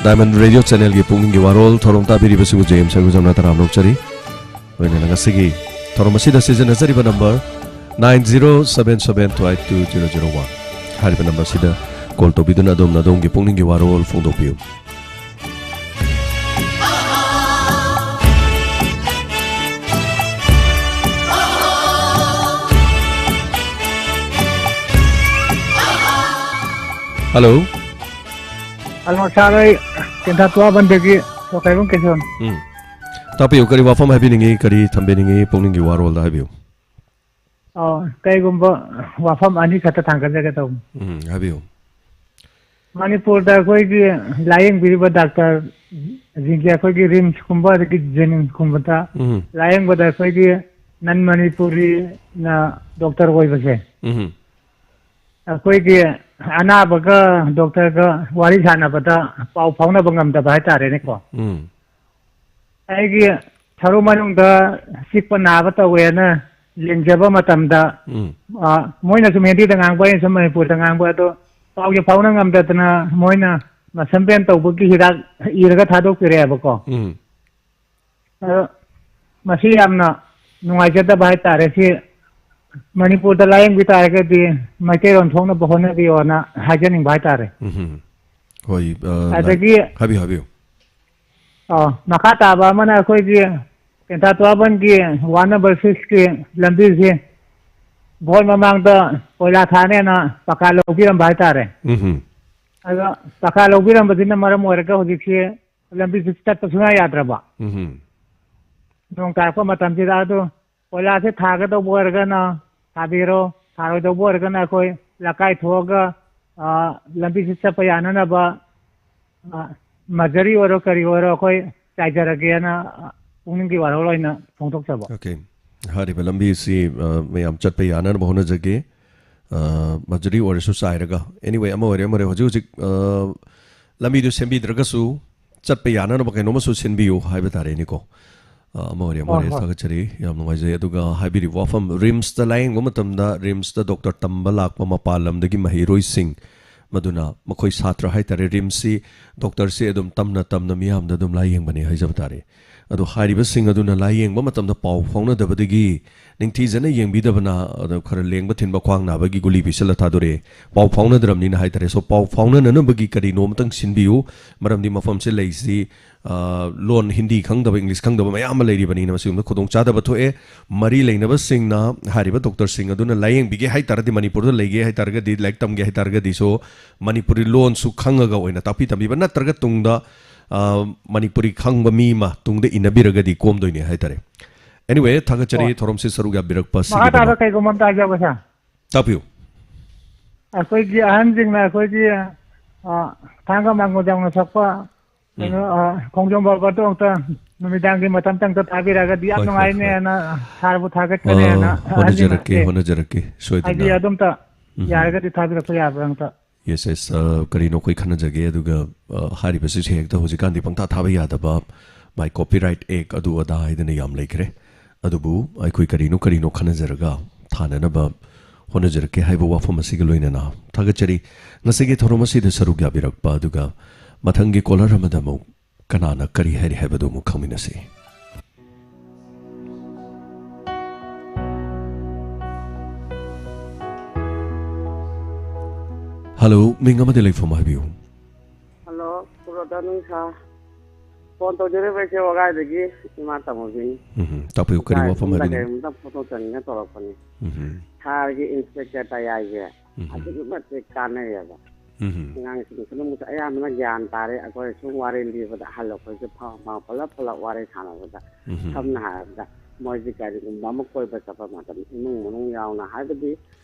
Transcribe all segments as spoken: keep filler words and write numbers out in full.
Diamond Radio Channelꯒꯤ ꯄꯨꯛꯅꯤꯡꯒꯤ ꯋꯥꯔꯣꯜ ꯊꯧꯔꯝ ꯇꯥꯕꯤꯔꯤꯕꯁꯤꯕꯨ J M ꯁꯔꯒꯨꯖꯝꯅ ꯇꯔꯥꯝꯅ ꯑꯣꯛꯆꯔꯤ꯫ ꯂꯣꯏꯅꯅ ꯉꯁꯤꯒꯤ ꯊꯧꯔꯝ ꯑꯁꯤꯗ ꯁꯤꯖꯤꯟꯅꯖꯔꯤꯕ number nine zero seven seven two eight two zero zero one꯫ ꯍꯥꯏꯔꯤꯕ ꯅꯝꯕꯔ ꯑꯁꯤꯗ ꯀꯣꯜ ꯇꯧꯕꯤꯗꯨꯅ ꯑꯗꯣꯝꯅ ꯑꯗꯣꯝꯒꯤ ꯄꯨꯛꯅꯤꯡꯒꯤ ꯋꯥꯔꯣꯜ ꯐꯣꯡꯗꯣꯛꯄꯤꯌꯨ꯫ ꯍꯜꯂꯣ꯫ ꯍꯜꯂꯣ, ꯁꯥꯔ, ꯑꯩ ꯇꯦꯟꯊꯥ ꯇꯨꯋꯥꯕꯟꯗꯒꯤ ꯁꯣꯀꯩꯕꯝ ꯀꯦꯁꯣꯟ꯫ ꯎꯝ꯫ ꯇꯥꯛꯄꯤꯌꯨ, ꯀꯔꯤ ꯋꯥꯐꯝ ꯍꯥꯏꯕꯤꯅꯤꯡꯉꯤ, ꯀꯔꯤ ꯊꯝꯕꯤꯅꯤꯡꯉꯤ, ꯄꯨꯛꯅꯤꯡꯒꯤ ꯋꯥꯔꯣꯜꯗ ꯍꯥꯏꯕꯤꯌꯨ꯫ ꯑꯣ, ꯀꯩꯒꯨꯝꯕ ꯋꯥꯐꯝ ꯑꯅꯤ ꯈꯛꯇ ꯊꯥꯡꯒꯠꯆꯒꯦ ꯇꯧꯕꯅꯤ꯫ ꯎꯝ, ꯍꯥꯏꯕꯤꯌꯨ꯫ ꯃꯅꯤꯄꯨꯔꯗ ꯑꯩꯈꯣꯏꯒꯤ ꯂꯥꯌꯦꯡꯕꯤꯔꯤꯕ ꯗꯥꯛꯇꯔꯁꯤꯡꯁꯦ ꯑꯩꯈꯣꯏꯒꯤ ꯔꯤꯝꯁꯀꯨꯝꯕ ꯑꯗꯒꯤ ꯖꯦꯅꯤꯝꯁꯀꯨꯝꯕꯗ ꯎꯝ꯫ ꯂꯥꯌꯦꯡꯕꯗ ꯑꯩꯈꯣꯏꯒꯤ ꯅꯟ ꯃꯅꯤꯄꯨꯔꯤꯅ ꯗꯣꯛꯇꯔ ꯑꯣꯏꯕꯁꯦ, ꯎꯝ꯫ ꯑꯩꯈꯣꯏꯒꯤ ꯑꯅꯥꯕꯒ ꯗꯣꯛꯇꯔꯒ ꯋꯥꯔꯤ ꯁꯥꯟꯅꯕꯗ ꯄꯥꯎ ꯐꯥꯎꯅꯕ ꯉꯝꯗꯕ ꯍꯥꯏꯇꯥꯔꯦꯅꯦꯀꯣ꯫ ꯎꯝ꯫ ꯑꯩꯒꯤ ꯁꯔꯨ ꯃꯅꯨꯡꯗ ꯆꯤꯛꯄ ꯅꯥꯕ ꯇꯧꯋꯦꯅ ꯌꯦꯡꯖꯕ ꯃꯇꯝꯗ, ꯎꯝ꯫ ꯑ, ꯃꯣꯏꯅꯁꯨ ꯍꯤꯟꯗꯤꯗ ꯉꯥꯡꯕ, ꯑꯩꯅꯁꯨ ꯃꯅꯤꯄꯨꯔꯗ ꯉꯥꯡꯕ, ꯑꯗꯣ ꯄꯥꯎꯁꯦ ꯐꯥꯎꯅ ꯉꯝꯗꯗꯅ ꯃꯣꯏꯅ ꯃꯁꯟ ꯕꯦꯟ ꯇꯧꯕꯒꯤ ꯍꯤꯗꯥꯛ ꯏꯔꯒ ꯊꯥꯗꯣꯛꯄꯤꯔꯛꯑꯦꯕꯀꯣ꯫ ꯎꯝ꯫ ꯑꯗꯣ ꯃꯁꯤ ꯌꯥꯝꯅ ꯅꯨꯡꯉꯥꯏꯖꯗꯕ ꯍꯥꯏꯇꯥꯔꯦ꯫ ꯁꯤ ꯃꯅꯤꯄꯨꯔꯗ ꯂꯥꯌꯦꯡꯕꯤ ꯇꯥꯔꯒꯗꯤ ꯃꯩꯇꯩꯂꯣꯟ ꯊꯣꯛꯅꯕ ꯍꯣꯠꯅꯕꯤꯌꯣꯅ ꯍꯥꯏꯖꯅꯤꯡꯕ ꯍꯥꯏꯇꯥꯔꯦ꯫ ꯎꯝ꯫ ꯍꯣꯏ, ꯑ, ꯑꯗꯒꯤ ꯍꯥꯏꯕꯤꯌꯨ, ꯍꯥꯏꯕꯤꯌꯨ꯫ ꯑ, ꯃꯈꯥ ꯇꯥꯕ ꯑꯃꯅ ꯑꯩꯈꯣꯏꯒꯤ ꯇꯦꯟꯊꯥ ꯇꯨꯋꯥꯕꯟꯒꯤ ꯋꯥꯔꯗ ꯅꯝꯕꯔ sixꯀꯤ ꯂꯝꯕꯤꯁꯤ ꯚꯣꯠ ꯃꯃꯥꯡꯗ ꯀꯣꯏꯂꯥ ꯊꯥꯅꯦꯅ ꯄꯀꯥ ꯂꯧꯕꯤꯔꯝꯕ ꯍꯥꯏꯇꯥꯔꯦ꯫ ꯎꯝ꯫ ꯑꯗꯣ ꯄꯀꯥ ꯂꯧꯕꯤꯔꯝꯕꯁꯤꯅ ꯃꯔꯝ ꯑꯣꯏꯔꯒ ꯍꯧꯖꯤꯛꯁꯤ ꯂꯝꯕꯤꯁꯤ ꯆꯠꯄ ꯁꯨꯡꯌꯥ ꯌꯥꯗ꯭ꯔꯕ꯫ ꯎꯝ꯫ ꯅꯣꯡ ꯇꯥꯔꯛꯄ ꯃꯇꯝꯁꯤꯗ ꯑꯗꯨ ꯀꯣꯏꯂꯥꯁꯦ ꯊꯥꯒꯗꯧꯕ ꯑꯣꯏꯔꯒꯅ ꯊꯥꯕꯤꯔꯣ, ꯊꯥꯔꯣꯏꯗꯧꯕ ꯑꯣꯏꯔꯒꯅ ꯑꯩꯈꯣꯏ ꯂꯩꯀꯥꯏ ꯊꯣꯛꯑꯒ, ꯑ, ꯂꯝꯕꯤꯁꯤ ꯆꯠꯄ ꯌꯥꯅꯅꯕ, ꯑ, ꯃꯖꯔꯤ ꯑꯣꯏꯔꯣ ꯀꯔꯤ ꯑꯣꯏꯔꯣ ꯑꯩꯈꯣꯏ ꯆꯥꯏꯖꯔꯒꯦꯅ, ꯑ, ꯄꯨꯛꯅꯤꯡꯒꯤ ꯋꯥꯔꯣꯜ ꯑꯣꯏꯅ ꯐꯣꯡꯗꯣꯛꯆꯕ꯫ ꯑꯣꯀꯦ꯫ ꯍꯥꯏꯔꯤꯕ ꯂꯝꯕꯤꯁꯤ, ꯑ, ꯃꯌꯥꯝ ꯆꯠꯄ ꯌꯥꯅꯅꯕ ꯍꯣꯠꯅꯖꯒꯦ꯫ ꯑ, ꯃꯖꯔꯤ ꯑꯣꯏꯔꯁꯨ ꯆꯥꯏꯔꯒ, anyway, ꯑꯃ ꯑꯣꯏꯔꯦ, ꯑꯃ ꯑꯣꯏꯔꯦ, ꯍꯧꯖꯤꯛ ꯍꯧꯖꯤꯛ, ꯑ, ꯂꯝꯕꯤꯗꯨ ꯁꯦꯝꯕꯤꯗ꯭ꯔꯒꯁꯨ ꯆꯠꯄ ꯌꯥꯅꯅꯕ ꯀꯩꯅꯣꯝꯃꯁꯨ ꯁꯤꯟꯕꯤꯌꯨ ꯍꯥꯏꯕ ꯇꯥꯔꯦꯅꯦꯀꯣ꯫ ꯑ, ꯑꯃ ꯑꯣꯏꯔꯦ, ꯑꯃ ꯍꯣꯏ, ꯑꯣꯏꯔꯦ, ꯍꯣꯏ꯫ ꯊꯥꯒꯠꯆꯔꯤ, ꯌꯥꯝ ꯅꯨꯡꯉꯥꯏꯖꯩ꯫ ꯑꯗꯨꯒ ꯍꯥꯏꯕꯤꯔꯤꯕ ꯋꯥꯐꯝ, ꯔꯤꯝꯁꯇ ꯂꯥꯌꯦꯡꯕ ꯃꯇꯝꯗ ꯔꯤꯝꯁꯇ ꯗꯣꯛꯇꯔ ꯇꯝꯕ ꯂꯥꯛꯄ ꯃꯄꯥꯟ ꯂꯝꯗꯒꯤ ꯃꯍꯩꯔꯣꯏꯁꯤꯡ ꯃꯗꯨꯅ ꯃꯈꯣꯏ ꯁꯥꯇ꯭ꯔ ꯍꯥꯏꯇꯥꯔꯦ, ꯔꯤꯝꯁꯁꯤ ꯗꯣꯛꯇꯔꯁꯤ ꯑꯗꯨꯝ ꯇꯝꯅ ꯇꯝꯅ ꯃꯤꯌꯥꯝꯗ ꯑꯗꯨꯝ ꯂꯥꯌꯦꯡꯕꯅꯤ ꯍꯥꯏꯖꯕ ꯇꯥꯔꯦ꯫ ꯑꯗꯨ ꯍꯥꯏꯔꯤꯕꯁꯤꯡ ꯑꯗꯨꯅ ꯂꯥꯌꯦꯡꯕ ꯃꯇꯝꯗ ꯄꯥꯎ ꯐꯥꯎꯅꯗꯕꯗꯒꯤ ꯅꯤꯡꯊꯤꯖꯅ ꯌꯦꯡꯕꯤꯗꯕꯅ ꯑꯗꯨ ꯈꯔ ꯂꯦꯡꯕ ꯊꯤꯟꯕ, ꯈ꯭ꯋꯥꯡ ꯅꯥꯕꯒꯤ ꯒꯨꯂꯤ ꯄꯤꯁꯜꯂ ꯊꯥꯗꯣꯔꯛꯑꯦ꯫ ꯄꯥꯎ ꯐꯥꯎꯅꯗ꯭ꯔꯕꯅꯤꯅ ꯍꯥꯏꯇꯥꯔꯦ꯫ So, ꯄꯥꯎ ꯐꯥꯎꯅꯅꯅꯕꯒꯤ ꯀꯔꯤꯅꯣ ꯑꯃꯇꯪ ꯁꯤꯟꯕꯤꯌꯨ, ꯃꯔꯝꯗꯤ ꯃꯐꯝꯁꯦ ꯂꯩꯁꯤ, ꯑ, ꯂꯣꯟ ꯍꯤꯟꯗꯤ ꯈꯪꯗꯕ, ꯏꯪꯂꯤꯁ ꯈꯪꯗꯕ ꯃꯌꯥꯝ ꯑꯃ ꯂꯩꯔꯤꯕꯅꯤꯅ ꯃꯁꯤꯒꯨꯝꯕ ꯈꯨꯗꯣꯡꯆꯥꯗꯕ ꯊꯣꯛꯑꯦ꯫ ꯃꯔꯤ ꯂꯩꯅꯕꯁꯤꯡꯅ ꯍꯥꯏꯔꯤꯕ ꯗꯣꯛꯇꯔꯁꯤꯡ ꯑꯗꯨꯅ ꯂꯥꯌꯦꯡꯕꯤꯒꯦ ꯍꯥꯏꯇꯥꯔꯗꯤ, ꯃꯅꯤꯄꯨꯔꯗ ꯂꯩꯒꯦ ꯍꯥꯏꯇꯥꯔꯒꯗꯤ, ꯂꯥꯏꯔꯤꯛ ꯇꯝꯒꯦ ꯍꯥꯏꯇꯥꯔꯒꯗꯤ, so, ꯃꯅꯤꯄꯨꯔꯤ ꯂꯣꯟꯁꯨ ꯈꯪꯉꯒ ꯑꯣꯏꯅ ꯇꯥꯛꯄꯤ ꯇꯝꯕꯤꯕ, ꯅꯠꯇ꯭ꯔꯒ ꯇꯨꯡꯗ, ꯑ, ꯃꯅꯤꯄꯨꯔꯤ ꯈꯪꯕ ꯃꯤ ꯑꯃ ꯇꯨꯡꯗ ꯏꯟꯅꯕꯤꯔꯒꯗꯤ ꯀꯣꯝꯗꯣꯏꯅꯦ ꯍꯥꯏꯇꯥꯔꯦ꯫ Anyway, ꯊꯥꯒꯠꯆꯔꯤ ꯍꯣꯏ꯫ ꯊꯧꯔꯝꯁꯤ ꯁꯔꯨꯛ ꯌꯥꯕꯤꯔꯛꯄ ꯃꯈꯥ ꯑꯁꯤꯒꯤꯗꯃꯛ꯫ ꯇꯥꯕ ꯀꯩꯒꯨꯝꯕ ꯑꯝꯇ ꯍꯥꯏꯖꯍꯧꯒꯦ, ꯁꯥꯔ? ꯇꯥꯛꯄꯤꯌꯨ꯫ ꯑꯩꯈꯣꯏꯒꯤ ꯑꯍꯟꯁꯤꯡꯅ ꯑꯩꯈꯣꯏꯒꯤ, ꯑ, ꯊꯥꯡꯒ ꯃꯥꯡꯒꯣꯜ ꯌꯥꯎꯅ ꯁꯛꯄ ꯀꯩꯅꯣ, ꯎꯝ꯫ ꯑ, ꯈꯣꯡꯖꯣꯝ ꯄꯔꯕꯇꯣ ꯑꯃꯨꯛꯇ ꯅꯨꯃꯤꯗꯥꯡꯒꯤ ꯃꯇꯝꯗ ꯑꯝꯇ ꯊꯥꯕꯤꯔꯛꯑꯒꯗꯤ ꯌꯥꯝ ꯍꯣꯏ, ꯍꯣꯏ, ꯍꯣꯏ꯫ ꯅꯨꯡꯉꯥꯏꯅꯦꯅ ꯁꯥꯔꯕꯨ ꯊꯥꯒꯠꯀꯅꯦꯅ ꯑ, ꯑꯍꯟꯁꯤꯡꯅ ꯍꯣꯠꯅꯖꯔꯛꯀꯦ, ꯑꯩ ꯍꯣꯠꯅꯖꯔꯛꯀꯦ, ꯁꯣꯏꯗꯅ꯫ ꯍꯥꯏꯗꯤ ꯑꯗꯨꯝꯇ ꯎꯝ꯫ ꯌꯥꯔꯒꯗꯤ ꯊꯥꯕꯤꯔꯛꯄ ꯌꯥꯕ꯭ꯔꯥ ꯑꯝꯇ? Yes, yes, ꯑ, ꯀꯔꯤꯅꯣ ꯑꯩꯈꯣꯏ ꯈꯟꯅꯖꯒꯦ, ꯑꯗꯨꯒ, ꯑ, ꯍꯥꯏꯔꯤꯕꯁꯤꯁꯨ ꯍꯦꯛꯇ ꯍꯧꯖꯤꯛꯀꯥꯟꯗꯤ ꯄꯪꯊꯥ ꯊꯥꯕ ꯌꯥꯗꯕ, my copyright act ꯑꯗꯨ ꯑꯗꯥ ꯍꯥꯏꯗꯅ ꯌꯥꯝ ꯂꯩꯈ꯭ꯔꯦ꯫ ꯑꯗꯨꯕꯨ ꯑꯩꯈꯣꯏ ꯀꯔꯤꯅꯣ ꯀꯔꯤꯅꯣ ꯈꯟꯅꯖꯔꯒ ꯊꯥꯅꯅꯕ ꯍꯣꯠꯅꯖꯔꯛꯀꯦ ꯍꯥꯏꯕ ꯋꯥꯐꯝ ꯑꯁꯤꯒ ꯂꯣꯏꯅꯅ ꯊꯥꯒꯠꯆꯔꯤ꯫ ꯉꯁꯤꯒꯤ ꯊꯧꯔꯝ ꯑꯁꯤꯗ ꯁꯔꯨꯛ ꯌꯥꯕꯤꯔꯛꯄ, ꯑꯗꯨꯒ ꯃꯊꯪꯒꯤ caller ꯑꯃꯗ ꯑꯃꯨꯛ ꯀꯅꯥꯅ ꯀꯔꯤ ꯍꯥꯏꯔꯤ ꯍꯥꯏꯕꯗꯨ ꯑꯃꯨꯛ ꯈꯪꯃꯤꯟꯅꯁꯤ꯫ Hello, ꯃꯤꯡ ꯑꯃꯗꯤ ꯂꯩꯐꯝ ꯍꯥꯏꯕꯤꯌꯨ꯫ Hello, ꯀꯨꯔꯣꯗ ꯅꯨꯡꯁꯥ꯫ Phone ꯇꯧꯖꯔꯤꯕ ꯑꯩꯁꯦ ꯋꯥꯒꯥꯏꯗꯒꯤ ꯏꯃꯥ ꯇꯥꯃꯣꯕꯤꯅꯤ꯫ ꯎꯝ, ꯇꯥꯛꯄꯤꯌꯨ, ꯀꯔꯤ ꯏꯆꯥ ꯋꯥꯐꯝ ꯏꯁꯤꯡꯗ ꯍꯥꯏꯕꯤꯅꯤꯡ-? ꯀꯔꯤꯒꯨꯝꯕ ꯐꯣꯇꯣ ꯆꯪꯅꯤꯡꯉꯥꯏ ꯇꯧꯔꯛꯄꯅꯤ꯫ ꯎꯝ꯫ Sirꯒꯤ Inspector ꯇꯌꯥꯏꯁꯦ ꯎꯝ꯫ ꯑꯗꯨꯛꯀꯤ ꯃꯇꯤꯛ ꯀꯥꯟꯅꯩꯌꯦꯕ꯫ ꯎꯝ꯫ ꯑꯉꯥꯡꯁꯤꯡꯁꯤꯅꯃꯛꯁꯨ ꯑꯌꯥꯝꯕꯅ ꯒ꯭ꯌꯥꯟ ꯇꯥꯔꯦ꯫ ꯑꯩꯈꯣꯏ ꯁꯨꯝ ꯋꯥꯔꯤ ꯂꯤꯕꯗ ꯑꯍꯜ ꯑꯩꯈꯣꯏꯁꯨ ꯐꯝ ꯐꯝ ꯄꯨꯂꯞ ꯄꯨꯂꯞ ꯋꯥꯔꯤ ꯁꯥꯟꯅꯕꯗ, ꯎꯝ꯫ ꯁꯝꯅ ꯍꯥꯏꯔꯕꯗ, ꯃꯣꯏꯁꯤ ꯀꯔꯤꯒꯨꯝꯕ ꯑꯃ ꯀꯣꯏꯕ ꯆꯠꯄ ꯃꯇꯝꯗ ꯏꯃꯨꯡ ꯃꯅꯨꯡ ꯌꯥꯎꯅ, ꯍꯥꯏꯕꯗꯤ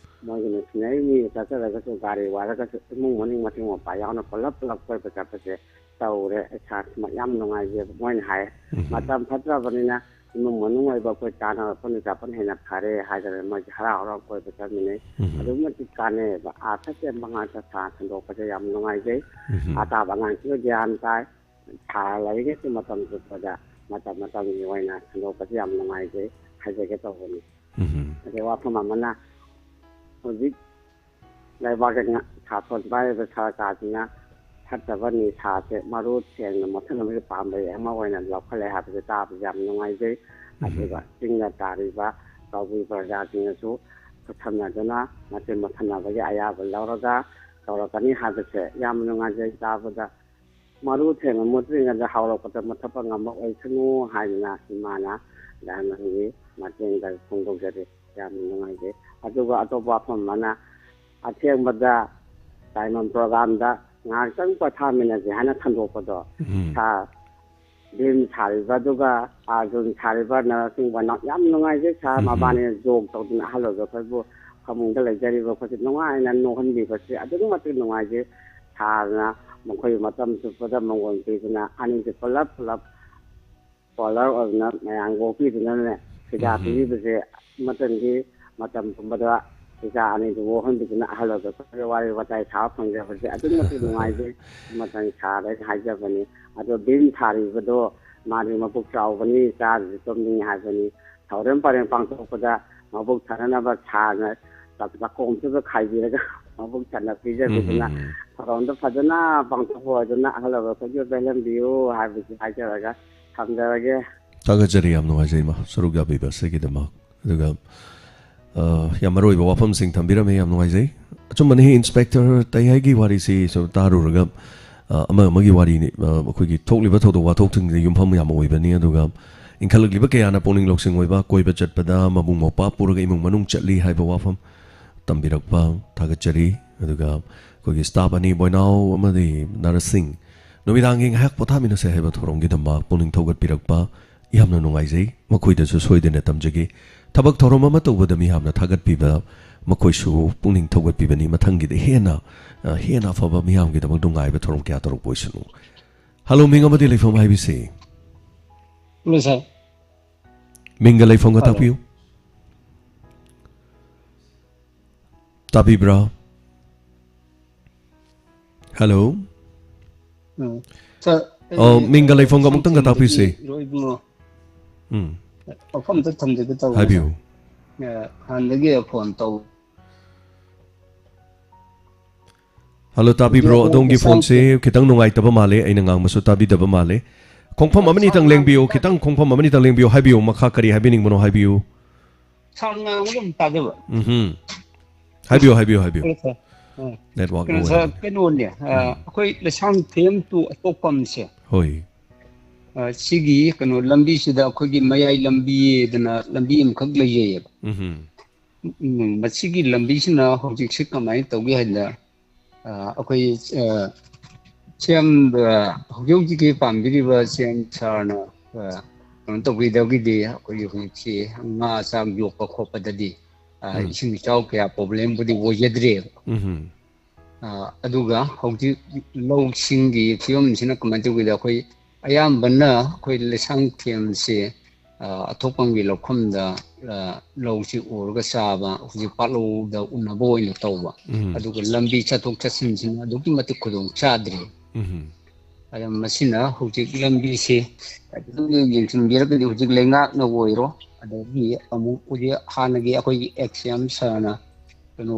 ꯃꯣꯏꯒꯤ ꯅꯨꯡꯁꯤꯅꯔꯤꯕ ꯃꯤꯒ ꯆꯠꯆꯔꯒꯁꯨ, ꯒꯥꯔꯤ ꯋꯥꯏꯔꯒꯁꯨ ꯏꯃꯨꯡ ꯃꯅꯨꯡ ꯃꯆꯤꯟ ꯃꯧꯄꯥ ꯌꯥꯎꯅ ꯄꯨꯂꯞ ꯄꯨꯂꯞ ꯀꯣꯏꯕ ꯆꯠꯄꯁꯦ ꯇꯧꯔꯦ꯫ ꯏꯁꯥ ꯌꯥꯝ ꯅꯨꯡꯉꯥꯏꯖꯩꯕ꯫ ꯃꯣꯏꯅ ꯍꯥꯏ, ꯎꯝ꯫ ꯃꯇꯝ ꯐꯠꯇ꯭ꯔꯕꯅꯤꯅ ꯏꯃꯨꯡ ꯃꯅꯨꯡ ꯑꯣꯏꯕ ꯑꯩꯈꯣꯏ ꯇꯥꯟꯅꯔꯛꯄ ꯅꯨꯡꯆꯥꯛꯄꯅ ꯍꯦꯟꯅ ꯐꯔꯦ ꯍꯥꯏꯗꯅ ꯃꯣꯏꯁꯦ ꯍꯔꯥꯎ ꯍꯔꯥꯎ ꯀꯣꯏꯕ ꯆꯠꯃꯤꯟꯅꯩ꯫ ꯎꯝ꯫ ꯑꯗꯨꯛꯀꯤ ꯃꯇꯤꯛ ꯀꯥꯟꯅꯩꯑꯕ꯫ ꯑꯥ ꯆꯠꯁꯦ ꯃꯉꯥ ꯆꯠ ꯁꯥ ꯁꯟꯗꯣꯛꯄꯁꯦ ꯌꯥꯝ ꯅꯨꯡꯉꯥꯏꯖꯩ꯫ ꯎꯝ꯫ ꯑꯇꯥꯕ ꯑꯉꯥꯡꯁꯤꯡꯅ ꯒ꯭ꯌꯥꯟ ꯇꯥꯏ꯫ ꯁꯥ ꯂꯩꯔꯤꯉꯩꯁꯤ ꯃꯇꯝ ꯆꯨꯞꯄꯗ ꯃꯇꯝ ꯃꯇꯝꯒꯤ ꯑꯣꯏꯅ ꯁꯟꯗꯣꯛꯄꯁꯦ ꯌꯥꯝ ꯅꯨꯡꯉꯥꯏꯖꯩ ꯍꯥꯏꯖꯒꯦ ꯇꯧꯕꯅꯤ꯫ ꯎꯝ꯫ ꯑꯗꯩ ꯋꯥꯐꯝ ꯑꯃꯅ ꯍꯧꯖꯤꯛ ꯂꯩꯕꯥꯛꯀꯤ ꯉ-, ꯁꯥꯁꯣꯟ ꯄꯥꯏꯔꯤꯕ ꯁꯔꯀꯥꯔꯁꯤꯅ ꯐꯠꯇꯕ ꯅꯤꯁꯥꯁꯦ ꯃꯔꯨ ꯊꯦꯡꯅ ꯃꯨꯠꯊꯠꯅꯕꯒꯤ ꯄꯥꯝꯕꯩ ꯑꯃ ꯑꯣꯏꯅ ꯂꯧꯈꯠꯂꯦ ꯍꯥꯏꯕꯁꯦ ꯇꯥꯕꯁꯦ ꯌꯥꯝ ꯅꯨꯡꯉꯥꯏꯖꯩ꯫ ꯎꯝ꯫ ꯑꯗꯨꯒ ꯆꯤꯡꯗ ꯇꯥꯔꯤꯕ ꯀꯕꯨꯏ ꯄ꯭ꯔꯖꯥꯁꯤꯡꯅꯁꯨ ꯈꯨꯠꯁꯝꯅꯗꯨꯅ ꯃꯁꯤ ꯃꯨꯠꯊꯠꯅꯕꯒꯤ ꯑꯌꯥꯕ ꯂꯧꯔꯒ ꯇꯧꯔꯛꯀꯅꯤ ꯍꯥꯏꯕꯁꯦ ꯌꯥꯝ ꯅꯨꯡꯉꯥꯏꯖꯩ ꯇꯥꯕꯗ꯫ ꯃꯔꯨ ꯊꯦꯡꯅ ꯃꯨꯠꯇ꯭ꯔꯤꯉꯩꯗ ꯍꯧꯔꯛꯄꯗ ꯃꯨꯠꯊꯠꯄ ꯉꯝꯕ ꯑꯣꯏꯁꯅꯨ ꯍꯥꯏꯗꯅ ꯏꯃꯥꯅ ꯗꯥꯏꯃꯟꯒꯤ ꯃꯇꯦꯡꯗ ꯐꯣꯡꯗꯣꯛꯆꯔꯤ꯫ ꯌꯥꯝꯅ ꯅꯨꯡꯉꯥꯏꯖꯩ꯫ ꯑꯗꯨꯒ ꯑꯇꯣꯞꯄ ꯋꯥꯐꯝ ꯑꯃꯅ, ꯑꯊꯦꯡꯕꯗ ꯗꯥꯏꯃꯟ ꯄ꯭ꯔꯣꯒ꯭ꯔꯥꯝꯗ ꯉꯥꯏꯍꯥꯛꯇꯪ ꯄꯣꯊꯥꯃꯤꯟꯅꯁꯦ ꯍꯥꯏꯅ ꯊꯝꯗꯣꯛꯄꯗꯣ, ꯎꯝ꯫ ꯁꯥꯔ ꯚꯤꯝ ꯁꯥꯔꯤꯕ ꯑꯗꯨꯒ ꯑꯥꯔꯖꯨꯟ ꯁꯥꯔꯤꯕ ꯅꯔꯁꯤꯡ ꯋꯥꯅ ꯌꯥꯝ ꯅꯨꯡꯉꯥꯏꯖꯩ ꯁꯥꯔ꯫ ꯎꯝ꯫ ꯃꯕꯥꯅꯤꯅ ꯖꯣꯛ ꯇꯧꯗꯅ ꯑꯍꯜ ꯑꯣꯏꯕ ꯑꯩꯈꯣꯏꯕꯨ ꯐꯃꯨꯡꯗ ꯂꯩꯖꯔꯤꯕ ꯑꯩꯈꯣꯏꯁꯦ ꯅꯨꯡꯉꯥꯏꯅ ꯅꯣꯛꯍꯟꯕꯤꯕꯁꯦ ꯑꯗꯨꯛꯀꯤ ꯃꯇꯤꯛ ꯅꯨꯡꯉꯥꯏꯖꯩ꯫ ꯁꯥꯔꯅ ꯃꯈꯣꯏ ꯃꯇꯝ ꯆꯨꯞꯄꯗ ꯃꯪꯒꯣꯜ ꯄꯤꯗꯨꯅ ꯑꯅꯤꯁꯦ ꯄꯨꯂꯞ ꯄꯨꯂꯞ ꯀꯣꯂꯔ ꯑꯣꯏꯅ ꯃꯌꯥꯝ ꯑꯣꯛꯄꯤꯗꯨꯅꯅꯦ ꯐꯤꯗꯥ ꯎꯝ꯫ ꯄꯤꯕꯤꯕꯁꯦ ꯃꯊꯪꯒꯤ ꯃꯇꯝ ꯄꯨꯝꯕꯗ ꯏꯆꯥ ꯑꯅꯤꯗꯨ ꯑꯣꯛꯍꯟꯕꯤꯗꯨꯅ ꯑꯍꯜ ꯑꯣꯏꯕ ꯑꯩꯈꯣꯏꯒ ꯋꯥꯔꯤ ꯋꯥꯇꯥꯏ ꯁꯥꯕ ꯐꯪꯖꯕꯁꯦ ꯑꯗꯨꯛꯀꯤ ꯃꯇꯤꯛ ꯅꯨꯡꯉꯥꯏꯖꯩ꯫ ꯃꯊꯪ ꯁꯥꯔꯗ ꯑꯩꯅ ꯍꯥꯏꯖꯕꯅꯤ꯫ ꯑꯗꯣ ꯚꯤꯝ ꯁꯥꯔꯤꯕꯗꯣ ꯃꯥꯗꯤ ꯃꯕꯨꯛ ꯆꯥꯎꯕꯅꯤ, ꯆꯥꯗ꯭ꯔꯁꯨ ꯇꯨꯝꯅꯤꯡꯉꯤ ꯍꯥꯏꯕꯅꯤ꯫ ꯊꯧꯔꯝ ꯄꯔꯦꯡ ꯄꯥꯡꯊꯣꯛꯄꯗ ꯃꯕꯨꯛ ꯊꯟꯅꯅꯕ ꯁꯥꯔꯅ ꯆꯥꯛ-, ꯆꯥꯛꯈꯣꯝꯁꯤꯗ ꯈꯥꯏꯕꯤꯔꯒ ꯃꯕꯨꯛ ꯊꯟꯅ ꯄꯤꯖꯕꯤꯗꯨꯅ ꯎꯝ꯫ ꯊꯧꯔꯝꯗꯣ ꯐꯖꯅ ꯄꯥꯡꯊꯣꯛꯄ ꯑꯣꯏꯗꯨꯅ ꯑꯍꯜ ꯑꯣꯏꯕ ꯑꯩꯈꯣꯏꯒꯤ ꯄꯦꯜꯍꯟꯕꯤꯌꯨ ꯍꯥꯏꯕꯁꯤ ꯍꯥꯏꯖꯔꯒ ꯊꯝꯖꯔꯒꯦ꯫ ꯊꯥꯒꯠꯆꯔꯤ, ꯌꯥꯝ ꯅꯨꯡꯉꯥꯏꯖꯩ ꯏꯃꯥ, ꯁꯔꯨꯛ ꯌꯥꯕꯤꯕ ꯑꯁꯤꯒꯤꯗꯃꯛ꯫ ꯑꯗꯨꯒ, ꯑ, ꯌꯥꯝ ꯃꯔꯨ ꯑꯣꯏꯕ ꯋꯥꯐꯝꯁꯤꯡ ꯊꯝꯕꯤꯔꯝꯃꯦ, ꯌꯥꯝ ꯅꯨꯡꯉꯥꯏꯖꯩ꯫ ꯑꯆꯨꯝꯕꯅꯤ, ꯏꯟꯁꯄꯦꯛꯇꯔ ꯇꯩꯍꯥꯏꯒꯤ ꯋꯥꯔꯤꯁꯤ ꯁꯨꯝ ꯇꯥꯔꯨꯔꯒ, ꯑ, ꯑꯃ ꯑꯃꯒꯤ ꯋꯥꯔꯤꯅꯤ, ꯑ, ꯑꯩꯈꯣꯏꯒꯤ ꯊꯣꯛꯂꯤꯕ ꯊꯧꯗꯣꯛ ꯋꯥꯊꯣꯛꯁꯤꯡꯁꯤꯗ ꯌꯨꯝꯐꯝ ꯌꯥꯝ ꯑꯣꯏꯕꯅꯤ꯫ ꯑꯗꯨꯒ ꯏꯟꯈꯠꯂꯛꯂꯤꯕ ꯀꯌꯥꯅ ꯄꯨꯛꯅꯤꯡ ꯂꯧꯁꯤꯡ ꯑꯣꯏꯕ, ꯀꯣꯏꯕ ꯆꯠꯄꯗ ꯃꯕꯨꯡ ꯃꯧꯄ꯭ꯋꯥ ꯄꯨꯔꯒ ꯏꯃꯨꯡ ꯃꯅꯨꯡ ꯆꯠꯂꯤ ꯍꯥꯏꯕ ꯋꯥꯐꯝ ꯊꯝꯕꯤꯔꯛꯄ ꯊꯥꯒꯠꯆꯔꯤ꯫ ꯑꯗꯨꯒ ꯑꯩꯈꯣꯏꯒꯤ ꯁ꯭ꯇꯥꯐ ꯑꯅꯤ, ꯕꯣꯏꯅꯥꯎ ꯑꯃꯗꯤ ꯅꯔꯁꯤꯡ, ꯅꯨꯃꯤꯗꯥꯡꯒꯤ ꯉꯥꯏꯍꯥꯛ ꯄꯣꯊꯥꯃꯤꯟꯅꯁꯦ ꯍꯥꯏꯕ ꯊꯧꯔꯝꯒꯤꯗꯃꯛ ꯄꯨꯛꯅꯤꯡ ꯊꯧꯒꯠꯄꯤꯔꯛꯄ ꯌꯥꯝꯅ ꯅꯨꯡꯉꯥꯏꯖꯩ꯫ ꯃꯈꯣꯏꯗꯁꯨ ꯁꯣꯏꯗꯅ ꯇꯝꯖꯒꯦ꯫ ꯊꯕꯛ ꯊꯧꯔꯝ ꯑꯃ ꯇꯧꯕꯗ ꯃꯤꯌꯥꯝꯅ ꯊꯥꯒꯠꯄꯤꯕ, ꯃꯈꯣꯏꯁꯨ ꯄꯨꯛꯅꯤꯡ ꯊꯧꯒꯠꯄꯤꯕꯅꯤ꯫ ꯃꯊꯪꯒꯤꯗ ꯍꯦꯟꯅ, ꯑ, ꯍꯦꯟꯅ ꯑꯐꯕ ꯃꯤꯌꯥꯝꯒꯤꯗꯃꯛ ꯅꯨꯡꯉꯥꯏꯕ ꯊꯧꯔꯝ ꯀꯌꯥ ꯇꯧꯔꯛꯄ ꯑꯣꯏꯁꯅꯨ꯫ ꯍꯜꯂꯣ, ꯃꯤꯡ ꯑꯃꯗꯤ ꯂꯩꯐꯝ ꯍꯥꯏꯕꯤꯁꯤ? ꯍꯜꯂꯣ, ꯁꯥꯔ꯫ ꯃꯤꯡꯒ ꯂꯩꯐꯝꯒ ꯍꯜꯂꯣ꯫ ꯇꯥꯛꯄꯤꯌꯨ꯫ ꯇꯥꯕꯤꯕ꯭ꯔꯥ? ꯍꯜꯂꯣ? ꯎꯝ꯫ ꯁꯥꯔ, ꯑꯣ, ꯑꯩ, ꯃꯤꯡꯒ ꯂꯩꯐꯝꯒ ꯑꯃꯨꯛꯇꯪꯒ ꯁꯤꯡꯗꯒꯤ ꯇꯥꯛꯄꯤꯁꯦ꯫ ꯏꯔꯣꯏꯕꯨꯡꯉꯣ꯫ ꯎꯝ꯫ ꯋꯥꯐꯝ ꯑꯝꯇ ꯊꯝꯖꯒꯦ ꯇꯧꯕꯅꯦ, ꯍꯥꯏꯕꯤꯌꯨ꯫ ꯁꯥꯔ꯫ ꯑ, ꯍꯥꯟꯅꯗꯒꯤ ꯐꯣꯟ ꯇꯧ- ꯍꯜꯂꯣ, ꯇꯥꯕꯤꯕ꯭ꯔꯣ? ꯑꯗꯣꯝꯒꯤ ꯐꯣꯟꯁꯦ ꯈꯤꯇꯪ ꯅꯨꯡꯉꯥꯏꯇꯕ ꯃꯥꯜꯂꯦ, ꯑꯩꯅ ꯉꯥꯡꯕꯁꯨ ꯇꯥꯕꯤꯗꯕ ꯃꯥꯜꯂꯦ꯫ ꯈꯣꯡꯐꯝ ꯑꯃꯅꯤꯇꯪ ꯂꯦꯡꯕꯤꯌꯨ, ꯈꯤꯇꯪ ꯈꯣꯡꯐꯝ ꯑꯃꯅꯤꯇꯪ ꯂꯦꯡꯕꯤꯌꯨ꯫ ꯍꯥꯏꯕꯤꯌꯨ, ꯃꯈꯥ ꯀꯔꯤ ꯍꯥꯏꯕꯤꯅꯤꯡꯕꯅꯣ ꯍꯥꯏꯕꯤꯌꯨ꯫ ꯁꯥꯔ ꯉꯥꯡꯕꯗꯣ ꯑꯗꯨꯝ ꯇꯥꯖꯕ꯫ ꯎꯝꯍꯨꯝ꯫ ꯍꯥꯏꯕꯤꯌꯨ, ꯍꯥꯏꯕꯤꯌꯨ, ꯍꯥꯏꯕꯤꯌꯨ꯫ ꯍꯜꯂꯣ, ꯁꯥꯔ꯫ ꯑ, ꯅꯦꯠꯋꯥꯛ ꯀꯩꯅꯣ, ꯁꯥꯔ, ꯅꯨꯡꯉꯥꯏꯇꯕ꯫ ꯀꯩꯅꯣꯅꯦ, ꯑ, ꯎꯝ꯫ ꯑꯩꯈꯣꯏ ꯂꯩꯁꯥꯡꯊꯦꯝ to ꯑꯊꯣꯛꯄꯝꯁꯦ꯫ ꯍꯣꯏ꯫ ꯑ, ꯁꯤꯒꯤ ꯀꯩꯅꯣ ꯂꯝꯕꯤꯁꯤꯗ ꯑꯩꯈꯣꯏꯒꯤ ꯃꯌꯥꯏ ꯂꯝꯕꯤꯗꯅ ꯂꯝꯕꯤ ꯑꯃꯈꯛ ꯂꯩꯖꯩꯌꯦꯕ꯫ ꯎꯝꯍꯨꯝ꯫ ꯎꯝ, ꯃꯁꯤꯒꯤ ꯂꯝꯕꯤꯁꯤꯅ ꯍꯧꯖꯤꯛꯁꯤ ꯀꯃꯥꯏꯅ ꯇꯧꯒꯦ ꯍꯥꯏꯗ, ꯑ, ꯑꯩꯈꯣꯏ, ꯑ, ꯁꯤ ꯑꯦꯝ, ꯑ, ꯍꯧꯖꯤꯛ ꯍꯧꯖꯤꯛꯀꯤ ꯄꯥꯝꯕꯤꯔꯤꯕ ꯁꯤ ꯑꯦꯝ ꯁꯥꯔꯅ, ꯑ, ꯀꯩꯅꯣ ꯇꯧꯕꯤꯗꯕꯒꯤꯗꯤ ꯑꯩꯈꯣꯏꯒꯤ ꯍꯧꯖꯤꯛꯁꯤ ꯉꯥ ꯆꯥꯛ ꯌꯣꯛꯄ ꯈꯣꯠꯄꯗꯗꯤ, ꯑ, ꯎꯝ꯫ ꯏꯁꯤꯡ ꯏꯆꯥꯎ ꯀꯌꯥ ꯄ꯭ꯔꯣꯕ꯭ꯂꯦꯝꯕꯨꯗꯤ ꯑꯣꯏꯖꯗ꯭ꯔꯦꯕ꯫ ꯎꯝꯍꯨꯝ꯫ ꯑ, ꯑꯗꯨꯒ ꯍꯧꯖꯤꯛ ꯂꯧꯁꯤꯡꯒꯤ ꯐꯤꯕꯝꯁꯤꯅ ꯀꯃꯥꯏꯅ ꯇꯧꯒꯦꯗ, ꯑꯩꯈꯣꯏ ꯑꯌꯥꯝꯕꯅ ꯑꯩꯈꯣꯏ ꯂꯩꯁꯥꯡꯊꯦꯝꯁꯦ, ꯑ, ꯑꯊꯣꯛꯄꯝꯒꯤ ꯂꯧꯐꯝꯗ, ꯑ, ꯂꯧꯁꯤ ꯎꯔꯒ ꯆꯥꯕ, ꯍꯧꯖꯤꯛ ꯄꯥꯠꯂꯧꯗ ꯎꯅꯕ ꯑꯣꯏꯅ ꯇꯧꯕ꯫ ꯎꯝ꯫ ꯑꯗꯨꯒ ꯂꯝꯕꯤ ꯆꯠꯊꯣꯛ ꯆꯠꯁꯤꯟꯁꯤꯅ ꯑꯗꯨꯛꯀꯤ ꯃꯇꯤꯛ ꯈꯨꯗꯣꯡ ꯆꯥꯗ꯭ꯔꯦ꯫ ꯎꯝ꯫ ꯑꯗ ꯃꯁꯤꯅ ꯍꯧꯖꯤꯛ ꯂꯝꯕꯤꯁꯤ ꯈꯤꯇꯪ ꯌꯦꯡꯁꯤꯟꯕꯤꯔꯒꯗꯤ ꯍꯧꯖꯤꯛ ꯂꯩꯉꯥꯛꯅ ꯑꯣꯏꯔꯣ, ꯑꯗꯒꯤ ꯑꯃꯨꯛ ꯍꯧꯖꯤꯛ ꯍꯥꯟꯅꯒꯤ ꯑꯩꯈꯣꯏꯒꯤ ꯑꯦꯛꯁ ꯑꯦꯝ ꯁꯥꯔꯅ ꯀꯩꯅꯣ,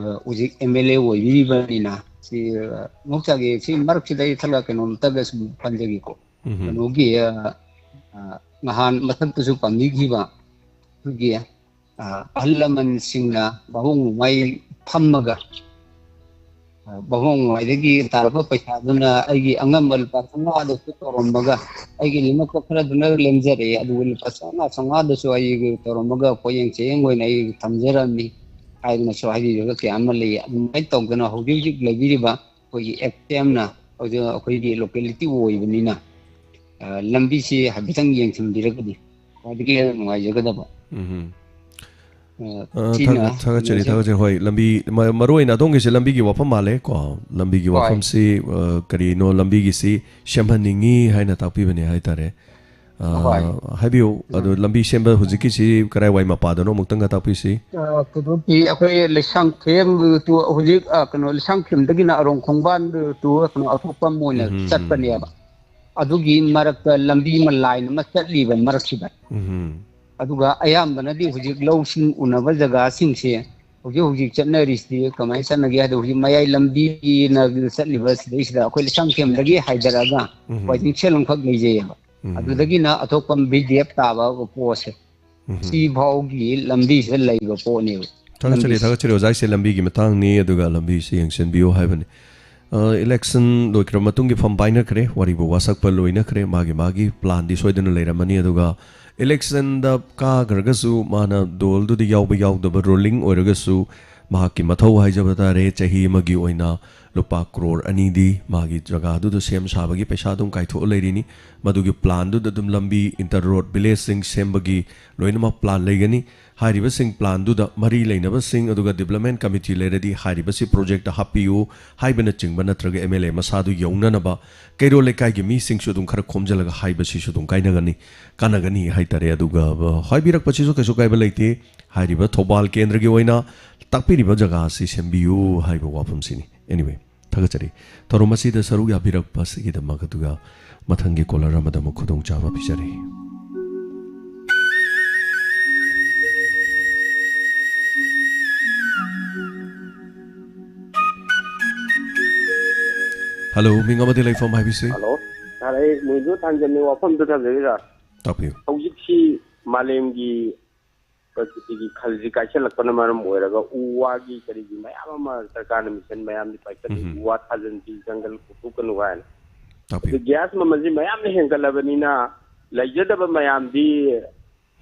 ꯑ, ꯍꯧꯖꯤꯛ ꯑꯦꯝ ꯑꯦꯜ ꯑꯦ ꯑꯣꯏꯕꯤꯔꯤꯕꯅꯤꯅ ꯁꯤ, ꯑ, ꯃꯍꯧꯁꯥꯒꯤ ꯁꯤ ꯃꯔꯛꯁꯤꯗ ꯑꯩ ꯈꯔ ꯀꯩꯅꯣꯝꯇꯒ ꯁꯨꯝ ꯄꯟꯖꯒꯦꯀꯣ꯫ ꯎꯝ꯫ ꯀꯩꯅꯣꯒꯤ, ꯑ, ꯑ, ꯅꯍꯥꯟ ꯃꯊꯛꯇꯁꯨ ꯄꯟꯕꯤꯈꯤꯕ ꯑꯩꯈꯣꯏꯒꯤ, ꯑ, ꯑꯍꯜ ꯂꯃꯟꯁꯤꯡꯅ ꯚꯥꯕꯣꯛ ꯃꯃꯥꯏ ꯐꯝꯃꯒ, ꯑ, ꯚꯥꯕꯣꯛ ꯃꯃꯥꯏꯗꯒꯤ ꯇꯥꯔꯛꯄ ꯄꯩꯁꯥꯗꯨꯅ ꯑꯩꯒꯤ ꯑꯉꯝꯕ ꯂꯨꯄꯥ ꯆꯥꯝꯃꯉꯥꯗꯁꯨ ꯇꯧꯔꯝꯃꯒ, ꯑꯩꯒꯤ ꯂꯦꯝꯃꯛꯄ ꯈꯔꯗꯨꯅ ꯂꯦꯝꯖꯔꯛꯑꯦ, ꯑꯗꯨꯒ ꯂꯨꯄꯥ ꯆꯥꯝꯃꯉꯥ, ꯆꯥꯝꯃꯉꯥꯗꯁꯨ ꯑꯩꯒꯤ ꯇꯧꯔꯝꯃꯒ ꯄꯣꯌꯦꯡ ꯆꯦꯡ ꯑꯣꯏꯅ ꯑꯩ ꯊꯝꯖꯔꯝꯃꯤ ꯍꯥꯏꯗꯅꯁꯨ ꯍꯥꯏꯕꯤꯔꯒ ꯀꯌꯥ ꯑꯃ ꯂꯩ꯫ ꯑꯗꯨꯃꯥꯏꯅ ꯇꯧꯗꯅ ꯍꯧꯖꯤꯛ ꯍꯧꯖꯤꯛ ꯂꯩꯕꯤꯔꯤꯕ ꯑꯩꯈꯣꯏꯒꯤ ꯑꯦꯛꯁ ꯑꯦꯝꯅ ꯍꯧꯖꯤꯛ ꯑꯩꯈꯣꯏꯒꯤ ꯂꯣꯀꯦꯂꯤꯇꯤ ꯑꯣꯏꯕꯅꯤꯅ, ꯑ, ꯂꯝꯕꯤꯁꯤ ꯍꯥꯏꯐꯦꯠꯇꯪ ꯌꯦꯡꯁꯤꯟꯕꯤꯔꯒꯗꯤ ꯈ꯭ꯋꯥꯏꯗꯒꯤ ꯍꯦꯟꯅ ꯅꯨꯡꯉꯥꯏꯖꯒꯗꯕ꯫ ꯎꯝ꯫ ꯑ, ꯑ, ꯁꯤꯅ ꯊꯥꯒꯠ-, ꯊꯥꯒꯠꯆꯔꯤ, ꯃꯦꯖꯔ ꯊꯥꯒꯠꯆꯔꯤ꯫ ꯍꯣꯏ, ꯂꯝꯕꯤ, ꯃ-, ꯃꯔꯨ ꯑꯣꯏꯅ ꯑꯗꯣꯝꯒꯤꯁꯦ ꯂꯝꯕꯤꯒꯤ ꯋꯥꯐꯝ ꯃꯥꯜꯂꯦ ꯀꯣ? ꯂꯝꯕꯤꯒꯤ ꯍꯣꯏ꯫ ꯋꯥꯐꯝꯁꯤ, ꯑ, ꯀꯔꯤꯅꯣ, ꯂꯝꯕꯤꯒꯤꯁꯤ ꯁꯦꯝꯍꯟꯅꯤꯡꯉꯤ ꯍꯥꯏꯅ ꯇꯥꯛꯄꯤꯕꯅꯦ ꯍꯥꯏꯇꯥꯔꯦ꯫ ꯑ, ꯍꯣꯏ꯫ ꯍꯥꯏꯕꯤꯌꯨ, ꯑꯗꯣ ꯎꯝ꯫ ꯂꯝꯕꯤ ꯁꯦꯝꯕ ꯍꯧꯖꯤꯛꯀꯤꯁꯤ ꯀꯔꯥꯏꯋꯥꯏ ꯃꯄꯥꯗꯅꯣ ꯑꯃꯨꯛꯇꯪꯒ ꯇꯥꯛꯄꯤꯁꯤ꯫ ꯑ, ꯀꯩꯅꯣꯒꯤ ꯑꯩꯈꯣꯏ ꯂꯩꯁꯥꯡꯊꯦꯝ to ꯍꯧꯖꯤꯛ, ꯑ, ꯀꯩꯅꯣ, ꯂꯩꯁꯥꯡꯊꯦꯝꯗꯒꯤꯅ ꯑꯔꯣꯡ ꯈꯣꯡꯕꯥꯟ to ꯀꯩꯅꯣ ꯑꯊꯣꯛꯄꯝ ꯑꯣꯏꯅ ꯎꯝ, ꯎꯝ, ꯎꯝ, ꯆꯠꯄꯅꯦꯕ꯫ ꯎꯝ꯫ ꯑꯗꯨꯒꯤ ꯃꯔꯛꯇ ꯂꯝꯕꯤ ꯑꯃ, ꯂꯥꯏꯟ ꯑꯃ ꯆꯠꯂꯤꯕ ꯃꯔꯛꯁꯤꯗ꯫ ꯎꯝ꯫ ꯑꯗꯨꯒ ꯑꯌꯥꯝꯕꯅꯗꯤ ꯍꯧꯖꯤꯛ ꯂꯧꯁꯤꯡ ꯎꯅꯕ ꯖꯒꯥꯁꯤꯡꯁꯦ, ꯍꯧꯖꯤꯛ ꯍꯧꯖꯤꯛ ꯆꯠꯅꯔꯤꯁꯤꯗꯤ ꯀꯃꯥꯏꯅ ꯆꯠꯅꯒꯦ ꯍꯥꯏꯗ, ꯍꯧꯖꯤꯛ ꯃꯌꯥꯏ ꯂꯝꯕꯤꯅ ꯆꯠꯂꯤꯕ ꯁꯤꯗꯩꯁꯤꯗ ꯑꯩꯈꯣꯏ ꯂꯩꯁꯥꯡꯊꯦꯝꯗꯒꯤ ꯍꯥꯏꯊꯔꯛꯑꯒ ꯎꯝ꯫ ꯋꯥꯏꯗꯤꯡꯁꯦꯜ ꯑꯃꯈꯛ ꯂꯩꯖꯩꯑꯕ꯫ ꯎꯝ꯫ ꯑꯗꯨꯗꯒꯤꯅ ꯑꯇꯣꯞꯄ ꯕꯤ ꯗꯤ ꯑꯦꯐ ꯇꯥꯕ ꯄꯣꯠꯁꯦ ꯎꯝ꯫ ꯁꯤ ꯐꯥꯎꯒꯤ ꯂꯝꯕꯤꯁꯤꯗ ꯂꯩꯕ ꯄꯣꯠꯅꯦꯕ꯫ ꯊꯥꯒꯠꯆꯔꯤ, ꯂꯝꯕꯤꯁꯦ꯫ ꯊꯥꯒꯠꯆꯔꯤ꯫ ꯑꯣꯖꯥ, ꯑꯩꯁꯦ ꯂꯝꯕꯤꯒꯤ ꯃꯇꯥꯡꯅꯤ, ꯑꯗꯨꯒ ꯂꯝꯕꯤꯁꯤ ꯌꯦꯡꯁꯤꯟꯕꯤꯌꯨ ꯍꯥꯏꯕꯅꯤ꯫ ꯑ, election ꯂꯣꯏꯈ꯭ꯔ ꯃꯇꯨꯡꯒꯤ ꯐꯝ ꯄꯥꯏꯅꯈ꯭ꯔꯦ, ꯋꯥꯔꯤꯕꯨ ꯋꯥꯁꯛꯄ ꯂꯣꯏꯅꯈ꯭ꯔꯦ, ꯃꯥꯒꯤ ꯃꯥꯒꯤ planꯗꯤ ꯁꯣꯏꯗꯅ ꯂꯩꯔꯝꯃꯅꯤ꯫ ꯑꯗꯨꯒ electionꯗ ꯀꯥꯈ꯭ꯔꯒꯁꯨ, ꯃꯥꯅ ꯗꯣꯜꯗꯨꯗ ꯌꯥꯎꯕ ꯌꯥꯎꯗꯕ, ruling ꯑꯣꯏꯔꯒꯁꯨ, ꯃꯍꯥꯛꯀꯤ ꯃꯊꯧ ꯍꯥꯏꯖꯕ ꯇꯥꯔꯦ, ꯆꯍꯤ ꯑꯃꯒꯤ ꯑꯣꯏꯅ ꯂꯨꯄꯥ ꯀ꯭ꯔꯣꯔ ꯑꯅꯤꯗꯤ ꯃꯥꯒꯤ ꯖꯒꯥꯗꯨꯗ ꯁꯦꯝ ꯁꯥꯕꯒꯤ ꯄꯩꯁꯥ ꯑꯗꯨꯝ ꯀꯥꯏꯊꯣꯛꯑ ꯂꯩꯔꯤꯅꯤ꯫ ꯃꯗꯨꯒꯤ planꯗꯨꯗ ꯑꯗꯨꯝ ꯂꯝꯕꯤ, inter road, villageꯁꯤꯡ ꯁꯦꯝꯕꯒꯤ ꯂꯣꯏꯅꯃꯛ plan ꯂꯩꯒꯅꯤ꯫ ꯍꯥꯏꯔꯤꯕꯁꯤꯡ planꯗꯨꯗ ꯃꯔꯤ ꯂꯩꯅꯕꯁꯤꯡ, ꯑꯗꯨꯒ development committee ꯂꯩꯔꯗꯤ ꯍꯥꯏꯔꯤꯕꯁꯤ projectꯇ ꯍꯥꯞꯄꯤꯌꯨ ꯍꯥꯏꯕꯅꯆꯤꯡꯕ, ꯅꯠꯇ꯭ꯔꯒ ꯑꯦꯝ ꯑꯦꯜ ꯑꯦ ꯃꯁꯥꯗꯨ ꯌꯧꯅꯅꯕ ꯀꯩꯔꯣꯜ ꯂꯩꯀꯥꯏꯒꯤ ꯃꯤꯁꯤꯡꯁꯨ ꯑꯗꯨꯝ ꯈꯔ ꯈꯣꯝꯖꯤꯜꯂꯒ ꯍꯥꯏꯕꯁꯤꯁꯨ ꯑꯗꯨꯝ ꯀꯥꯏꯅꯒꯅꯤ, ꯀꯥꯟꯅꯒꯅꯤ ꯍꯥꯏꯇꯥꯔꯦ꯫ ꯑꯗꯨꯒ, ꯑ, ꯍꯥꯏꯕꯤꯔꯛꯄꯁꯤꯁꯨ ꯀꯩꯁꯨ ꯀꯥꯏꯕ ꯂꯩꯇꯦ꯫ ꯍꯥꯏꯔꯤꯕ ꯊꯧꯕꯥꯜ ꯀꯦꯟꯗ꯭ꯔꯒꯤ ꯑꯣꯏꯅ ꯇꯥꯛꯄꯤꯔꯤꯕ ꯖꯒꯥ ꯑꯁꯤ ꯁꯦꯝꯕꯤꯌꯨ ꯍꯥꯏꯕ ꯋꯥꯐꯝꯁꯤꯅꯤ꯫ Anyway, ꯊꯥꯒꯠꯆꯔꯤ꯫ ꯊꯧꯔꯝ ꯑꯁꯤꯗ ꯁꯔꯨꯛ ꯌꯥꯕꯤꯔꯛꯄ ꯑꯁꯤꯒꯤꯗꯃꯛ, ꯑꯗꯨꯒ ꯃꯊꯪꯒꯤ caller ꯑꯃꯗ ꯑꯃꯨꯛ ꯈꯨꯗꯣꯡꯆꯥꯕ ꯄꯤꯖꯔꯤ꯫ Hello, ꯃꯤꯡ ꯑꯃꯗꯤ ꯂꯩꯐꯝ ꯍꯥꯏꯕꯤꯁꯤ꯫ Hello, ꯁꯥꯔ, ꯑꯩ ꯃꯣꯏꯗꯨ ꯊꯥꯡꯖꯝꯅꯤ, ꯋꯥꯐꯝꯗꯨ ꯊꯝꯖꯒꯦ, ꯁꯥꯔ꯫ ꯇꯥꯛꯄꯤꯌꯨ꯫ ꯍꯧꯖꯤꯛꯁꯤ ꯃꯥꯂꯦꯝꯒꯤ ꯄ꯭ꯔꯀ꯭ꯔꯤꯇꯤꯒꯤ ꯈꯜꯁꯤ ꯀꯥꯏꯁꯜꯂꯛꯄꯅ ꯃꯔꯝ ꯑꯣꯏꯔꯒ ꯎ ꯋꯥꯒꯤ ꯀꯔꯤꯒꯤ ꯃꯌꯥꯝ ꯑꯃ ꯁꯔꯀꯥꯔꯅ ꯃꯤꯁꯟ ꯃꯌꯥꯝꯗꯤ ꯄꯥꯏꯈꯠꯂꯤ, ꯎꯝ꯫ ꯎ ꯋꯥ ꯊꯥꯖꯤꯟꯁꯤ, ꯖꯪꯒꯜ ꯀꯣꯛꯊꯣꯛꯀꯅꯨ ꯍꯥꯏꯅ꯫ ꯇꯥꯛꯄꯤꯌꯨ꯫ ꯑꯗꯨ ꯒ꯭ꯌꯥꯁ ꯃꯃꯜꯁꯤ ꯃꯌꯥꯝꯅ ꯍꯦꯟꯒꯠꯂꯕꯅꯤꯅ ꯂꯩꯖꯗꯕ ꯃꯌꯥꯝꯗꯤ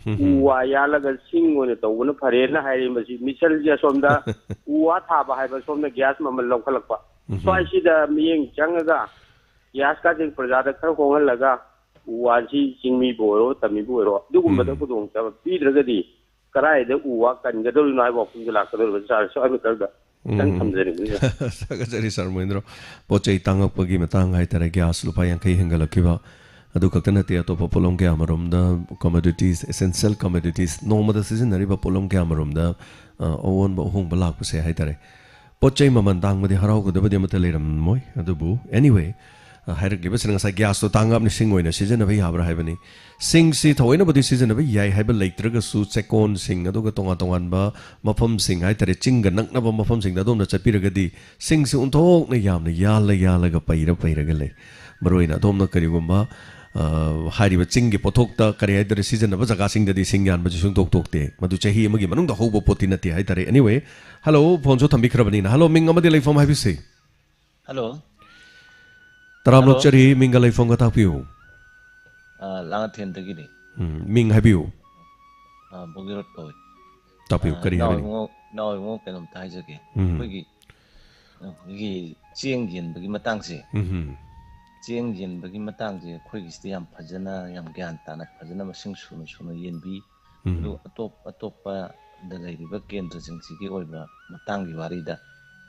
ꯎꯝ꯫ ꯎ ꯋꯥ ꯌꯥꯜꯂꯒ ꯁꯤꯡ ꯑꯣꯏꯅ ꯇꯧꯕꯅ ꯐꯔꯦꯅ ꯍꯥꯏꯔꯤ꯫ ꯃꯁꯤ ꯃꯤꯁꯜꯁꯦ ꯑꯁꯣꯝꯗ ꯎ ꯋꯥ ꯊꯥꯕ ꯍꯥꯏꯕ ꯁꯣꯝꯗ ꯒ꯭ꯌꯥꯁ ꯃꯃꯜ ꯂꯧꯈꯠꯂꯛꯄ꯫ ꯎꯝ꯫ ꯁ꯭ꯋꯥꯏꯁꯤꯗ ꯃꯤꯠꯌꯦꯡ ꯆꯪꯉꯒ ꯒ꯭ꯌꯥꯁ ꯀꯥꯁꯦ ꯄ꯭ꯔꯖꯥꯗ ꯈꯔ ꯍꯣꯡꯍꯜꯂꯒ ꯎ ꯋꯥꯁꯤ ꯆꯤꯡꯃꯤꯕꯨ ꯑꯣꯏꯔꯣ, ꯇꯝꯃꯤꯕꯨ ꯑꯣꯏꯔꯣ, ꯑꯗꯨꯒꯨꯝꯕꯗ ꯎꯝ꯫ ꯈꯨꯗꯣꯡꯆꯥꯕ ꯄꯤꯗ꯭ꯔꯒꯗꯤ ꯀꯗꯥꯏꯗ ꯎ ꯋꯥ ꯀꯟꯒꯗꯧꯔꯤꯅꯣ ꯍꯥꯏꯕ ꯋꯥꯐꯝꯗꯨ ꯂꯥꯛꯀꯗꯧꯔꯤꯕ ꯁꯥꯔ ꯁ꯭ꯋꯥꯏ ꯃꯇꯝꯗ ꯈꯤꯇꯪ ꯎꯝ꯫ ꯊꯝꯖꯅꯤꯡꯕꯅꯤꯗ꯫ ꯊꯥꯒꯠꯆꯔꯤ, ꯁꯥꯔ ꯃꯣꯍꯦꯟꯗ꯭ꯔꯣ꯫ ꯄꯣꯠ ꯆꯩ ꯇꯥꯡꯉꯛꯄꯒꯤ ꯃꯇꯥꯡ ꯍꯥꯏꯇꯥꯔꯦ, ꯒ꯭ꯌꯥꯁ ꯂꯨꯄꯥ ꯌꯥꯡꯈꯩ ꯍꯦꯟꯒꯠꯂꯛꯈꯤꯕ, ꯑꯗꯨ ꯈꯛꯇ ꯅꯠꯇꯦ, ꯑꯇꯣꯞꯄ ꯄꯣꯠꯂꯝ ꯀꯌꯥ ꯃꯔꯨꯝꯗ, commodities, essential commodities, ꯅꯣꯡꯃꯗ ꯁꯤꯖꯤꯟꯅꯔꯤꯕ ꯄꯣꯠꯂꯝ ꯀꯌꯥ ꯃꯔꯨꯝꯗ, ꯑ, ꯑꯑꯣꯟꯕ ꯑꯍꯣꯡꯕ ꯂꯥꯛꯄꯁꯦ ꯍꯥꯏꯇꯥꯔꯦ꯫ ꯄꯣꯠ ꯆꯩ ꯃꯃꯜ ꯇꯥꯡꯕꯗꯤ ꯍꯔꯥꯎꯒꯗꯕꯗꯤ ꯑꯃꯠꯇ ꯂꯩꯔꯝꯃꯣꯏ, ꯑꯗꯨꯕꯨ anyway, ꯍꯥꯏꯔꯛꯂꯤꯕꯁꯤꯅ ꯉꯁꯥꯏ ꯒ꯭ꯌꯥꯁꯇꯣ ꯇꯥꯡꯉꯕꯅꯤ, ꯁꯤꯡ ꯑꯣꯏꯅ ꯁꯤꯖꯤꯟꯅꯕ ꯌꯥꯕ꯭ꯔꯥ ꯍꯥꯏꯕꯅꯤ꯫ ꯁꯤꯡꯁꯤ ꯊꯑꯣꯏꯅꯕꯨꯗꯤ ꯁꯤꯖꯤꯟꯅꯕ ꯌꯥꯏ ꯍꯥꯏꯕ ꯂꯩꯇ꯭ꯔꯒꯁꯨ, ꯆꯦꯛꯀꯣꯟꯁꯤꯡ, ꯑꯗꯨꯒ ꯇꯣꯉꯥꯟ ꯇꯣꯉꯥꯟꯕ ꯃꯐꯝꯁꯤꯡ ꯍꯥꯏꯇꯥꯔꯦ, ꯆꯤꯡꯒ ꯅꯛꯅꯕ ꯃꯐꯝꯁꯤꯡꯗ ꯑꯗꯣꯝꯅ ꯆꯠꯄꯤꯔꯒꯗꯤ, ꯁꯤꯡꯁꯤ ꯑꯣꯟꯊꯣꯛꯅ ꯌꯥꯝꯅ ꯌꯥꯜꯂ ꯌꯥꯜꯂꯒ ꯄꯩꯔ ꯄꯩꯔꯒ ꯂꯩ꯫ ꯃꯔꯨꯑꯣꯏꯅ ꯑꯗꯣꯝꯅ ꯀꯔꯤꯒꯨꯝꯕ, ꯑ, ꯍꯥꯏꯔꯤꯕ ꯆꯤꯡꯒꯤ ꯄꯣꯠꯊꯣꯛꯇ, ꯀꯔꯤ ꯍꯥꯏꯇꯥꯔꯦ, ꯁꯤꯖꯤꯟꯅꯕ ꯖꯒꯥꯁꯤꯡꯗꯗꯤ ꯁꯤꯡ ꯌꯥꯟꯕꯁꯤ ꯁꯨꯡꯇꯣꯛ ꯇꯣꯛꯇꯦ꯫ ꯃꯗꯨ ꯆꯍꯤ ꯑꯃꯒꯤ ꯃꯅꯨꯡꯗ ꯍꯧꯕ ꯄꯣꯠꯇꯤ ꯅꯠꯇꯦ ꯍꯥꯏꯇꯥꯔꯦ꯫ Anyway, hello, ꯐꯣꯟꯁꯨ ꯊꯝꯕꯤꯈ꯭ꯔꯕꯅꯤꯅ꯫ Hello, ꯃꯤꯡ ꯑꯃꯗꯤ ꯂꯩꯐꯝ ꯍꯥꯏꯕꯤꯁꯤ꯫ Hello꯫ ꯇꯔꯥꯝꯅ Hello꯫ ꯑꯣꯛꯆꯔꯤ, ꯃꯤꯡꯒ ꯂꯩꯐꯝꯒ ꯇꯥꯛꯄꯤꯌꯨ꯫ ꯑ, ꯂꯥꯡꯉꯊꯦꯟꯗꯒꯤꯅꯤ꯫ ꯎꯝ, ꯃꯤꯡ ꯍꯥꯏꯕꯤꯌꯨ꯫ ꯑ, ꯕꯣꯒꯤꯔꯣꯠ ꯀꯧꯏ꯫ ꯇꯥꯛꯄꯤꯌꯨ, ꯑ, ꯀꯔꯤ ꯏꯅꯥꯎ ꯍꯥꯏꯕꯤꯅꯤꯡ- ꯏꯕꯨꯡꯉꯣ, ꯏꯅꯥꯎ ꯏꯕꯨꯡꯉꯣ, ꯀꯩꯅꯣꯝꯇ ꯍꯥꯏꯖꯒꯦ꯫ ꯎꯝ꯫ ꯑꯩꯈꯣꯏꯒꯤ, ꯑꯩꯈꯣꯏꯒꯤ ꯆꯦꯡ ꯌꯦꯟꯕꯒꯤ ꯃꯇꯥꯡꯁꯦ, ꯎꯝ꯫ ꯆꯦꯡ ꯌꯦꯟꯕꯒꯤ ꯃꯇꯥꯡꯁꯦ ꯑꯩꯈꯣꯏꯒꯤꯁꯤꯗ ꯌꯥꯝ ꯐꯖꯅ, ꯌꯥꯝ ꯒ꯭ꯌꯥꯟ ꯇꯥꯅ, ꯐꯖꯅ ꯃꯁꯤꯡ ꯁꯨꯅ ꯁꯨꯅ ꯌꯦꯟꯕꯤ꯫ ꯎꯝ꯫ ꯑꯗꯨ ꯑꯇꯣꯞ ꯑꯇꯣꯞꯄꯗ ꯂꯩꯔꯤꯕ ꯀꯦꯟꯗ꯭ꯔꯁꯤꯡꯁꯤꯒꯤ ꯑꯣꯏꯕ ꯃꯇꯥꯡꯒꯤ ꯋꯥꯔꯤꯗ,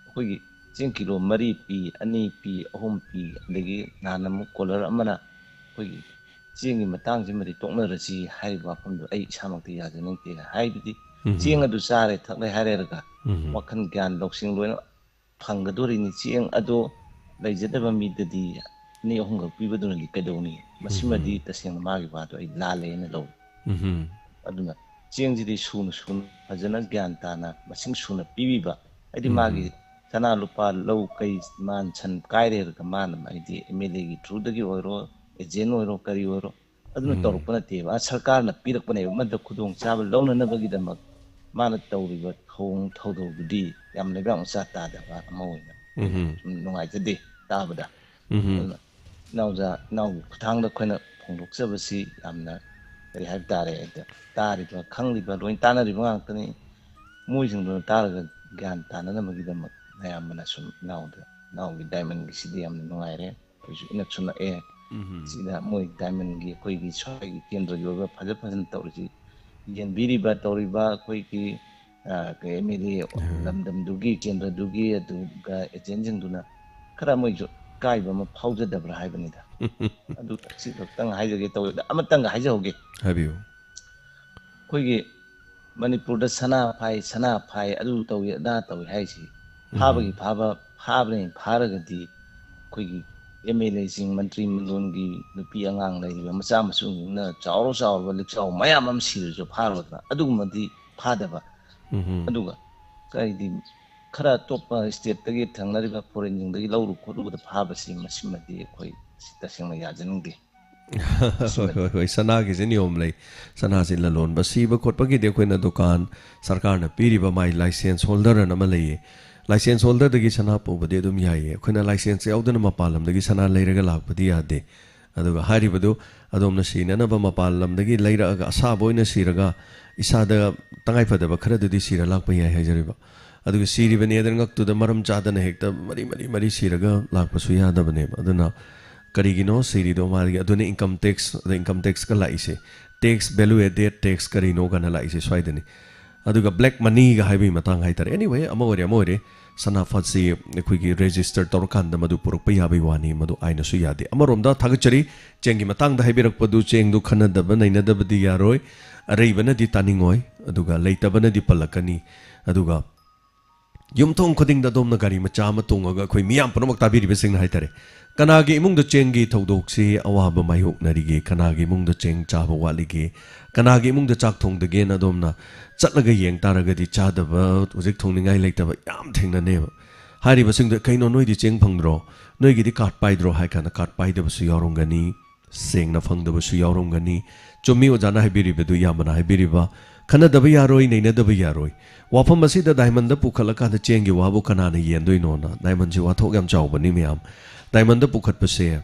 ꯑꯩꯈꯣꯏꯒꯤ ꯆꯦꯡ ꯀꯤꯂꯣ ꯃꯔꯤ ꯄꯤ, ꯑꯅꯤ ꯄꯤ, ꯑꯍꯨꯝ ꯄꯤ, ꯑꯗꯒꯤ ꯅꯍꯥꯟ ꯑꯃꯨꯛ caller ꯑꯃꯅ ꯑꯩꯈꯣꯏꯒꯤ ꯆꯦꯡꯒꯤ ꯃꯇꯥꯡꯁꯤꯃꯗꯤ ꯇꯣꯛꯅꯔꯁꯤ ꯍꯥꯏꯔꯤꯕ ꯋꯥꯐꯝꯗꯣ ꯑꯩ ꯏꯁꯥꯃꯛꯇꯤ ꯌꯥꯖꯅꯤꯡꯗꯦ꯫ ꯍꯥꯏꯕꯗꯤ ꯎꯝ꯫ ꯆꯦꯡ ꯑꯗꯨ ꯆꯥꯔꯦ ꯊꯛꯂꯦ ꯍꯥꯏꯔꯦꯔꯒ ꯎꯝ꯫ ꯋꯥꯈꯜ ꯒ꯭ꯌꯥꯟ ꯂꯧꯁꯤꯡ ꯂꯣꯏꯅ ꯐꯪꯒꯗꯣꯔꯤꯅꯤ꯫ ꯆꯦꯡ ꯑꯗꯣ ꯂꯩꯖꯗꯕ ꯃꯤꯗꯗꯤ ꯑꯅꯤ ꯑꯍꯨꯝꯈꯛ ꯄꯤꯕꯗꯨꯅꯗꯤ ꯀꯩꯗꯧꯅꯤ? ꯃꯁꯤꯃꯗꯤ ꯎꯝ꯫ ꯇꯁꯦꯡꯅ ꯃꯥꯒꯤ ꯋꯥꯗꯣ ꯑꯩ ꯂꯥꯜꯂꯦꯅ ꯂꯧꯏ꯫ ꯎꯝ꯫ ꯑꯗꯨꯅ ꯆꯦꯡꯁꯤꯗꯤ ꯁꯨꯅ ꯁꯨꯅ ꯐꯖꯅ ꯒ꯭ꯌꯥꯟ ꯇꯥꯅ ꯃꯁꯤꯡ ꯁꯨꯅ ꯄꯤꯕꯤꯕ, ꯍꯥꯏꯗꯤ ꯎꯝ꯫ ꯃꯥꯒꯤ ꯁꯅꯥ ꯂꯨꯄꯥ ꯂꯧ ꯀꯩ ꯃꯥꯟ ꯁꯟ ꯀꯥꯏꯔꯦꯔꯒ ꯃꯥꯅ ꯍꯥꯏꯗꯤ MLAꯒꯤ throughꯗꯒꯤ ꯑꯣꯏꯔꯣ, agent ꯑꯣꯏꯔꯣ, ꯀꯔꯤ ꯑꯣꯏꯔꯣ, ꯑꯗꯨꯅ ꯎꯝ꯫ ꯇꯧꯔꯛꯄ ꯅꯠꯇꯦꯕ꯫ ꯑ, ꯁꯔꯀꯥꯔꯅ ꯄꯤꯔꯛꯄꯅꯦꯕ꯫ ꯃꯗꯨ ꯈꯨꯗꯣꯡꯆꯥꯕ ꯂꯧꯅꯅꯕꯒꯤꯗꯃꯛ ꯃꯥꯅ ꯇꯧꯔꯤꯕ ꯊꯧꯑꯣꯡ ꯊꯧꯗꯧꯗꯨꯗꯤ ꯌꯥꯝ ꯂꯩꯕꯥꯛ ꯃꯆꯥ ꯇꯥꯗꯕ ꯑꯃ ꯑꯣꯏꯅ ꯎꯝ꯫ ꯁꯨꯝ ꯅꯨꯡꯉꯥꯏꯖꯗꯦ ꯇꯥꯕꯗ꯫ ꯎꯝ꯫ ꯑꯗꯨꯅ ꯏꯅꯥꯎꯖꯥ-, ꯏꯅꯥꯎꯒꯤ ꯈꯨꯠꯊꯥꯡꯗ ꯑꯩꯈꯣꯏꯅ ꯐꯣꯡꯗꯣꯛꯆꯕꯁꯤ ꯌꯥꯝꯅ, ꯀꯔꯤ ꯍꯥꯏꯕ ꯇꯥꯔꯦ, ꯇꯥꯔꯤꯕ, ꯈꯪꯂꯤꯕ, ꯂꯣꯏ ꯇꯥꯅꯔꯤꯕ ꯉꯥꯛꯇꯅꯤ꯫ ꯃꯣꯏꯁꯤꯡꯗꯨꯅ ꯇꯥꯔꯒ ꯒ꯭ꯌꯥꯟ ꯇꯥꯅꯅꯕꯒꯤꯗꯃꯛ ꯃꯌꯥꯝꯕꯅ ꯁꯨꯝ ꯏꯅꯥꯎꯗ, ꯏꯅꯥꯎꯒꯤ Diamondꯒꯤꯁꯤꯗꯤ ꯌꯥꯝꯅ ꯅꯨꯡꯉꯥꯏꯔꯦ꯫ ꯑꯩꯈꯣꯏꯁꯨ ꯏꯅꯛꯁꯨ ꯅꯛꯑꯦ꯫ ꯎꯝ꯫ ꯁꯤꯗ ꯃꯣꯏ Diamondꯒꯤ ꯑꯩꯈꯣꯏꯒꯤ ꯁ꯭ꯋꯥꯏꯒꯤ ꯀꯦꯟꯗ꯭ꯔꯒꯤ ꯑꯣꯏꯕ ꯐꯖ ꯐꯖꯅ ꯇꯧꯔꯤꯁꯤ, ꯌꯦꯟꯕꯤꯔꯤꯕ, ꯇꯧꯔꯤꯕ ꯑꯩꯈꯣꯏꯒꯤ, ꯑ, ꯀꯩ MLA ꯎꯝ꯫ ꯂꯝꯗꯝꯗꯨꯒꯤ, ꯀꯦꯟꯗ꯭ꯔꯗꯨꯒꯤ, ꯑꯗꯨꯒ agentꯁꯤꯡꯗꯨꯅ ꯈꯔ ꯃꯣꯏꯁꯨ ꯏꯀꯥꯏꯕ ꯑꯃ ꯐꯥꯎꯖꯗꯕ꯭ꯔꯥ ꯍꯥꯏꯕꯅꯤꯗ꯫ ꯑꯗꯨ ꯁꯤ ꯈꯛꯇꯪ ꯍꯥꯏꯖꯒꯦ ꯇꯧꯋꯦ꯫ ꯑꯗ ꯑꯃꯇꯪꯒ ꯍꯥꯏꯖꯍꯧꯒꯦ꯫ ꯍꯥꯏꯕꯤꯌꯨ꯫ ꯑꯩꯈꯣꯏꯒꯤ ꯃꯅꯤꯄꯨꯔꯗ ꯁꯅꯥ ꯐꯥꯏ, ꯁꯅꯥ ꯐꯥꯏ, ꯑꯗꯨ ꯇꯧꯏ, ꯑꯗꯥ ꯇꯧꯏ ꯍꯥꯏꯁꯤ, ꯎꯝ꯫ ꯐꯥꯕꯒꯤ ꯐꯥꯕ, ꯐꯥꯕꯅꯤ ꯐꯥꯔꯒꯗꯤ ꯑꯩꯈꯣꯏꯒꯤ ꯑꯦꯝ ꯑꯦꯜ ꯑꯦꯁꯤꯡ, ꯃꯟꯇ꯭ꯔꯤ ꯃꯟꯗꯣꯟꯒꯤ ꯅꯨꯄꯤ ꯑꯉꯥꯡ ꯂꯩꯔꯤꯕ ꯃꯆꯥ ꯃꯁꯨꯁꯤꯡꯅ ꯆꯥꯎꯔ ꯆꯥꯎꯔꯕ ꯂꯤꯛꯆꯥꯎ ꯃꯌꯥꯝ ꯑꯃ ꯁꯤꯔꯁꯨ ꯐꯥꯔꯣꯗꯅ, ꯑꯗꯨꯒꯨꯝꯕꯗꯤ ꯐꯥꯗꯕ꯫ ꯎꯝ ꯑꯗꯨꯒ ꯀꯔꯤꯗꯤ ꯈꯔ ꯑꯇꯣꯞꯄ ꯁ꯭ꯇꯦꯠꯇꯒꯤ ꯊꯪꯅꯔꯤꯕ ꯐꯣꯔꯦꯟꯁꯤꯡꯗꯒꯤ ꯂꯧꯔꯨ ꯈꯣꯠꯂꯨꯕꯗ ꯐꯥꯕꯁꯤ, ꯃꯁꯤꯃꯗꯤ ꯑꯩꯈꯣꯏ ꯁꯤ ꯇꯁꯦꯡꯅ ꯌꯥꯖꯅꯤꯡꯗꯦ꯫ ꯍꯣꯏ ꯍꯣꯏ ꯍꯣꯏ, ꯁꯅꯥꯒꯤꯁꯦ ꯅꯤꯌꯣꯝ ꯂꯩ꯫ ꯁꯅꯥꯁꯤ ꯂꯂꯣꯟꯕ ꯁꯤꯕ ꯈꯣꯠꯄꯒꯤꯗꯤ ꯑꯩꯈꯣꯏꯅ ꯗꯨꯀꯥꯟ, ꯁꯔꯀꯥꯔꯅ ꯄꯤꯔꯤꯕ ꯃꯥꯏ ꯂꯥꯏꯁꯦꯟꯁ ꯍꯣꯜꯗꯔ ꯑꯅ ꯑꯃ ꯂꯩꯌꯦ꯫ ꯂꯥꯏꯁꯦꯟꯁ ꯍꯣꯜꯗꯔꯗꯒꯤ ꯁꯅꯥ ꯄꯨꯕꯗꯤ ꯑꯗꯨꯝ ꯌꯥꯏꯌꯦ꯫ ꯑꯩꯈꯣꯏꯅ ꯂꯥꯏꯁꯦꯟꯁ ꯌꯥꯎꯗꯅ ꯃꯄꯥꯟ ꯂꯝꯗꯒꯤ ꯁꯅꯥ ꯂꯩꯔꯒ ꯂꯥꯛꯄꯗꯤ ꯌꯥꯗꯦ꯫ ꯑꯗꯨꯒ ꯍꯥꯏꯔꯤꯕꯗꯨ ꯑꯗꯣꯝꯅ ꯁꯤꯅꯅꯕ ꯃꯄꯥꯟ ꯂꯝꯗꯒꯤ ꯂꯩꯔꯛꯑꯒ ꯑꯁꯥꯕ ꯑꯣꯏꯅ ꯁꯤꯔꯒ ꯏꯁꯥꯗ ꯇꯉꯥꯏꯐꯗꯕ ꯈꯔꯗꯨꯗꯤ ꯁꯤꯔ ꯂꯥꯛꯄ ꯌꯥꯏ ꯍꯥꯏꯖꯔꯤꯕ꯫ ꯑꯗꯨꯒ ꯁꯤꯔꯤꯕꯅꯤ ꯍꯥꯏꯗꯅ ꯉꯛꯇꯨꯗ ꯃꯔꯝ ꯆꯥꯗꯅ ꯍꯦꯛꯇ ꯃꯔꯤ ꯃꯔꯤ ꯃꯔꯤ ꯁꯤꯔꯒ ꯂꯥꯛꯄꯁꯨ ꯌꯥꯗꯕꯅꯦꯕ꯫ ꯑꯗꯨꯅ ꯀꯔꯤꯒꯤꯅꯣ ꯁꯤꯔꯤꯗꯣ? ꯃꯥꯒꯤ ꯑꯗꯨꯅ ꯏꯟꯀꯝ ꯇꯦꯛꯁ, ꯑꯗ ꯏꯟꯀꯝ ꯇꯦꯛꯁꯀ ꯂꯥꯛꯏꯁꯦ꯫ ꯇꯦꯛꯁ, ꯚꯦꯂꯨ ꯑꯦꯗꯦꯠ ꯇꯦꯛꯁ ꯀꯔꯤꯅꯣ ꯀꯥꯏꯅ ꯂꯥꯛꯏꯁꯦ ꯁ꯭ꯋꯥꯏꯗꯅꯤ꯫ ꯑꯗꯨꯒ ꯕ꯭ꯂꯦꯛ ꯃꯅꯤꯒ ꯍꯥꯏꯕꯒꯤ ꯃꯇꯥꯡ ꯍꯥꯏꯇꯥꯔꯦ꯫ Anyway, ꯑꯃ ꯑꯣꯏꯔꯦ ꯑꯃ ꯑꯣꯏꯔꯦ, ꯁꯅꯥ ꯐꯠꯁꯤ ꯑꯩꯈꯣꯏꯒꯤ ꯔꯦꯖꯤꯁꯇꯔ ꯇꯧꯔꯀꯥꯟꯗ ꯃꯗꯨ ꯄꯨꯔꯛꯄ ꯌꯥꯕꯒꯤ ꯋꯥꯅꯤ, ꯃꯗꯨ ꯑꯥꯏꯟꯅꯁꯨ ꯌꯥꯗꯦ꯫ ꯑꯃꯔꯣꯝꯗ ꯊꯥꯒꯠꯆꯔꯤ, ꯆꯦꯡꯒꯤ ꯃꯇꯥꯡꯗ ꯍꯥꯏꯕꯤꯔꯛꯄꯗꯨ꯫ ꯆꯦꯡꯗꯨ ꯈꯟꯅꯗꯕ ꯅꯩꯅꯗꯕꯗꯤ ꯌꯥꯔꯣꯏ꯫ ꯑꯔꯩꯕꯅꯗꯤ ꯇꯥꯅꯤꯡꯉꯣꯏ, ꯑꯗꯨꯒ ꯂꯩꯇꯕꯅꯗꯤ ꯄꯜꯂꯛꯀꯅꯤ꯫ ꯑꯗꯨꯒ ꯌꯨꯝꯊꯣꯡ ꯈꯨꯗꯤꯡꯗ ꯑꯗꯣꯝꯅ ꯒꯥꯔꯤ ꯃꯆꯥ ꯑꯃ ꯇꯣꯡꯉꯒ, ꯑꯩꯈꯣꯏ ꯃꯤꯌꯥꯝ ꯄꯨꯝꯅꯃꯛ ꯇꯥꯕꯤꯔꯤꯕꯁꯤꯡꯅ ꯍꯥꯏꯇꯥꯔꯦ, ꯀꯅꯥꯒꯤ ꯏꯃꯨꯡꯗ ꯆꯦꯡꯒꯤ ꯊꯧꯗꯣꯛꯁꯤ ꯑꯋꯥꯕ ꯃꯥꯌꯣꯛꯅꯔꯤꯒꯦ, ꯀꯅꯥꯒꯤ ꯏꯃꯨꯡꯗ ꯆꯦꯡ ꯆꯥꯕ ꯋꯥꯠꯂꯤꯒꯦ, ꯀꯅꯥꯒꯤ ꯏꯃꯨꯡꯗ ꯆꯥꯛ ꯊꯣꯡꯗꯒꯦꯅ ꯑꯗꯣꯝꯅ ꯆꯠꯂꯒ ꯌꯦꯡ ꯇꯥꯔꯒꯗꯤ, ꯆꯥꯗꯕ, ꯍꯧꯖꯤꯛ ꯊꯣꯡꯅꯤꯡꯉꯥꯏ ꯂꯩꯇꯕ ꯌꯥꯝ ꯊꯦꯡꯅꯅꯦꯕ꯫ ꯍꯥꯏꯔꯤꯕꯁꯤꯡꯗꯣ, "ꯀꯩꯅꯣ, ꯅꯣꯏꯗꯤ ꯆꯦꯡ ꯐꯪꯗ꯭ꯔꯣ? ꯅꯣꯏꯒꯤꯗꯤ ꯀꯥꯔꯠ ꯄꯥꯏꯗ꯭ꯔꯣ?" ꯍꯥꯏ ꯀꯥꯟꯗ ꯀꯥꯔꯠ ꯄꯥꯏꯗꯕꯁꯨ ꯌꯥꯎꯔꯝꯒꯅꯤ, ꯁꯦꯡꯅ ꯐꯪꯗꯕꯁꯨ ꯌꯥꯎꯔꯝꯒꯅꯤ꯫ ꯆꯨꯝꯃꯤ ꯑꯣꯖꯥꯅ ꯍꯥꯏꯕꯤꯔꯤꯕꯗꯨ, ꯏꯌꯥꯝꯕꯅ ꯍꯥꯏꯕꯤꯔꯤꯕ, ꯈꯟꯅꯗꯕ ꯌꯥꯔꯣꯏ, ꯅꯩꯅꯗꯕ ꯌꯥꯔꯣꯏ꯫ ꯋꯥꯐꯝ ꯑꯁꯤꯗ ꯗꯥꯏꯃꯟꯗ ꯄꯨꯈꯠꯂꯀꯥꯟꯗ ꯆꯦꯡꯒꯤ ꯋꯥꯕꯨ ꯀꯅꯥꯅ ꯌꯦꯟꯗꯣꯏꯅꯣꯅ? ꯗꯥꯏꯃꯟꯁꯤ ꯋꯥꯊꯣꯛ ꯌꯥꯝ ꯆꯥꯎꯕꯅꯤ ꯃꯌꯥꯝ꯫ ꯗꯥꯏꯃꯟꯗ ꯄꯨꯈꯠꯄꯁꯦ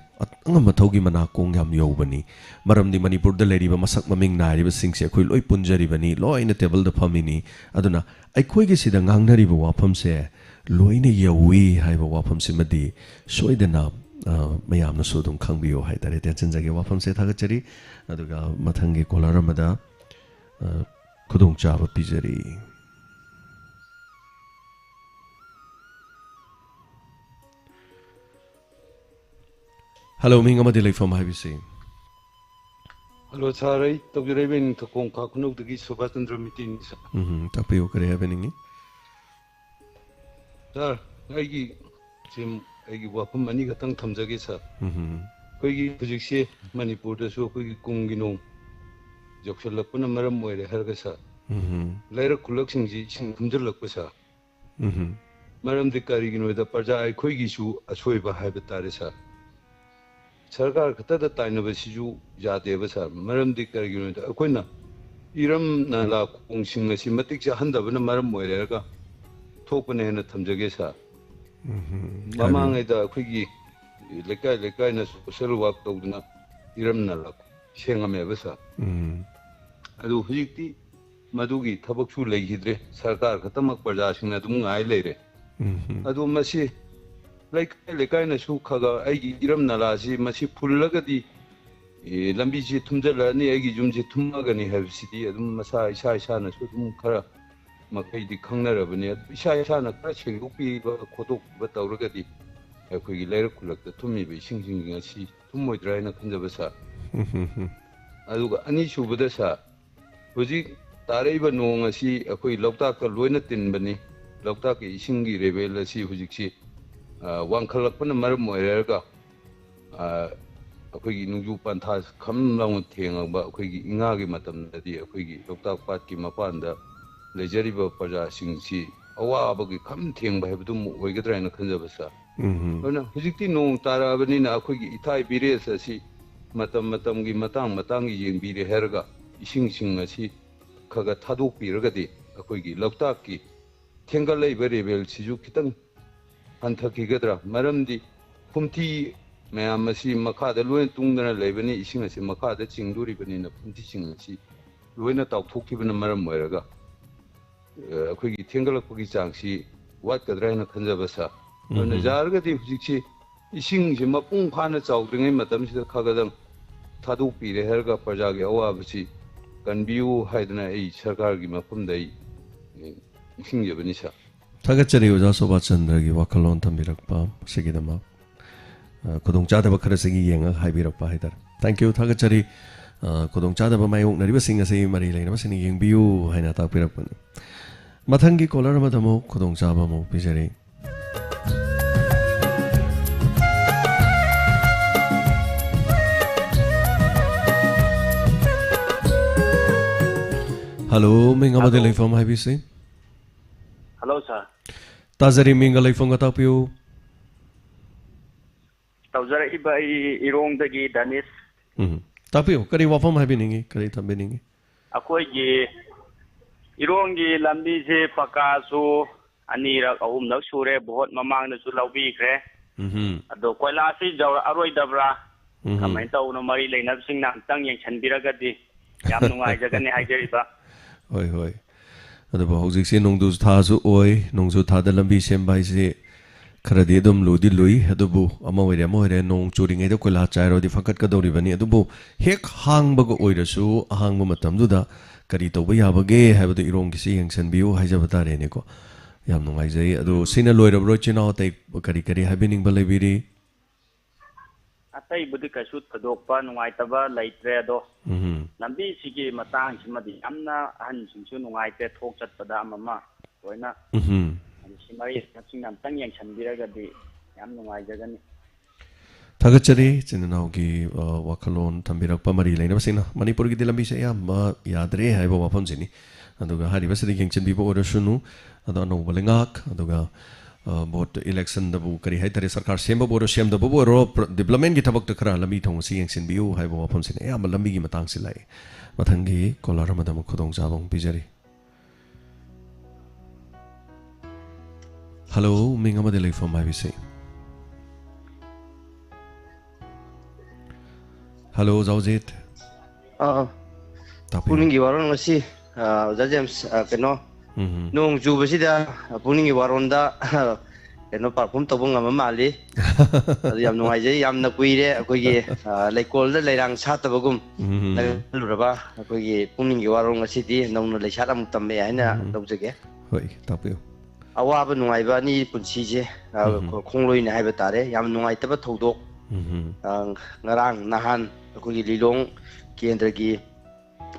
ꯑꯉꯝ ꯑꯊꯧꯒꯤ ꯃꯅꯥꯀꯣꯡ ꯌꯥꯝ ꯌꯧꯕꯅꯤ꯫ ꯃꯔꯝꯗꯤ ꯃꯅꯤꯄꯨꯔꯗ ꯂꯩꯔꯤꯕ ꯃꯁꯛ ꯃꯃꯤꯡ ꯅꯥꯏꯔꯤꯕꯁꯤꯡꯁꯦ ꯑꯩꯈꯣꯏ ꯂꯣꯏ ꯄꯨꯟꯖꯔꯤꯕꯅꯤ, ꯂꯣꯏꯅ ꯇꯦꯕꯜꯗ ꯐꯝꯃꯤꯅꯤ꯫ ꯑꯗꯨꯅ ꯑꯩꯈꯣꯏꯒꯤ ꯁꯤꯗ ꯉꯥꯡꯅꯔꯤꯕ ꯋꯥꯐꯝꯁꯦ ꯂꯣꯏꯅ ꯌꯧꯏ ꯍꯥꯏꯕ ꯋꯥꯐꯝꯁꯤꯃꯗꯤ ꯁꯣꯏꯗꯅ, ꯑ, ꯃꯌꯥꯝꯅꯁꯨ ꯑꯗꯨꯝ ꯈꯪꯕꯤꯌꯨ ꯍꯥꯏꯇꯥꯔꯦ꯫ ꯇꯦꯟꯁꯤꯟꯖꯒꯦ꯫ ꯋꯥꯐꯝꯁꯦ ꯊꯥꯒꯠꯆꯔꯤ꯫ ꯑꯗꯨꯒ ꯃꯊꯪꯒꯤ ꯀꯣꯂꯔ ꯑꯃꯗ, ꯑ, ꯈꯨꯗꯣꯡꯆꯥꯕ ꯄꯤꯖꯔꯤ꯫ ꯍꯜꯂꯣ, ꯃꯤꯡ ꯑꯃꯗꯤ ꯂꯩꯐꯝ ꯍꯥꯏꯕꯤꯁꯤ꯫ ꯍꯜꯂꯣ ꯁꯥꯔ, ꯑꯩ ꯇꯧꯖꯔꯛꯏꯕ ꯅꯤꯡꯊꯧꯈꯣꯡ ꯈꯥ ꯈꯨꯅꯧꯗꯒꯤ ꯁꯨꯕꯥꯁ ꯆꯟꯗ꯭ꯔ ꯃꯤꯇꯤꯅꯤ ꯁꯥꯔ꯫ ꯎꯝ, ꯇꯥꯛꯄꯤꯌꯨ, ꯀꯔꯤ ꯍꯥꯏꯕꯤꯅꯤꯡꯉꯤ? ꯁꯥꯔ, ꯑꯩꯒꯤ ꯁꯤ ꯑꯩꯒꯤ ꯋꯥꯐꯝ ꯑꯅꯤꯈꯛꯇꯪ ꯊꯝꯖꯒꯦ ꯁꯥꯔ꯫ ꯑꯩꯈꯣꯏꯒꯤ ꯍꯧꯖꯤꯛꯁꯦ ꯃꯅꯤꯄꯨꯔꯗꯁꯨ ꯑꯩꯈꯣꯏꯒꯤ ꯀꯨꯝꯒꯤ ꯅꯣꯡ ꯌꯧꯁꯤꯜꯂꯛꯄꯅ ꯃꯔꯝ ꯑꯣꯏꯔꯦ ꯍꯥꯏꯔꯒ ꯁꯥꯔ, ꯂꯩꯔꯛ ꯈꯨꯜꯂꯛꯁꯤꯡꯁꯤ ꯏꯁꯤꯡ ꯊꯨꯝꯖꯤꯜꯂꯛꯄ ꯁꯥꯔ꯫ ꯃꯔꯝꯗꯤ ꯀꯔꯤꯒꯤꯅꯣꯗ ꯄ꯭ꯔꯖꯥ ꯑꯩꯈꯣꯏꯒꯤꯁꯨ ꯑꯁꯣꯏꯕ ꯍꯥꯏꯕ ꯇꯥꯔꯦ ꯁꯥꯔ꯫ ꯁꯔꯀꯥꯔ ꯈꯛꯇꯗ ꯇꯥꯏꯅꯕꯁꯤꯁꯨ ꯌꯥꯗꯦꯕ ꯁꯥꯔ꯫ ꯃꯔꯝꯗꯤ ꯀꯔꯤꯒꯤꯅꯣꯗ ꯑꯩꯈꯣꯏꯅ ꯏꯔꯝ ꯅꯂꯥ ꯈꯣꯡꯁꯤꯡ ꯑꯁꯤ ꯃꯇꯤꯛ ꯆꯥꯍꯟꯗꯕꯅ ꯃꯔꯝ ꯑꯣꯏꯔꯦꯔꯒ ꯊꯣꯛꯄꯅꯦ ꯍꯥꯏꯅ ꯊꯝꯖꯒꯦ ꯁꯥꯔ꯫ ꯃꯃꯥꯡꯉꯩꯗ ꯑꯩꯈꯣꯏꯒꯤ ꯂꯩꯀꯥꯏ ꯂꯩꯀꯥꯏꯅ ꯁꯣꯁꯦꯜ ꯋꯥꯔꯛ ꯇꯧꯗꯨꯅ ꯏꯔꯝ ꯅꯂꯥ ꯁꯦꯡꯉꯝꯃꯦꯕ ꯁꯥꯔ꯫ ꯑꯗꯨ ꯍꯧꯖꯤꯛꯇꯤ ꯃꯗꯨꯒꯤ ꯊꯕꯛꯁꯨ ꯂꯩꯈꯤꯗ꯭ꯔꯦ꯫ ꯁꯔꯀꯥꯔ ꯈꯛꯇꯃꯛ ꯄ꯭ꯔꯖꯥꯁꯤꯡꯅ ꯑꯗꯨꯝ ꯉꯥꯏ ꯂꯩꯔꯦ꯫ ꯑꯗꯨ ꯃꯁꯤ ꯂꯩꯀꯥꯏ ꯂꯩꯀꯥꯏꯅꯁꯨ ꯈꯔ ꯈꯔ ꯑꯩꯒꯤ ꯏꯔꯝ ꯅꯂꯥꯁꯤ ꯃꯁꯤ ꯐꯨꯜꯂꯒꯗꯤ, ꯑꯦ, ꯂꯝꯕꯤꯁꯤ ꯊꯨꯝꯖꯤꯜꯂꯛꯑꯅꯤ, ꯑꯩꯒꯤ ꯌꯨꯝꯁꯤ ꯊꯨꯝꯃꯒꯅꯤ ꯍꯥꯏꯕꯁꯤꯗꯤ ꯑꯗꯨꯝ ꯃꯁꯥ ꯏꯁꯥ ꯏꯁꯥꯅꯁꯨ ꯑꯗꯨꯝ ꯈꯔ ꯃꯈꯩꯗꯤ ꯈꯪꯅꯔꯕꯅꯤ꯫ ꯑꯗꯨ ꯏꯁꯥ ꯏꯁꯥꯅ ꯈꯔ ꯁꯦꯡꯗꯣꯛꯄꯤꯕ ꯈꯣꯠꯇꯣꯛꯄꯤꯕ ꯇꯧꯔꯒꯗꯤ ꯑꯩꯈꯣꯏꯒꯤ ꯂꯩꯔꯛ ꯈꯨꯜꯂꯛꯇ ꯊꯨꯝꯃꯤꯕ ꯏꯁꯤꯡꯁꯤꯡ ꯑꯁꯤ ꯊꯨꯝꯃꯣꯏꯗ꯭ꯔꯥ ꯍꯥꯏꯅ ꯈꯟꯖꯕ ꯁꯥꯔ꯫ ꯑꯗꯨꯒ ꯑꯅꯤꯁꯨꯕꯗ ꯁꯥꯔ, ꯍꯧꯖꯤꯛ ꯇꯥꯔꯛꯏꯕ ꯅꯣꯡ ꯑꯁꯤ ꯑꯩꯈꯣꯏ ꯂꯣꯛꯇꯥꯛꯀ ꯂꯣꯏꯅ ꯇꯤꯟꯕꯅꯤ꯫ ꯂꯣꯛꯇꯥꯛꯀꯤ ꯏꯁꯤꯡꯒꯤ ꯂꯦꯚꯦꯜ ꯑꯁꯤ ꯍꯧꯖꯤꯛꯁꯤ, ꯑ, ꯋꯥꯡꯈꯠꯂꯛꯄꯅ ꯃꯔꯝ ꯑꯣꯏꯔꯒ, ꯑ, ꯑꯩꯈꯣꯏꯒꯤ ꯅꯣꯡꯖꯨ ꯄꯟꯊꯥ ꯈꯝ ꯂꯥꯎꯅ ꯊꯦꯡꯉꯕ ꯑꯩꯈꯣꯏꯒꯤ ꯏꯉꯥꯒꯤ ꯃꯇꯝꯗꯗꯤ ꯑꯩꯈꯣꯏꯒꯤ ꯂꯣꯛꯇꯥꯛ ꯄꯥꯠꯀꯤ ꯃꯄꯥꯟꯗ ꯂꯩꯖꯔꯤꯕ ꯄ꯭ꯔꯖꯥꯁꯤꯡꯁꯤ ꯑꯋꯥꯕꯒꯤ ꯈꯝ ꯊꯦꯡꯕ ꯍꯥꯏꯕꯗꯨꯃ ꯑꯣꯏꯒꯗ꯭ꯔꯥ ꯍꯥꯏꯅ ꯈꯟꯖꯕ ꯁꯥꯔ꯫ ꯑꯗꯨꯅ ꯍꯧꯖꯤꯛꯇꯤ ꯅꯣꯡ ꯇꯥꯔꯛꯑꯕꯅꯤꯅ ꯑꯩꯈꯣꯏꯒꯤ ꯏꯊꯥꯏ ꯚꯤꯂꯦꯖ ꯑꯁꯤ ꯃꯇꯝ ꯃꯇꯝꯒꯤ ꯃꯇꯥꯡ ꯃꯇꯥꯡꯒꯤ ꯌꯦꯡꯕꯤꯔꯦ ꯍꯥꯏꯔꯒ ꯏꯁꯤꯡꯁꯤꯡ ꯑꯁꯤ ꯈꯔ ꯈꯔ ꯊꯥꯗꯣꯛꯄꯤꯔꯒꯗꯤ ꯑꯩꯈꯣꯏꯒꯤ ꯂꯣꯛꯇꯥꯛꯀꯤ ꯊꯦꯡꯒꯠꯂꯛꯏꯕ ꯂꯦꯚꯦꯜꯁꯤꯁꯨ ꯈꯤꯇꯪ ꯍꯟꯊꯈꯤꯒꯗ꯭ꯔꯥ? ꯃꯔꯝꯗꯤ ꯐꯨꯝꯊꯤ ꯃꯌꯥꯝ ꯑꯁꯤ ꯃꯈꯥꯗ ꯂꯣꯏꯅ ꯇꯨꯡꯗꯅ ꯂꯩꯕꯅꯤ, ꯏꯁꯤꯡ ꯑꯁꯤ ꯃꯈꯥꯗ ꯆꯤꯡꯗꯣꯔꯤꯕꯅꯤꯅ ꯐꯨꯝꯊꯤꯁꯤꯡ ꯑꯁꯤ ꯂꯣꯏꯅ ꯇꯥꯎꯊꯣꯛꯈꯤꯕꯅ ꯃꯔꯝ ꯑꯣꯏꯔꯒ, ꯑ, ꯑꯩꯈꯣꯏꯒꯤ ꯊꯦꯡꯒꯠꯂꯛꯄꯒꯤ ꯆꯥꯡꯁꯤ ꯋꯥꯠꯀꯗ꯭ꯔꯥ ꯍꯥꯏꯅ ꯈꯟꯖꯕ ꯁꯥꯔ꯫ ꯑꯗꯨꯅ ꯌꯥꯔꯒꯗꯤ ꯍꯧꯖꯤꯛꯁꯤ ꯏꯁꯤꯡꯁꯤ ꯃꯄꯨꯡ ꯐꯥꯅ ꯆꯥꯎꯗ꯭ꯔꯤꯉꯩ ꯃꯇꯝꯁꯤꯗ ꯈꯔ ꯈꯔꯗꯪ ꯊꯥꯗꯣꯛꯄꯤꯔꯦ ꯍꯥꯏꯔꯒ ꯄ꯭ꯔꯖꯥꯒꯤ ꯑꯋꯥꯕꯁꯤ ꯀꯟꯕꯤꯌꯨ ꯍꯥꯏꯗꯅ ꯑꯩ ꯁꯔꯀꯥꯔꯒꯤ ꯃꯐꯝꯗ ꯑꯩ, ꯑꯦ, ꯅꯤꯡꯁꯤꯡꯖꯕꯅꯤ ꯁꯥꯔ꯫ ꯊꯥꯒꯠꯆꯔꯤ ꯑꯣꯖꯥ ꯁꯣꯚꯥ ꯆꯟꯗ꯭ꯔꯒꯤ ꯋꯥꯈꯜꯂꯣꯟ ꯊꯝꯕꯤꯔꯛꯄ ꯑꯁꯤꯒꯤꯗꯃꯛ꯫ ꯑ, ꯈꯨꯗꯣꯡꯆꯥꯗꯕ ꯈꯔꯁꯤꯒꯤ ꯌꯦꯡꯉꯒ ꯍꯥꯏꯕꯤꯔꯛꯄ ꯍꯥꯏꯇꯥꯔꯦ꯫ Thank you, ꯊꯥꯒꯠꯆꯔꯤ꯫ ꯑ, ꯈꯨꯗꯣꯡꯆꯥꯗꯕ ꯃꯥꯌꯣꯛꯅꯔꯤꯕꯁꯤꯡ ꯑꯁꯤ ꯃꯔꯤ ꯂꯩꯅꯕꯁꯤꯡꯅ ꯌꯦꯡꯕꯤꯌꯨ ꯍꯥꯏꯅ ꯇꯥꯛꯄꯤꯔꯛꯄꯅꯤ꯫ ꯃꯊꯪꯒꯤ ꯀꯣꯂꯔ ꯑꯃꯗ ꯑꯃꯨꯛ ꯈꯨꯗꯣꯡꯆꯥꯕ ꯑꯃꯨꯛ ꯄꯤꯖꯔꯤ꯫ ꯍꯜꯂꯣ, ꯃꯤꯡ ꯑꯃꯗꯤ ꯍꯜꯂꯣ꯫ ꯂꯩꯐꯝ ꯍꯥꯏꯕꯤꯁꯤ꯫ ꯍꯜꯂꯣ ꯁꯥꯔ꯫ ꯇꯥꯖꯔꯤ, ꯃꯤꯡꯒ ꯂꯩꯐꯝꯒ ꯇꯥꯛꯄꯤꯌꯨ꯫ ꯇꯧꯖꯔꯛꯏꯕ ꯑꯩ ꯏꯔꯣꯡꯗꯒꯤ ꯗꯅꯤꯁ꯫ ꯎꯝ꯫ ꯇꯥꯛꯄꯤꯌꯨ, ꯀꯔꯤ ꯋꯥꯐꯝ ꯍꯥꯏꯕꯤꯅꯤꯡꯉꯤ, ꯀꯔꯤ ꯊꯝꯕꯤꯅꯤꯡꯉꯤ? ꯑꯩꯈꯣꯏꯒꯤ ꯏꯔꯣꯡꯒꯤ ꯂꯝꯕꯤꯁꯦ ꯄꯀꯥꯁꯨ ꯑꯅꯤꯔꯛ ꯑꯍꯨꯝꯂꯛ ꯁꯨꯔꯦ, ꯚꯣꯠ ꯃꯃꯥꯡꯗꯁꯨ ꯂꯧꯕꯤꯈ꯭ꯔꯦ꯫ ꯎꯝ꯫ ꯑꯗꯣ ꯀꯣꯏꯂꯥꯁꯁꯤ ꯌꯧꯔꯛꯑꯔꯣꯏꯗꯕ꯭ꯔꯥ? ꯎꯝ꯫ ꯀꯃꯥꯏꯅ ꯇꯧꯕꯅꯣ? ꯃꯔꯤ ꯂꯩꯅꯕꯁꯤꯡꯅ ꯑꯝꯇꯪ ꯌꯦꯡꯁꯤꯟꯕꯤꯔꯒꯗꯤ ꯌꯥꯝ ꯅꯨꯡꯉꯥꯏꯖꯒꯅꯤ ꯍꯥꯏꯖꯔꯤꯕ꯫ ꯍꯣꯏ, ꯍꯣꯏ꯫ ꯑꯗꯨꯕꯨ ꯍꯧꯖꯤꯛꯁꯦ ꯅꯣꯡꯖꯨ ꯊꯥꯁꯨ ꯑꯣꯏ, ꯅꯣꯡꯖꯨ ꯊꯥꯗ ꯂꯝꯕꯤ ꯁꯦꯝꯕ ꯍꯥꯏꯁꯦ ꯈꯔꯗꯤ ꯑꯗꯨꯝ ꯂꯨꯗꯤ ꯂꯨꯏ꯫ ꯑꯗꯨꯕꯨ ꯑꯃ ꯑꯣꯏꯔꯦ ꯑꯃ ꯑꯣꯏꯔꯦ, ꯅꯣꯡ ꯆꯨꯔꯤꯉꯩꯗ ꯀꯣꯏꯂꯥ ꯆꯥꯏꯔꯨꯔꯗꯤ ꯐꯀꯠꯀꯗꯧꯔꯤꯕꯅꯤ꯫ ꯑꯗꯗꯨꯕꯨ ꯍꯦꯛ ꯍꯥꯡꯕꯒ ꯑꯣꯏꯔꯁꯨ ꯑꯍꯥꯡꯕ ꯃꯇꯝꯗꯨꯗ ꯀꯔꯤ ꯇꯧꯕ ꯌꯥꯕꯒꯦ ꯍꯥꯏꯕꯗꯨ ꯏꯔꯣꯡꯒꯤꯁꯤ ꯌꯦꯡꯁꯤꯟꯕꯤꯌꯨ ꯍꯥꯏꯖꯕ ꯇꯥꯔꯦꯅꯦꯀꯣ꯫ ꯌꯥꯝ ꯅꯨꯡꯉꯥꯏꯖꯩ꯫ ꯑꯗꯨ ꯁꯤꯅ ꯂꯣꯏꯔꯕ꯭ꯔꯣ, ꯏꯆꯤꯟ ꯏꯅꯥꯎ? ꯑꯇꯩ ꯀꯔꯤ ꯀꯔꯤ ꯍꯥꯏꯕꯤꯅꯤꯡꯕ ꯂꯩꯕꯤꯔꯤ? ꯑꯇꯩꯕꯨꯗꯤ ꯀꯩꯁꯨ ꯊꯣꯏꯗꯣꯛꯄ ꯅꯨꯡꯉꯥꯏꯇꯕ ꯂꯩꯇ꯭ꯔꯦ, ꯑꯗꯣ ꯎꯝ꯫ ꯂꯝꯕꯤꯁꯤꯒꯤ ꯃꯇꯥꯡꯁꯤꯃꯗꯤ ꯌꯥꯝꯅ ꯑꯍꯟꯁꯤꯡꯁꯨ ꯅꯨꯡꯉꯥꯏꯇꯦ, ꯊꯣꯛ ꯆꯠꯄꯗ ꯑꯃ ꯑꯃ ꯂꯣꯏꯅ꯫ ꯎꯝ꯫ ꯑꯗꯨ ꯁꯤ ꯃꯔꯤ ꯂꯩꯅꯕꯁꯤꯡꯅ ꯑꯝꯇꯪ ꯌꯦꯡꯁꯤꯟꯕꯤꯔꯒꯗꯤ ꯌꯥꯝ ꯅꯨꯡꯉꯥꯏꯖꯒꯅꯤ꯫ ꯊꯥꯒꯠꯆꯔꯤ꯫ ꯏꯆꯤꯟ ꯏꯅꯥꯎꯒꯤ, ꯑ, ꯋꯥꯈꯜꯂꯣꯟ ꯊꯝꯕꯤꯔꯛꯄ ꯃꯔꯤ ꯂꯩꯅꯕꯁꯤꯡꯅ꯫ ꯃꯅꯤꯄꯨꯔꯒꯤꯗꯤ ꯂꯝꯕꯤꯁꯦ ꯑꯌꯥꯝꯕ ꯌꯥꯗ꯭ꯔꯦ ꯍꯥꯏꯕ ꯋꯥꯐꯝꯁꯤꯅꯤ꯫ ꯑꯗꯨꯒ ꯍꯥꯏꯔꯤꯕꯁꯤꯗ ꯌꯦꯡꯁꯤꯟꯕꯤꯕ ꯑꯣꯏꯔꯁꯅꯨ꯫ ꯑꯗꯣ ꯑꯅꯧꯕ ꯂꯩꯉꯥꯛ, ꯑꯗꯨꯒ, ꯑ, ꯚꯣꯠ ꯏꯂꯦꯛꯁꯟꯗꯕꯨ ꯀꯔꯤ ꯍꯥꯏꯇꯥꯔꯦ, ꯁꯔꯀꯥꯔ ꯁꯦꯝꯕꯕꯨ ꯑꯣꯏꯔꯣ ꯁꯦꯝꯗꯕꯕꯨ ꯑꯣꯏꯔꯣ, ꯄ꯭ꯔ-, ꯗꯤꯕ꯭ꯂꯞꯃꯦꯟꯒꯤ ꯊꯕꯛꯇ ꯈꯔ ꯂꯝꯕꯤ ꯊꯣꯡ ꯑꯁꯤ ꯌꯦꯡꯁꯤꯟꯕꯤꯌꯨ ꯍꯥꯏꯕ ꯋꯥꯐꯝꯁꯤꯅꯤ꯫ ꯑꯌꯥꯝꯕ ꯂꯝꯕꯤꯒꯤ ꯃꯇꯥꯡꯁꯤ ꯂꯥꯛꯏ꯫ ꯃꯊꯪꯒꯤ ꯀꯣꯂꯔ ꯑꯃꯗ ꯑꯃꯨꯛ ꯈꯨꯗꯣꯡꯆꯥꯕ ꯑꯃꯨꯛ ꯄꯤꯖꯔꯤ꯫ ꯍꯜꯂꯣ, ꯃꯤꯡ ꯑꯃꯗꯤ ꯂꯩꯐꯝ ꯍꯥꯏꯕꯤꯁꯤ꯫ ꯍꯜꯂꯣ, ꯑꯣꯖꯥ ꯑꯣꯖꯤꯠ꯫ ꯑꯥ, ꯇꯥꯛꯄꯤꯌꯨ꯫ ꯄꯨꯛꯅꯤꯡꯒꯤ ꯋꯥꯔꯣꯜ ꯉꯁꯤ, ꯑꯥ, ꯑꯣꯖꯥ ꯖꯦꯝꯁ, ꯑꯥ, ꯀꯩꯅꯣ, ꯎꯝ꯫ ꯅꯣꯡ ꯆꯨꯕꯁꯤꯗ ꯄꯨꯛꯅꯤꯡꯒꯤ ꯋꯥꯔꯣꯜꯗ ꯀꯩꯅꯣ perform ꯇꯧꯕ ꯉꯝꯕ ꯃꯥꯜꯂꯤ꯫ ꯑꯗꯨ ꯌꯥꯝ ꯅꯨꯡꯉꯥꯏꯖꯩ꯫ ꯌꯥꯝꯅ ꯀꯨꯏꯔꯦ ꯑꯩꯈꯣꯏꯒꯤ, ꯑꯥ, ꯂꯩꯀꯣꯜꯗ ꯂꯩꯔꯥꯡ ꯁꯥꯠꯇꯕꯒꯨꯝ ꯎꯝ꯫ ꯈꯜꯂꯨꯔꯕ ꯑꯩꯈꯣꯏꯒꯤ ꯄꯨꯛꯅꯤꯡꯒꯤ ꯋꯥꯔꯣꯜ ꯉꯁꯤꯗꯤ ꯅꯧꯅ ꯂꯩꯁꯥꯠ ꯑꯃꯨꯛ ꯇꯝꯃꯦ ꯍꯥꯏꯅ ꯎꯝ꯫ ꯂꯧꯖꯒꯦ꯫ ꯍꯣꯏ, ꯇꯥꯛꯄꯤꯌꯨ꯫ ꯑꯋꯥꯕ ꯅꯨꯡꯉꯥꯏꯕ ꯑꯅꯤ ꯄꯨꯟꯁꯤꯁꯦ, ꯑꯥ, ꯎꯝ꯫ ꯈꯣꯡꯂꯣꯏꯅꯦ ꯍꯥꯏꯕ ꯇꯥꯔꯦ꯫ ꯌꯥꯝ ꯅꯨꯡꯉꯥꯏꯇꯕ ꯊꯧꯗꯣꯛ꯫ ꯎꯝ꯫ ꯑ, ꯉꯔꯥꯡ ꯅꯍꯥꯟ ꯑꯩꯈꯣꯏꯒꯤ ꯂꯤꯂꯣꯡ ꯀꯦꯟꯗ꯭ꯔꯒꯤ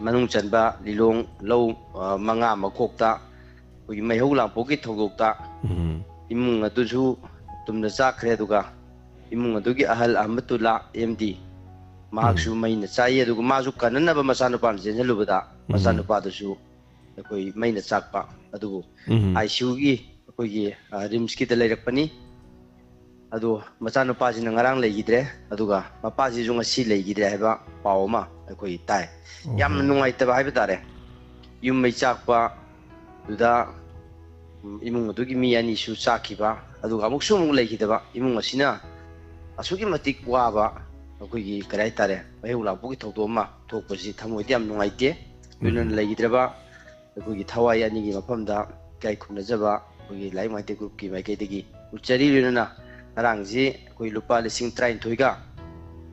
ꯃꯅꯨꯡ ꯆꯟꯕ ꯂꯤꯂꯣꯡ ꯂꯧ, ꯑ, ꯃꯉꯥ ꯃꯀꯣꯛꯇ ꯑꯩꯈꯣꯏꯒꯤ ꯃꯩꯍꯧ ꯂꯥꯡꯄꯣꯛꯀꯤ ꯊꯧꯗꯣꯛꯇ ꯎꯝ꯫ ꯏꯃꯨꯡ ꯑꯗꯨꯁꯨ ꯇꯨꯝꯅ ꯆꯥꯛꯈ꯭ꯔꯦ꯫ ꯑꯗꯨꯒ ꯏꯃꯨꯡ ꯑꯗꯨꯒꯤ ꯑꯍꯜ ꯑꯍꯃꯗꯨꯜꯂꯥ ꯑꯦꯝ ꯗꯤ ꯃꯍꯥꯛꯁꯨ ꯃꯩꯅ ꯆꯥꯏ꯫ ꯑꯗꯨꯒ ꯃꯥꯁꯨ ꯀꯟꯅꯅꯕ ꯃꯆꯥꯅꯨꯄꯥꯅ ꯆꯦꯟꯁꯤꯜꯂꯨꯕꯗ ꯃꯆꯥꯅꯨꯄꯥꯗꯨꯁꯨ ꯑꯩꯈꯣꯏ ꯃꯩꯅ ꯆꯥꯛꯄ꯫ ꯑꯗꯨꯕꯨ ꯎꯝ꯫ ꯑꯥꯏ ꯁꯤ ꯌꯨꯒꯤ ꯑꯩꯈꯣꯏꯒꯤ, ꯑ, ꯔꯤꯝꯁꯀꯤꯗ ꯂꯩꯔꯛꯄꯅꯤ꯫ ꯑꯗꯣ ꯃꯆꯥꯅꯨꯄꯥꯁꯤꯅ ꯉꯔꯥꯡ ꯂꯩꯈꯤꯗ꯭ꯔꯦ, ꯑꯗꯨꯒ ꯃꯄꯥꯁꯤꯁꯨ ꯉꯁꯤ ꯂꯩꯈꯤꯗ꯭ꯔꯦ ꯍꯥꯏꯕ ꯄꯥꯎ ꯑꯃ ꯑꯩꯈꯣꯏ ꯇꯥꯏ꯫ ꯌꯥꯝꯅ ꯅꯨꯡꯉꯥꯏꯇꯕ ꯍꯥꯏꯕ ꯇꯥꯔꯦ꯫ ꯌꯨꯝ ꯃꯩ ꯆꯥꯛꯄꯗꯨꯗ, ꯎꯝ, ꯏꯃꯨꯡ ꯑꯗꯨꯒꯤ ꯃꯤ ꯑꯅꯤꯁꯨ ꯆꯥꯛꯈꯤꯕ, ꯑꯗꯨꯒ ꯑꯃꯨꯛꯁꯨ ꯑꯃꯨꯛ ꯂꯩꯈꯤꯗꯕ ꯏꯃꯨꯡ ꯑꯁꯤꯅ ꯑꯁꯨꯛꯀꯤ ꯃꯇꯤꯛ ꯋꯥꯕ, ꯑꯩꯈꯣꯏꯒꯤ ꯀꯔꯤ ꯍꯥꯏꯇꯥꯔꯦ, ꯃꯩꯍꯧ ꯂꯥꯡꯄꯣꯛꯀꯤ ꯊꯧꯗꯣꯛ ꯑꯃ ꯊꯣꯛꯄꯁꯤ ꯊꯃꯣꯏꯗ ꯌꯥꯝ ꯅꯨꯡꯉꯥꯏꯇꯦ꯫ ꯂꯣꯏꯅꯅ ꯂꯩꯈꯤꯗ꯭ꯔꯕ ꯑꯩꯈꯣꯏꯒꯤ ꯊꯋꯥꯏ ꯑꯅꯤꯒꯤ ꯃꯐꯝꯗ ꯏꯀꯥꯏ ꯈꯨꯝꯅꯖꯕ ꯑꯩꯈꯣꯏꯒꯤ ꯂꯥꯏꯔꯤꯛ ꯃꯥꯏꯇꯩ ꯒ꯭ꯔꯨꯞꯀꯤ ꯃꯥꯏꯀꯩꯗꯒꯤ ꯎꯠꯆꯔꯤ꯫ ꯂꯣꯏꯅꯅ ꯉꯔꯥꯡꯁꯤ ꯑꯩꯈꯣꯏ ꯂꯨꯄꯥ ꯂꯤꯁꯤꯡ ꯇꯔꯥꯅꯤꯊꯣꯏꯒ,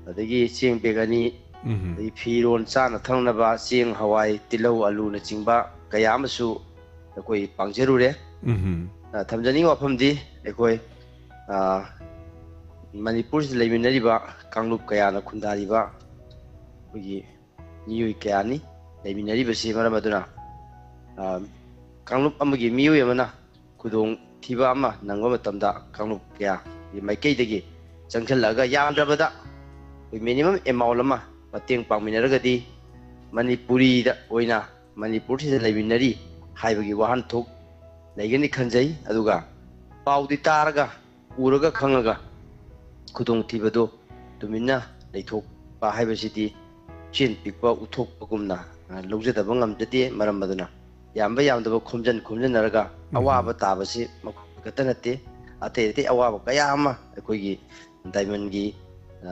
ꯑꯗꯒꯤ ꯆꯦꯡ ꯕꯦꯒ ꯑꯅꯤ, ꯎꯝ꯫ ꯑꯗꯒꯤ ꯐꯤꯔꯣꯟ, ꯆꯥꯅ ꯊꯛꯅꯕ, ꯆꯦꯡ, ꯍꯋꯥꯏ, ꯇꯤꯜꯍꯧ, ꯑꯂꯨꯅꯆꯤꯡꯕ ꯀꯌꯥ ꯑꯃꯁꯨ ꯑꯩꯈꯣꯏ ꯄꯥꯡꯖꯔꯨꯔꯦ꯫ ꯎꯝ꯫ ꯑ, ꯊꯝꯖꯅꯤꯡꯕ ꯋꯥꯐꯝꯗꯤ ꯑꯩꯈꯣꯏ, ꯑ, ꯃꯅꯤꯄꯨꯔꯁꯤꯗ ꯂꯩꯃꯤꯟꯅꯔꯤꯕ ꯀꯥꯡꯂꯨꯞ ꯀꯌꯥꯅ ꯈꯨꯟꯗꯥꯔꯤꯕ ꯑꯩꯈꯣꯏꯒꯤ ꯃꯤꯑꯣꯏ ꯀꯌꯥꯅꯤ ꯂꯩꯃꯤꯟꯅꯔꯤꯕꯁꯤ꯫ ꯃꯔꯝ ꯑꯗꯨꯅ, ꯑ, ꯀꯥꯡꯂꯨꯞ ꯑꯃꯒꯤ ꯃꯤꯑꯣꯏ ꯑꯃꯅ ꯈꯨꯗꯣꯡꯊꯤꯕ ꯑꯃ ꯅꯪꯕ ꯃꯇꯝꯗ ꯀꯥꯡꯂꯨꯞ ꯀꯌꯥꯒꯤ ꯃꯥꯏꯀꯩꯗꯒꯤ ꯆꯪꯁꯤꯜꯂꯛꯑꯒ ꯌꯥꯝꯗ꯭ꯔꯕꯗ ꯑꯩꯈꯣꯏ minimum amount ꯑꯃ ꯃꯇꯦꯡ ꯄꯥꯡꯃꯤꯟꯅꯔꯒꯗꯤ ꯃꯅꯤꯄꯨꯔꯤꯗ ꯑꯣꯏꯅ ꯃꯅꯤꯄꯨꯔꯁꯤꯗ ꯂꯩꯃꯤꯟꯅꯔꯤ ꯍꯥꯏꯕꯒꯤ ꯋꯥꯍꯟꯊꯣꯛ ꯂꯩꯒꯅꯤ ꯈꯟꯖꯩ꯫ ꯑꯗꯨꯒ ꯄꯥꯎꯗꯤ ꯇꯥꯔꯒ, ꯎꯔꯒ, ꯈꯪꯉꯒ ꯈꯨꯗꯣꯡꯊꯤꯕꯗꯨ ꯇꯨꯃꯤꯟꯅ ꯂꯩꯊꯣꯛꯄ ꯍꯥꯏꯕꯁꯤꯗꯤ ꯆꯤꯟ ꯄꯤꯛꯄ ꯎꯠꯊꯣꯛꯄꯒꯨꯝꯅ, ꯑ, ꯂꯧꯖꯗꯕ ꯉꯝꯖꯗꯦ꯫ ꯃꯔꯝ ꯑꯗꯨꯅ ꯌꯥꯝꯕ ꯌꯥꯝꯗꯕ ꯈꯣꯝꯖꯤꯟ ꯈꯣꯝꯖꯤꯟꯅꯔꯒ ꯑꯋꯥꯕ ꯇꯥꯕꯁꯤ ꯃꯈꯣꯏ ꯈꯛꯇ ꯅꯠꯇꯦ, ꯑꯇꯩ ꯑꯇꯩ ꯑꯋꯥꯕ ꯀꯌꯥ ꯑꯃ ꯑꯩꯈꯣꯏꯒꯤ ꯗꯥꯏꯃꯟꯒꯤ, ꯑ,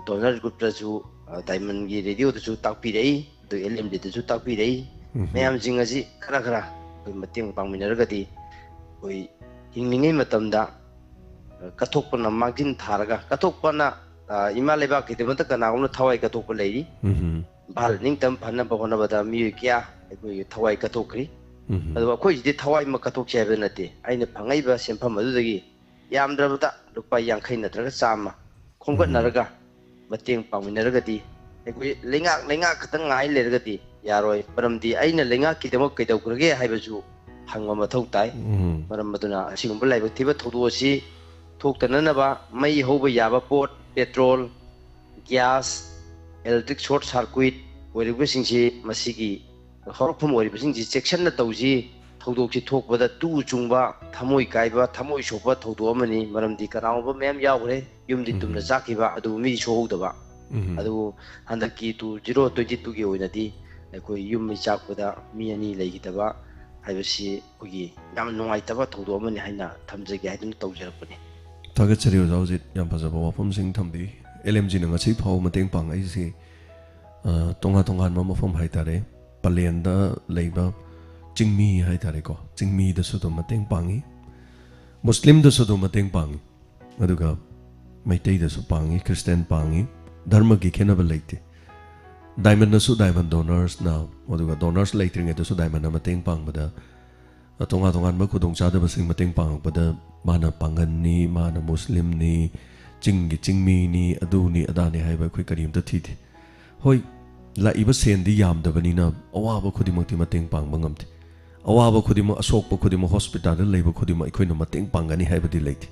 ꯗꯣꯅꯔ ꯒ꯭ꯔꯨꯞꯇꯁꯨ, ꯑ, ꯗꯥꯏꯃꯟꯒꯤ ꯔꯦꯗꯤꯑꯣꯗꯁꯨ ꯇꯥꯛꯄꯤꯔꯛꯏ, ꯑꯗꯨ ꯑꯦꯜ ꯑꯦꯝ ꯗꯤꯗꯁꯨ ꯇꯥꯛꯄꯤꯔꯛꯏ꯫ ꯃꯌꯥꯝꯁꯤꯡ ꯑꯁꯤ ꯈꯔ ꯈꯔ ꯑꯩꯈꯣꯏ ꯃꯇꯦꯡ ꯄꯥꯡꯃꯤꯟꯅꯔꯒꯗꯤ ꯑꯩꯈꯣꯏ ꯍꯤꯡꯂꯤꯉꯩ ꯃꯇꯝꯗ, ꯑ, ꯀꯠꯊꯣꯛꯄꯅ ꯃꯥꯡꯖꯤꯟ ꯊꯥꯔꯒ, ꯀꯠꯊꯣꯛꯄꯅ, ꯑ, ꯏꯃꯥ ꯂꯩꯕꯥꯛꯀꯤꯗꯃꯛꯇ ꯀꯅꯥꯒꯨꯝꯕꯅ ꯊꯋꯥꯏ ꯀꯠꯊꯣꯛꯄ ꯂꯩꯔꯤ꯫ ꯎꯝ꯫ ꯚꯥꯔꯠ ꯅꯤꯡꯇꯝ ꯐꯅꯕ ꯍꯣꯠꯅꯕꯗ ꯃꯤꯑꯣꯏ ꯀꯌꯥ ꯑꯩꯈꯣꯏꯒꯤ ꯊꯋꯥꯏ ꯀꯠꯊꯣꯛꯈ꯭ꯔꯤ꯫ ꯎꯝ꯫ ꯑꯗꯨꯕꯨ ꯑꯩꯈꯣꯏꯁꯤꯗꯤ ꯊꯋꯥꯏꯃꯛ ꯀꯠꯊꯣꯛꯁꯦ ꯍꯥꯏꯕ ꯅꯠꯇꯦ꯫ ꯑꯩꯅ ꯐꯪꯉꯛꯏꯕ ꯁꯦꯟꯐꯝ ꯑꯗꯨꯗꯒꯤ ꯌꯥꯝꯗ꯭ꯔꯕꯗ ꯂꯨꯄꯥ ꯌꯥꯡꯈꯩ ꯅꯠꯇ꯭ꯔꯒ ꯆꯥꯝꯃ ꯈꯣꯝꯒꯠꯅꯔꯒ ꯃꯇꯦꯡ ꯄꯥꯡꯃꯤꯟꯅꯔꯒꯗꯤ, ꯑꯩꯈꯣꯏ ꯂꯩꯉꯥꯛ, ꯂꯩꯉꯥꯛ ꯈꯛꯇꯪ ꯉꯥꯏ ꯂꯩꯔꯒꯗꯤ ꯌꯥꯔꯣꯏ꯫ ꯃꯔꯝꯗꯤ ꯑꯩꯅ ꯂꯩꯉꯥꯛꯀꯤꯗꯃꯛ ꯀꯩꯗꯧꯈ꯭ꯔꯒꯦ ꯍꯥꯏꯕꯁꯨ ꯍꯪꯕ ꯃꯊꯧ ꯇꯥꯏ꯫ ꯎꯝ꯫ ꯃꯔꯝ ꯑꯗꯨꯅ ꯑꯁꯤꯒꯨꯝꯕ ꯂꯥꯏꯕꯛ ꯊꯤꯕ ꯊꯧꯗꯣꯛ ꯑꯁꯤ ꯊꯣꯛꯇꯅꯅꯕ ꯃꯩ ꯍꯧꯕ ꯌꯥꯕ ꯄꯣꯠ, petrol, gas, electric short circuit ꯑꯣꯏꯔꯤꯕꯁꯤꯡꯁꯤ, ꯃꯁꯤꯒꯤ ꯍꯧꯔꯛꯐꯝ ꯑꯣꯏꯔꯤꯕꯁꯤꯡꯁꯤ ꯆꯦꯛꯁꯤꯟꯅ ꯇꯧꯁꯤ꯫ ꯊꯧꯗꯣꯛꯁꯤ ꯊꯣꯛꯄꯗ ꯇꯨ ꯆꯨꯡꯕ, ꯊꯃꯣꯏ ꯀꯥꯏꯕ, ꯊꯃꯣꯏ ꯁꯣꯛꯄ ꯊꯧꯗꯣꯛ ꯑꯃꯅꯤ꯫ ꯃꯔꯝꯗꯤ ꯀꯅꯥꯒꯨꯝꯕ ꯃꯌꯥꯝ ꯌꯥꯎꯈ꯭ꯔꯦ, ꯌꯨꯝꯗꯤ ꯎꯝ꯫ ꯇꯨꯝꯅ ꯆꯥꯛꯈꯤꯕ, ꯑꯗꯨꯕꯨ ꯃꯤꯗꯤ ꯁꯣꯛꯍꯧꯗꯕ꯫ ꯎꯝ꯫ ꯑꯗꯨꯕꯨ ꯍꯟꯗꯛꯀꯤ ꯇꯨ ꯖꯤꯔꯣ ꯇ꯭ꯋꯦꯟꯇꯤ ꯇꯨꯒꯤ ꯑꯣꯏꯅꯗꯤ ꯑꯩꯈꯣꯏ ꯌꯨꯝ ꯃꯩ ꯆꯥꯛꯄꯗ ꯃꯤ ꯑꯅꯤ ꯂꯩꯈꯤꯗꯕ ꯍꯥꯏꯕꯁꯤ ꯑꯩꯈꯣꯏꯒꯤ ꯌꯥꯝ ꯅꯨꯡꯉꯥꯏꯇꯕ ꯊꯧꯗꯣꯛ ꯑꯃꯅꯤ ꯍꯥꯏꯅ ꯊꯝꯖꯒꯦ ꯍꯥꯏꯗꯨꯅ ꯇꯧꯖꯔꯛꯄꯅꯤ꯫ ꯊꯥꯒꯠꯆꯔꯤ ꯑꯣꯖꯥ ꯍꯧꯖꯤꯛ ꯌꯥꯝ ꯐꯖꯕ ꯋꯥꯐꯝꯁꯤꯡ ꯊꯝꯕꯤ꯫ ꯑꯦꯜ ꯑꯦꯝ ꯖꯤꯅ ꯉꯁꯤ ꯐꯥꯎꯕ ꯃꯇꯦꯡ ꯄꯥꯡꯉꯛꯏꯁꯤ, ꯑ, ꯇꯣꯉꯥꯟ ꯇꯣꯉꯥꯟꯕ ꯃꯐꯝ ꯍꯥꯏꯇꯥꯔꯦ, ꯄꯂꯦꯟꯗ ꯂꯩꯕ ꯆꯤꯡꯃꯤ ꯍꯥꯏꯇꯥꯔꯦꯀꯣ, ꯆꯤꯡꯃꯤꯗꯁꯨ ꯑꯗꯨꯝ ꯃꯇꯦꯡ ꯄꯥꯡꯉꯤ, ꯃꯨꯁꯂꯤꯝꯗꯁꯨ ꯑꯗꯨꯝ ꯃꯇꯦꯡ ꯄꯥꯡꯉꯤ, ꯑꯗꯨꯒ ꯃꯩꯇꯩꯗꯁꯨ ꯄꯥꯡꯉꯤ, ꯈ꯭ꯔꯤꯁꯇꯤꯌꯥꯟ ꯄꯥꯡꯉꯤ, ꯙꯔꯃꯒꯤ ꯈꯦꯠꯅꯕ ꯂꯩꯇꯦ꯫ ꯗꯥꯏꯃꯟꯅꯁꯨ ꯗꯥꯏꯃꯟ ꯗꯣꯅꯔꯁꯅ, ꯑꯗꯨꯒ ꯗꯣꯅꯔꯁ ꯂꯩꯇ꯭ꯔꯤꯉꯩꯗꯁꯨ ꯗꯥꯏꯃꯟꯅ ꯃꯇꯦꯡ ꯄꯥꯡꯕꯗ, ꯇꯣꯉꯥꯟ ꯇꯣꯉꯥꯟꯕ ꯈꯨꯗꯣꯡꯆꯥꯗꯕꯁꯤꯡ ꯃꯇꯦꯡ ꯄꯥꯡꯉꯛꯄꯗ ꯃꯥꯅ ꯄꯥꯡꯒꯟꯅꯤ, ꯃꯥꯅ ꯃꯨꯁꯂꯤꯝꯅꯤ, ꯆꯤꯡꯒꯤ ꯆꯤꯡꯃꯤꯅꯤ, ꯑꯗꯨꯅꯤ ꯑꯗꯥꯅꯤ ꯍꯥꯏꯕ ꯑꯩꯈꯣꯏ ꯀꯔꯤꯝꯇ ꯊꯤꯗꯦ꯫ ꯍꯣꯏ, ꯂꯥꯛꯏꯕ ꯁꯦꯟꯗꯤ ꯌꯥꯝꯗꯕꯅꯤꯅ ꯑꯋꯥꯕ ꯈꯨꯗꯤꯡꯃꯛꯇꯤ ꯃꯇꯦꯡ ꯄꯥꯡꯕ ꯉꯝꯗꯦ꯫ ꯑꯋꯥꯕ ꯈꯨꯗꯤꯡꯃꯛ, ꯑꯁꯣꯛꯄ ꯈꯨꯗꯤꯡꯃꯛ, ꯍꯣꯁꯄꯤꯇꯥꯜꯗ ꯂꯩꯕ ꯈꯨꯗꯤꯡꯃꯛ ꯑꯩꯈꯣꯏꯅ ꯃꯇꯦꯡ ꯄꯥꯡꯒꯅꯤ ꯍꯥꯏꯕꯗꯤ ꯂꯩꯇꯦ꯫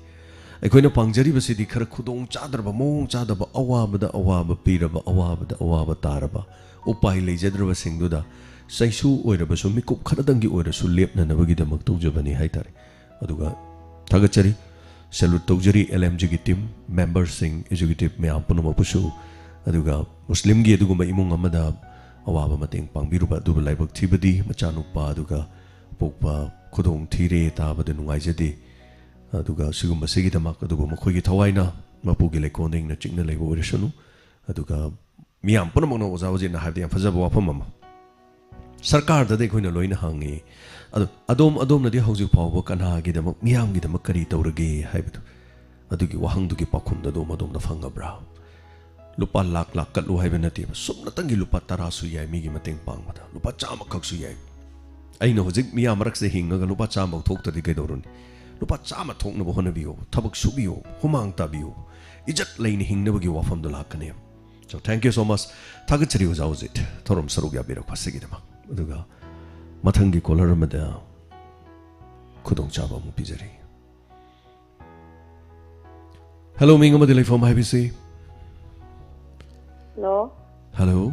ꯑꯩꯈꯣꯏꯅ ꯄꯥꯡꯖꯔꯤꯕꯁꯤꯗꯤ ꯈꯔ ꯈꯨꯗꯣꯡ ꯆꯥꯗ꯭ꯔꯕ, ꯃꯑꯣꯡ ꯆꯥꯗꯕ, ꯑꯋꯥꯕꯗ ꯑꯋꯥꯕ ꯄꯤꯔꯕ, ꯑꯋꯥꯕꯗ ꯑꯋꯥꯕ ꯇꯥꯔꯕ, ꯎꯄꯥꯏ ꯂꯩꯖꯗ꯭ꯔꯕꯁꯤꯡꯗꯨꯗ ꯆꯩꯁꯨ ꯑꯣꯏꯔꯕꯁꯨ, ꯃꯤꯀꯨꯞ ꯈꯔꯗꯪꯒꯤ ꯑꯣꯏꯔꯁꯨ ꯂꯦꯞꯅꯅꯕꯒꯤꯗꯃꯛ ꯇꯧꯖꯕꯅꯤ ꯍꯥꯏꯇꯥꯔꯦ꯫ ꯑꯗꯨꯒ ꯊꯥꯒꯠꯆꯔꯤ, ꯁꯦꯂꯨꯠ ꯇꯧꯖꯔꯤ ꯑꯦꯜ ꯑꯦꯝ ꯖꯤꯒꯤ ꯇꯤꯝ, ꯃꯦꯝꯕꯔꯁꯤꯡ, ꯑꯦꯛꯖꯤꯀ꯭ꯌꯨꯇꯤꯚ ꯃꯌꯥꯝ ꯄꯨꯝꯅꯃꯛꯄꯨꯁꯨ꯫ ꯑꯗꯨꯒ ꯃꯨꯁꯂꯤꯝꯒꯤ ꯑꯗꯨꯒꯨꯝꯕ ꯏꯃꯨꯡ ꯑꯃꯗ ꯑꯋꯥꯕ ꯃꯇꯦꯡ ꯄꯥꯡꯕꯤꯔꯨꯕ ꯑꯗꯨꯕꯨ ꯂꯥꯏꯕꯛ ꯊꯤꯕꯗꯤ ꯃꯆꯥꯅꯨꯄꯥ ꯑꯗꯨꯒ ꯄꯣꯛꯄ ꯈꯨꯗꯣꯡ ꯊꯤꯔꯦ ꯇꯥꯕꯗ ꯅꯨꯡꯉꯥꯏꯖꯗꯦ꯫ ꯑꯗꯨꯒ ꯁꯤꯒꯨꯝꯕꯁꯤꯒꯤꯗꯃꯛ ꯑꯗꯨꯕꯨ ꯃꯈꯣꯏꯒꯤ ꯊꯋꯥꯏꯅ ꯃꯄꯨꯒꯤ ꯂꯩꯀꯣꯜꯗ ꯏꯪꯅ ꯆꯤꯛꯅ ꯂꯩꯕ ꯑꯣꯏꯔꯁꯅꯨ꯫ ꯑꯗꯨꯒ ꯃꯤꯌꯥꯝ ꯄꯨꯝꯅꯃꯛꯅ ꯑꯣꯖꯥ ꯍꯧꯖꯤꯛꯅ ꯍꯥꯏꯕꯗ ꯌꯥꯝ ꯐꯖꯕ ꯋꯥꯐꯝ ꯑꯃ, ꯁꯔꯀꯥꯔꯗꯗꯤ ꯑꯩꯈꯣꯏꯅ ꯂꯣꯏꯅ ꯍꯪꯉꯤ꯫ ꯑꯗꯣ ꯑꯗꯣꯝ, ꯑꯗꯣꯝꯅꯗꯤ ꯍꯧꯖꯤꯛ ꯐꯥꯎꯕ ꯀꯅꯥꯒꯤꯗꯃꯛ, ꯃꯤꯌꯥꯝꯒꯤꯗꯃꯛ ꯀꯔꯤ ꯇꯧꯔꯒꯦ ꯍꯥꯏꯕꯗꯨ, ꯑꯗꯨꯒꯤ ꯋꯥꯍꯪꯗꯨꯒꯤ ꯄꯥꯎꯈꯨꯝꯗꯨ ꯑꯗꯣꯝ, ꯑꯗꯣꯝꯅ ꯐꯪꯉꯕ꯭ꯔꯥ? ꯂꯨꯄꯥ ꯂꯥꯛ ꯂꯥꯛ ꯀꯠꯂꯨ ꯍꯥꯏꯕ ꯅꯠꯇꯦꯕ꯫ ꯁꯨꯞꯅꯇꯪꯒꯤ ꯂꯨꯄꯥ ꯇꯔꯥꯁꯨ ꯌꯥꯏ ꯃꯤꯒꯤ ꯃꯇꯦꯡ ꯄꯥꯡꯕꯗ, ꯂꯨꯄꯥ ꯆꯥꯝꯃꯈꯛꯁꯨ ꯌꯥꯏ꯫ ꯑꯩꯅ ꯍꯧꯖꯤꯛ ꯃꯤꯌꯥꯝ ꯃꯔꯛꯁꯤꯗ ꯍꯤꯡꯉꯒ ꯂꯨꯄꯥ ꯆꯥꯝꯃ ꯊꯣꯛꯇ꯭ꯔꯗꯤ ꯀꯩꯗꯧꯔꯨꯅꯤ? ꯂꯨꯄꯥ ꯆꯥꯝꯃ ꯊꯣꯛꯅꯕ ꯍꯣꯠꯅꯕꯤꯌꯣ, ꯊꯕꯛ ꯁꯨꯕꯤꯌꯣ, ꯍꯨꯃꯥꯡ ꯇꯥꯕꯤꯌꯣ, ꯏꯖꯠ ꯂꯩꯅ ꯍꯤꯡꯅꯕꯒꯤ ꯋꯥꯐꯝꯗꯣ ꯂꯥꯛꯀꯅꯤ꯫ So, thank you so much. ꯊꯥꯒꯠꯆꯔꯤ ꯑꯣꯖꯥ ꯍꯧꯖꯤꯛ ꯊꯧꯔꯝ ꯁꯔꯨꯛ ꯌꯥꯕꯤꯔꯛꯄ ꯑꯁꯤꯒꯤꯗꯃꯛ꯫ ꯑꯗꯨꯒ ꯃꯊꯪꯒꯤ ꯀꯣꯂꯔ ꯑꯃꯗ ꯈꯨꯗꯣꯡꯆꯥꯕ ꯑꯃꯨꯛ ꯄꯤꯖꯔꯤ꯫ ꯍꯦꯂꯣ, ꯃꯤꯡ ꯑꯃꯗꯤ ꯂꯩꯐꯝ ꯍꯥꯏꯕꯤꯁꯤ꯫ ꯍꯜꯂꯣ꯫ ꯍꯜꯂꯣ꯫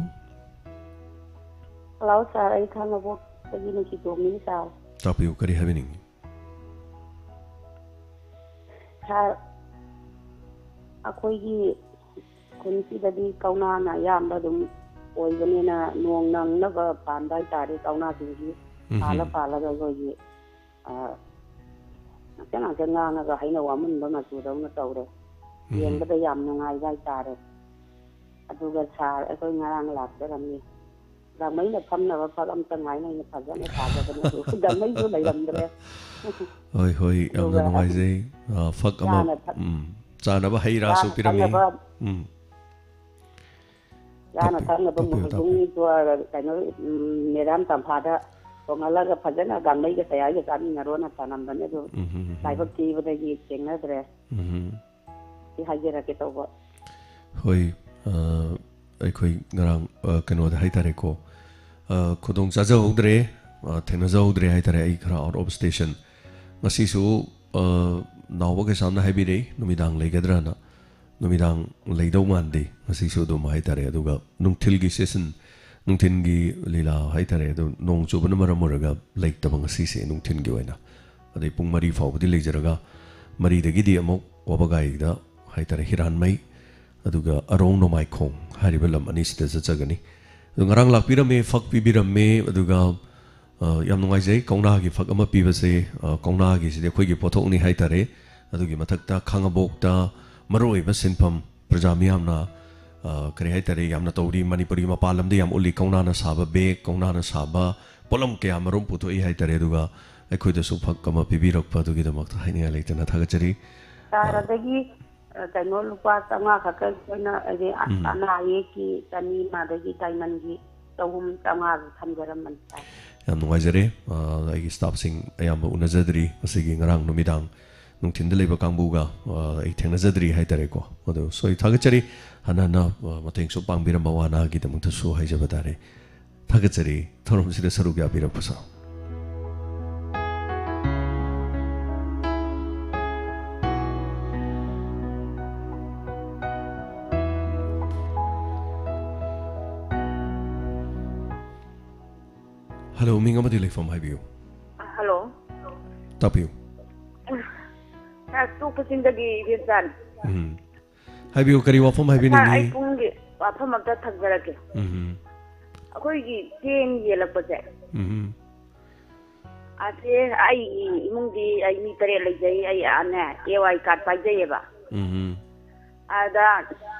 ꯍꯜꯂꯣ, ꯁꯥꯔ, ꯑꯩ ꯈꯥꯡꯉꯕꯣꯛꯇꯒꯤ ꯅꯨꯡꯁꯤꯇꯣꯝꯕꯤꯅꯤ, ꯁꯥꯔ꯫ ꯇꯥꯛꯄꯤꯌꯨ, ꯀꯔꯤ ꯍꯥꯏꯕꯤꯅꯤꯡꯉꯤ? ꯁꯥꯔ, ꯑꯩꯈꯣꯏꯒꯤ ꯈꯨꯟꯁꯤꯗꯗꯤ ꯀꯧꯅꯥꯅ ꯑꯌꯥꯝꯕ ꯑꯗꯨꯝ ꯑꯣꯏꯕꯅꯤꯅ, ꯅꯣꯡ ꯅꯪꯅꯕ ꯄꯥꯟꯕ ꯍꯥꯏꯇꯥꯔꯦ, ꯀꯧꯅꯥꯁꯤꯡꯁꯤ ꯎꯝꯍꯨꯝ꯫ ꯄꯥꯜꯂ ꯄꯥꯜꯂꯒ ꯑꯩꯈꯣꯏꯒꯤ, ꯑ, ꯉꯥꯛꯇ ꯉꯥꯛꯇ ꯉꯥꯡꯉꯒ ꯍꯩꯅꯧ ꯑꯃꯨꯟꯕ ꯃꯆꯨꯗꯧꯅ ꯇꯧꯔꯦ꯫ ꯎꯝꯍꯨꯝ꯫ ꯌꯦꯡꯕꯗ ꯌꯥꯝ ꯅꯨꯡꯉꯥꯏꯕ ꯍꯥꯏꯇꯥꯔꯦ꯫ ꯑꯗꯨꯒ ꯁꯥꯔ, ꯑꯩꯈꯣꯏ ꯉꯔꯥꯡ ꯂꯥꯛꯆꯔꯝꯃꯤ꯫ ꯒꯥꯡꯃꯩꯅ ꯐꯝꯅꯕ ꯐꯛ ꯑꯝꯇ ꯉꯥꯏꯅ ꯑꯩꯅ ꯐꯖꯅ ꯁꯥꯖꯕꯅꯦ, ꯑꯗꯨ ꯒꯥꯡꯃꯩꯁꯨ ꯂꯩꯔꯝꯗ꯭ꯔꯦ꯫ ꯍꯣꯏ, ꯍꯣꯏ, ꯌꯥꯝꯅ ꯑꯗꯨꯒ ꯅꯨꯡꯉꯥꯏꯖꯩ꯫ ꯑ, ꯐꯛ ꯑꯃ, ꯆꯥꯅ ꯊꯛ-, ꯎꯝ, ꯆꯥꯅꯕ ꯍꯩ ꯔꯥꯁꯨ ꯆꯥꯅ ꯄꯤꯔꯝꯃꯤ꯫ ꯊꯛꯅꯕ ꯎꯝ꯫ ꯆꯥꯅ ꯇꯥꯛꯄꯤꯌꯨ, ꯊꯛꯅꯕ ꯇꯥꯛꯄꯤꯌꯨ, ꯃꯨꯁꯨꯡ ꯇꯥꯛꯄꯤꯌꯨ꯫ ꯀꯩꯅꯣ, ꯎꯝ, ꯃꯦꯗꯥꯝ ꯇꯝꯐꯥꯗ ꯊꯣꯡꯍꯜꯂꯒ ꯐꯖꯅ ꯒꯥꯡꯃꯩꯒ ꯇꯌꯥꯏꯒ ꯆꯥꯃꯤꯟꯅꯔꯣꯅ ꯊꯅꯝꯕꯅꯦ, ꯑꯗꯨ ꯎꯝ, ꯎꯝ, ꯎꯝ꯫ ꯂꯥꯏꯕꯛ ꯊꯤꯕꯗꯒꯤ ꯊꯦꯡꯅꯗ꯭ꯔꯦ꯫ ꯎꯝ꯫ ꯁꯤ ꯍꯥꯏꯖꯔꯛꯀꯦ ꯇꯧꯕ꯫ ꯍꯣꯏ, ꯑ, ꯑꯩꯈꯣꯏ ꯉꯔꯥꯡ, ꯑ, ꯀꯩꯅꯣꯗ ꯍꯥꯏꯇꯥꯔꯦꯀꯣ, ꯑ, ꯈꯨꯗꯣꯡ ꯆꯥꯖꯍꯧꯗ꯭ꯔꯦ, ꯑ, ꯊꯦꯡꯅꯖꯍꯧꯗ꯭ꯔꯦ ꯍꯥꯏꯇꯥꯔꯦ, ꯑꯩ ꯈꯔ out of station꯫ ꯉꯁꯤꯁꯨ, ꯑ, ꯅꯥꯎꯕ ꯀꯩꯁꯥꯝꯅ ꯍꯥꯏꯕꯤꯔꯛꯏ, ꯅꯨꯃꯤꯗꯥꯡ ꯂꯩꯒꯗ꯭ꯔꯥꯅ꯫ ꯅꯨꯃꯤꯗꯥꯡ ꯂꯩꯗꯧ ꯃꯥꯟꯗꯦ ꯉꯁꯤꯁꯨ ꯑꯗꯨꯝ ꯍꯥꯏꯇꯥꯔꯦ꯫ ꯑꯗꯨꯒ ꯅꯨꯡꯊꯤꯜꯒꯤ session, ꯅꯨꯡꯊꯤꯜꯒꯤ ꯂꯤꯂꯥ ꯍꯥꯏꯇꯥꯔꯦ, ꯑꯗꯨ ꯅꯣꯡ ꯆꯨꯕꯅ ꯃꯔꯝ ꯑꯣꯏꯔꯒ ꯂꯩꯇꯕ ꯉꯁꯤꯁꯦ ꯅꯨꯡꯊꯤꯜꯒꯤ ꯑꯣꯏꯅ꯫ ꯑꯗꯩ ꯄꯨꯡ ꯃꯔꯤ ꯐꯥꯎꯕꯗꯤ ꯂꯩꯖꯔꯒ, ꯃꯔꯤꯗꯒꯤꯗꯤ ꯑꯃꯨꯛ ꯋꯥꯕꯒꯥꯏꯗ ꯍꯥꯏꯇꯥꯔꯦ, ꯍꯤꯔꯥꯟꯃꯩ, ꯑꯗꯨꯒ ꯑꯔꯣꯡ ꯅꯣꯡꯃꯥꯏꯈꯣꯡ ꯍꯥꯏꯔꯤꯕ ꯂꯝ ꯑꯅꯤꯁꯤꯗ ꯆꯠꯆꯒꯅꯤ꯫ ꯑꯗꯨ ꯉꯔꯥꯡ ꯂꯥꯛꯄꯤꯔꯝꯃꯦ, ꯐꯛ ꯄꯤꯕꯤꯔꯝꯃꯦ, ꯑꯗꯨꯒ, ꯑ, ꯌꯥꯝ ꯅꯨꯡꯉꯥꯏꯖꯩ꯫ ꯀꯧꯅꯥꯒꯤ ꯐꯛ ꯑꯃ ꯄꯤꯕꯁꯦ, ꯑ, ꯀꯧꯅꯥꯒꯤꯁꯤꯗꯤ ꯑꯩꯈꯣꯏꯒꯤ ꯄꯣꯠꯊꯣꯛꯅꯤ ꯍꯥꯏꯇꯥꯔꯦ꯫ ꯑꯗꯨꯒꯤ ꯃꯊꯛꯇ ꯈꯥꯉꯕꯣꯛꯇ ꯃꯔꯨꯑꯣꯏꯕ ꯁꯤꯟꯐꯝ ꯄ꯭ꯔꯖꯥ ꯃꯤꯌꯥꯝꯅ, ꯑ, ꯀꯔꯤ ꯍꯥꯏꯇꯥꯔꯦ, ꯌꯥꯝꯅ ꯇꯧꯔꯤ꯫ ꯃꯅꯤꯄꯨꯔꯒꯤ ꯃꯄꯥꯟ ꯂꯝꯗ ꯌꯥꯝ ꯎꯠꯂꯤ꯫ ꯀꯧꯅꯥꯅ ꯁꯥꯕ bag, ꯀꯧꯅꯥꯅ ꯁꯥꯕ ꯄꯣꯠꯂꯝ ꯀꯌꯥ ꯃꯔꯨꯝ ꯄꯨꯊꯣꯛꯏ ꯍꯥꯏꯇꯥꯔꯦ꯫ ꯑꯗꯨꯒ ꯑꯩꯈꯣꯏꯗꯁꯨ ꯐꯛ ꯑꯃ ꯄꯤꯕꯤꯔꯛꯄ ꯑꯗꯨꯒꯤꯗꯃꯛꯇ ꯍꯥꯏꯅꯤꯡꯉꯥꯏ ꯂꯩꯇꯅ ꯊꯥꯒꯠꯆꯔꯤ꯫ ꯁꯥꯔ, ꯑ, ꯑꯗꯒꯤ, ꯑ, ꯀꯩꯅꯣ, ꯂꯨꯄꯥ ꯆꯥꯝꯃꯉꯥ ꯈꯛꯇ ꯑꯩꯈꯣꯏꯅ, ꯍꯥꯏꯗꯤ, ꯑ-, ꯎꯝ꯫ ꯑꯅꯥ ꯑꯌꯦꯛꯀꯤ ꯆꯅꯤ ꯑꯃ, ꯑꯗꯒꯤ diamondꯒꯤ ꯆꯍꯨꯝ, ꯆꯥꯝꯃꯉꯥꯁꯨ ꯊꯝꯖꯔꯝꯕꯅꯤ, ꯁꯥꯔ꯫ ꯌꯥꯝ ꯅꯨꯡꯉꯥꯏꯖꯔꯦ꯫ ꯑ, ꯑꯩꯒꯤ staffꯁꯤꯡ ꯑꯌꯥꯝꯕ ꯎꯅꯖꯗ꯭ꯔꯤ꯫ ꯉꯁꯤꯒꯤ, ꯉꯔꯥꯡ ꯅꯨꯃꯤꯗꯥꯡ ꯅꯨꯡꯊꯤꯟꯗ ꯂꯩꯕ ꯀꯥꯡꯕꯨꯒ, ꯑ, ꯑꯩ ꯊꯦꯡꯅꯖꯗ꯭ꯔꯤ ꯍꯥꯏꯇꯥꯔꯦꯀꯣ꯫ ꯑꯗꯨ ꯁꯣꯏ ꯊꯥꯒꯠꯆꯔꯤ꯫ ꯍꯟꯅ ꯍꯟꯅ, ꯑ, ꯃꯇꯦꯡ ꯁꯨꯝ ꯄꯥꯡꯕꯤꯔꯝꯕ ꯋꯥꯅꯥꯒꯤꯗꯃꯛꯇꯁꯨ ꯍꯥꯏꯖꯕ ꯇꯥꯔꯦ꯫ ꯊꯥꯒꯠꯆꯔꯤ꯫ ꯊꯧꯔꯝꯁꯤꯗ ꯁꯔꯨꯛ ꯌꯥꯕꯤꯔꯛꯄꯁꯨ꯫ ꯍꯜꯂꯣ, ꯃꯤꯡ ꯑꯃꯗꯤ ꯂꯩꯐꯝ ꯍꯥꯏꯕꯤꯌꯨ꯫ ꯍꯜꯂꯣ꯫ ꯇꯥꯛꯄꯤꯌꯨ꯫ ꯇꯣꯛꯄ ꯆꯤꯡꯗꯒꯤ ꯏꯕꯦꯝꯆꯥꯅꯤ꯫ ꯎꯝ꯫ ꯍꯥꯏꯕꯤꯌꯨ, ꯀꯔꯤ ꯋꯥꯐꯝ ꯍꯥꯏꯕꯤꯅꯤꯡꯉꯤ? ꯑꯩ ꯄꯨꯡꯒꯤ ꯋꯥꯐꯝ ꯑꯝꯇ ꯊꯝꯖꯔꯛꯀꯦ꯫ ꯎꯝ꯫ ꯑꯩꯈꯣꯏꯒꯤ ꯆꯦꯡ ꯌꯦꯜꯂꯛꯄꯁꯦ꯫ ꯎꯝ꯫ ꯑꯁꯦ ꯑꯩꯒꯤ ꯏꯃꯨꯡꯗꯤ ꯑꯩ ꯃꯤ ꯇꯔꯦꯠ ꯂꯩꯖꯩ꯫ ꯑꯩ ꯑꯅꯦ ꯑꯦ ꯋꯥꯏ ꯀꯥꯔꯗ ꯄꯥꯏꯖꯩꯌꯦꯕ꯫ ꯎꯝ꯫ ꯑꯗ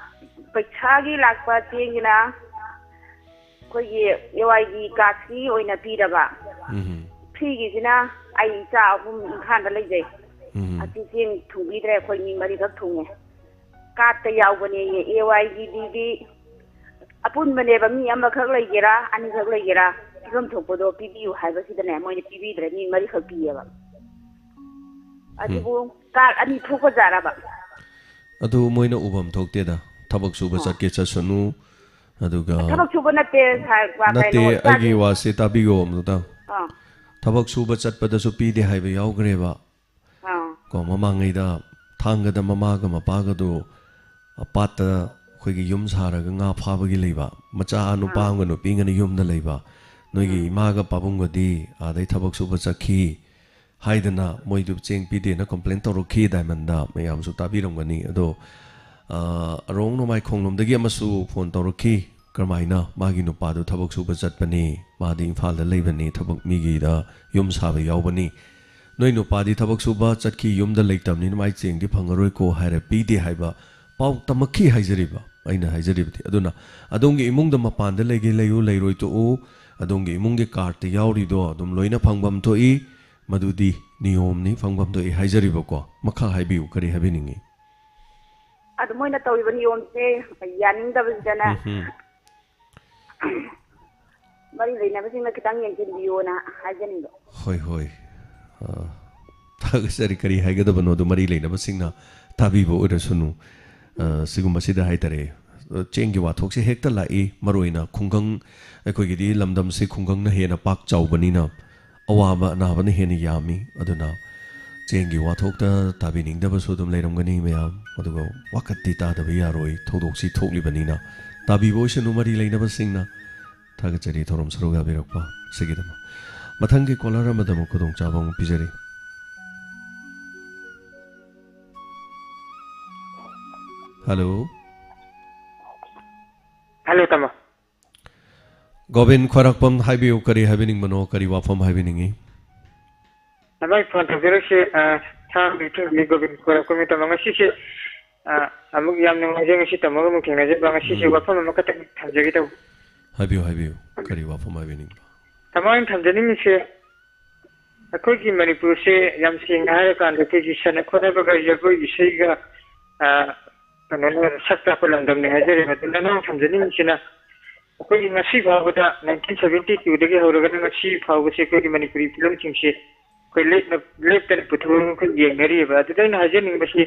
ꯄꯩꯁꯥꯒꯤ ꯂꯥꯛꯄ ꯆꯦꯡꯒꯤꯅ ꯑꯩꯈꯣꯏꯒꯤ ꯑꯦ ꯋꯥꯏꯒꯤ ꯀꯥꯔꯗꯀꯤ ꯑꯣꯏꯅ ꯄꯤꯔꯕ꯫ ꯎꯝ꯫ ꯐ꯭ꯔꯤꯒꯤꯁꯤꯅ ꯑꯩ ꯏꯆꯥ ꯑꯍꯨꯝ ꯏꯝꯐꯥꯜꯗ ꯂꯩꯖꯩ꯫ ꯎꯝ꯫ ꯑꯁꯤ ꯆꯦꯡ ꯊꯨꯡꯕꯤꯗ꯭ꯔꯦ, ꯑꯩꯈꯣꯏ ꯃꯤ ꯃꯔꯤꯈꯛ ꯊꯨꯡꯉꯦ꯫ ꯀꯥꯔꯗꯇ ꯌꯥꯎꯕꯅꯦꯌꯦ꯫ ꯑꯦ ꯋꯥꯏꯒꯤꯗꯤ ꯑꯄꯨꯟꯕꯅꯦꯕ, ꯃꯤ ꯑꯃꯈꯛ ꯂꯩꯒꯦꯔꯥ ꯑꯅꯤꯈꯛ ꯂꯩꯒꯦꯔꯥ ꯄꯤꯐꯝ ꯊꯣꯛꯄꯗꯣ ꯄꯤꯕꯤꯌꯨ ꯍꯥꯏꯕꯁꯤꯗꯅꯦ ꯃꯣꯏꯅ ꯄꯤꯕꯤꯗ꯭ꯔꯦ, ꯃꯤ ꯃꯔꯤꯈꯛ ꯄꯤꯌꯦꯕ꯫ ꯑꯗꯨꯕꯨ ꯀꯥꯔꯗ ꯑꯅꯤ ꯊꯣꯛꯄꯖꯥꯔꯕ? ꯑꯗꯨ ꯃꯣꯏꯅ ꯎꯐꯝ ꯊꯣꯛꯇꯦꯗ, ꯊꯕꯛ ꯁꯨꯕ ꯑꯣ꯫ ꯆꯠꯀꯦ ꯆꯠꯁꯅꯨ꯫ ꯑꯗꯨꯒ ꯊꯕꯛ ꯁꯨꯕ ꯅꯠꯇꯦ ꯁꯥꯔ, ꯀ꯭ꯋꯥ ꯅꯠꯇꯦ, ꯀꯩꯅꯣ, ꯑꯩꯒꯤ ꯆꯥꯗꯦ꯫ ꯋꯥꯁꯦ ꯇꯥꯕꯤꯌꯣ ꯑꯝꯇꯪ꯫ ꯑꯥ꯫ ꯊꯕꯛ ꯁꯨꯕ ꯆꯠꯄꯗꯁꯨ ꯄꯤꯗꯦ ꯍꯥꯏꯕ ꯌꯥꯎꯈ꯭ꯔꯦꯕ꯫ ꯑꯥ꯫ ꯀꯣ, ꯃꯃꯥꯡꯉꯩꯗ ꯊꯥꯡꯒꯗ ꯃꯃꯥꯒ ꯃꯄꯥꯒꯗꯣ ꯄꯥꯠꯇ ꯑꯩꯈꯣꯏꯒꯤ ꯌꯨꯝ ꯁꯥꯔꯒ ꯉꯥ ꯐꯥꯕꯒꯤ ꯂꯩꯕ, ꯃꯆꯥ ꯅꯨꯄꯥ ꯑꯥ꯫ ꯑꯃꯒ ꯅꯨꯄꯤ ꯑꯃꯒꯅ ꯌꯨꯝꯗ ꯂꯩꯕ, ꯅꯣꯏꯒꯤ ꯎꯝ꯫ ꯏꯃꯥꯒ ꯄꯥꯕꯨꯡꯒꯗꯤ ꯑꯥꯗꯩ ꯊꯕꯛ ꯁꯨꯕ ꯆꯠꯈꯤ ꯍꯥꯏꯗꯅ ꯃꯣꯏꯗꯨ ꯆꯦꯡ ꯄꯤꯗꯦꯅ ꯀꯝꯄ꯭ꯂꯦꯟ ꯇꯧꯔꯛꯈꯤ꯫ ꯗꯥꯏꯃꯟꯗ ꯃꯌꯥꯝꯁꯨ ꯇꯥꯕꯤꯔꯝꯒꯅꯤ꯫ ꯑꯗꯣ, ꯑ, ꯑꯔꯣꯡ ꯅꯣꯡꯃꯥꯏꯈꯣꯡꯂꯣꯝꯗꯒꯤ ꯑꯃꯁꯨ ꯐꯣꯟ ꯇꯧꯔꯛꯈꯤ꯫ ꯀꯔꯝꯍꯥꯏꯅ ꯃꯥꯒꯤ ꯅꯨꯄꯥꯗꯨ ꯊꯕꯛ ꯁꯨꯕ ꯆꯠꯄꯅꯤ, ꯃꯥꯗꯤ ꯏꯝꯐꯥꯜꯗ ꯂꯩꯕꯅꯤ, ꯊꯕꯛ ꯃꯤꯒꯤꯗ ꯌꯨꯝ ꯁꯥꯕ ꯌꯥꯎꯕꯅꯤ, ꯅꯣꯏ ꯅꯨꯄꯥꯗꯤ ꯊꯕꯛ ꯁꯨꯕ ꯆꯠꯈꯤ, ꯌꯨꯝꯗ ꯂꯩꯇꯕꯅꯤꯅ ꯃꯥꯏ ꯆꯦꯡꯗꯤ ꯐꯪꯉꯔꯣꯏꯀꯣ ꯍꯥꯏꯔ ꯄꯤꯗꯦ ꯍꯥꯏꯕ ꯄꯥꯎ ꯇꯝꯃꯛꯈꯤ ꯍꯥꯏꯖꯔꯤꯕ꯫ ꯑꯩꯅ ꯍꯥꯏꯖꯔꯤꯕꯗꯤ ꯑꯗꯨꯅ ꯑꯗꯣꯝꯒꯤ ꯏꯃꯨꯡꯗ ꯃꯄꯥꯟꯗ ꯂꯩꯒꯦ ꯂꯩꯌꯨ, ꯂꯩꯔꯣꯏ ꯇꯣꯛꯎ, ꯑꯗꯣꯝꯒꯤ ꯏꯃꯨꯡꯒꯤ ꯀꯥꯔꯠꯇ ꯌꯥꯎꯔꯤꯗꯣ ꯑꯗꯨꯝ ꯂꯣꯏꯅ ꯐꯪꯐꯝ ꯊꯣꯛꯏ, ꯃꯗꯨꯗꯤ ꯅꯤꯌꯣꯝꯅꯤ, ꯐꯪꯐꯝ ꯊꯣꯛꯏ ꯍꯥꯏꯖꯔꯤꯕꯀꯣ꯫ ꯃꯈꯥ ꯍꯥꯏꯕꯤꯌꯨ, ꯀꯔꯤ ꯍꯥꯏꯕꯤꯅꯤꯡꯉꯤ? ꯑꯗꯨ ꯃꯣꯏꯅ ꯇꯧꯔꯤꯕ ꯅꯤꯌꯣꯝꯁꯦ ꯌꯥꯅꯤꯡꯗꯕꯁꯤꯗꯅ ꯎꯝ ꯍꯝ꯫ ꯃꯔꯤ ꯂꯩꯅꯕꯁꯤꯡꯅ ꯈꯤꯇꯪ ꯌꯦꯡꯁꯤꯟꯕꯤꯌꯣꯅ ꯍꯥꯏꯖꯅꯤꯡꯕ꯫ ꯍꯣꯏ, ꯍꯣꯏ꯫ ꯑ, ꯊꯥꯒꯠꯆꯔꯤ꯫ ꯀꯔꯤ ꯍꯥꯏꯒꯗꯕꯅꯣ ꯑꯗꯨ ꯃꯔꯤ ꯂꯩꯅꯕꯁꯤꯡꯅ ꯇꯥꯕꯤꯕ ꯑꯣꯏꯔꯁꯅꯨ꯫ ꯑ, ꯁꯤꯒꯨꯝꯕꯁꯤꯗ ꯍꯥꯏꯇꯥꯔꯦ, ꯑ, ꯆꯦꯡꯒꯤ ꯋꯥꯊꯣꯛꯁꯦ ꯍꯦꯛꯇ ꯂꯥꯛꯏ꯫ ꯃꯔꯨꯑꯣꯏꯅ ꯈꯨꯡꯒꯪ, ꯑꯩꯈꯣꯏꯒꯤꯗꯤ ꯂꯝꯗꯝꯁꯤ ꯈꯨꯡꯒꯪꯅ ꯍꯦꯟꯅ ꯄꯥꯛ ꯆꯥꯎꯕꯅꯤꯅ ꯑꯋꯥꯕ ꯑꯅꯥꯕꯅ ꯍꯦꯟꯅ ꯌꯥꯝꯃꯤ꯫ ꯑꯗꯨꯅ ꯆꯦꯡꯒꯤ ꯋꯥꯊꯣꯛꯇ ꯇꯥꯕꯤꯅꯤꯡꯗꯕꯁꯨ ꯑꯗꯨꯝ ꯂꯩꯔꯝꯒꯅꯤ ꯃꯌꯥꯝ, ꯑꯗꯨꯒ ꯋꯥꯀꯠꯇꯤ ꯇꯥꯗꯕ ꯌꯥꯔꯣꯏ, ꯊꯧꯗꯣꯛꯁꯤ ꯊꯣꯛꯂꯤꯕꯅꯤꯅ꯫ ꯇꯥꯕꯤꯕ ꯑꯣꯏꯁꯅꯨ ꯃꯔꯤ ꯂꯩꯅꯕꯁꯤꯡꯅ꯫ ꯊꯥꯒꯠꯆꯔꯤ ꯊꯧꯔꯝ ꯁꯔꯨꯛ ꯌꯥꯕꯤꯔꯛꯄ꯫ ꯁꯤꯒꯤꯗꯃꯛ꯫ ꯃꯊꯪꯒꯤ caller ꯑꯃꯗ ꯑꯃꯨꯛ ꯈꯨꯗꯣꯡꯆꯥꯕ ꯑꯃꯨꯛ ꯄꯤꯖꯔꯤ꯫ Hello꯫ Hello, ꯇꯥꯃꯣ꯫ ꯒꯣꯕꯤꯟ ꯈ꯭ꯋꯥꯏꯔꯥꯛꯄꯝ, ꯍꯥꯏꯕꯤꯌꯨ, ꯀꯔꯤ ꯍꯥꯏꯕꯤꯅꯤꯡꯕꯅꯣ, ꯀꯔꯤ ꯋꯥꯐꯝ ꯍꯥꯏꯕꯤꯅꯤꯡꯉꯤ? ꯇꯥꯃꯣ, ꯑꯩ phone ꯇꯧꯖꯔꯛꯏꯁꯦ, ꯑ, ꯊꯥꯡꯒ ꯏꯊꯦꯡꯒꯤ ꯒꯣꯕꯤꯟ ꯈ꯭ꯋꯥꯏꯔꯥꯛꯄꯝꯅꯤ, ꯇꯥꯃꯣ꯫ ꯉꯁꯤꯁꯦ, ꯑ, ꯑꯃꯨꯛ ꯌꯥꯝ ꯅꯨꯡꯉꯥꯏꯖꯩ, ꯉꯁꯤ ꯇꯥꯃꯣꯒ ꯑꯃꯨꯛ ꯊꯦꯡꯅꯖꯕ꯫ ꯉꯁꯤꯁꯦ ꯎꯝ꯫ ꯋꯥꯐꯝ ꯑꯃꯈꯛꯇꯪ ꯊꯝꯖꯒꯦ ꯇꯧꯕ꯫ ꯍꯥꯏꯕꯤꯌꯨ, ꯍꯥꯏꯕꯤꯌꯨ꯫ ꯀꯔꯤ ꯋꯥꯐꯝ ꯍꯥꯏꯕꯤꯅꯤꯡꯕ? ꯇꯥꯃꯣ, ꯑꯩꯅ ꯊꯝꯖꯅꯤꯡꯉꯤꯁꯦ, ꯑꯩꯈꯣꯏꯒꯤ ꯃꯅꯤꯄꯨꯔꯁꯦ ꯌꯥꯝ ꯁꯦꯡꯅ ꯍꯥꯏꯔꯀꯥꯟꯗ ꯑꯩꯈꯣꯏꯒꯤ ꯁꯥꯟꯅ ꯈꯣꯠꯅꯕꯒ ꯖꯒꯣꯏ ꯏꯁꯩꯒ, ꯑ, ꯀꯩꯅꯣꯅ ꯁꯛ ꯇꯥꯛꯄ ꯂꯝꯗꯝꯅꯤ ꯍꯥꯏꯖꯔꯤꯕ꯫ ꯑꯗꯨ ꯅꯅꯥꯎ ꯊꯝꯖꯅꯤꯡꯉꯤꯁꯤꯅ, ꯑꯩꯈꯣꯏꯒꯤ ꯉꯁꯤ ꯐꯥꯎꯕꯗ nineteen seventy two ꯗꯒꯤ ꯍꯧꯔꯒꯅ ꯉꯁꯤ ꯐꯥꯎꯕꯁꯦ ꯑꯩꯈꯣꯏꯒꯤ ꯃꯅꯤꯄꯨꯔꯤ ꯐꯤꯂꯝꯁꯤꯡꯁꯦ ꯑꯩꯈꯣꯏ ꯂꯦꯞꯅ-, ꯂꯦꯞꯇꯅ ꯄꯨꯊꯣꯛꯑꯒ ꯑꯩꯈꯣꯏ ꯌꯦꯡꯅꯔꯤꯑꯕ꯫ ꯑꯗꯨꯗ ꯑꯩꯅ ꯍꯥꯏꯖꯅꯤꯡꯕꯁꯤ,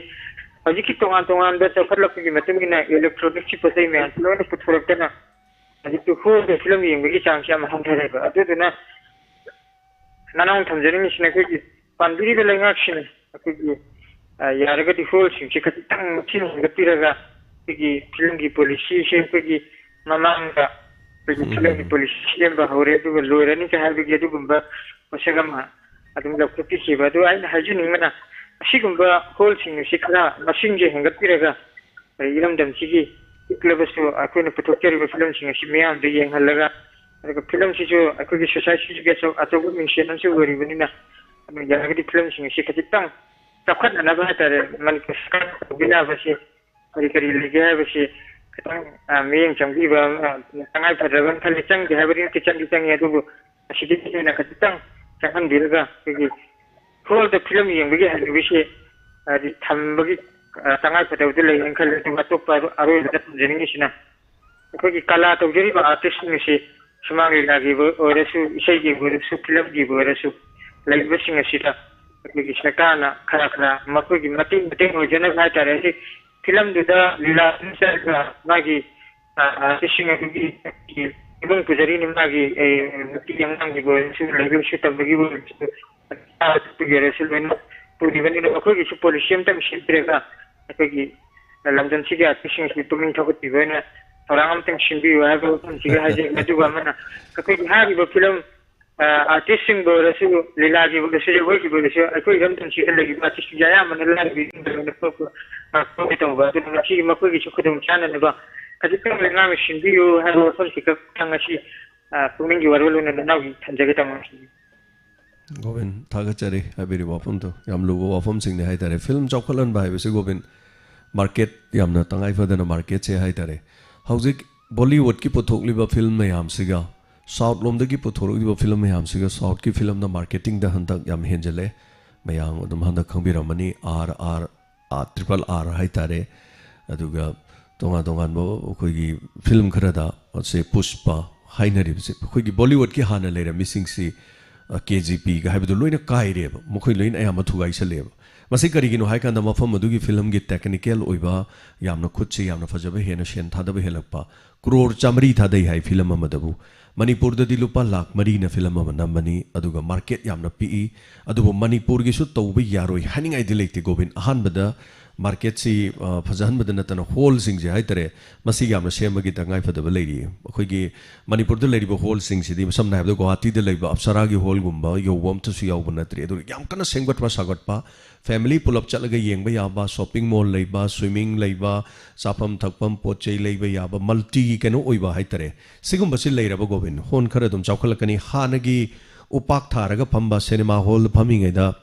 ꯍꯧꯖꯤꯛꯀꯤ ꯇꯣꯉꯥꯟ ꯇꯣꯉꯥꯟꯕ ꯆꯥꯎꯈꯠꯂꯛꯄꯒꯤ ꯃꯇꯨꯡ ꯏꯟꯅ electronic ꯁꯤ ꯄꯣꯠ ꯆꯩ ꯃꯌꯥꯝꯁꯤ ꯂꯣꯏꯅ ꯄꯨꯊꯣꯔꯛꯇꯅ ꯍꯧꯖꯤꯛꯇꯤ ꯍꯣꯜꯗ ꯐꯤꯂꯝ ꯌꯦꯡꯕꯒꯤ ꯆꯥꯡꯁꯤ ꯌꯥꯝ ꯍꯟꯊꯔꯦꯕ꯫ ꯑꯗꯨꯗꯨꯅ ꯅꯅꯥꯎꯅ ꯊꯝꯖꯅꯤꯡꯉꯤꯁꯤꯅ ꯑꯩꯈꯣꯏꯒꯤ ꯄꯥꯟꯕꯤꯔꯤꯕ ꯂꯩꯉꯥꯛꯁꯤꯅ ꯑꯩꯈꯣꯏꯒꯤ, ꯑ, ꯌꯥꯔꯒꯗꯤ ꯍꯣꯜꯁꯤꯡꯁꯤ ꯈꯖꯤꯛꯇꯪ ꯊꯤꯅ ꯍꯦꯟꯒꯠꯄꯤꯔꯒ ꯑꯩꯈꯣꯏꯒꯤ ꯐꯤꯂꯝꯒꯤ ꯄꯣꯂꯤꯁꯤꯁꯦ ꯑꯩꯈꯣꯏꯒꯤ ꯃꯃꯥꯡꯗ ꯑꯩꯈꯣꯏꯒꯤ ꯎꯝ꯫ ꯐꯤꯂꯝꯒꯤ ꯄꯣꯂꯤꯁꯤ ꯁꯦꯝꯕ ꯍꯧꯔꯦ, ꯑꯗꯨꯒ ꯂꯣꯏꯔꯅꯤ ꯀ ꯍꯥꯏꯕꯒꯤ ꯑꯗꯨꯒꯨꯝꯕ ꯄꯣꯠꯁꯛ ꯑꯃ ꯑꯗꯨꯝ ꯂꯧꯈꯠꯄꯤꯈꯤꯕ꯫ ꯑꯗꯨ ꯑꯩꯅ ꯍꯥꯏꯖꯅꯤꯡꯕꯅ ꯑꯁꯤꯒꯨꯝꯕ ꯍꯣꯜꯁꯤꯡ ꯑꯁꯤ ꯈꯔ ꯃꯁꯤꯡꯁꯦ ꯍꯦꯟꯒꯠꯄꯤꯔꯒ ꯑꯩꯈꯣꯏ ꯏꯔꯝꯗꯝꯁꯤꯒꯤ ꯄꯤꯛꯂꯕꯁꯨ ꯑꯩꯈꯣꯏꯅ ꯄꯨꯊꯣꯛꯆꯔꯤꯕ ꯐꯤꯂꯝꯁꯤꯡ ꯑꯁꯤ ꯃꯤꯌꯥꯝꯗ ꯌꯦꯡꯍꯜꯂꯒ, ꯑꯗꯨꯒ ꯐꯤꯂꯝꯁꯤꯁꯨ ꯑꯩꯈꯣꯏꯒꯤ ꯁꯣꯁꯥꯏꯇꯤꯁꯤꯒꯤ ꯑꯆꯧ-, ꯑꯆꯧꯕ ꯃꯤꯡꯁꯦꯟ ꯑꯃꯁꯨ ꯑꯣꯏꯔꯤꯕꯅꯤꯅ, ꯑꯗꯨꯅ ꯌꯥꯔꯒꯗꯤ ꯐꯤꯂꯝꯁꯤꯡ ꯑꯁꯤ ꯈꯖꯤꯛꯇꯪ ꯆꯥꯎꯈꯠꯅꯅꯕ ꯍꯥꯏꯇꯥꯔꯦ, ꯃꯅꯤꯄꯨꯔ ꯁꯔꯀꯥꯔꯅ ꯇꯧꯕꯤꯅꯕꯁꯤ ꯀꯔꯤ ꯀꯔꯤ ꯂꯩꯒꯦ ꯍꯥꯏꯕꯁꯤ ꯈꯤꯇꯪ, ꯑ, ꯃꯤꯠꯌꯦꯡ ꯆꯪꯕꯤꯕ ꯑꯃ ꯇꯉꯥꯏ ꯐꯗ꯭ꯔꯕꯅ ꯈꯜꯂꯤ꯫ ꯆꯪꯗꯦ ꯍꯥꯏꯕꯗꯤ ꯅꯠꯇꯦ, ꯆꯪꯗꯤ ꯆꯪꯉꯤ, ꯑꯗꯨꯕꯨ ꯑꯁꯤꯗꯒꯤ ꯍꯦꯟꯅ ꯈꯖꯤꯛꯇꯪ ꯆꯪꯍꯟꯕꯤꯔꯒ ꯑꯩꯈꯣꯏꯒꯤ ꯍꯣꯜꯗ ꯐꯤꯂꯝ ꯌꯦꯡꯕꯒꯤ ꯍꯩꯅꯕꯤꯁꯦ ꯍꯥꯏꯗꯤ ꯊꯝꯕꯒꯤ, ꯑ, ꯇꯉꯥꯏ ꯐꯗꯕꯗꯤ ꯂꯩꯔꯦꯅ ꯈꯜꯂꯦ꯫ ꯑꯗꯨꯒ ꯑꯇꯣꯞꯄ ꯑꯔꯣ-, ꯑꯔꯣꯏꯕꯗ ꯊꯝꯖꯅꯤꯡꯉꯤꯁꯤꯅ ꯑꯩꯈꯣꯏꯒꯤ ꯀꯂꯥ ꯇꯧꯖꯔꯤꯕ ꯑꯥꯔꯇꯤꯁꯁꯤꯡ ꯑꯁꯤ ꯁꯨꯃꯥꯡ ꯂꯤꯂꯥꯒꯤ ꯑꯣꯏꯔꯁꯨ, ꯏꯁꯩꯒꯤ ꯑꯣꯏꯔꯁꯨ, ꯐꯤꯂꯝꯒꯤꯕꯨ ꯑꯣꯏꯔꯁꯨ ꯂꯩꯔꯤꯕꯁꯤꯡ ꯑꯁꯤꯗ ꯑꯩꯈꯣꯏꯒꯤ ꯁꯔꯀꯥꯔꯅ ꯈꯔ ꯈꯔ ꯃꯈꯣꯏꯒꯤ ꯃꯇꯦꯡ, ꯃꯇꯦꯡ ꯑꯣꯏꯖꯅꯕ ꯍꯥꯏꯇꯥꯔꯦ꯫ ꯍꯥꯏꯗꯤ ꯐꯤꯂꯝꯗꯨꯗ ꯂꯤꯂꯥ ꯑꯗꯨꯝ ꯆꯠꯂꯒ ꯃꯥꯒꯤ, ꯑ, ꯑꯥꯔꯇꯤꯁꯁꯤꯡ ꯑꯗꯨꯒꯤ ꯏꯃꯨꯡ ꯄꯨꯖꯔꯤꯅꯤ, ꯃꯥꯒꯤ, ꯑꯦ, ꯅꯨꯄꯤ ꯑꯉꯥꯡꯒꯤꯕꯨ ꯑꯣꯏꯔꯁꯨ, ꯂꯥꯏꯔꯤꯛ ꯂꯥꯏꯁꯨ ꯇꯝꯕꯒꯤꯕꯨ ꯑꯣꯏꯔꯁꯨ, ꯑꯗꯨꯒꯤ ꯑꯣꯏꯔꯁꯨ ꯂꯣꯏꯅ ꯄꯨꯔꯤꯕꯅꯤꯅ ꯃꯈꯣꯏꯒꯤꯁꯨ ꯄꯣꯂꯤꯁꯤ ꯑꯃꯇꯪ ꯁꯦꯝꯕꯤꯔꯒ ꯑꯩꯈꯣꯏꯒꯤ ꯂꯝꯗꯝꯁꯤꯒꯤ ꯑꯥꯔꯇꯤꯁꯁꯤꯡꯁꯤ ꯄꯨꯛꯅꯤꯡ ꯊꯧꯒꯠꯄꯤꯕ ꯑꯣꯏꯅ ꯊꯧꯔꯥꯡ ꯑꯃꯇꯪ ꯁꯤꯟꯕꯤꯌꯨ ꯍꯥꯏꯕ ꯋꯥꯐꯝꯁꯤꯒ ꯍꯥꯏꯖꯩ꯫ ꯑꯗꯨꯒ ꯑꯃꯅ ꯑꯩꯈꯣꯏꯒꯤ ꯍꯥꯏꯔꯤꯕ ꯐꯤꯂꯝ ꯑꯥꯔꯇꯤꯁꯁꯤꯡꯕꯨ ꯑꯣꯏꯔꯁꯨ, ꯂꯤꯂꯥꯒꯤꯕꯨ ꯑꯣꯏꯔꯁꯨ, ꯖꯒꯣꯏꯒꯤꯕꯨ ꯑꯣꯏꯔꯁꯨ, ꯑꯩꯈꯣꯏ ꯏꯔꯝꯗꯝꯁꯤꯗ ꯂꯩꯔꯤꯕ ꯑꯥꯔꯇꯤꯁꯁꯤꯡꯁꯦ ꯑꯌꯥꯝꯕꯅ ꯂꯥꯏꯔꯕ ꯏꯃꯨꯡꯗ ꯂꯣꯏꯅ ꯄꯣꯛꯄ ꯉꯥꯛꯇ ꯇꯧꯕ꯫ ꯑꯗꯨꯅ ꯃꯁꯤꯒꯤ ꯃꯈꯣꯏꯒꯤꯁꯨ ꯈꯨꯗꯣꯡ ꯆꯥꯅꯅꯕ ꯈꯖꯤꯛꯇꯪ ꯂꯩꯉꯥꯛꯅ ꯁꯤꯟꯕꯤꯌꯨ ꯍꯥꯏꯕ ꯋꯥꯐꯝꯁꯤ ꯈꯛꯇꯪ ꯉꯁꯤ, ꯑ, ꯄꯨꯛꯅꯤꯡꯒꯤ ꯋꯥꯔꯣꯜ ꯑꯣꯏꯅ ꯅꯅꯥꯎꯒꯤ ꯊꯝꯖꯒꯦ, ꯇꯥꯃꯣ꯫ ꯒꯣꯕꯤꯟ, ꯊꯥꯒꯠꯆꯔꯤ ꯍꯥꯏꯕꯤꯔꯤꯕ ꯋꯥꯐꯝꯗꯣ꯫ ꯌꯥꯝ ꯂꯨꯕ ꯋꯥꯐꯝꯁꯤꯡꯅꯤ ꯍꯥꯏꯇꯥꯔꯦ꯫ ꯐꯤꯂꯝ ꯆꯥꯎꯈꯠꯍꯟꯕ ꯍꯥꯏꯕꯁꯤ, ꯒꯣꯕꯤꯟ, ꯃꯥꯔꯀꯦꯠ ꯌꯥꯝꯅ ꯇꯉꯥꯏ ꯐꯗꯅ ꯃꯥꯔꯀꯦꯠꯁꯦ ꯍꯥꯏꯇꯥꯔꯦ꯫ ꯍꯧꯖꯤꯛ ꯕꯣꯂꯤꯋꯨꯗꯀꯤ ꯄꯨꯊꯣꯛꯂꯤꯕ ꯐꯤꯂꯝ ꯃꯌꯥꯝꯁꯤꯒ, ꯁꯥꯎꯠ ꯂꯣꯝꯗꯒꯤ ꯄꯨꯊꯣꯔꯛꯂꯤꯕ ꯐꯤꯂꯝ ꯃꯌꯥꯝꯁꯤꯒ, ꯁꯥꯎꯠꯀꯤ ꯐꯤꯂꯝꯅ ꯃꯥꯔꯀꯦꯇꯤꯡꯗ ꯍꯟꯗꯛ ꯌꯥꯝ ꯍꯦꯟꯖꯜꯂꯦ꯫ ꯃꯌꯥꯝ ꯑꯗꯨꯝ ꯍꯟꯗꯛ ꯈꯪꯕꯤꯔꯝꯃꯅꯤ, ꯑꯥꯔ ꯑꯥꯔ, ꯑꯥ, ꯇ꯭ꯔꯤꯄꯜ ꯑꯥꯔ ꯍꯥꯏꯇꯥꯔꯦ꯫ ꯑꯗꯨꯒ ꯇꯣꯉꯥꯟ ꯇꯣꯉꯥꯟꯕ ꯑꯩꯈꯣꯏꯒꯤ ꯐꯤꯂꯝ ꯈꯔꯗ ꯁꯦ ꯄꯨꯁꯄ ꯍꯥꯏꯅꯔꯤꯕꯁꯦ, ꯑꯩꯈꯣꯏꯒꯤ ꯕꯣꯂꯤꯋꯨꯗꯀꯤ ꯍꯥꯟꯅ ꯂꯩꯔꯝꯃꯤꯁꯤꯡꯁꯤ, ꯑ, ꯀꯦ ꯖꯤ ꯄꯤꯒ ꯍꯥꯏꯕꯗꯣ ꯂꯣꯏꯅ ꯀꯥꯏꯔꯦꯕ, ꯃꯈꯣꯏ ꯂꯣꯏꯅ ꯑꯌꯥꯝꯕ ꯊꯨꯒꯥꯏꯁꯜꯂꯦꯕ꯫ ꯃꯁꯤ ꯀꯔꯤꯒꯤꯅꯣ ꯍꯥꯏꯀꯥꯟꯗ, ꯃꯐꯝ ꯑꯗꯨꯒꯤ ꯐꯤꯂꯝꯒꯤ ꯇꯦꯛꯅꯤꯀꯦꯜ ꯑꯣꯏꯕ, ꯌꯥꯝꯅ ꯈꯨꯠꯁꯦ ꯌꯥꯝꯅ ꯐꯖꯕ, ꯍꯦꯟꯅ ꯁꯦꯟ ꯊꯥꯗꯕ ꯍꯦꯜꯂꯛꯄ, ꯀ꯭ꯔꯣꯔ ꯆꯥꯃꯔꯤ ꯊꯥꯗꯩ ꯍꯥꯏ ꯐꯤꯂꯝ ꯑꯃꯗꯕꯨ꯫ ꯃꯅꯤꯄꯨꯔꯗꯗꯤ ꯂꯨꯄꯥ ꯂꯥꯈ ꯃꯔꯤꯅ ꯐꯤꯂꯝ ꯑꯃ ꯅꯝꯕꯅꯤ, ꯑꯗꯨꯒ ꯃꯥꯔꯀꯦꯠ ꯌꯥꯝꯅ ꯄꯤꯛꯏ꯫ ꯑꯗꯨꯕꯨ ꯃꯅꯤꯄꯨꯔꯒꯤꯁꯨ ꯇꯧꯕ ꯌꯥꯔꯣꯏ ꯍꯥꯏꯅꯤꯡꯉꯥꯏꯗꯤ ꯂꯩꯇꯦ, ꯒꯣꯕꯤꯟ꯫ ꯑꯍꯥꯟꯕꯗ ꯃꯥꯔꯀꯦꯠꯁꯤ, ꯑ, ꯐꯖꯍꯟꯕꯗ ꯅꯠꯇꯅ ꯍꯣꯜꯁꯤꯡꯁꯦ ꯍꯥꯏꯇꯥꯔꯦ, ꯃꯁꯤ ꯌꯥꯝꯅ ꯁꯦꯝꯕꯒꯤ ꯇꯉꯥꯏ ꯐꯗꯕ ꯂꯩꯔꯤ꯫ ꯑꯩꯈꯣꯏꯒꯤ ꯃꯅꯤꯄꯨꯔꯗ ꯂꯩꯔꯤꯕ ꯍꯣꯜꯁꯤꯡꯁꯤꯗꯤ, ꯁꯝꯅ ꯍꯥꯏꯔꯕꯗ ꯒꯨꯋꯥꯍꯥꯇꯤꯗ ꯂꯩꯕ ꯑꯞꯁꯔꯥꯒꯤ ꯍꯣꯜꯒꯨꯝꯕ ꯌꯧꯕ ꯑꯝꯇꯁꯨ ꯌꯥꯎꯕ ꯅꯠꯇ꯭ꯔꯤ꯫ ꯑꯗꯨꯅ ꯌꯥꯝ ꯀꯟꯅ ꯁꯦꯝꯒꯠꯄ ꯁꯥꯒꯠꯄ, ꯐꯦꯃꯤꯂꯤ ꯄꯨꯂꯞ ꯆꯠꯂꯒ ꯌꯦꯡꯕ ꯌꯥꯕ, ꯁꯣꯞꯄꯤꯡ ꯃꯣꯜ ꯂꯩꯕ, ꯁ꯭ꯋꯤꯃꯤꯡ ꯂꯩꯕ, ꯆꯥꯐꯝ ꯊꯛꯐꯝ, ꯄꯣꯠ ꯆꯩ ꯂꯩꯕ ꯌꯥꯕ, ꯃꯜꯇꯤꯒꯤ ꯀꯩꯅꯣ ꯑꯣꯏꯕ ꯍꯥꯏꯇꯥꯔꯦ, ꯁꯤꯒꯨꯝꯕꯁꯤ ꯂꯩꯔꯕ, ꯒꯣꯕꯤꯟ, ꯍꯣꯜ ꯈꯔ ꯑꯗꯨꯝ ꯆꯥꯎꯈꯠꯂꯛꯀꯅꯤ꯫ ꯍꯥꯟꯅꯒꯤ ꯎꯄꯥꯛ ꯊꯥꯔꯒ ꯐꯝꯕ ꯁꯤꯅꯦꯃꯥ ꯍꯣꯜꯗ ꯐꯝꯃꯤꯉꯩꯗ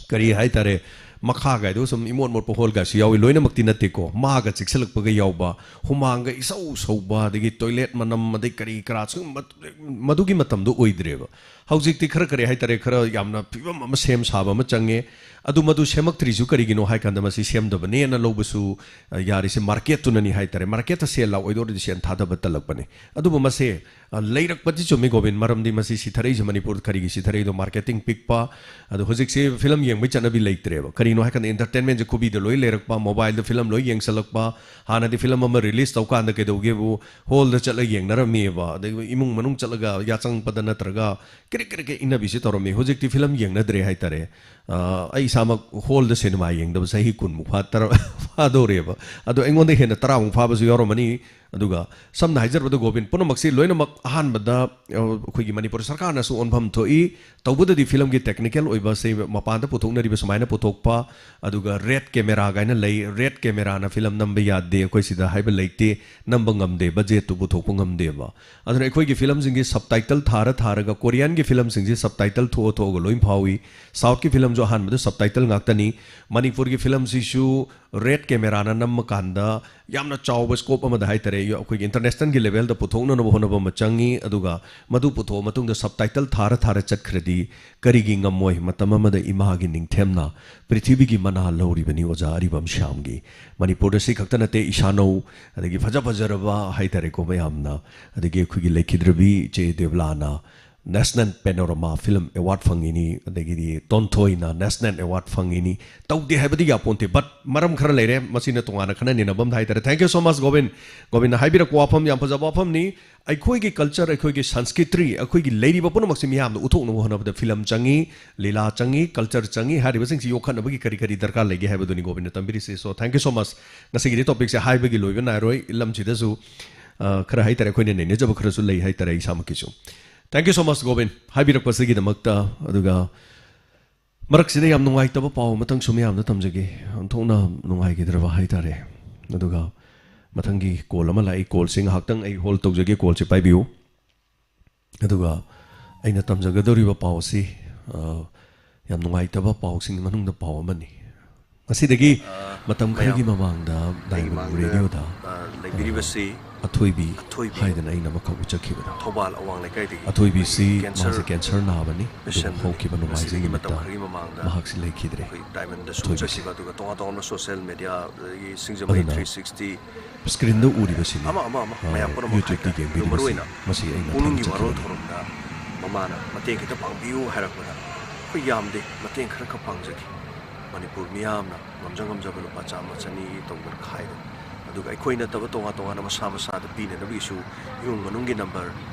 ꯀꯔꯤ ꯍꯥꯏꯇꯥꯔꯦ, ꯃꯈꯥꯒꯥꯏꯗꯣ ꯁꯨꯝ ꯏꯃꯣꯠ ꯃꯣꯠꯄ ꯍꯣꯜꯒꯁꯨ ꯌꯥꯎꯏ, ꯂꯣꯏꯅꯃꯛꯇꯤ ꯅꯠꯇꯦꯀꯣ, ꯃꯥꯒ ꯆꯤꯛꯁꯤꯜꯂꯛꯄꯒ ꯌꯥꯎꯕ, ꯍꯨꯃꯥꯡꯒ ꯏꯁꯧ ꯁꯧꯕ, ꯑꯗꯒꯤ ꯇꯣꯏꯂꯦꯠ ꯃꯅꯝ, ꯑꯗꯩ ꯀꯔꯤ ꯀꯔꯥ, ꯁꯤꯒꯨꯝꯕ ꯃꯗꯨꯒꯤ ꯃꯇꯝꯗꯣ ꯑꯣꯏꯗ꯭ꯔꯦꯕ꯫ ꯍꯧꯖꯤꯛꯇꯤ ꯈꯔ, ꯀꯔꯤ ꯍꯥꯏꯇꯥꯔꯦ, ꯈꯔ ꯌꯥꯝꯅ ꯐꯤꯕꯝ ꯑꯃ ꯁꯦꯝ ꯁꯥꯕ ꯑꯃ ꯆꯪꯉꯦ꯫ ꯑꯗꯨ ꯃꯗꯨ ꯁꯦꯝꯃꯛꯇ꯭ꯔꯤꯁꯨ ꯀꯔꯤꯒꯤꯅꯣ ꯍꯥꯏ ꯀꯥꯟꯗ, ꯃꯁꯤ ꯁꯦꯝꯗꯕꯅꯦꯅ ꯂꯧꯕꯁꯨ, ꯑ, ꯌꯥꯔꯤꯁꯦ ꯃꯥꯔꯀꯦꯠꯇꯨꯅꯅꯤ ꯍꯥꯏꯇꯥꯔꯦ꯫ ꯃꯥꯔꯀꯦꯠꯇ ꯁꯦꯜ ꯂꯥꯛꯑꯣꯏꯗꯧꯔꯗꯤ ꯁꯦꯜ ꯊꯥꯗꯕ ꯇꯜꯂꯛꯄꯅꯦ꯫ ꯑꯗꯨꯕꯨ ꯃꯁꯦ, ꯑ, ꯂꯩꯔꯛꯄꯗꯤ ꯆꯨꯝꯃꯤ, ꯒꯣꯕꯤꯟ, ꯃꯔꯝꯗꯤ ꯃꯁꯤ ꯁꯤꯊꯔꯛꯏꯁꯦ, ꯃꯅꯤꯄꯨꯔꯗ ꯀꯔꯤꯒꯤ ꯁꯤꯊꯔꯛꯏꯗꯣ, ꯃꯥꯔꯀꯦꯇꯤꯡ ꯄꯤꯛꯄ꯫ ꯑꯗꯣ ꯍꯧꯖꯤꯛꯁꯦ ꯐꯤꯂꯝ ꯌꯦꯡꯕꯩ ꯆꯠꯅꯕꯤ ꯂꯩꯇ꯭ꯔꯦꯕ꯫ ꯀꯔꯤꯅꯣ ꯍꯥꯏ ꯀꯥꯟꯗ, ꯑꯦꯟꯇꯔꯇꯦꯟꯃꯦꯟꯁꯦ ꯈꯨꯕꯤꯗ ꯂꯣꯏ ꯂꯩꯔꯛꯄ, ꯃꯣꯕꯥꯏꯜꯗ ꯐꯤꯂꯝ ꯂꯣꯏ ꯌꯦꯡꯁꯜꯂꯛꯄ꯫ ꯍꯥꯟꯅꯗꯤ ꯐꯤꯂꯝ ꯑꯃ ꯔꯤꯂꯤꯁ ꯇꯧ ꯀꯥꯟꯗ ꯀꯩꯗꯧꯒꯦꯕꯨ, ꯍꯣꯜꯗ ꯆꯠꯂꯒ ꯌꯦꯡꯅꯔꯝꯃꯤꯕ, ꯑꯗꯒꯤ ꯏꯃꯨꯡ ꯃꯅꯨꯡ ꯆꯠꯂꯒ ꯌꯥꯆꯪꯄꯗ ꯅꯠꯇ꯭ꯔꯒ ꯀ꯭ꯔꯤꯛ ꯀ꯭ꯔꯤꯛ ꯀ꯭ꯔꯤꯛ ꯏꯟꯅꯕꯤꯁꯦ ꯇꯧꯔꯝꯃꯤ꯫ ꯍꯧꯖꯤꯛꯇꯤ ꯐꯤꯂꯝ ꯌꯦꯡꯅꯗ꯭ꯔꯦ ꯍꯥꯏꯇꯥꯔꯦ꯫ ꯑ, ꯑꯩ ꯏꯁꯥꯃꯛ ꯍꯣꯜꯗ ꯁꯤꯅꯦꯃꯥ ꯌꯦꯡꯗꯕ ꯆꯍꯤ ꯀꯨꯟꯃꯨꯛ ꯐꯥ-, ꯇꯔꯥ-, ꯐꯥꯗꯧꯔꯦꯕ꯫ ꯑꯗꯣ ꯑꯩꯉꯣꯟꯗ ꯍꯦꯟꯅ ꯇꯔꯥꯃꯨꯛ ꯐꯥꯕꯁꯨ ꯌꯥꯎꯔꯝꯃꯅꯤ꯫ ꯑꯗꯨꯒ ꯁꯝꯅ ꯍꯥꯏꯖꯔꯕꯗ, ꯒꯣꯕꯤꯟ, ꯄꯨꯝꯅꯃꯛꯁꯤ ꯂꯣꯏꯅꯃꯛ ꯑꯍꯥꯟꯕꯗ, ꯑ, ꯑꯩꯈꯣꯏꯒꯤ ꯃꯅꯤꯄꯨꯔ ꯁꯔꯀꯥꯔꯅꯁꯨ ꯑꯣꯟꯐꯝ ꯊꯣꯛꯏ꯫ ꯇꯧꯕꯗꯗꯤ ꯐꯤꯂꯝꯒꯤ technical ꯑꯣꯏꯕꯁꯦ ꯃꯄꯥꯟꯗ ꯄꯨꯊꯣꯛꯅꯔꯤꯕ ꯁꯨꯃꯥꯏꯅ ꯄꯨꯊꯣꯛꯄ, ꯑꯗꯨꯒ red camera ꯀꯥꯏꯅ ꯂꯩ, red cameraꯅ ꯐꯤꯂꯝ ꯅꯝꯕ ꯌꯥꯗꯦ ꯑꯩꯈꯣꯏ ꯁꯤꯗ ꯍꯥꯏꯕ ꯂꯩꯇꯦ, ꯅꯝꯕ ꯉꯝꯗꯦ, ꯕꯖꯦꯠꯇꯨ ꯄꯨꯊꯣꯛꯄ ꯉꯝꯗꯦꯕ꯫ ꯑꯗꯨꯅ ꯑꯩꯈꯣꯏꯒꯤ ꯐꯤꯂꯝꯁꯤꯡꯒꯤ subtitle ꯊꯥꯔ ꯊꯥꯔꯒ, ꯀꯣꯔꯤꯌꯥꯟꯒꯤ ꯐꯤꯂꯝꯁꯤꯡꯁꯤ subtitle ꯊꯣꯛꯑ ꯊꯣꯛꯑꯒ ꯂꯣꯏ ꯐꯥꯎꯏ꯫ ꯁꯥꯎꯠꯀꯤ ꯐꯤꯂꯝꯁꯨ ꯑꯍꯥꯟꯕꯗ subtitle ꯉꯥꯛꯇꯅꯤ꯫ ꯃꯅꯤꯄꯨꯔꯒꯤ ꯐꯤꯂꯝꯁꯤꯁꯨ red cameraꯅ ꯅꯝꯃ ꯀꯥꯟꯗ ꯌꯥꯝꯅ ꯆꯥꯎꯕ scope ꯑꯃꯗ ꯍꯥꯏꯇꯥꯔꯦ, ꯑꯩꯈꯣꯏꯒꯤ internationalꯒꯤ levelꯗ ꯄꯨꯊꯣꯛꯅꯅꯕ ꯍꯣꯠꯅꯕ ꯑꯃ ꯆꯪꯉꯤ꯫ ꯑꯗꯨꯒ ꯃꯗꯨ ꯄꯨꯊꯣꯛꯑ ꯃꯇꯨꯡꯗ subtitle ꯊꯥꯔ ꯊꯥꯔ ꯆꯠꯈ꯭ꯔꯗꯤ ꯀꯔꯤꯒꯤ ꯉꯝꯃꯣꯏ? ꯃꯇꯝ ꯑꯃꯗ ꯏꯃꯥꯒꯤ ꯅꯤꯡꯊꯦꯝꯅ ꯄ꯭ꯔꯤꯊꯤꯕꯤꯒꯤ ꯃꯅꯥ ꯂꯧꯔꯤꯕꯅꯤ ꯑꯣꯖꯥ ꯑꯔꯤꯕꯝ ꯁ꯭ꯌꯥꯝꯒꯤ꯫ ꯃꯅꯤꯄꯨꯔꯗ ꯁꯤ ꯈꯛꯇ ꯅꯠꯇꯦ, ꯏꯁꯥꯅꯧ, ꯑꯗꯒꯤ ꯐꯖ ꯐꯖꯔꯕ ꯍꯥꯏꯇꯥꯔꯦꯀꯣ ꯃꯌꯥꯝꯅ, ꯑꯗꯒꯤ ꯑꯩꯈꯣꯏꯒꯤ ꯂꯩꯈꯤꯗ꯭ꯔꯕꯤ ꯏꯆꯦ ꯗꯦꯕꯂꯥꯅ National Panorama Film Award ꯐꯪꯉꯤꯅꯤ, ꯑꯗꯒꯤꯗꯤ ꯇꯣꯟꯊꯣꯏꯅ National Award ꯐꯪꯉꯤꯅꯤ꯫ ꯇꯧꯗꯦ ꯍꯥꯏꯕꯗꯤ ꯌꯥꯄꯣꯟꯇꯦ, but ꯃꯔꯝ ꯈꯔ ꯂꯩꯔꯦ, ꯃꯁꯤꯅ ꯇꯣꯉꯥꯟꯅ ꯈꯟꯅ ꯅꯩꯅꯕ ꯑꯃꯗ ꯍꯥꯏꯇꯥꯔꯦ꯫ Thank you so much, Gobin. ꯒꯣꯕꯤꯟꯅ ꯍꯥꯏꯕꯤꯔꯛꯄ ꯋꯥꯐꯝ ꯌꯥꯝ ꯐꯖꯕ ꯋꯥꯐꯝꯅꯤ꯫ ꯑꯩꯈꯣꯏꯒꯤ culture, ꯑꯩꯈꯣꯏꯒꯤ ꯁꯪꯁꯀ꯭ꯔꯤꯇꯤ, ꯑꯩꯈꯣꯏꯒꯤ ꯂꯩꯔꯤꯕ ꯄꯨꯝꯅꯃꯛꯁꯤ ꯃꯤꯌꯥꯝꯗ ꯎꯠꯊꯣꯛꯅꯕ ꯍꯣꯠꯅꯕꯗ ꯐꯤꯂꯝ ꯆꯪꯉꯤ, ꯂꯤꯂꯥ ꯆꯪꯉꯤ, culture ꯆꯪꯉꯤ꯫ ꯍꯥꯏꯔꯤꯕꯁꯤꯡꯁꯤ ꯌꯣꯛꯈꯠꯅꯕꯒꯤ ꯀꯔꯤ ꯀꯔꯤ ꯗꯔꯀꯥꯔ ꯂꯩꯒꯦ ꯍꯥꯏꯕꯗꯨꯅꯤ ꯒꯣꯕꯤꯟꯅ ꯇꯝꯕꯤꯔꯤꯁꯤ꯫ So, thank you so much꯫ ꯉꯁꯤꯒꯤꯗꯤ topicꯁꯦ ꯍꯥꯏꯕꯒꯤ ꯂꯣꯏꯕ ꯅꯥꯏꯔꯣꯏ, ꯂꯝꯁꯤꯗꯁꯨ, ꯑ, ꯈꯔ ꯍꯥꯏꯇꯥꯔꯦ, ꯑꯩꯈꯣꯏꯅ ꯅꯩꯅꯖꯕ ꯈꯔꯁꯨ ꯂꯩ ꯍꯥꯏꯇꯥꯔꯦ ꯏꯁꯥꯃꯛꯀꯤꯁꯨ꯫ Thank you so much, Gobin, ꯍꯥꯏꯕꯤꯔꯛꯄꯁꯤꯒꯤꯗꯃꯛꯇ꯫ ꯑꯗꯨꯒ ꯃꯔꯛꯁꯤꯗ ꯌꯥꯝ ꯅꯨꯡꯉꯥꯏꯇꯕ ꯄꯥꯎ ꯑꯃꯇꯪꯁꯨ ꯃꯌꯥꯝꯗ ꯇꯝꯖꯒꯦ, ꯑꯣꯟꯊꯣꯛꯅ ꯅꯨꯡꯉꯥꯏꯈꯤꯗ꯭ꯔꯕ ꯍꯥꯏꯇꯥꯔꯦ꯫ ꯑꯗꯨꯒ ꯃꯊꯪꯒꯤ call ꯑꯃ ꯂꯥꯛꯏ, callꯁꯤ ꯉꯥꯏꯍꯥꯛꯇꯪ ꯑꯩ hold ꯇꯧꯖꯒꯦ, callꯁꯤ ꯄꯥꯏꯕꯤꯌꯨ꯫ ꯑꯗꯨꯒ ꯑꯩꯅ ꯇꯝꯖꯒꯗꯧꯔꯤꯕ ꯄꯥꯎ ꯑꯁꯤ, ꯑ, ꯌꯥꯝ ꯅꯨꯡꯉꯥꯏꯇꯕ ꯄꯥꯎꯁꯤꯡꯒꯤ ꯃꯅꯨꯡꯗ ꯄꯥꯎ ꯑꯃꯅꯤ꯫ ꯉꯁꯤꯗꯒꯤ ꯑ, ꯃꯇꯝ ꯈꯔꯒꯤ ꯃꯌꯥꯝ ꯃꯃꯥꯡꯗ ꯑꯩꯒꯤ Diamond ꯃꯥꯡꯗ, Radioꯗ, ꯑ, ꯂꯩꯕꯤꯔꯤꯕꯁꯤ ꯑ, ꯑꯊꯣꯏꯕꯤ ꯑꯊꯣꯏꯕꯤ ꯍꯥꯏꯗꯅ ꯑꯩꯅ ꯑꯃꯈꯛ ꯎꯠꯆꯈꯤꯕꯗꯣ꯫ ꯊꯧꯕꯥꯜ ꯑꯋꯥꯡ ꯂꯩꯀꯥꯏꯗꯒꯤ ꯑꯊꯣꯏꯕꯤꯁꯤ ꯑꯩꯈꯣꯏꯒꯤ cancer ꯃꯥꯁꯦ cancer ꯅꯥꯕꯅꯤ꯫ ꯑꯗꯨꯕꯨ patient ꯍꯧꯈꯤꯕ ꯉꯁꯤꯗꯒꯤ ꯅꯣꯡꯃꯥꯏꯖꯤꯡ ꯃꯇꯝ ꯅꯨꯃꯤꯠꯇ ꯈꯔꯒꯤ ꯃꯃꯥꯡꯗ ꯃꯍꯥꯛꯁꯤ ꯂꯩꯈꯤꯗ꯭ꯔꯦ꯫ ꯑꯩꯈꯣꯏ Diamondꯗꯁꯨ ꯑꯊꯣꯏꯕꯤꯁꯤ꯫ ꯆꯠꯈꯤꯕ, ꯑꯗꯨꯒ ꯇꯣꯉꯥꯟ ꯇꯣꯉꯥꯟꯕ social media ꯑꯗꯒꯤ ꯁꯤꯡꯖꯃꯩ ꯑꯗꯨꯅ three sixty screenꯗ ꯎꯔꯤꯕꯁꯤꯅꯤ, ꯑꯃ, ꯑꯃ, ꯑꯃ, ꯑ, ꯃꯌꯥꯝ ꯄꯨꯝꯅꯃꯛ YouTubeꯀꯤ ꯍꯥꯏꯇꯥꯔꯦ꯫ ꯑꯗꯨ ꯌꯦꯡꯕꯤꯔꯤꯕꯁꯤ꯫ ꯃꯔꯨꯑꯣꯏꯅ ꯃꯁꯤ ꯑꯩꯅ ꯄꯨꯛꯅꯤꯡꯒꯤ ꯊꯝꯖꯒꯦ꯫ ꯋꯥꯔꯣꯜ ꯊꯧꯔꯝꯗ ꯃꯃꯥꯅ ꯃꯇꯦꯡ ꯈꯤꯇ ꯄꯥꯡꯕꯤꯌꯨ ꯍꯥꯏꯔꯛꯄꯗ ꯑꯩꯈꯣꯏ ꯌꯥꯝꯗꯦ, ꯃꯇꯦꯡ ꯈꯔ ꯈꯛ ꯄꯥꯡꯖꯒꯦ꯫ ꯃꯅꯤꯄꯨꯔ ꯃꯤꯌꯥꯝꯅ ꯉꯝꯖ ꯉꯝꯖꯕ ꯂꯨꯄꯥ ꯆꯥꯝꯃ, ꯆꯅꯤ ꯇꯧꯗꯅ ꯈꯥꯏꯗꯅ, ꯑꯗꯨꯒ ꯑꯩꯈꯣꯏ ꯅꯠꯇꯕ ꯇꯣꯉꯥꯟ ꯇꯣꯉꯥꯟꯅ ꯃꯁꯥ ꯃꯁꯥꯗ ꯄꯤꯅꯅꯕꯒꯤꯁꯨ ꯏꯃꯨꯡ ꯃꯅꯨꯡꯒꯤ number,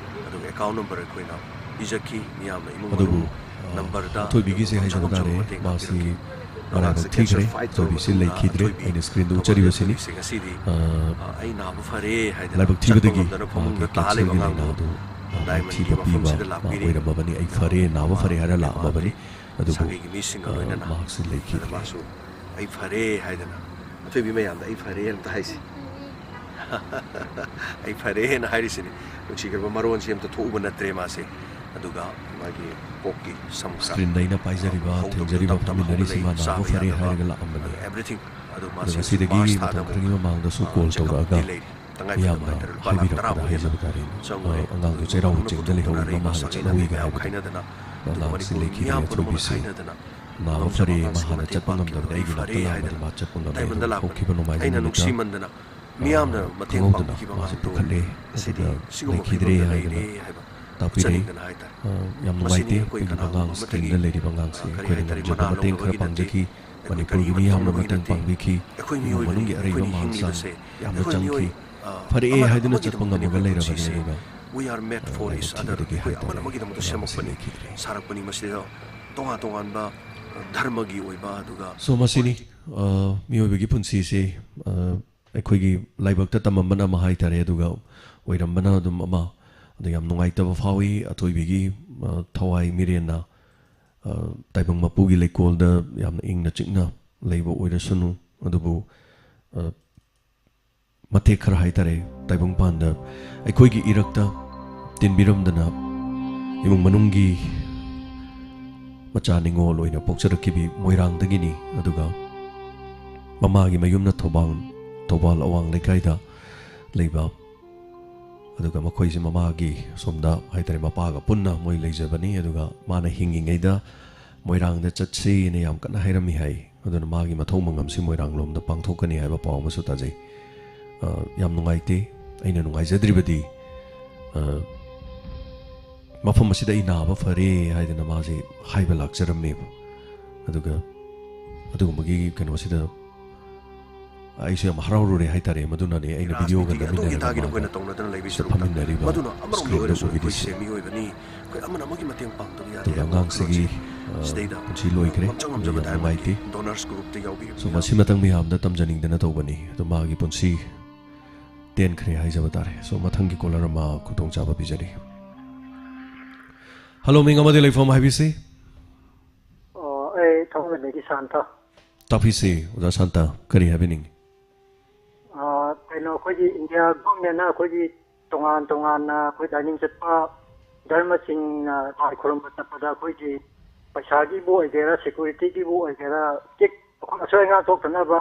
ꯑꯗꯨꯒ account number ꯑꯩꯈꯣꯏꯅ ꯄꯤꯖꯈꯤ꯫ ꯃꯤꯌꯥꯝꯅ ꯏꯃꯨꯡ ꯑꯗꯨꯕꯨ, ꯃꯅꯨꯡ ꯑ, numberꯗ ꯑꯊꯣꯏꯕꯤꯒꯤꯁꯦ ꯉꯝꯖ ꯍꯥꯏꯖꯕ ꯉꯝꯖꯕ ꯇꯥꯔꯦ, ꯃꯇꯦꯡ ꯃꯥꯁꯤ ꯄꯤꯔꯛꯈꯤ꯫ ꯃꯔꯥꯏꯕꯛ ꯊꯤꯈ꯭ꯔꯦ, ꯑꯊꯣꯏꯕꯤꯁꯤ ꯂꯩꯈꯤꯗ꯭ꯔꯦ꯫ ꯑꯩꯅ ꯁ꯭ꯀ꯭ꯔꯤꯟꯗ ꯎꯠꯆꯔꯤꯕꯁꯤꯅꯤ꯫ ꯑ, ꯂꯥꯏꯕꯛ ꯊꯤꯕꯗꯒꯤ ꯃꯍꯥꯛꯀꯤ ꯀꯦꯟꯁꯔꯒꯤ ꯂꯥꯏꯅꯥ ꯑꯗꯨ ꯃꯥꯏꯊꯤꯕ ꯄꯤꯕ ꯃꯥ ꯑꯣꯏꯔꯝꯃꯕꯅꯤ꯫ "ꯑꯩ ꯐꯔꯦ, ꯅꯥꯕ ꯐꯔꯦ" ꯍꯥꯏꯔ ꯂꯥꯛꯑꯝꯃꯕꯅꯤ꯫ ꯑꯗꯨꯕꯨ, ꯑ, ꯃꯍꯥꯛꯁꯤ ꯂꯩꯈꯤꯗ꯭ꯔꯦ꯫ ꯃꯥꯁꯨ "ꯑꯩ ꯐꯔꯦ" ꯍꯥꯏꯗꯅ, ꯑꯊꯣꯏꯕꯤ ꯃꯌꯥꯝꯗ "ꯑꯩ ꯐꯔꯦ" ꯑꯝꯇ ꯍꯥꯏꯁꯤ꯫ "ꯑꯩ ꯐꯔꯦꯅ" ꯍꯥꯏꯔꯤꯁꯤꯅꯤ꯫ ꯅꯨꯡꯁꯤꯈ꯭ꯔꯕ ꯃꯔꯣꯟꯁꯤ ꯑꯝꯇ ꯊꯣꯛꯎꯕ ꯅꯠꯇ꯭ꯔꯦ ꯃꯥꯁꯦ꯫ ꯑꯗꯨꯒ ꯃꯥꯒꯤ ꯀꯣꯛꯀꯤ ꯁꯝ ꯈꯔ, ꯁ꯭ꯀ꯭ꯔꯤꯟꯗ ꯑꯩꯅ ꯄꯥꯏꯖꯔꯤꯕ, ꯑ, ꯍꯧꯗꯕ ꯊꯦꯡꯖꯔꯤꯕ, ꯇꯞ ꯇꯞꯅ ꯐꯝꯃꯤꯟꯅꯔꯤꯁꯤ ꯍꯧꯒꯠꯂꯛꯏ, ꯃꯥ ꯅꯥꯕ ꯆꯥꯕ ꯐꯔꯦ ꯌꯥꯗꯕ, ꯍꯥꯏꯔꯒ ꯂꯥꯛꯑꯝꯕꯅꯤ꯫ ꯑꯗ everything꯫ ꯑꯗꯣ ꯑꯗꯨꯒ ꯃꯥꯁꯦ ꯁꯤꯗꯒꯤ ꯃꯥꯔꯆ ꯃꯇꯝ ꯊꯥꯗ ꯈꯔꯒꯤ ꯑꯃꯨꯛ, ꯃꯃꯥꯡꯗꯁꯨ ꯑ, ꯀꯣꯜ ꯆꯦꯛꯑꯞꯇꯤ ꯇꯧꯔꯛꯑꯒ ꯂꯩꯔꯤ꯫ ꯇꯉꯥꯏ ꯐꯗꯕ ꯃꯤꯌꯥꯝꯅ ꯍꯥꯏꯇꯥꯔꯦ, ꯂꯨꯄꯥ ꯂꯥꯈ ꯍꯥꯏꯕꯤꯔꯛꯄꯗ ꯇꯔꯥꯃꯨꯛ ꯍꯦꯟꯅ ꯍꯥꯏꯖꯕ ꯇꯥꯔꯦꯅꯦ꯫ ꯆꯪꯉꯨ ꯑ, ꯍꯥꯏ꯫ ꯑꯉꯥꯡꯗꯣ ꯑꯗꯨꯒ ꯆꯩꯔꯥꯎꯕ ꯃꯅꯨꯡꯗ ꯆꯤꯡꯗ ꯂꯩꯍꯧꯔꯤꯕ ꯃꯥ ꯍꯥꯟꯅ ꯆꯠꯍꯧꯏꯒ ꯍꯥꯏꯕꯗꯣ꯫ ꯈꯥꯏꯅꯗꯅ, ꯑꯗꯨꯒ ꯑꯉꯥꯡꯁꯤ ꯃꯅꯤꯄꯨꯔꯒꯤ ꯂꯩꯈꯤꯗ꯭ꯔꯦ꯫ ꯃꯤꯌꯥꯝ ꯄꯨꯝꯅꯃꯛ ꯑꯊꯣꯏꯕꯤꯁꯤ ꯈꯥꯏꯅꯗꯅ ꯅꯥꯕ ꯐꯔꯦ, ꯃꯥ ꯍꯥꯟꯅ ꯆꯠꯄ ꯉꯝꯗꯕꯅꯤ, ꯑꯩꯒꯤ ꯅꯥꯛꯇ ꯂꯥꯛꯑꯝꯕꯅꯤ꯫ ꯃꯥ ꯆꯠꯄ ꯉꯝꯃꯦ꯫ ꯑꯗꯨꯕꯨ ꯍꯧꯈꯤꯕ ꯅꯣꯡꯃꯥꯏꯖꯤꯡ ꯅꯨꯃꯤꯠꯇ, ꯑ, ꯈꯪꯍꯧꯗꯅ ꯃꯥꯁꯦ ꯄꯨꯈꯠꯂꯦ꯫ ꯑꯗꯨꯒ ꯂꯩꯈꯤꯗ꯭ꯔꯦ ꯍꯥꯏꯗꯅ ꯇꯥꯛꯄꯤꯔꯛꯏ꯫ ꯑ, ꯌꯥꯝ ꯅꯨꯡꯉꯥꯏꯇꯦ꯫ ꯄꯤꯛꯂꯤꯕ ꯑꯉꯥꯡ, ꯁ꯭ꯀ꯭ꯔꯤꯟꯗ ꯂꯩꯔꯤꯕ ꯑꯉꯥꯡꯁꯦ ꯑꯩꯈꯣꯏꯅ ꯉꯝꯖꯕ ꯃꯇꯦꯡ ꯈꯔ ꯄꯥꯡꯖꯈꯤ꯫ ꯃꯅꯤꯄꯨꯔꯒꯤ ꯃꯤꯌꯥꯝꯅ ꯃꯇꯦꯡ ꯄꯥꯡꯕꯤꯈꯤ꯫ ꯏꯃꯨꯡ ꯃꯅꯨꯡꯒꯤ ꯑꯔꯩꯕ ꯃꯍꯥꯛ ꯆꯥꯡ ꯌꯥꯝꯅ ꯆꯪꯈꯤ꯫ ꯐꯔꯛꯑꯦ ꯍꯥꯏꯗꯨꯅ ꯆꯠꯄ ꯉꯝꯃꯒ ꯂꯩꯔꯕꯅꯤ꯫ ꯑꯗꯨꯒ, ꯑ, ꯂꯥꯏꯕꯛ ꯊꯤꯕꯗꯒꯤ ꯍꯥꯏꯇꯥꯔꯦ, ꯑꯉꯥꯡꯁꯤ ꯂꯩꯈꯤꯗ꯭ꯔꯦ꯫ ꯁꯥꯔꯛꯄꯅꯤ꯫ ꯃꯁꯤꯗ ꯇꯣꯉꯥꯟ ꯇꯣꯉꯥꯟꯕ, ꯑ, ꯙꯔꯃꯒꯤ ꯑꯣꯏꯕ, ꯑꯗꯨꯒ So, ꯃꯁꯤꯅꯤ, ꯑ, ꯃꯤꯑꯣꯏꯕꯒꯤ ꯄꯨꯟꯁꯤꯁꯤ, ꯑ, ꯑꯩꯈꯣꯏꯒꯤ ꯂꯥꯏꯕꯛꯇ ꯇꯝꯃꯝꯕꯅ ꯑꯃ ꯍꯥꯏꯇꯥꯔꯦ, ꯑꯗꯨꯒ ꯑꯣꯏꯔꯝꯕꯅ ꯑꯗꯨꯝ ꯑꯃ꯫ ꯑꯗꯣ ꯌꯥꯝ ꯅꯨꯡꯉꯥꯏꯇꯕ ꯐꯥꯎꯏ, ꯑꯊꯣꯏꯕꯤꯒꯤ, ꯑ, ꯊꯋꯥꯏ ꯃꯤꯔꯦꯟꯅ, ꯑ, ꯇꯥꯏꯕꯪ ꯃꯄꯨꯒꯤ ꯂꯩꯀꯣꯜꯗ ꯌꯥꯝꯅ ꯏꯪꯅ ꯆꯤꯛꯅ ꯂꯩꯕ ꯑꯣꯏꯔꯁꯅꯨ꯫ ꯑꯗꯨꯕꯨ, ꯑ, ꯃꯇꯦꯛ ꯈꯔ ꯍꯥꯏꯇꯥꯔꯦ, ꯇꯥꯏꯕꯪꯄꯥꯟꯗ ꯑꯩꯈꯣꯏꯒꯤ ꯏꯔꯛꯇ ꯇꯤꯟꯕꯤꯔꯝꯗꯅ ꯏꯃꯨꯡ ꯃꯅꯨꯡꯒꯤ ꯃꯆꯥ ꯅꯤꯉꯣꯜ ꯑꯣꯏꯅ ꯄꯣꯛꯆꯔꯛꯈꯤꯕꯤ ꯃꯣꯏꯔꯥꯡꯗꯒꯤꯅꯤ꯫ ꯑꯗꯨꯒ ꯃꯃꯥꯒꯤ ꯃꯌꯨꯝꯅ ꯊꯧꯕꯥꯜ, ꯊꯧꯕꯥꯜ ꯑꯋꯥꯡ ꯂꯩꯀꯥꯏꯗ ꯂꯩꯕ꯫ ꯑꯗꯨꯒ ꯃꯈꯣꯏꯁꯦ ꯃꯃꯥꯒꯤ ꯁꯣꯝꯗ ꯍꯥꯏꯇꯥꯔꯦ, ꯃꯄꯥꯒ ꯄꯨꯟꯅ ꯃꯣꯏ ꯂꯩꯖꯕꯅꯤ꯫ ꯑꯗꯨꯒ ꯃꯥꯅ ꯍꯤꯡꯉꯤꯉꯩꯗ ꯃꯣꯏꯔꯥꯡꯗ ꯆꯠꯁꯦꯅ ꯌꯥꯝ ꯀꯟꯅ ꯍꯥꯏꯔꯝꯃꯤ ꯍꯥꯏ꯫ ꯑꯗꯨꯅ ꯃꯥꯒꯤ ꯃꯊꯧ ꯃꯉꯝꯁꯤ ꯃꯣꯏꯔꯥꯡꯂꯣꯝꯗ ꯄꯥꯡꯊꯣꯛꯀꯅꯤ ꯍꯥꯏꯕ ꯄꯥꯎ ꯑꯃꯁꯨ ꯇꯥꯖꯩ꯫ ꯑ, ꯌꯥꯝ ꯅꯨꯡꯉꯥꯏꯇꯦ꯫ ꯑꯩꯅ ꯅꯨꯡꯉꯥꯏꯖꯗ꯭ꯔꯤꯕꯗꯤ, ꯑ, ꯃꯐꯝ ꯑꯁꯤꯗ ꯑꯩ ꯅꯥꯕ ꯐꯔꯦ ꯍꯥꯏꯗꯅ ꯃꯥꯁꯦ ꯍꯥꯏꯕ ꯂꯥꯛꯆꯔꯝꯃꯦꯕ꯫ ꯑꯗꯨꯒ ꯑꯗꯨꯒꯨꯝꯕꯒꯤ ꯀꯩꯅꯣꯁꯤꯗ ꯑꯩꯁꯨ ꯌꯥꯝ ꯍꯔꯥꯎꯔꯨꯔꯦ ꯍꯥꯏꯇꯥꯔꯦ꯫ ꯃꯗꯨꯅꯅꯦ ꯑꯩꯅ ꯚꯤꯗꯤꯑꯣꯒ ꯅꯝꯃꯤꯟꯅꯔꯒ ꯃꯥꯒ ꯐꯝꯃꯤꯟꯅꯔꯤꯕ ꯁ꯭ꯀ꯭ꯔꯤꯟꯗ ꯎꯕꯤꯔꯤꯁꯦ꯫ ꯑꯗꯨꯒ ꯑꯉꯥꯡꯁꯤꯒꯤ, ꯑ, ꯁꯤꯗꯩꯗ ꯄꯨꯟꯁꯤ ꯂꯣꯏꯈ꯭ꯔꯦ꯫ ꯉꯝꯖ ꯉꯝꯖꯕ ꯑꯗꯨ ꯌꯥꯝ ꯗꯥꯏꯃꯟꯒꯤ ꯅꯨꯡꯉꯥꯏꯇꯦ꯫ ꯗꯣꯅꯔꯁ ꯒ꯭ꯔꯨꯞꯇ ꯌꯥꯎꯕꯤꯔꯤꯕ ꯁꯣ, ꯃꯌꯥꯝ꯫ ꯃꯁꯤ ꯃꯇꯪ ꯃꯌꯥꯝꯗ ꯇꯝꯖꯅꯤꯡꯗꯅ ꯇꯧꯕꯅꯤ꯫ ꯑꯗꯣ ꯃꯥꯒꯤ ꯄꯨꯟꯁꯤ ꯇꯦꯟꯈ꯭ꯔꯦ ꯍꯥꯏꯖꯕ ꯇꯥꯔꯦ꯫ ꯁꯣ, ꯃꯊꯪꯒꯤ ꯀꯣꯂꯔ ꯑꯃ ꯈꯨꯗꯣꯡꯆꯥꯕ ꯄꯤꯖꯔꯤ꯫ ꯍꯜꯂꯣ, ꯃꯤꯡ ꯑꯃꯗꯤ ꯂꯩꯐꯝ ꯍꯥꯏꯕꯤꯁꯤ꯫ ꯑꯣ, ꯑꯩ ꯊꯧꯕꯥꯜꯗꯒꯤ ꯁꯥꯟꯇ꯫ ꯇꯥꯛꯄꯤꯁꯤ, ꯑꯣꯖꯥ ꯁꯥꯟꯇ, ꯀꯔꯤ ꯍꯥꯏꯕꯤꯅꯤꯡꯉꯤ? ꯑꯥ, ꯀꯩꯅꯣ, ꯑꯩꯈꯣꯏꯒꯤ ꯏꯟꯗꯤꯌꯥ ꯒꯣꯔꯃꯦꯟꯅ ꯑꯩꯈꯣꯏꯒꯤ ꯇꯣꯉꯥꯟ ꯇꯣꯉꯥꯟꯅ ꯑꯩꯈꯣꯏ ꯂꯥꯏꯅꯤꯡ ꯆꯠꯄ ꯙꯔꯃꯁꯤꯡꯅ ꯂꯥꯏ ꯈꯨꯔꯨꯝꯕ ꯆꯠꯄꯗ ꯑꯩꯈꯣꯏꯒꯤ ꯄꯩꯁꯥꯒꯤꯕꯨ ꯑꯣꯏꯒꯦꯔꯥ, ꯁꯦꯀ꯭ꯌꯨꯔꯤꯇꯤꯒꯤꯕꯨ ꯑꯣꯏꯒꯦꯔꯥ, ꯆꯦꯛ ꯑꯩꯈꯣꯏ ꯑꯁꯣꯏ ꯑꯉꯥꯝ ꯊꯣꯛꯇꯅꯕ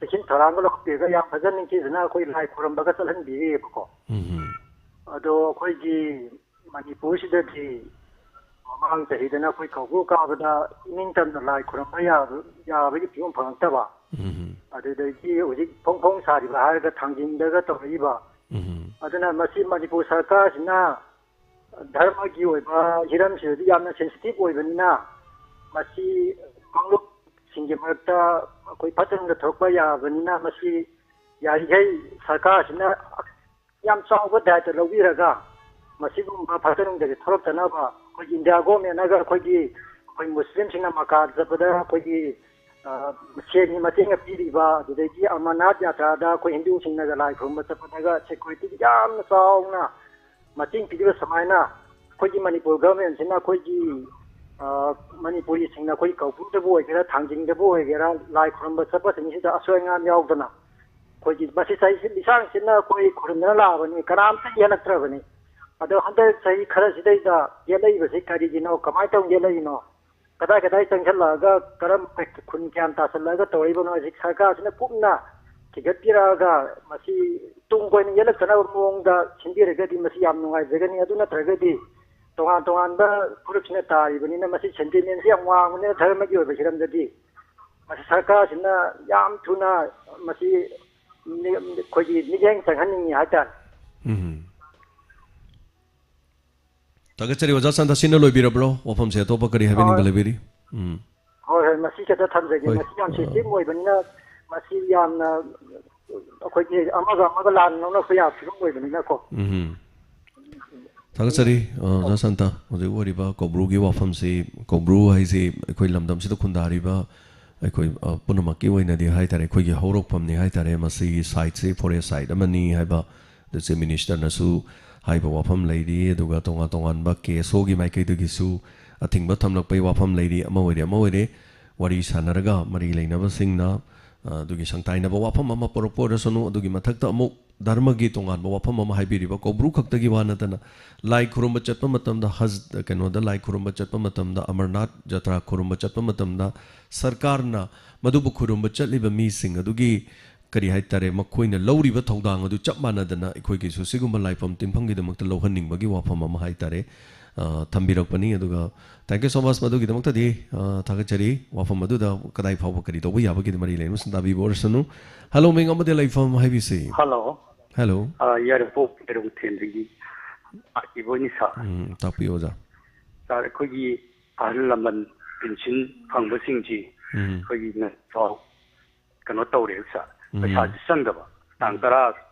ꯆꯦꯛꯁꯤꯟ ꯊꯧꯔꯥꯡꯒ ꯂꯧꯈꯠꯄꯤꯔꯒ ꯌꯥꯝ ꯐꯖꯅ ꯅꯤꯡꯊꯤꯖꯅ ꯑꯩꯈꯣꯏ ꯂꯥꯏ ꯈꯨꯔꯨꯝꯕꯒ ꯆꯠꯍꯟꯕꯤꯔꯤꯑꯕꯀꯣ꯫ ꯎꯝ꯫ ꯑꯗꯣ ꯑꯩꯈꯣꯏꯒꯤ ꯃꯅꯤꯄꯨꯔꯁꯤꯗꯗꯤ ꯃꯃꯥꯡ ꯆꯍꯤꯗꯅ ꯑꯩꯈꯣꯏ ꯀꯧꯕ꯭ꯔꯨ ꯀꯥꯕꯗ ꯏꯅꯤꯡ ꯇꯝꯅ ꯂꯥꯏ ꯈꯨꯔꯨꯝꯕ ꯌꯥꯕ-, ꯌꯥꯕꯒꯤ ꯐꯤꯕꯝ ꯐꯪꯉꯛꯇꯕ꯫ ꯎꯝ꯫ ꯑꯗꯨꯗꯒꯤ ꯍꯧꯖꯤꯛ ꯐꯣꯡ ꯐꯣꯡ ꯁꯥꯔꯤꯕ ꯍꯥꯏꯔꯒ ꯊꯥꯡꯖꯤꯡꯗꯒ ꯇꯧꯔꯛꯏꯕ꯫ ꯎꯝ꯫ ꯑꯗꯨꯅ ꯃꯁꯤ ꯃꯅꯤꯄꯨꯔ ꯁꯔꯀꯥꯔꯁꯤꯅ ꯙꯔꯃꯒꯤ ꯑꯣꯏꯕ ꯍꯤꯔꯝꯁꯤꯗꯗꯤ ꯌꯥꯝꯅ ꯁꯦꯟꯁꯤꯇꯤꯚ ꯑꯣꯏꯕꯅꯤꯅ ꯃꯁꯤ ꯀꯥꯡꯂꯨꯞꯁꯤꯡꯒꯤ ꯃꯔꯛꯇ ꯑꯩꯈꯣꯏ ꯐꯠꯇ ꯅꯨꯡꯗ ꯊꯣꯛꯄ ꯌꯥꯕꯅꯤꯅ ꯃꯁꯤ ꯌꯥꯔꯤꯈꯩ ꯁꯔꯀꯥꯔꯁꯤꯅ ꯌꯥꯝ ꯆꯥꯎꯕ ꯗꯥꯏꯇ ꯂꯧꯕꯤꯔꯒ ꯃꯁꯤꯒꯨꯝꯕ ꯐꯠꯇ ꯅꯨꯡꯗꯁꯦ ꯊꯣꯛꯂꯛꯇꯅꯕ ꯑꯩꯈꯣꯏꯒꯤ ꯏꯟꯗꯤꯌꯥ ꯒꯣꯔꯃꯦꯟꯅꯒ ꯑꯩꯈꯣꯏꯒꯤ, ꯑꯩꯈꯣꯏ ꯃꯨꯁꯂꯤꯝꯁꯤꯡꯅ ꯃꯀꯥꯗ ꯆꯠꯄꯗ ꯑꯩꯈꯣꯏꯒꯤ, ꯑ, ꯁꯦꯟꯒꯤ ꯃꯇꯦꯡꯒ ꯄꯤꯔꯤꯕ, ꯑꯗꯨꯗꯒꯤ ꯑꯃꯔꯅꯥꯊ ꯌꯥꯇ꯭ꯔꯥꯗ ꯑꯩꯈꯣꯏ ꯍꯤꯟꯗꯨꯁꯤꯡꯅꯒ ꯂꯥꯏ ꯈꯨꯔꯨꯝꯕ ꯆꯠꯄꯗꯒ ꯁꯦꯀ꯭ꯌꯨꯔꯤꯇꯤꯒꯤ ꯌꯥꯝꯅ ꯆꯥꯎꯅ ꯃꯇꯦꯡ ꯄꯤꯔꯤꯕ ꯁꯨꯃꯥꯏꯅ ꯑꯩꯈꯣꯏꯒꯤ ꯃꯅꯤꯄꯨꯔ ꯒꯣꯔꯃꯦꯟꯁꯤꯅ ꯑꯩꯈꯣꯏꯒꯤ, ꯑ, ꯃꯅꯤꯄꯨꯔꯤꯁꯤꯡꯅ ꯑꯩꯈꯣꯏ ꯀꯧꯕ꯭ꯔꯨꯗꯕꯨ ꯑꯣꯏꯒꯦꯔꯥ, ꯊꯥꯡꯖꯤꯡꯗꯕꯨ ꯑꯣꯏꯒꯦꯔꯥ, ꯂꯥꯏ ꯈꯨꯔꯨꯝꯕ ꯆꯠꯄꯁꯤꯡꯁꯤꯗ ꯑꯁꯣꯏ ꯑꯉꯥꯝ ꯌꯥꯎꯗꯅ ꯑꯩꯈꯣꯏꯒꯤ ꯃꯁꯤ ꯆꯍꯤ ꯂꯤꯁꯥꯡꯁꯤꯠꯅ ꯑꯩꯈꯣꯏ ꯈꯨꯔꯨꯝꯗꯅ ꯂꯥꯛꯑꯕꯅꯤ, ꯀꯅꯥꯝꯇ ꯌꯦꯜꯂꯛꯇ꯭ꯔꯕꯅꯤ꯫ ꯑꯗꯣ ꯍꯟꯗꯛ ꯆꯍꯤ ꯈꯔꯁꯤꯗꯩꯗ ꯌꯦꯜꯂꯛꯏꯕꯁꯤ ꯀꯔꯤꯒꯤꯅꯣ, ꯀꯃꯥꯏꯅ ꯇꯧꯅ ꯌꯦꯜꯂꯛꯏꯅꯣ, ꯀꯗꯥꯏ ꯀꯗꯥꯏ ꯆꯪꯁꯤꯜꯂꯛꯑꯒ ꯀꯔꯝ ꯈꯨꯟ ꯀꯌꯥꯝ ꯇꯥꯁꯤꯜꯂꯛꯑꯒ ꯇꯧꯔꯛꯏꯕꯅꯣ ꯍꯥꯏꯁꯤ ꯁꯔꯀꯥꯔꯁꯤꯅ ꯀꯨꯞꯅ ꯊꯤꯒꯠꯄꯤꯔꯛꯑꯒ ꯃꯁꯤ ꯇꯨꯡ ꯀꯣꯏꯅ ꯌꯦꯜꯂꯛꯇꯅꯕ ꯃꯑꯣꯡꯗ ꯁꯤꯟꯕꯤꯔꯒꯗꯤ ꯃꯁꯤ ꯌꯥꯝ ꯅꯨꯡꯉꯥꯏꯖꯒꯅꯤ꯫ ꯑꯗꯨ ꯅꯠꯇ꯭ꯔꯒꯗꯤ ꯇꯣꯉꯥꯟ ꯇꯣꯉꯥꯟꯕ ꯐꯨꯔꯨꯞꯁꯤꯅ ꯇꯥꯔꯤꯕꯅꯤꯅ ꯃꯁꯤ ꯁꯦꯟꯇꯤꯃꯦꯟꯁꯤ ꯌꯥꯝ ꯋꯥꯡꯕꯅꯤꯅ ꯙꯔꯃꯒꯤ ꯑꯣꯏꯕ ꯍꯤꯔꯝꯗꯗꯤ ꯃꯁꯤ ꯁꯔꯀꯥꯔꯁꯤꯅ ꯌꯥꯝ ꯊꯨꯅ ꯃꯁꯤ ꯃꯤ-, ꯑꯩꯈꯣꯏꯒꯤ ꯃꯤꯠꯌꯦꯡ ꯆꯪꯍꯟꯅꯤꯡꯉꯤ ꯍꯥꯏꯇꯥꯔꯦ꯫ ꯎꯝ꯫ ꯊꯥꯒꯠꯆꯔꯤ ꯑꯣꯖꯥ ꯁꯥꯟꯇ, ꯁꯤꯅ ꯂꯣꯏꯕꯤꯔꯕ꯭ꯔꯣ? ꯋꯥꯐꯝꯁꯦ ꯑꯇꯣꯞꯄ ꯀꯔꯤ ꯍꯥꯏꯕꯤꯅꯤꯡꯕ ꯍꯣꯏ꯫ ꯂꯩꯕꯤꯔꯤ? ꯎꯝ꯫ ꯍꯣꯏ, ꯍꯣꯏ, ꯃꯁꯤ ꯈꯛꯇ ꯊꯝꯖꯒꯦ꯫ ꯍꯣꯏ꯫ ꯃꯁꯤ ꯌꯥꯝ ꯑ, ꯁꯦꯟꯁꯤꯇꯤꯚ ꯑꯣꯏꯕꯅꯤꯅ ꯃꯁꯤ ꯌꯥꯝꯅ ꯑꯩꯈꯣꯏꯒꯤ ꯑꯃꯒ ꯑꯃꯒ ꯂꯥꯟꯅ ꯂꯧꯅꯕ ꯌꯥꯕ ꯐꯤꯕꯝ ꯑꯣꯏꯕꯅꯤꯅꯀꯣ꯫ ꯎꯝ꯫ ꯊꯥꯒꯠꯆꯔꯤ, ꯑ, ꯑꯣꯖꯥ ꯁꯥꯟꯇ꯫ ꯍꯧꯖꯤꯛ ꯑꯣꯏꯔꯤꯕ ꯀꯧꯕ꯭ꯔꯨꯒꯤ ꯋꯥꯐꯝꯁꯤ, ꯀꯧꯕ꯭ꯔꯨ ꯍꯥꯏꯁꯤ ꯑꯩꯈꯣꯏ ꯂꯝꯗꯝꯁꯤꯗ ꯈꯨꯟꯗꯥꯔꯤꯕ ꯑꯩꯈꯣꯏ, ꯑ, ꯄꯨꯝꯅꯃꯛꯀꯤ ꯑꯣꯏꯅꯗꯤ ꯍꯥꯏꯇꯥꯔꯦ, ꯑꯩꯈꯣꯏꯒꯤ ꯍꯧꯔꯛꯐꯝꯅꯤ ꯍꯥꯏꯇꯥꯔꯦ꯫ ꯃꯁꯤꯒꯤ site ꯁꯤ forest site ꯑꯃꯅꯤ ꯍꯥꯏꯕ, ꯑꯗꯨ Chief Minister ꯅꯁꯨ ꯍꯥꯏꯕ ꯋꯥꯐꯝ ꯂꯩꯔꯤ꯫ ꯑꯗꯨꯒ ꯇꯣꯉꯥꯟ ꯇꯣꯉꯥꯟꯕ K S O ꯒꯤ ꯃꯥꯏꯀꯩꯗꯒꯤꯁꯨ ꯑꯊꯤꯡꯕ ꯊꯝꯂꯛꯄꯒꯤ ꯋꯥꯐꯝ ꯂꯩꯔꯤ꯫ ꯑꯃ ꯑꯣꯏꯔꯦ, ꯑꯃ ꯑꯣꯏꯔꯦ, ꯋꯥꯔꯤ ꯁꯥꯟꯅꯔꯒ ꯃꯔꯤ ꯂꯩꯅꯕꯁꯤꯡꯅ, ꯑ, ꯑꯗꯨꯒꯤ ꯁꯪꯇꯥꯏꯅꯕ ꯋꯥꯐꯝ ꯑꯃ ꯄꯨꯔꯛꯄ ꯑꯣꯏꯔꯁꯅꯨ, ꯑꯗꯨꯒꯤ ꯃꯊꯛꯇ ꯑꯃꯨꯛ ꯙꯔꯃꯒꯤ ꯇꯣꯉꯥꯟꯕ ꯋꯥꯐꯝ ꯑꯃ ꯍꯥꯏꯕꯤꯔꯤꯕ, ꯀꯧꯕ꯭ꯔꯨ ꯈꯛꯇꯒꯤ ꯋꯥ ꯅꯠꯇꯅ ꯂꯥꯏ ꯈꯨꯔꯨꯝꯕ ꯆꯠꯄ ꯃꯇꯝꯗ, ꯍꯖ, ꯀꯩꯅꯣꯗ ꯂꯥꯏ ꯈꯨꯔꯨꯝꯕ ꯆꯠꯄ ꯃꯇꯝꯗ, ꯑꯃꯔꯅꯥꯊ ꯖꯇ꯭ꯔꯥ ꯈꯨꯔꯨꯝꯕ ꯆꯠꯄ ꯃꯇꯝꯗ ꯁꯔꯀꯥꯔꯅ ꯃꯗꯨꯕꯨ ꯈꯨꯔꯨꯝꯕ ꯆꯠꯂꯤꯕ ꯃꯤꯁꯤꯡ ꯑꯗꯨꯒꯤ, ꯀꯔꯤ ꯍꯥꯏꯇꯥꯔꯦ, ꯃꯈꯣꯏꯅ ꯂꯧꯔꯤꯕ ꯊꯧꯗꯥꯡ ꯑꯗꯨ ꯆꯞ ꯃꯥꯟꯅꯗꯅ ꯑꯩꯈꯣꯏꯒꯤꯁꯨ ꯁꯤꯒꯨꯝꯕ ꯂꯥꯏꯐꯝ ꯇꯤꯟꯐꯝꯒꯤꯗꯃꯛꯇ ꯂꯧꯍꯟꯅꯤꯡꯕꯒꯤ ꯋꯥꯐꯝ ꯑꯃ ꯍꯥꯏꯇꯥꯔꯦ, ꯑ, ꯊꯝꯕꯤꯔꯛꯄꯅꯤ꯫ ꯑꯗꯨꯒ thank you so much ꯃꯗꯨꯒꯤꯗꯃꯛꯇꯗꯤ, ꯑ, ꯊꯥꯒꯠꯆꯔꯤ꯫ ꯋꯥꯐꯝ ꯑꯗꯨꯗ ꯀꯗꯥꯏ ꯐꯥꯎꯕ ꯀꯔꯤ ꯇꯧꯕ ꯌꯥꯕꯒꯦ ꯃꯔꯤ ꯂꯩꯅꯕꯁꯤꯡ ꯇꯥꯕꯤꯕ ꯑꯣꯏꯔꯁꯅꯨ꯫ Hello, ꯃꯤꯡ ꯑꯃꯗꯤ ꯂꯩꯐꯝ ꯍꯥꯏꯕꯤꯁꯤ꯫ Hello꯫ Hello꯫ ꯑ, ꯌꯥꯏꯔꯤꯄꯣꯛ ꯌꯥꯏꯔꯤꯄꯣꯛꯊꯦꯟꯗꯒꯤ ꯂꯥꯛꯏꯕ ꯑꯣꯏꯅꯤ, sir꯫ ꯎꯝ, ꯇꯥꯛꯄꯤꯌꯨ, ꯑꯣꯖꯥ꯫ Sir, ꯑꯩꯈꯣꯏꯒꯤ ꯑꯍꯜ ꯂꯃꯟ ꯄꯦꯟꯁꯤꯟ ꯐꯪꯕꯁꯤꯡꯁꯤ ꯎꯝ꯫ ꯑꯩꯈꯣꯏꯒꯤ ꯅ-, ꯀꯩꯅꯣ ꯇꯧꯔꯦ, sir꯫ ꯎꯝ꯫ ꯄꯩꯁꯥꯁꯤ ꯆꯪꯗꯕ꯫ ꯇꯥꯡ ꯎꯝ꯫ ꯇꯔꯥ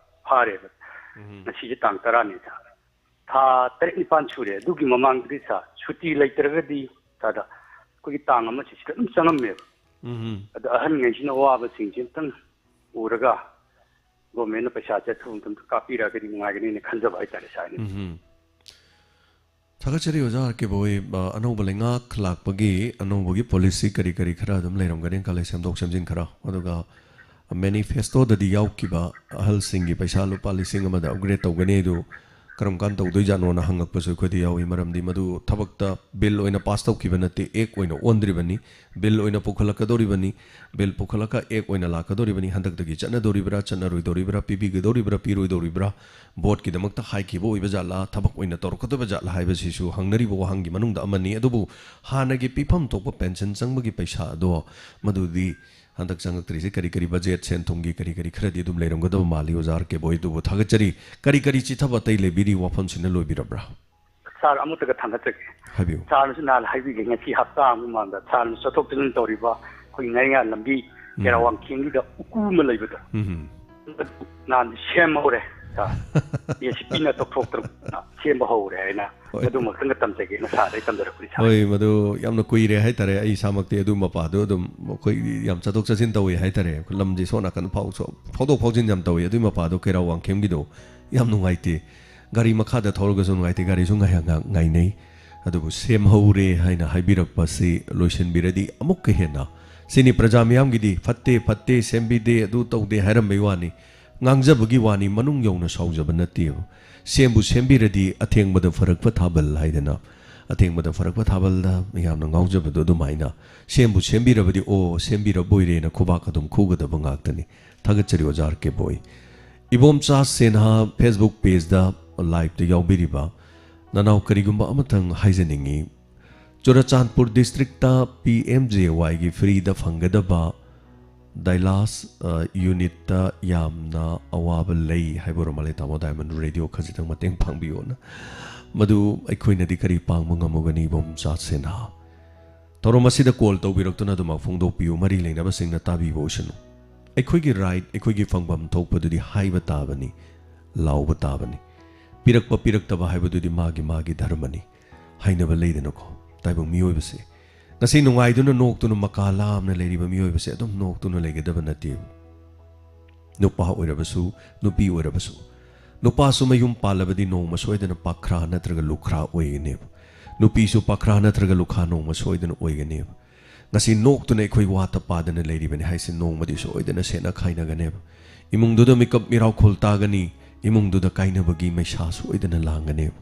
ꯐꯥꯔꯦꯕ꯫ ꯎꯝ꯫ ꯉꯁꯤꯁꯦ ꯇꯥꯡ ꯇꯔꯥꯅꯤ, sir꯫ ꯊꯥ ꯇꯔꯦꯠ ꯅꯤꯄꯥꯟ ꯁꯨꯔꯦ꯫ ꯑꯗꯨꯒꯤ ꯃꯃꯥꯡꯗꯗꯤ, sir, ꯁꯨꯇꯤ ꯂꯩꯇ꯭ꯔꯒꯗꯤ, sir, ꯗ ꯑꯩꯈꯣꯏꯒꯤ ꯇꯥꯡ ꯑꯃꯁꯤ ꯁꯤꯗ ꯑꯗꯨꯝ ꯆꯪꯉꯝꯃꯦꯕ꯫ ꯎꯝ꯫ ꯑꯗꯣ ꯑꯍꯟꯉꯩꯁꯤꯅ ꯑꯋꯥꯕꯁꯤꯡꯁꯤ ꯑꯝꯇꯪ ꯎꯔꯒ government ꯅ ꯄꯩꯁꯥꯁꯦ ꯑꯊꯨꯕ ꯃꯇꯝꯗ ꯀꯥꯞꯄꯤꯔꯛꯑꯒꯗꯤ ꯅꯨꯡꯉꯥꯏꯒꯅꯤꯅ ꯈꯟꯖꯕ ꯍꯥꯏꯇꯥꯔꯦ, sir꯫ ꯎꯝ꯫ ꯊꯥꯒꯠꯆꯔꯤ, ꯑꯣꯖꯥ ꯑꯥꯔ ꯀꯦ ꯕꯣꯏ꯫ ꯑ, ꯑꯅꯧꯕ ꯂꯩꯉꯥꯛ ꯂꯥꯛꯄꯒꯤ ꯑꯅꯧꯕꯒꯤ policy ꯀꯔꯤ ꯀꯔꯤ ꯈꯔ ꯑꯗꯨꯝ ꯂꯩꯔꯝꯒꯅꯤ, ꯈꯜꯂꯦ, ꯁꯦꯝꯗꯣꯛ ꯁꯦꯝꯖꯤꯟ ꯈꯔ꯫ ꯑꯗꯨꯒ manifesto ꯗꯗꯤ ꯌꯥꯎꯈꯤꯕ ꯑꯍꯜꯁꯤꯡꯒꯤ ꯄꯩꯁꯥ ꯂꯨꯄꯥ ꯂꯤꯁꯤꯡ ꯑꯃꯗ upgrade ꯇꯧꯒꯅꯤ, ꯑꯗꯨ ꯀꯔꯝ ꯀꯥꯟ ꯇꯧꯗꯣꯏꯖꯥꯠꯅꯣꯅ ꯍꯪꯉꯛꯄꯁꯨ ꯑꯩꯈꯣꯏꯗ ꯌꯥꯎꯏ꯫ ꯃꯔꯝꯗꯤ ꯃꯗꯨ ꯊꯕꯛꯇ bill ꯑꯣꯏꯅ pass ꯇꯧꯈꯤꯕ ꯅꯠꯇꯦ, act ꯑꯣꯏꯅ ꯑꯣꯟꯗ꯭ꯔꯤꯕꯅꯤ, bill ꯑꯣꯏꯅ ꯄꯨꯈꯠꯂꯛꯀꯗꯧꯔꯤꯕꯅꯤ, bill ꯄꯨꯈꯠꯂꯒ act ꯑꯣꯏꯅ ꯂꯥꯛꯀꯗꯧꯔꯤꯕꯅꯤ꯫ ꯍꯟꯗꯛꯇꯒꯤ ꯆꯠꯅꯗꯧꯔꯤꯕ꯭ꯔꯥ, ꯆꯠꯅꯔꯣꯏꯗꯧꯔꯤꯕ꯭ꯔꯥ, ꯄꯤꯕꯤꯒꯗꯧꯔꯤꯕ꯭ꯔꯥ, ꯄꯤꯔꯣꯏꯗꯧꯔꯤꯕ꯭ꯔꯥ, vote ꯀꯤꯗꯃꯛꯇ ꯍꯥꯏꯈꯤꯕ ꯑꯣꯏꯕ ꯖꯥꯠꯂꯥ, ꯊꯕꯛ ꯑꯣꯏꯅ ꯇꯧꯔꯛꯀꯗꯧꯕ ꯖꯥꯠꯂꯥ ꯍꯥꯏꯕꯁꯤꯁꯨ ꯍꯪꯅꯔꯤꯕ ꯋꯥꯍꯪꯒꯤ ꯃꯅꯨꯡꯗ ꯑꯃꯅꯤ꯫ ꯑꯗꯨꯕꯨ ꯍꯥꯟꯅꯒꯤ ꯄꯤꯐꯝ ꯊꯣꯛꯄ pension ꯆꯪꯕꯒꯤ ꯄꯩꯁꯥ ꯑꯗꯣ, ꯃꯗꯨꯗꯤ ꯍꯟꯗꯛ ꯆꯪꯉꯛꯇ꯭ꯔꯤꯁꯦ ꯀꯔꯤ ꯀꯔꯤ budget, ꯁꯦꯟ ꯊꯨꯝꯒꯤ ꯀꯔꯤ ꯀꯔꯤ ꯈꯔꯗꯤ ꯑꯗꯨꯝ ꯂꯩꯔꯝꯒꯗꯕ ꯃꯥꯜꯂꯤ꯫ ꯑꯣꯖꯥ ꯑꯥꯔ ꯀꯦ ꯕꯣꯏ, ꯑꯗꯨꯕꯨ ꯊꯥꯒꯠꯆꯔꯤ꯫ ꯀꯔꯤ ꯀꯔꯤ ꯆꯤꯊꯕ ꯑꯇꯩ ꯂꯩꯕꯤꯔꯤ? ꯋꯥꯐꯝꯁꯤꯅ ꯂꯣꯏꯕꯤꯔꯕ꯭ꯔꯥ? Sir, ꯑꯃꯇꯒ ꯊꯥꯡꯒꯠꯆꯒꯦ꯫ ꯍꯥꯏꯕꯤꯌꯨ꯫ Sir ꯅꯁꯨ ꯅꯍꯥꯟ ꯍꯥꯏꯕꯤꯒꯦ, ꯉꯁꯤ ꯍꯞꯇꯥ ꯑꯃꯒꯤ ꯃꯃꯥꯡꯗ sir ꯅ ꯆꯠꯊꯣꯛ ꯆꯠꯁꯤꯟ ꯇꯧꯔꯤꯕ ꯑꯩꯈꯣꯏꯒꯤ ꯉꯥꯔꯤꯉꯥ ꯂꯝꯕꯤ ꯎꯝ꯫ ꯀꯦꯔꯥꯋꯥꯡ ꯈꯦꯡꯒꯤꯗ ꯎꯀꯨ ꯑꯃ ꯂꯩꯕꯗꯣ, ꯎꯝ꯫ ꯅꯍꯥꯟ ꯁꯦꯝꯍꯧꯔꯦ꯫ ꯁꯥꯔ꯫ ꯑꯦ ꯁꯤ ꯄꯤꯅ ꯇꯧꯊꯣꯛꯇꯅ ꯁꯦꯝꯕ ꯍꯧꯔꯦ ꯍꯥꯏꯅ꯫ ꯍꯣꯏ꯫ ꯑꯗꯨꯃꯛꯇꯪꯒ ꯇꯝꯖꯒꯦꯅ ꯁꯥꯔꯗ ꯑꯩ ꯇꯝꯖꯔꯛꯄꯅꯤ, ꯁꯥꯔ꯫ ꯍꯣꯏ, ꯃꯗꯨ ꯌꯥꯝꯅ ꯀꯨꯏꯔꯦ ꯍꯥꯏꯇꯥꯔꯦ꯫ ꯑꯩ ꯏꯁꯥꯃꯛꯇꯤ ꯑꯗꯨ ꯃꯄꯥꯗꯣ ꯑꯗꯨꯝ ꯑꯩꯈꯣꯏ ꯌꯥꯝ ꯆꯠꯊꯣꯛ ꯆꯠꯁꯤꯟ ꯇꯧꯏ ꯍꯥꯏꯇꯥꯔꯦ꯫ ꯂꯝꯁꯦ ꯁꯣꯝ ꯅꯥꯀꯟ ꯐꯥꯎ-, ꯐꯥꯎꯗꯣꯛ ꯐꯥꯎꯖꯤꯟ ꯌꯥꯝ ꯇꯧꯏ꯫ ꯑꯗꯨꯏ ꯃꯄꯥꯗꯣ ꯀꯩꯔꯥꯎ ꯋꯥꯡꯈꯦꯝꯒꯤꯗꯣ ꯌꯥꯝ ꯅꯨꯡꯉꯥꯏꯇꯦ꯫ ꯒꯥꯔꯤ ꯃꯈꯥꯗ ꯊꯧꯔꯒꯁꯨ ꯅꯨꯡꯉꯥꯏꯇꯦ, ꯒꯥꯔꯤꯁꯨ ꯉꯥꯏꯍꯥꯛ ꯉꯥꯏꯍꯥꯛ ꯉꯥꯏꯅꯩ꯫ ꯑꯗꯨꯕꯨ ꯁꯦꯝꯍꯧꯔꯦ ꯍꯥꯏꯅ ꯍꯥꯏꯕꯤꯔꯛꯄꯁꯤ ꯂꯣꯏꯁꯤꯟꯕꯤꯔꯗꯤ ꯑꯃꯨꯛꯀ ꯍꯦꯟꯅ, ꯁꯤꯅꯤ ꯄ꯭ꯔꯖꯥ ꯃꯤꯌꯥꯝꯒꯤꯗꯤ ꯐꯠꯇꯦ, ꯐꯠꯇꯦ, ꯁꯦꯝꯕꯤꯗꯦ, ꯑꯗꯨ ꯇꯧꯗꯦ ꯍꯥꯏꯔꯝꯕꯩ ꯋꯥꯅꯤ꯫ ꯉꯥꯡꯖꯕꯒꯤ ꯋꯥꯅꯤ, ꯃꯅꯨꯡ ꯌꯧꯅ ꯁꯥꯎꯖꯕ ꯅꯠꯇꯦꯕ꯫ ꯁꯦꯝꯕꯨ ꯁꯦꯝꯕꯤꯔꯗꯤ ꯑꯊꯦꯡꯕꯗ ꯐꯔꯛꯄ ꯊꯥꯕꯜ ꯍꯥꯏꯗꯅ, ꯑꯊꯦꯡꯕꯗ ꯐꯔꯛꯄ ꯊꯥꯕꯜꯗ ꯃꯌꯥꯝꯅ ꯉꯥꯎꯖꯕꯗꯣ ꯑꯗꯨꯃꯥꯏꯅ, ꯁꯦꯝꯕꯨ ꯁꯦꯝꯕꯤꯔꯕꯗꯤ "ꯑꯣ, ꯁꯦꯝꯕꯤꯔꯕꯣꯏꯔꯦꯅ" ꯈꯨꯕꯥꯛ ꯑꯗꯨꯝ ꯈꯨꯒꯗꯕ ꯉꯥꯛꯇꯅꯤ꯫ ꯊꯥꯒꯠꯆꯔꯤ ꯑꯣꯖꯥ ꯑꯥꯔ ꯀꯦ ꯕꯣꯏ꯫ ꯏꯕꯣꯝꯆꯥ ꯁꯦꯟꯍꯥ Facebook pageꯇ liveꯇ ꯌꯥꯎꯕꯤꯔꯤꯕ ꯅꯅꯥꯎ, ꯀꯔꯤꯒꯨꯝꯕ ꯑꯃꯇꯪ ꯍꯥꯏꯖꯅꯤꯡꯉꯤ꯫ ꯆꯨꯔꯆꯥꯟꯄꯨꯔ districtꯇ ꯄꯤ ꯑꯦꯝ ꯖꯦ ꯋꯥꯏꯒꯤ freeꯗ ꯐꯪꯒꯗꯕ dialysis, ꯑ, unitꯇ ꯌꯥꯝꯅ ꯑꯋꯥꯕ ꯂꯩ ꯍꯥꯏꯕ ꯑꯣꯏꯔ ꯃꯥꯜꯂꯦ꯫ ꯇꯥꯃꯣ ꯗꯥꯏꯃꯟ ꯔꯦꯗꯤꯑꯣ ꯈꯖꯤꯛꯇꯪ ꯃꯇꯦꯡ ꯄꯥꯡꯕꯤꯌꯣꯅ꯫ ꯃꯗꯨ ꯑꯩꯈꯣꯏꯅꯗꯤ ꯀꯔꯤ ꯄꯥꯡꯕ ꯉꯝꯃꯨꯒꯅꯤ, ꯏꯕꯣꯝꯆꯥ ꯁꯦꯟꯍꯥ? ꯊꯧꯔꯝ ꯑꯁꯤꯗ call ꯇꯧꯕꯤꯔꯛꯇꯨꯅ ꯑꯗꯨꯃꯛ ꯐꯣꯡꯗꯣꯛꯄꯤꯌꯨ꯫ ꯃꯔꯤ ꯂꯩꯅꯕꯁꯤꯡꯅ ꯇꯥꯕꯤꯕ ꯑꯣꯏꯁꯅꯨ꯫ ꯑꯩꯈꯣꯏꯒꯤ right, ꯑꯩꯈꯣꯏꯒꯤ ꯐꯪꯐꯝ ꯊꯣꯛꯄꯗꯨꯗꯤ ꯍꯥꯏꯕ ꯇꯥꯕꯅꯤ, ꯂꯥꯎꯕ ꯇꯥꯕꯅꯤ꯫ ꯄꯤꯔꯛꯄ ꯄꯤꯔꯛꯇꯕ ꯍꯥꯏꯕꯗꯨꯗꯤ ꯃꯥꯒꯤ ꯃꯥꯒꯤ ꯙꯔꯃꯅꯤ꯫ ꯍꯥꯏꯅꯕ ꯂꯩꯗꯅꯀꯣ, ꯇꯥꯏꯕꯪ ꯃꯤꯑꯣꯏꯕꯁꯦ꯫ ꯉꯁꯤ ꯅꯨꯡꯉꯥꯏꯗꯨꯅ ꯅꯣꯛꯇꯨꯅ ꯃꯀꯥ ꯂꯥꯝꯅ ꯂꯩꯔꯤꯕ ꯃꯤꯑꯣꯏꯕꯁꯦ ꯑꯗꯨꯝ ꯅꯣꯛꯇꯨꯅ ꯂꯩꯒꯗꯕ ꯅꯠꯇꯦꯕ꯫ ꯅꯨꯄꯥ ꯑꯣꯏꯔꯕꯁꯨ, ꯅꯨꯄꯤ ꯑꯣꯏꯔꯕꯁꯨ꯫ ꯅꯨꯄꯥꯁꯨ ꯃꯌꯨꯝ ꯄꯥꯜꯂꯕꯗꯤ ꯅꯣꯡꯃ ꯁꯣꯏꯗꯅ ꯄꯥꯈ꯭ꯔꯥ ꯅꯠꯇ꯭ꯔꯒ ꯂꯨꯈ꯭ꯔꯥ ꯑꯣꯏꯒꯅꯦꯕ꯫ ꯅꯨꯄꯤꯁꯨ ꯄꯥꯈ꯭ꯔꯥ ꯅꯠꯇ꯭ꯔꯒ ꯂꯨꯈꯥ ꯅꯣꯡꯃ ꯁꯣꯏꯗꯅ ꯑꯣꯏꯒꯅꯦꯕ꯫ ꯉꯁꯤ ꯅꯣꯛꯇꯨꯅ ꯑꯩꯈꯣꯏ ꯋꯥꯠꯇ ꯄꯥꯗꯅ ꯂꯩꯔꯤꯕꯅꯤ ꯍꯥꯏꯁꯦ ꯅꯣꯡꯃꯗꯤ ꯁꯣꯏꯗꯅ ꯁꯦꯠꯅ ꯈꯥꯏꯅꯒꯅꯦꯕ꯫ ꯏꯃꯨꯡꯗꯨꯗ ꯃꯤꯀꯞ ꯃꯤꯔꯥꯎꯈꯣꯜ ꯇꯥꯒꯅꯤ, ꯏꯃꯨꯡꯗꯨꯗ ꯀꯥꯏꯅꯕꯒꯤ ꯃꯩꯁꯥ ꯁꯣꯏꯗꯅ ꯂꯥꯡꯒꯅꯦꯕ꯫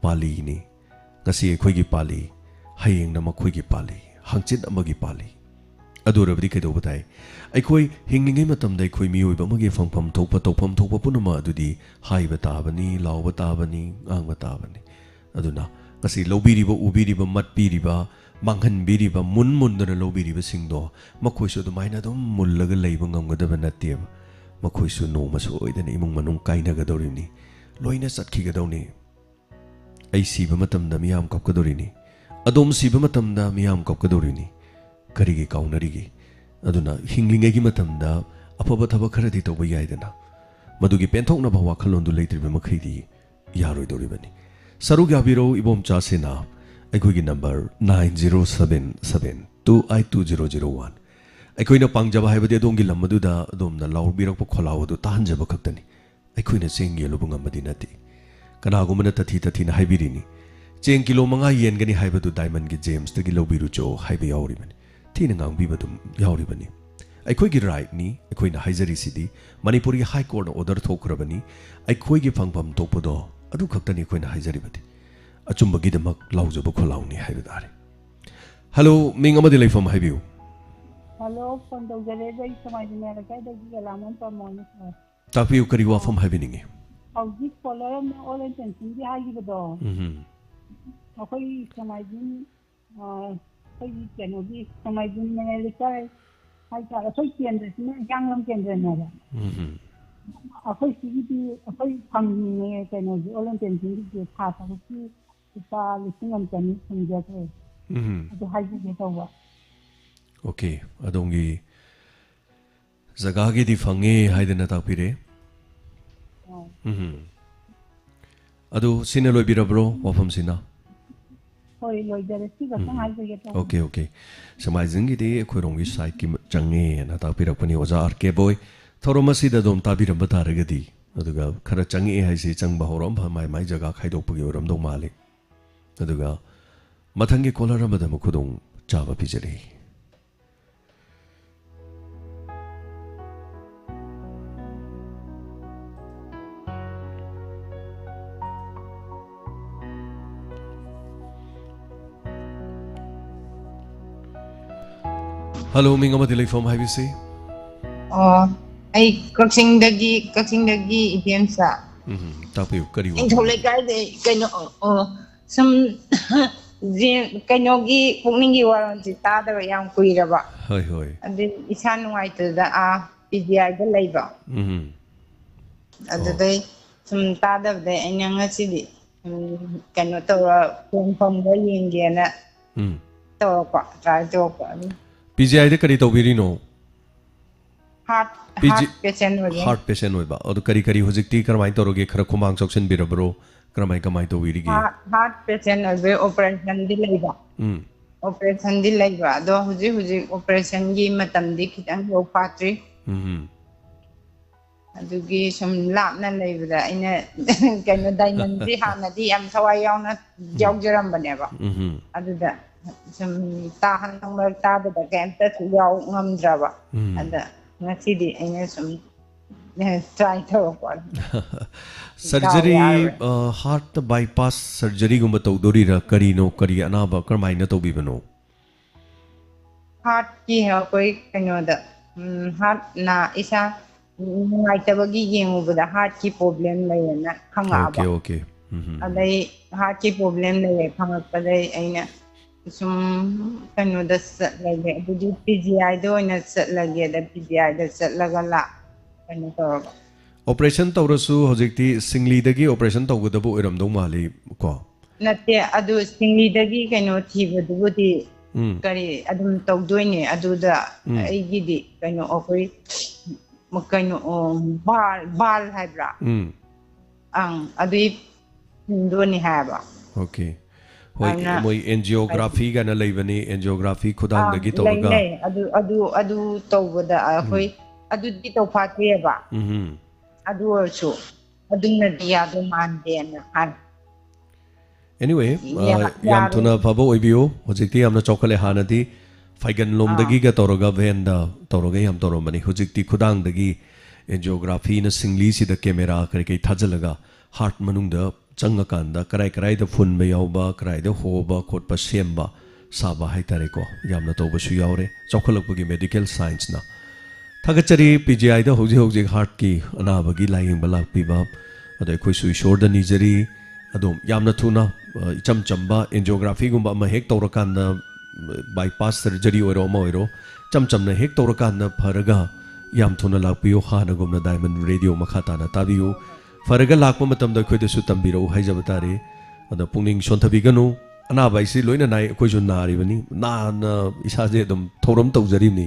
ꯄꯥꯂꯤꯅꯤ꯫ ꯉꯁꯤ ꯑꯩꯈꯣꯏꯒꯤ ꯄꯥꯂꯤ, ꯍꯌꯦꯡꯅ ꯃꯈꯣꯏꯒꯤ ꯄꯥꯂꯤ, ꯍꯪꯆꯤꯠ ꯑꯃꯒꯤ ꯄꯥꯂꯤ꯫ ꯑꯗꯨ ꯑꯣꯏꯔꯕꯗꯤ ꯀꯩꯗꯧꯕ ꯇꯥꯏ? ꯑꯩꯈꯣꯏ ꯍꯤꯡꯂꯤꯉꯩ ꯃꯇꯝꯗ ꯑꯩꯈꯣꯏ ꯃꯤꯑꯣꯏꯕ ꯑꯃꯒꯤ ꯐꯪꯐꯝ ꯊꯣꯛꯄ, ꯇꯧꯐꯝ ꯊꯣꯛꯄ ꯄꯨꯝꯅꯃꯛ ꯑꯗꯨꯗꯤ ꯍꯥꯏꯕ ꯇꯥꯕꯅꯤ, ꯂꯥꯎꯕ ꯇꯥꯕꯅꯤ, ꯉꯥꯡꯕ ꯇꯥꯕꯅꯤ꯫ ꯑꯗꯨꯅ ꯉꯁꯤ ꯂꯧꯕꯤꯔꯤꯕ, ꯎꯕꯤꯔꯤꯕ, ꯃꯠꯄꯤꯔꯤꯕ, ꯃꯥꯡꯍꯟꯕꯤꯔꯤꯕ, ꯃꯨꯟ ꯃꯨꯟꯗꯅ ꯂꯧꯕꯤꯔꯤꯕꯁꯤꯡꯗꯣ ꯃꯈꯣꯏꯁꯨ ꯑꯗꯨꯃꯥꯏꯅ ꯑꯗꯨꯝ ꯃꯨꯜꯂꯒ ꯂꯩꯕ ꯉꯝꯒꯗꯕ ꯅꯠꯇꯦꯕ꯫ ꯃꯈꯣꯏꯁꯨ ꯅꯣꯡꯃ ꯁꯣꯏꯗꯅ ꯏꯃꯨꯡ ꯃꯅꯨꯡ ꯀꯥꯏꯅꯒꯗꯧꯔꯤꯕꯅꯤ, ꯂꯣꯏꯅ ꯆꯠꯈꯤꯒꯗꯧꯅꯤ꯫ ꯑꯩ ꯁꯤꯕ ꯃꯇꯝꯗ ꯃꯤꯌꯥꯝ ꯀꯞꯀꯗꯧꯔꯤꯅꯤ, ꯑꯗꯣꯝ ꯁꯤꯕ ꯃꯇꯝꯗ ꯃꯤꯌꯥꯝ ꯀꯞꯀꯗꯧꯔꯤꯅꯤ꯫ ꯀꯔꯤꯒꯤ ꯀꯥꯎꯅꯔꯤꯒꯦ? ꯑꯗꯨꯅ ꯍꯤꯡꯂꯤꯉꯩꯒꯤ ꯃꯇꯝꯗ ꯑꯐꯕ ꯊꯕꯛ ꯈꯔꯗꯤ ꯇꯧꯕ ꯌꯥꯏꯗꯅ꯫ ꯃꯗꯨꯒꯤ ꯄꯦꯟꯊꯣꯛꯅꯕ ꯋꯥꯈꯜꯂꯣꯟꯗꯨ ꯂꯩꯇ꯭ꯔꯤꯕ ꯃꯈꯩꯗꯤ ꯌꯥꯔꯣꯏꯗꯧꯔꯤꯕꯅꯤ꯫ ꯁꯔꯨꯛ ꯌꯥꯕꯤꯔꯣ ꯏꯕꯣꯝꯆꯥ ꯁꯤꯅ, ꯑꯩꯈꯣꯏꯒꯤ number nine zero seven seven two eight two zero zero one꯫ ꯑꯩꯈꯣꯏꯅ ꯄꯥꯡꯖꯕ ꯍꯥꯏꯕꯗꯤ ꯑꯗꯣꯝꯒꯤ ꯂꯝ ꯑꯗꯨꯗ ꯑꯗꯣꯝꯅ ꯂꯥꯎꯕꯤꯔꯛꯄ ꯈꯣꯜꯂꯥꯎ ꯑꯗꯨ ꯇꯥꯍꯟꯖꯕ ꯈꯛꯇꯅꯤ꯫ ꯑꯩꯈꯣꯏꯅ ꯆꯦꯡ ꯌꯦꯜꯂꯨꯕ ꯉꯝꯕꯗꯤ ꯅꯠꯇꯦ꯫ ꯀꯅꯥꯒꯨꯝꯕꯅ ꯇꯊꯤ ꯇꯊꯤꯅ ꯍꯥꯏꯕꯤꯔꯤꯅꯤ, "ꯆꯦꯡ ꯀꯤꯂꯣ ꯃꯉꯥ ꯌꯦꯟꯒꯅꯤ ꯍꯥꯏꯕꯗꯨ ꯗꯥꯏꯃꯟꯒꯤ ꯖꯦꯝꯁꯇꯒꯤ ꯂꯧꯕꯤꯔꯨꯆꯣ" ꯍꯥꯏꯕ ꯌꯥꯎꯔꯤꯕꯅꯤ꯫ ꯊꯤꯅ ꯉꯥꯡꯕꯤꯕ ꯑꯗꯨꯝ ꯌꯥꯎꯔꯤꯕꯅꯤ꯫ ꯑꯩꯈꯣꯏꯒꯤ ꯔꯥꯏꯠꯅꯤ, ꯑꯩꯈꯣꯏꯅ ꯍꯥꯏꯖꯔꯤꯁꯤꯗꯤ ꯃꯅꯤꯄꯨꯔꯒꯤ ꯍꯥꯏ ꯀꯣꯔꯠꯅ ꯑꯣꯔꯗꯔ ꯊꯣꯛꯈ꯭ꯔꯕꯅꯤ꯫ ꯑꯩꯈꯣꯏꯒꯤ ꯐꯪꯐꯝ ꯊꯣꯛꯄꯗꯣ ꯑꯗꯨ ꯈꯛꯇꯅꯤ ꯑꯩꯈꯣꯏꯅ ꯍꯥꯏꯖꯔꯤꯕꯗꯤ꯫ ꯑꯆꯨꯝꯕꯒꯤꯗꯃꯛ ꯂꯥꯎꯖꯕ ꯈꯣꯜꯂꯥꯎꯅꯤ ꯍꯥꯏꯕ ꯇꯥꯔꯦ꯫ ꯍꯜꯂꯣ, ꯃꯤꯡ ꯑꯃꯗꯤ ꯂꯩꯐꯝ ꯍꯥꯏꯕꯤꯌꯨ꯫ ꯍꯜꯂꯣ, ꯐꯣꯟ ꯇꯧꯖꯔꯛꯏꯁꯦ ꯑꯩ ꯁꯃꯥꯏꯖꯤꯅ ꯂꯩꯀꯥꯏꯗꯒꯤ ꯌꯦꯂꯥꯝꯕꯝ ꯄ꯭ꯔꯃꯣꯗꯅꯤ, ꯁꯥꯔ꯫ ꯇꯥꯛꯄꯤꯌꯨ, ꯀꯔꯤ ꯋꯥꯐꯝ ꯍꯥꯏꯕꯤꯅꯤꯡꯉꯤ? ꯍꯧꯖꯤꯛ ꯀꯣꯂꯔ ꯑꯃꯅ ꯑꯣꯜ ꯑꯦꯟ ꯄꯦꯟꯁꯤꯜꯒꯤ ꯍꯥꯏꯈꯤꯕꯗꯣ, ꯎꯝ꯫ ꯑꯩꯈꯣꯏ ꯁꯃꯥꯏꯖꯤꯟ, ꯑ, ꯑꯩꯈꯣꯏꯒꯤ ꯀꯩꯅꯣꯒꯤ ꯁꯃꯥꯏꯖꯤꯟ ꯃꯌꯥꯏ ꯂꯩꯀꯥꯏ ꯍꯥꯏꯇꯥꯔꯦ, ꯑꯩꯈꯣꯏ ꯀꯦꯟꯗ꯭ꯔꯁꯤꯅ ꯍꯤꯌꯥꯡꯂꯝ ꯀꯦꯟꯗ꯭ꯔꯅꯦꯕ꯫ ꯎꯝ꯫ ꯑꯩꯈꯣꯏ ꯁꯤꯒꯤꯗꯤ ꯑꯩꯈꯣꯏ ꯐꯪꯉꯤꯅꯦ, ꯀꯩꯅꯣꯁꯦ, ꯑꯣꯜ ꯑꯦꯟ ꯄꯦꯟꯁꯤꯜꯒꯤꯁꯦ ꯊꯥ ꯇꯔꯨꯛꯀꯤ ꯂꯨꯄꯥ ꯂꯤꯁꯤꯡ ꯑꯃ ꯆꯅꯤ ꯐꯪꯖꯈ꯭ꯔꯦ꯫ ꯎꯝ꯫ ꯑꯗꯨ ꯍꯥꯏꯖꯒꯦ ꯇꯧꯕ꯫ ꯑꯣꯀꯦ, ꯑꯗꯣꯝꯒꯤ ꯖꯒꯥꯒꯤꯗꯤ ꯐꯪꯉꯦ ꯍꯥꯏꯗꯅ ꯇꯥꯛꯄꯤꯔꯦ꯫ ꯑꯥ꯫ ꯎꯝ꯫ ꯑꯗꯨ ꯁꯤꯅ ꯂꯣꯏꯕꯤꯔꯕ꯭ꯔꯣ ꯋꯥꯐꯝꯁꯤꯅ? ꯍꯣꯏ, ꯂꯣꯏꯖꯔꯦ꯫ ꯁꯤ ꯈꯛꯇꯪ ꯎꯝ꯫ ꯍꯥꯏꯖꯒꯦ ꯇꯧꯕ꯫ Okay, okay. ꯁꯃꯥꯏꯖꯤꯡꯒꯤꯗꯤ ꯑꯩꯈꯣꯏꯔꯣꯝꯒꯤ ꯁꯥꯏꯠꯀꯤ ꯆꯪꯉꯦꯅ ꯇꯥꯛꯄꯤꯔꯛꯄꯅꯤ ꯑꯣꯖꯥ ꯑꯥꯔ ꯀꯦ ꯕꯣꯏ꯫ ꯊꯧꯔꯝ ꯑꯁꯤꯗ ꯑꯗꯨꯝ ꯇꯥꯕꯤꯔꯝꯕ ꯇꯥꯔꯒꯗꯤ, ꯑꯗꯨꯒ ꯈꯔ ꯆꯪꯉꯛꯑꯦ ꯍꯥꯏꯁꯤ ꯆꯪꯕ ꯍꯧꯔꯛꯑꯝꯕ ꯃꯥꯏ ꯃꯥꯏ ꯖꯒꯥ ꯈꯥꯏꯗꯣꯛꯄꯒꯤ ꯑꯣꯏꯔꯝꯗꯧ ꯃꯥꯜꯂꯤ꯫ ꯑꯗꯨꯒ ꯃꯊꯪꯒꯤ ꯀꯣꯂꯔ ꯑꯃꯗ ꯑꯃꯨꯛ ꯈꯨꯗꯣꯡ ꯆꯥꯕ ꯄꯤꯖꯔꯤ꯫ ꯍꯜꯂꯣ, ꯃꯤꯡ ꯑꯃꯗꯤ ꯂꯩꯐꯝ ꯍꯥꯏꯕꯤꯁꯤ꯫ ꯑꯣ, ꯑꯩ ꯀꯛꯆꯤꯡꯗꯒꯤ, ꯀꯛꯆꯤꯡꯗꯒꯤ ꯏꯕꯦꯝꯆꯥ꯫ ꯎꯝ, ꯇꯥꯛꯄꯤꯌꯨ, ꯀꯔꯤ ꯋꯥꯐꯝ? ꯅꯤꯡꯊꯧ ꯂꯩꯀꯥꯏꯗꯩ꯫ ꯀꯩꯅꯣ, ꯑꯣ, ꯁꯨꯝ, ꯖꯤ-, ꯀꯩꯅꯣꯒꯤ ꯄꯨꯛꯅꯤꯡꯒꯤ ꯋꯥꯔꯣꯜꯁꯤ ꯇꯥꯗꯕ ꯌꯥꯝ ꯀꯨꯏꯔꯕ꯫ ꯍꯣꯏ, ꯍꯣꯏ꯫ ꯑꯗꯨ ꯏꯁꯥ ꯅꯨꯡꯉꯥꯏꯇꯗꯅ, ꯑꯥ, ꯄꯤ ꯖꯤ ꯑꯥꯏꯗ ꯂꯩꯕ꯫ ꯎꯝ꯫ ꯑꯣ꯫ ꯑꯗꯨꯗꯩ ꯁꯨꯝ ꯇꯥꯗꯕꯗꯩ ꯑꯩꯅ ꯉꯁꯤꯗꯤ, ꯎꯝ, ꯀꯩꯅꯣ ꯇꯧꯔ, ꯐꯣꯟ ꯐꯪꯕ꯭ꯔꯥ ꯌꯦꯡꯒꯦꯅ ꯎꯝ꯫ ꯇꯧꯔꯛꯄ, ꯇ꯭ꯔꯥꯏ ꯇꯧꯔꯛꯄ꯫ ꯑꯗꯨꯝ ꯄꯤ ꯖꯤ ꯑꯥꯏꯗ ꯀꯔꯤ ꯇꯧꯕꯤꯔꯤꯅꯣ? Heart P G heart patient ꯑꯣꯏꯕ꯫ ꯍꯥꯔꯠ ꯄꯦꯁꯦꯟ ꯑꯣꯏꯕ꯫ ꯑꯗꯣ ꯀꯔꯤ ꯀꯔꯤ ꯍꯧꯖꯤꯛꯇꯤ ꯀꯔꯝꯍꯥꯏꯅ ꯇꯧꯔꯒꯦ? ꯈꯔ ꯈꯨꯃꯥꯡ ꯆꯥꯎꯁꯤꯟꯕꯤꯔꯕ꯭ꯔꯣ? ꯀꯔꯝꯍꯥꯏ ꯀꯃꯥꯏꯅ ꯇꯧꯕꯤꯔꯤꯒꯦ? ꯍꯥꯔꯠ ꯍꯥꯔꯠ ꯄꯦꯁꯦꯟ ꯑꯣꯏꯕꯩ ꯑꯣꯄꯔꯦꯁꯟꯗꯤ ꯂꯩꯕ꯫ ꯎꯝ꯫ ꯑꯣꯄꯔꯦꯁꯟꯗꯤ ꯂꯩꯕ, ꯑꯗꯣ ꯍꯧꯖꯤꯛ ꯍꯧꯖꯤꯛ ꯑꯣꯄꯔꯦꯁꯟꯒꯤ ꯃꯇꯝꯗꯤ ꯈꯤꯇꯪ ꯌꯧꯐꯥꯠꯇ꯭ꯔꯤ꯫ ꯎꯝ꯫ ꯑꯗꯨꯒꯤ ꯁꯨꯝ ꯂꯥꯞꯅ ꯂꯩꯕꯗ ꯑꯩꯅ ꯀꯩꯅꯣ, ꯗꯥꯏꯃꯟꯁꯦ ꯍꯥꯟꯅꯗꯤ ꯌꯥꯝ ꯊꯋꯥꯏ ꯌꯥꯎꯅ ꯌꯥꯎꯖꯔꯝꯕꯅꯦꯕ꯫ ꯎꯝ꯫ ꯑꯗꯨꯗ ꯁꯨꯝ ꯇꯥꯍꯟ ꯃꯔꯛ ꯇꯥꯕꯗ ꯀꯩꯝꯇꯁꯨ ꯌꯥꯎ ꯉꯝꯗ꯭ꯔꯕ꯫ ꯎꯝ꯫ ꯑꯗ ꯉꯁꯤꯗꯤ ꯑꯩꯅ ꯁꯨꯝ ꯇ꯭ꯔꯥꯏ ꯇꯧꯔꯛꯄ꯫ ꯁꯔꯖꯔꯤ, ꯌꯥꯔꯣꯏ꯫ ꯑ, ꯍꯥꯔꯠꯇ ꯕꯥꯏꯄꯥꯁ ꯁꯔꯖꯔꯤꯒꯨꯝꯕ ꯇꯧꯗꯣꯔꯤꯔꯥ? ꯀꯔꯤꯅꯣ, ꯀꯔꯤ ꯑꯅꯥꯕ, ꯀꯔꯝꯍꯥꯏꯅ ꯇꯧꯕꯤꯕꯅꯣ? ꯍꯥꯔꯠꯀꯤ ꯑꯩꯈꯣꯏ ꯀꯩꯅꯣꯗ, ꯎꯝ, ꯍꯥꯔꯠ ꯅꯥ-, ꯏꯁꯥ ꯅꯨꯡꯉꯥꯏꯇꯕꯒꯤ ꯌꯦꯡꯉꯨꯕꯗ ꯍꯥꯔꯠꯀꯤ ꯄ꯭ꯔꯣꯕ꯭ꯂꯦꯝ ꯂꯩꯌꯦꯅ ꯈꯪꯉꯛꯑꯕ꯫ Okay, okay. ꯎꯝ, ꯎꯝ, ꯎꯝ꯫ ꯑꯗꯩ ꯍꯥꯔꯠꯀꯤ ꯄ꯭ꯔꯣꯕ꯭ꯂꯦꯝ ꯂꯩꯌꯦ ꯈꯪꯉꯛꯄꯗꯩ ꯑꯩꯅ ꯁꯨꯝ ꯀꯩꯅꯣꯗ ꯆꯠꯂꯒꯦ, ꯑꯗꯨꯗꯤ ꯄꯤ ꯖꯤ ꯑꯥꯏꯗ ꯑꯣꯏꯅ ꯆꯠꯂꯒꯦꯗ ꯄꯤ ꯖꯤ ꯑꯥꯏꯗ ꯆꯠꯂꯒ ꯂꯥꯛ-, ꯀꯩꯅꯣ ꯇꯧꯔꯕ꯫ ꯑꯣꯄꯔꯦꯁꯟ ꯇꯧꯔꯁꯨ ꯍꯧꯖꯤꯛꯇꯤ ꯁꯤꯡꯂꯤꯗꯒꯤ ꯑꯣꯄꯔꯦꯁꯟ ꯇꯧꯒꯗꯕ ꯑꯣꯏꯔꯝꯗꯧ ꯃꯥꯜꯂꯤ ꯀꯣ? ꯅꯠꯇꯦ, ꯑꯗꯨ ꯁꯤꯡꯂꯤꯗꯒꯤ ꯀꯩꯅꯣ ꯊꯤꯕꯗꯨꯕꯨꯗꯤ ꯎꯝ꯫ ꯀꯔꯤ ꯑꯗꯨꯝ ꯇꯧꯗꯣꯏꯅꯦ꯫ ꯑꯗꯨꯗ ꯎꯝ꯫ ꯑꯩꯒꯤꯗꯤ ꯀꯩꯅꯣ ꯑꯩꯈꯣꯏ ꯀꯩꯅꯣ, ꯑꯣ, ꯕꯥꯜ, ꯕꯥꯜ ꯍꯥꯏꯕ꯭ꯔꯥ? ꯎꯝ꯫ ꯑꯪ, ꯑꯗꯨꯏ ꯐꯤꯟꯗꯣꯅꯤ ꯍꯥꯏꯕ꯫ ꯑꯣꯀꯦ꯫ ꯍꯣꯏ, ꯑꯗꯨꯅ ꯃꯣꯏ ꯑꯦꯟꯖꯤꯑꯣꯒ꯭ꯔꯥꯐꯤ ꯀꯥꯏꯅ ꯂꯩꯕꯅꯤ, ꯑꯦꯟꯖꯤꯑꯣꯒ꯭ꯔꯥꯐꯤ ꯑꯥ, ꯈꯨꯗꯥꯡꯗꯒꯤ ꯂꯩ, ꯇꯧꯔꯒ꯫ ꯂꯩ꯫ ꯑꯗꯨ, ꯑꯗꯨ, ꯑꯗꯨ ꯇꯧꯕꯗ ꯑꯩꯈꯣꯏ ꯎꯝ꯫ ꯑꯗꯨꯗꯤ ꯇꯧꯐꯥꯠꯇꯦꯕ꯫ ꯎꯝ꯫ ꯑꯗꯨ ꯑꯣꯏꯔꯁꯨ ꯑꯗꯨꯅꯗꯤ ꯌꯥꯗꯧ ꯃꯥꯟꯗꯦꯅ ꯍꯥꯏ꯫ Anyway, ꯌꯥ-, ꯑ, ꯌꯥꯝ ꯌꯥꯔꯣꯏ꯫ ꯊꯨꯅ ꯐꯕ ꯑꯣꯏꯕꯤꯌꯨ꯫ ꯍꯧꯖꯤꯛꯇꯤ ꯌꯥꯝꯅ ꯆꯥꯎꯈꯠꯂꯦ꯫ ꯍꯥꯟꯅꯗꯤ ꯐꯥꯏꯒꯟ ꯑꯥ꯫ ꯂꯣꯝꯗꯒꯤꯒ ꯇꯧꯔꯒ ꯚꯦꯟꯗ ꯇꯧꯔꯒ ꯌꯥꯝ ꯇꯧꯔꯝꯕꯅꯤ꯫ ꯍꯧꯖꯤꯛꯇꯤ ꯈꯨꯗꯥꯡꯗꯒꯤ ꯑꯦꯟꯖꯤꯑꯣꯒ꯭ꯔꯥꯐꯤꯅ ꯁꯤꯡꯂꯤꯁꯤꯗ ꯀꯦꯃꯦꯔꯥ ꯀꯔꯤ ꯀꯔꯤ ꯊꯥꯖꯤꯜꯂꯒ ꯍꯥꯔꯠ ꯃꯅꯨꯡꯗ ꯆꯪꯉꯀꯥꯟꯗ ꯀꯔꯥꯏ ꯀꯔꯥꯏꯗ ꯐꯨꯟꯕ ꯌꯥꯎꯕ, ꯀꯔꯥꯏꯗ ꯍꯣꯕ ꯈꯣꯠꯄ ꯁꯦꯝꯕ ꯁꯥꯕ ꯍꯥꯏꯇꯥꯔꯦꯀꯣ, ꯌꯥꯝꯅ ꯇꯧꯕꯁꯨ ꯌꯥꯎꯔꯦ ꯆꯥꯎꯈꯠꯂꯛꯄꯒꯤ ꯃꯦꯗꯤꯀꯦꯜ ꯁꯥꯏꯟꯁꯅ꯫ ꯊꯥꯒꯠꯆꯔꯤ ꯄꯤ ꯖꯤ ꯑꯥꯏꯗ ꯍꯧꯖꯤꯛ ꯍꯧꯖꯤꯛ ꯍꯥꯔꯠꯀꯤ ꯑꯅꯥꯕꯒꯤ ꯂꯥꯌꯦꯡꯕ ꯂꯥꯛꯄꯤꯕ꯫ ꯑꯗꯣ ꯑꯩꯈꯣꯏꯁꯨ ꯏꯁꯣꯔꯗ ꯅꯤꯖꯔꯤ, ꯑꯗꯨꯝ ꯌꯥꯝꯅ ꯊꯨꯅ, ꯑ, ꯏꯆꯝ ꯆꯝꯕ ꯑꯦꯟꯖꯤꯑꯣꯒ꯭ꯔꯥꯐꯤꯒꯨꯝꯕ ꯑꯃ ꯍꯦꯛ ꯇꯧꯔꯀꯥꯟꯗ, ꯕꯥꯏꯄꯥꯁ ꯁꯔꯖꯔꯤ ꯑꯣꯏꯔꯣ ꯑꯃ ꯑꯣꯏꯔꯣ, ꯏꯆꯝ ꯆꯝꯅ ꯍꯦꯛ ꯇꯧꯔꯀꯥꯟꯗ ꯐꯔꯒ ꯌꯥꯝ ꯊꯨꯅ ꯂꯥꯛꯄꯤꯌꯨ꯫ ꯍꯥꯟꯅꯒꯨꯝꯅ ꯗꯥꯏꯃꯟ ꯔꯦꯗꯤꯑꯣ ꯃꯈꯥ ꯇꯥꯅ ꯇꯥꯕꯤꯌꯨ꯫ ꯐꯔꯒ ꯂꯥꯛꯄ ꯃꯇꯝꯗ ꯑꯩꯈꯣꯏꯗꯁꯨ ꯇꯝꯕꯤꯔꯛꯎ ꯍꯥꯏꯖꯕ ꯇꯥꯔꯦ꯫ ꯑꯗꯣ ꯄꯨꯛꯅꯤꯡ ꯁꯣꯟꯊꯕꯤꯒꯅꯨ꯫ ꯑꯅꯥꯕ ꯍꯥꯏꯁꯤ ꯂꯣꯏꯅ ꯅꯥꯏ, ꯑꯩꯈꯣꯏꯁꯨ ꯅꯥꯔꯤꯕꯅꯤ, ꯅꯥꯅ ꯏꯁꯥꯁꯦ ꯑꯗꯨꯝ ꯊꯧꯔꯝ ꯇꯧꯖꯔꯤꯕꯅꯤ꯫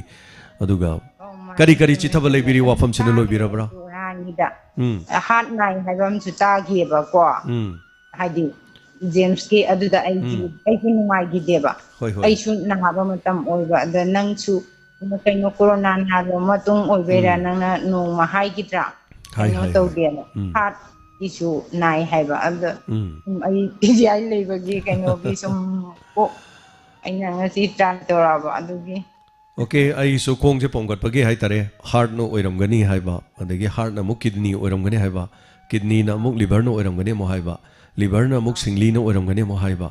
ꯑꯗꯨꯒ ꯑꯧ, ꯀꯔꯤ ꯀꯔꯤ ꯆꯤꯊꯕ ꯂꯩꯕꯤꯔꯤ? ꯋꯥꯐꯝꯁꯤꯅ ꯂꯣꯏꯕꯤꯔꯕ꯭ꯔꯥ? ꯍꯥꯏꯅꯤꯗ ꯎꯝ ꯍꯥꯔꯠ ꯅꯥꯏ ꯍꯥꯏꯕ ꯑꯃꯁꯨ ꯇꯥꯈꯤꯑꯕꯀꯣ꯫ ꯎꯝ ꯍꯥꯏꯗꯤ ꯖꯦꯝꯁꯀꯤ ꯑꯗꯨꯗ ꯑꯩꯒꯤ ꯎꯝ꯫ ꯑꯩꯁꯨ ꯅꯨꯡꯉꯥꯏꯈꯤꯗꯦꯕ꯫ ꯍꯣꯏ ꯍꯣꯏ ꯑꯩꯁꯨ ꯅꯥꯕ ꯃꯇꯝ ꯑꯣꯏꯕ ꯑꯗ ꯅꯪꯁꯨ ꯀꯩꯅꯣ ꯀꯣꯔꯣꯅꯥ ꯅꯥꯕ ꯃꯇꯨꯡ ꯑꯣꯏꯕꯩꯔꯥ ꯎꯝ꯫ ꯅꯪꯅ ꯅꯣꯡꯃ ꯍꯥꯏꯈꯤꯗ꯭ꯔꯥ? ꯍꯥꯏ, ꯀꯩꯅꯣ ꯍꯥꯏ, ꯍꯥꯏ꯫ ꯇꯧꯗꯦꯅ꯫ ꯎꯝ꯫ ꯍꯥꯔꯠꯀꯤꯁꯨ ꯅꯥꯏ ꯍꯥꯏꯕ ꯑꯗ ꯎꯝ ꯁꯨꯝ ꯑꯩ ꯄꯤ ꯖꯤ ꯑꯥꯏ ꯂꯩꯕꯒꯤ ꯀꯩꯅꯣꯒꯤ ꯁꯨꯝ ꯀꯣꯛ ꯑꯩꯅ ꯉꯁꯤ ꯇ꯭ꯔꯥꯏ ꯇꯧꯔꯛꯑꯕ ꯑꯗꯨꯒꯤ꯫ ꯑꯣꯀꯦ, ꯑꯩꯁꯨ ꯈꯣꯡꯁꯦ ꯄꯣꯝꯈꯠꯄꯒꯤ ꯍꯥꯏꯇꯥꯔꯦ, ꯍꯥꯔꯠꯅ ꯑꯣꯏꯔꯝꯒꯅꯤ ꯍꯥꯏꯕ, ꯑꯗꯒꯤ ꯍꯥꯔꯠꯅ ꯑꯃꯨꯛ ꯀꯤꯗꯅꯤ ꯑꯣꯏꯔꯝꯒꯅꯤ ꯍꯥꯏꯕ, ꯀꯤꯗꯅꯤꯅ ꯑꯃꯨꯛ ꯂꯤꯚꯔꯅ ꯑꯣꯏꯔꯝꯒꯅꯤ ꯑꯃꯨꯛ ꯍꯥꯏꯕ, ꯂꯤꯚꯔꯅ ꯑꯃꯨꯛ ꯁꯤꯡꯂꯤꯅ ꯑꯣꯏꯔꯝꯒꯅꯤ ꯑꯃꯨꯛ ꯍꯥꯏꯕ꯫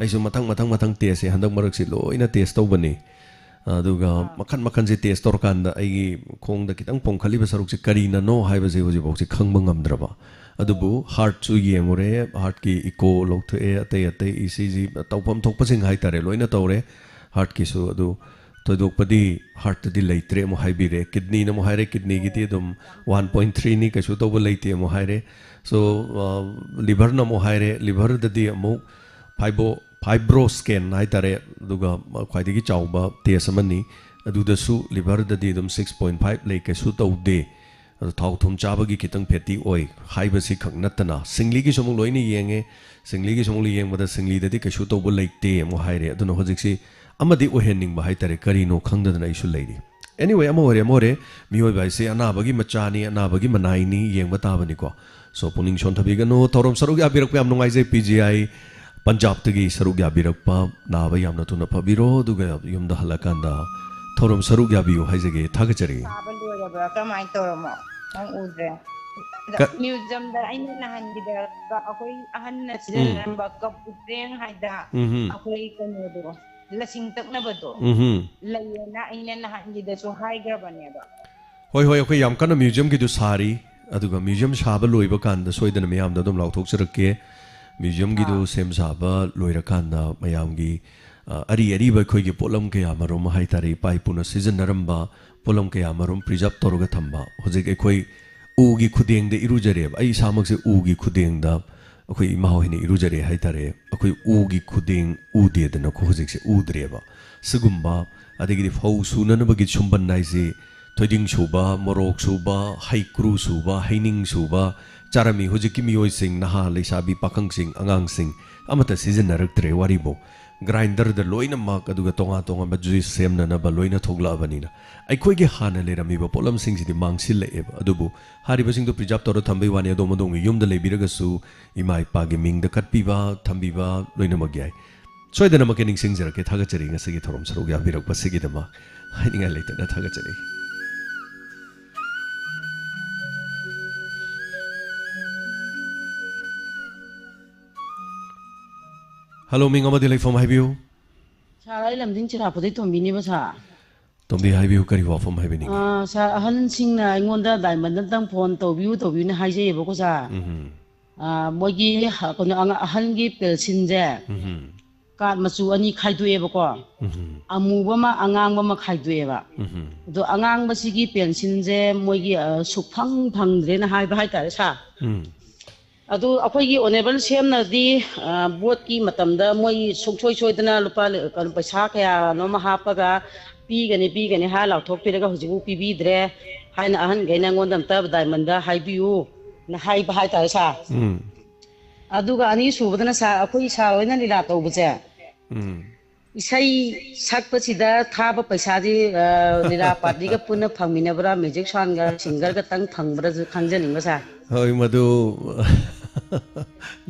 ꯑꯩꯁꯨ ꯃꯊꯪ ꯃꯊꯪ ꯃꯊꯪ ꯇꯦꯁꯁꯦ ꯍꯟꯗꯛ ꯃꯔꯛꯁꯤ ꯂꯣꯏꯅ ꯇꯦꯁ ꯇꯧꯕꯅꯤ꯫ ꯑꯗꯨꯒ ꯃꯈꯟ ꯃꯈꯟꯁꯦ ꯇꯦꯁ ꯇꯧꯔꯀꯥꯟꯗ ꯑꯩꯒꯤ ꯈꯣꯡꯗ ꯈꯤꯇꯪ ꯄꯣꯝꯈꯠꯂꯤꯕ ꯁꯔꯨꯛꯁꯦ ꯀꯔꯤꯅꯅꯣ ꯍꯥꯏꯕꯁꯦ ꯍꯧꯖꯤꯛꯐꯥꯎꯁꯦ ꯈꯪꯕ ꯉꯝꯗ꯭ꯔꯕ꯫ ꯑꯗꯨꯕꯨ ꯍꯥꯔꯠꯁꯨ ꯌꯦꯡꯉꯨꯔꯦ, ꯍꯥꯔꯠꯀꯤ ꯏꯀꯣ ꯂꯧꯊꯣꯛꯑꯦ, ꯑꯇꯩ ꯑꯇꯩ ꯏ ꯁꯤ ꯖꯤ ꯇꯧꯐꯝ ꯊꯣꯛꯄꯁꯤꯡ ꯍꯥꯏꯇꯥꯔꯦ ꯂꯣꯏꯅ ꯇꯧꯔꯦ꯫ ꯍꯥꯔꯠꯀꯤꯁꯨ ꯑꯗꯨ ꯊꯣꯏꯗꯣꯛꯄꯗꯤ ꯍꯥꯔꯠꯇꯗꯤ ꯂꯩꯇ꯭ꯔꯦ ꯑꯃꯨꯛ ꯍꯥꯏꯕꯤꯔꯦ꯫ ꯀꯤꯗꯅꯤꯅ ꯑꯃꯨꯛ ꯍꯥꯏꯔꯦ, ꯀꯤꯗꯅꯤꯒꯤꯗꯤ ꯑꯗꯨꯝ ꯋꯥꯟ ꯄꯣꯏꯟ ꯊ꯭ꯔꯤꯅꯤ, ꯀꯩꯁꯨ ꯇꯧꯕ ꯂꯩꯇꯦ ꯑꯃꯨꯛ ꯍꯥꯏꯔꯦ꯫ ꯁꯣ ꯂꯤꯚꯔꯅ ꯑꯃꯨꯛ ꯍꯥꯏꯔꯦ, ꯂꯤꯚꯔꯗꯗꯤ ꯑꯃꯨꯛ ꯐꯥꯏꯕꯣ ꯐꯥꯏꯕ꯭ꯔꯣꯁꯀꯦꯟ ꯍꯥꯏꯇꯥꯔꯦ, ꯑꯗꯨꯒ ꯈ꯭ꯋꯥꯏꯗꯒꯤ ꯆꯥꯎꯕ ꯇꯦꯁ ꯑꯃꯅꯤ꯫ ꯑꯗꯨꯗꯁꯨ ꯂꯤꯚꯔꯗꯗꯤ ꯑꯗꯨꯝ ꯁꯤꯛꯁ ꯄꯣꯏꯟ ꯐꯥꯏꯚ ꯂꯩ, ꯀꯩꯁꯨ ꯇꯧꯗꯦ꯫ ꯑꯗꯣ ꯊꯥꯎ ꯊꯨꯝ ꯆꯥꯕꯒꯤ ꯈꯤꯇꯪ ꯐꯦꯇꯤ ꯑꯣꯏ ꯍꯥꯏꯕꯁꯤ ꯈꯛ ꯅꯠꯇꯅ ꯁꯤꯡꯂꯤꯒꯤꯁꯨ ꯑꯃꯨꯛ ꯂꯣꯏꯅ ꯌꯦꯡꯉꯦ꯫ ꯁꯤꯡꯂꯤꯒꯤꯁꯨ ꯑꯃꯨꯛ ꯌꯦꯡꯕꯗ ꯁꯤꯡꯂꯤꯗꯗꯤ ꯀꯩꯁꯨ ꯇꯧꯕ ꯂꯩꯇꯦ ꯑꯃꯨꯛ ꯍꯥꯏꯔꯦ꯫ ꯑꯗꯨꯅ ꯍꯧꯖꯤꯛꯁꯤ ꯑꯃꯗꯤ ꯑꯣꯏꯍꯟꯅꯤꯡꯕ ꯍꯥꯏꯇꯥꯔꯦ, ꯀꯔꯤꯅꯣ ꯈꯪꯗꯗꯅ ꯑꯩꯁꯨ ꯂꯩꯔꯤ꯫ ꯑꯦꯅꯤꯋꯦ, ꯑꯃ ꯑꯣꯏꯔꯦ ꯑꯃ ꯑꯣꯏꯔꯦ, ꯃꯤꯑꯣꯏꯕ ꯍꯥꯏꯁꯦ ꯑꯅꯥꯕꯒꯤ ꯃꯆꯥꯅꯤ, ꯑꯅꯥꯕꯒꯤ ꯃꯅꯥꯏꯅꯤ, ꯌꯦꯡꯕ ꯇꯥꯕꯅꯤꯀꯣ꯫ ꯁꯣ ꯄꯨꯛꯅꯤꯡ ꯁꯣꯟꯊꯕꯤꯒꯅꯨ꯫ ꯊꯧꯔꯝ ꯁꯔꯨꯛ ꯌꯥꯕꯤꯔꯛꯄ ꯌꯥꯝ ꯅꯨꯡꯉꯥꯏꯖꯩ꯫ ꯄꯤ ꯖꯤ ꯑꯥꯏ ꯄꯟꯖꯥꯕꯇꯒꯤ ꯁꯔꯨꯛ ꯌꯥꯕꯤꯔꯛꯄ ꯅꯥꯕ ꯌꯥꯝꯅ ꯊꯨꯅ ꯐꯕꯤꯔꯣ, ꯑꯗꯨꯒ ꯌꯨꯝꯗ ꯍꯜꯂꯀꯥꯟꯗ ꯊꯧꯔꯝ ꯁꯔꯨꯛ ꯌꯥꯕꯤꯌꯨ ꯍꯥꯏꯖꯒꯦ꯫ ꯊꯥꯒꯠꯆꯔꯤ꯫ ꯆꯥꯕ ꯂꯣꯏꯔꯕ꯭ꯔꯥ? ꯀꯃꯥꯏꯅ ꯇꯧꯔꯝꯃꯣ? ꯅꯪ ꯎꯗ꯭ꯔꯦ꯫ ꯀ- ꯃ꯭ꯌꯨꯖꯤꯌꯝꯗ ꯑꯩꯅ ꯅꯍꯥꯟꯒꯤꯗ ꯑꯩꯈꯣꯏ ꯑꯍꯟꯅ ꯁꯤꯖꯤꯟꯅꯔꯝꯕ ꯀꯞ ꯎꯇ꯭ꯔꯦꯡ ꯍꯥꯏꯗ ꯎꯝ ꯑꯩꯈꯣꯏ ꯀꯩꯅꯣꯗꯣ ꯂꯁꯤꯡ ꯇꯛꯅꯕꯗꯣ ꯎꯝ ꯂꯩꯌꯦꯅ ꯑꯩꯅ ꯅꯍꯥꯟꯒꯤꯗꯁꯨ ꯍꯥꯏꯈ꯭ꯔꯕꯅꯦꯕ꯫ ꯍꯣꯏ ꯍꯣꯏ, ꯑꯩꯈꯣꯏ ꯌꯥꯝ ꯀꯟꯅ ꯃ꯭ꯌꯨꯖꯤꯌꯝꯒꯤꯗꯨ ꯁꯥꯔꯤ꯫ ꯑꯗꯨꯒ ꯃ꯭ꯌꯨꯖꯤꯌꯝ ꯁꯥꯕ ꯂꯣꯏꯕ ꯀꯥꯟꯗ ꯁꯣꯏꯗꯅ ꯃꯌꯥꯝꯗ ꯑꯗꯨꯝ ꯂꯥꯎꯊꯣꯛꯆꯔꯛꯀꯦ꯫ ꯃ꯭ꯌꯨꯖꯤꯌꯝꯒꯤꯗꯨ ꯑꯥ꯫ ꯁꯦꯝ ꯁꯥꯕ ꯂꯣꯏꯔꯀꯥꯟꯗ ꯃꯌꯥꯝꯒꯤ ꯑ, ꯑꯔꯤ ꯑꯔꯤꯕ ꯑꯩꯈꯣꯏꯒꯤ ꯄꯣꯠꯂꯝ ꯀꯌꯥ ꯃꯔꯨꯝ ꯍꯥꯏꯇꯥꯔꯦ, ꯏꯄꯥ ꯏꯄꯨꯅ ꯁꯤꯖꯤꯟꯅꯔꯝꯕ ꯄꯣꯠꯂꯝ ꯀꯌꯥ ꯃꯔꯨꯝ ꯄ꯭ꯔꯤꯖꯥꯕ ꯇꯧꯔꯒ ꯊꯝꯕ꯫ ꯍꯧꯖꯤꯛ ꯑꯩꯈꯣꯏ ꯎꯒꯤ ꯈꯨꯗꯦꯡꯗ ꯏꯔꯨꯖꯔꯦꯕ꯫ ꯑꯩ ꯏꯁꯥꯃꯛꯁꯦ ꯎꯒꯤ ꯈꯨꯗꯦꯡꯗ ꯑꯩꯈꯣꯏ ꯏꯃꯥ ꯍꯣꯏꯅ ꯏꯔꯨꯖꯔꯦ ꯍꯥꯏꯇꯥꯔꯦ꯫ ꯑꯩꯈꯣꯏ ꯎꯒꯤ ꯈꯨꯗꯦꯡ ꯎꯗꯦꯗꯅꯀꯣ, ꯍꯧꯖꯤꯛꯁꯦ ꯎꯗ꯭ꯔꯦꯕ꯫ ꯁꯤꯒꯨꯝꯕ, ꯑꯗꯒꯤꯗꯤ ꯐꯧ ꯁꯨꯅꯅꯕꯒꯤ ꯁꯨꯝꯕꯟ ꯍꯥꯏꯁꯤ ꯊꯣꯏꯗꯤꯡ ꯁꯨꯕ, ꯃꯣꯔꯣꯛ ꯁꯨꯕ, ꯍꯩꯀ꯭ꯔꯨ ꯁꯨꯕ, ꯍꯩꯅꯤꯡ ꯁꯨꯕ ꯆꯥꯔꯝꯃꯤ꯫ ꯍꯧꯖꯤꯛꯀꯤ ꯃꯤꯑꯣꯏꯁꯤꯡ, ꯅꯍꯥ, ꯂꯩꯁꯥꯕꯤ, ꯄꯥꯈꯪꯁꯤꯡ, ꯑꯉꯥꯡꯁꯤꯡ ꯑꯃꯠꯇ ꯁꯤꯖꯤꯟꯅꯔꯛꯇ꯭ꯔꯦ꯫ ꯋꯥꯔꯤꯕꯨ ꯒ꯭ꯔꯥꯏꯟꯗꯔꯗ ꯂꯣꯏꯅꯃꯛ, ꯑꯗꯨꯒ ꯇꯣꯉꯥꯟ ꯇꯣꯉꯥꯟꯕ ꯖꯨꯏꯁ ꯁꯦꯝꯅꯅꯕ ꯂꯣꯏꯅ ꯊꯣꯛꯂꯛꯑꯕꯅꯤꯅ ꯑꯩꯈꯣꯏꯒꯤ ꯍꯥꯟꯅ ꯂꯩꯔꯝꯃꯤꯕ ꯄꯣꯠꯂꯝꯁꯤꯡꯁꯤꯗꯤ ꯃꯥꯡꯁꯤꯜꯂꯛꯑꯦꯕ꯫ ꯑꯗꯨꯕꯨ ꯍꯥꯏꯔꯤꯕꯁꯤꯡꯗꯨ ꯄ꯭ꯔꯤꯖꯥꯕ ꯇꯧꯔ ꯊꯝꯕꯩ ꯋꯥꯅꯤ꯫ ꯑꯗꯣꯝ ꯑꯗꯣꯝꯒꯤ ꯌꯨꯝꯗ ꯂꯩꯕꯤꯔꯒꯁꯨ ꯏꯃꯥ ꯏꯄꯥꯒꯤ ꯃꯤꯡꯗ ꯀꯠꯄꯤꯕ, ꯊꯝꯕꯤꯕ ꯂꯣꯏꯅꯃꯛ ꯌꯥꯏ꯫ ꯁꯣꯏꯗꯅꯃꯛꯀꯤ ꯅꯤꯡꯁꯤꯡꯖꯔꯛꯀꯦ꯫ ꯊꯥꯒꯠꯆꯔꯤ ꯉꯁꯤꯒꯤ ꯊꯧꯔꯝ ꯁꯔꯨꯛ ꯌꯥꯕꯤꯔꯛꯄꯁꯤꯒꯤꯗꯃꯛ꯫ ꯍꯥꯏꯅꯤꯡꯉꯥꯏ ꯂꯩꯇꯅ ꯊꯥꯒꯠꯆꯔꯤ꯫ ꯍꯜꯂꯣ, ꯃꯤꯡ ꯑꯃꯗꯤ ꯂꯩꯐꯝ ꯍꯥꯏꯕꯤꯌꯨ꯫ ꯁꯥꯔ, ꯑꯩ ꯂꯝꯖꯤꯡ ꯆꯤꯔꯥꯄꯨꯗꯩ ꯇꯣꯝꯕꯤꯅꯦꯕ, ꯁꯥꯔ꯫ ꯇꯣꯝꯕꯤ, ꯍꯥꯏꯕꯤꯌꯨ, ꯀꯔꯤ ꯋꯥꯐꯝ ꯍꯥꯏꯕꯤꯅꯤꯡꯉꯤ? ꯑꯥ, ꯁꯥꯔ, ꯑꯍꯜꯁꯤꯡꯅ ꯑꯩꯉꯣꯟꯗ ꯗꯥꯏꯃꯟꯗ ꯑꯝꯇꯪ ꯐꯣꯟ ꯇꯧꯕꯤꯌꯨ, ꯇꯧꯕꯤꯌꯨꯅ ꯍꯥꯏꯖꯩꯌꯦꯕꯀꯣ, ꯁꯥꯔ꯫ ꯎꯝ꯫ ꯑꯥ, ꯃꯣꯏꯒꯤ ꯍ-, ꯀꯩꯅꯣ, ꯑꯉ-, ꯑꯍꯜꯒꯤ ꯄꯦꯟꯁꯤꯟꯁꯦ ꯎꯝ꯫ ꯀꯥꯔꯠ ꯃꯆꯨ ꯑꯅꯤ ꯈꯥꯏꯗꯣꯛꯑꯦꯕꯀꯣ꯫ ꯎꯝ꯫ ꯑꯃꯨꯕ ꯑꯃ, ꯑꯉꯥꯡꯕ ꯑꯃ ꯈꯥꯏꯗꯣꯛꯑꯦꯕ꯫ ꯎꯝ꯫ ꯑꯗꯣ ꯑꯉꯥꯡꯕꯁꯤꯒꯤ ꯄꯦꯟꯁꯤꯟꯁꯦ ꯃꯣꯏꯒꯤ, ꯑ, ꯁꯨꯛꯐꯪ ꯐꯪꯗ꯭ꯔꯦꯅ ꯍꯥꯏꯕ ꯍꯥꯏꯇꯥꯔꯦ, ꯁꯥꯔ꯫ ꯎꯝ꯫ ꯑꯗꯨ ꯑꯩꯈꯣꯏꯒꯤ ꯑꯣꯅꯦꯕꯜ ꯁꯤ ꯑꯦꯝꯅꯗꯤ, ꯑ, ꯚꯣꯠꯀꯤ ꯃꯇꯝꯗ ꯃꯣꯏ ꯁꯨꯡꯁꯣꯏ ꯁꯣꯏꯗꯅ ꯂꯨꯄꯥ ꯂꯤ-, ꯀꯩꯅꯣ, ꯄꯩꯁꯥ ꯀꯌꯥꯅꯣ ꯑꯃ ꯍꯥꯞꯄꯒ ꯄꯤꯒꯅꯤ, ꯄꯤꯒꯅꯤ ꯍꯥꯏꯔ ꯂꯥꯎꯊꯣꯛꯄꯤꯔꯒ ꯍꯧꯖꯤꯛꯐꯥꯎ ꯄꯤꯕꯤꯗ꯭ꯔꯦ ꯍꯥꯏꯅ ꯑꯍꯟꯈꯩꯅ ꯑꯩꯉꯣꯟꯗ ꯑꯝꯇ ꯗꯥꯏꯃꯟꯗ ꯍꯥꯏꯕꯤꯌꯨꯅ ꯍꯥꯏꯕ ꯍꯥꯏꯇꯥꯔꯦ, ꯁꯥꯔ꯫ ꯎꯝ꯫ ꯑꯗꯨꯒ ꯑꯅꯤꯁꯨꯕꯗꯅ, ꯁꯥꯔ, ꯑꯩꯈꯣꯏ ꯁꯥꯔ ꯍꯣꯏꯅ ꯂꯤꯂꯥ ꯇꯧꯕꯁꯦ, ꯎꯝ꯫ ꯏꯁꯩ ꯁꯛꯄꯁꯤꯗ ꯊꯥꯕ ꯄꯩꯁꯥꯗꯤ, ꯑ, ꯂꯤꯂꯥ ꯄꯥꯔꯇꯤꯒ ꯄꯨꯟꯅ ꯐꯪꯃꯤꯟꯅꯕ꯭ꯔꯥ, ꯃ꯭ꯌꯨꯖꯤꯛ ꯁꯥꯎꯟꯒ ꯁꯤꯡꯒꯔꯒꯇꯪ ꯐꯪꯕ꯭ꯔꯥꯁꯨ ꯈꯪꯖꯅꯤꯡꯕ, ꯁꯥꯔ꯫ ꯍꯣꯏ, ꯃꯗꯨ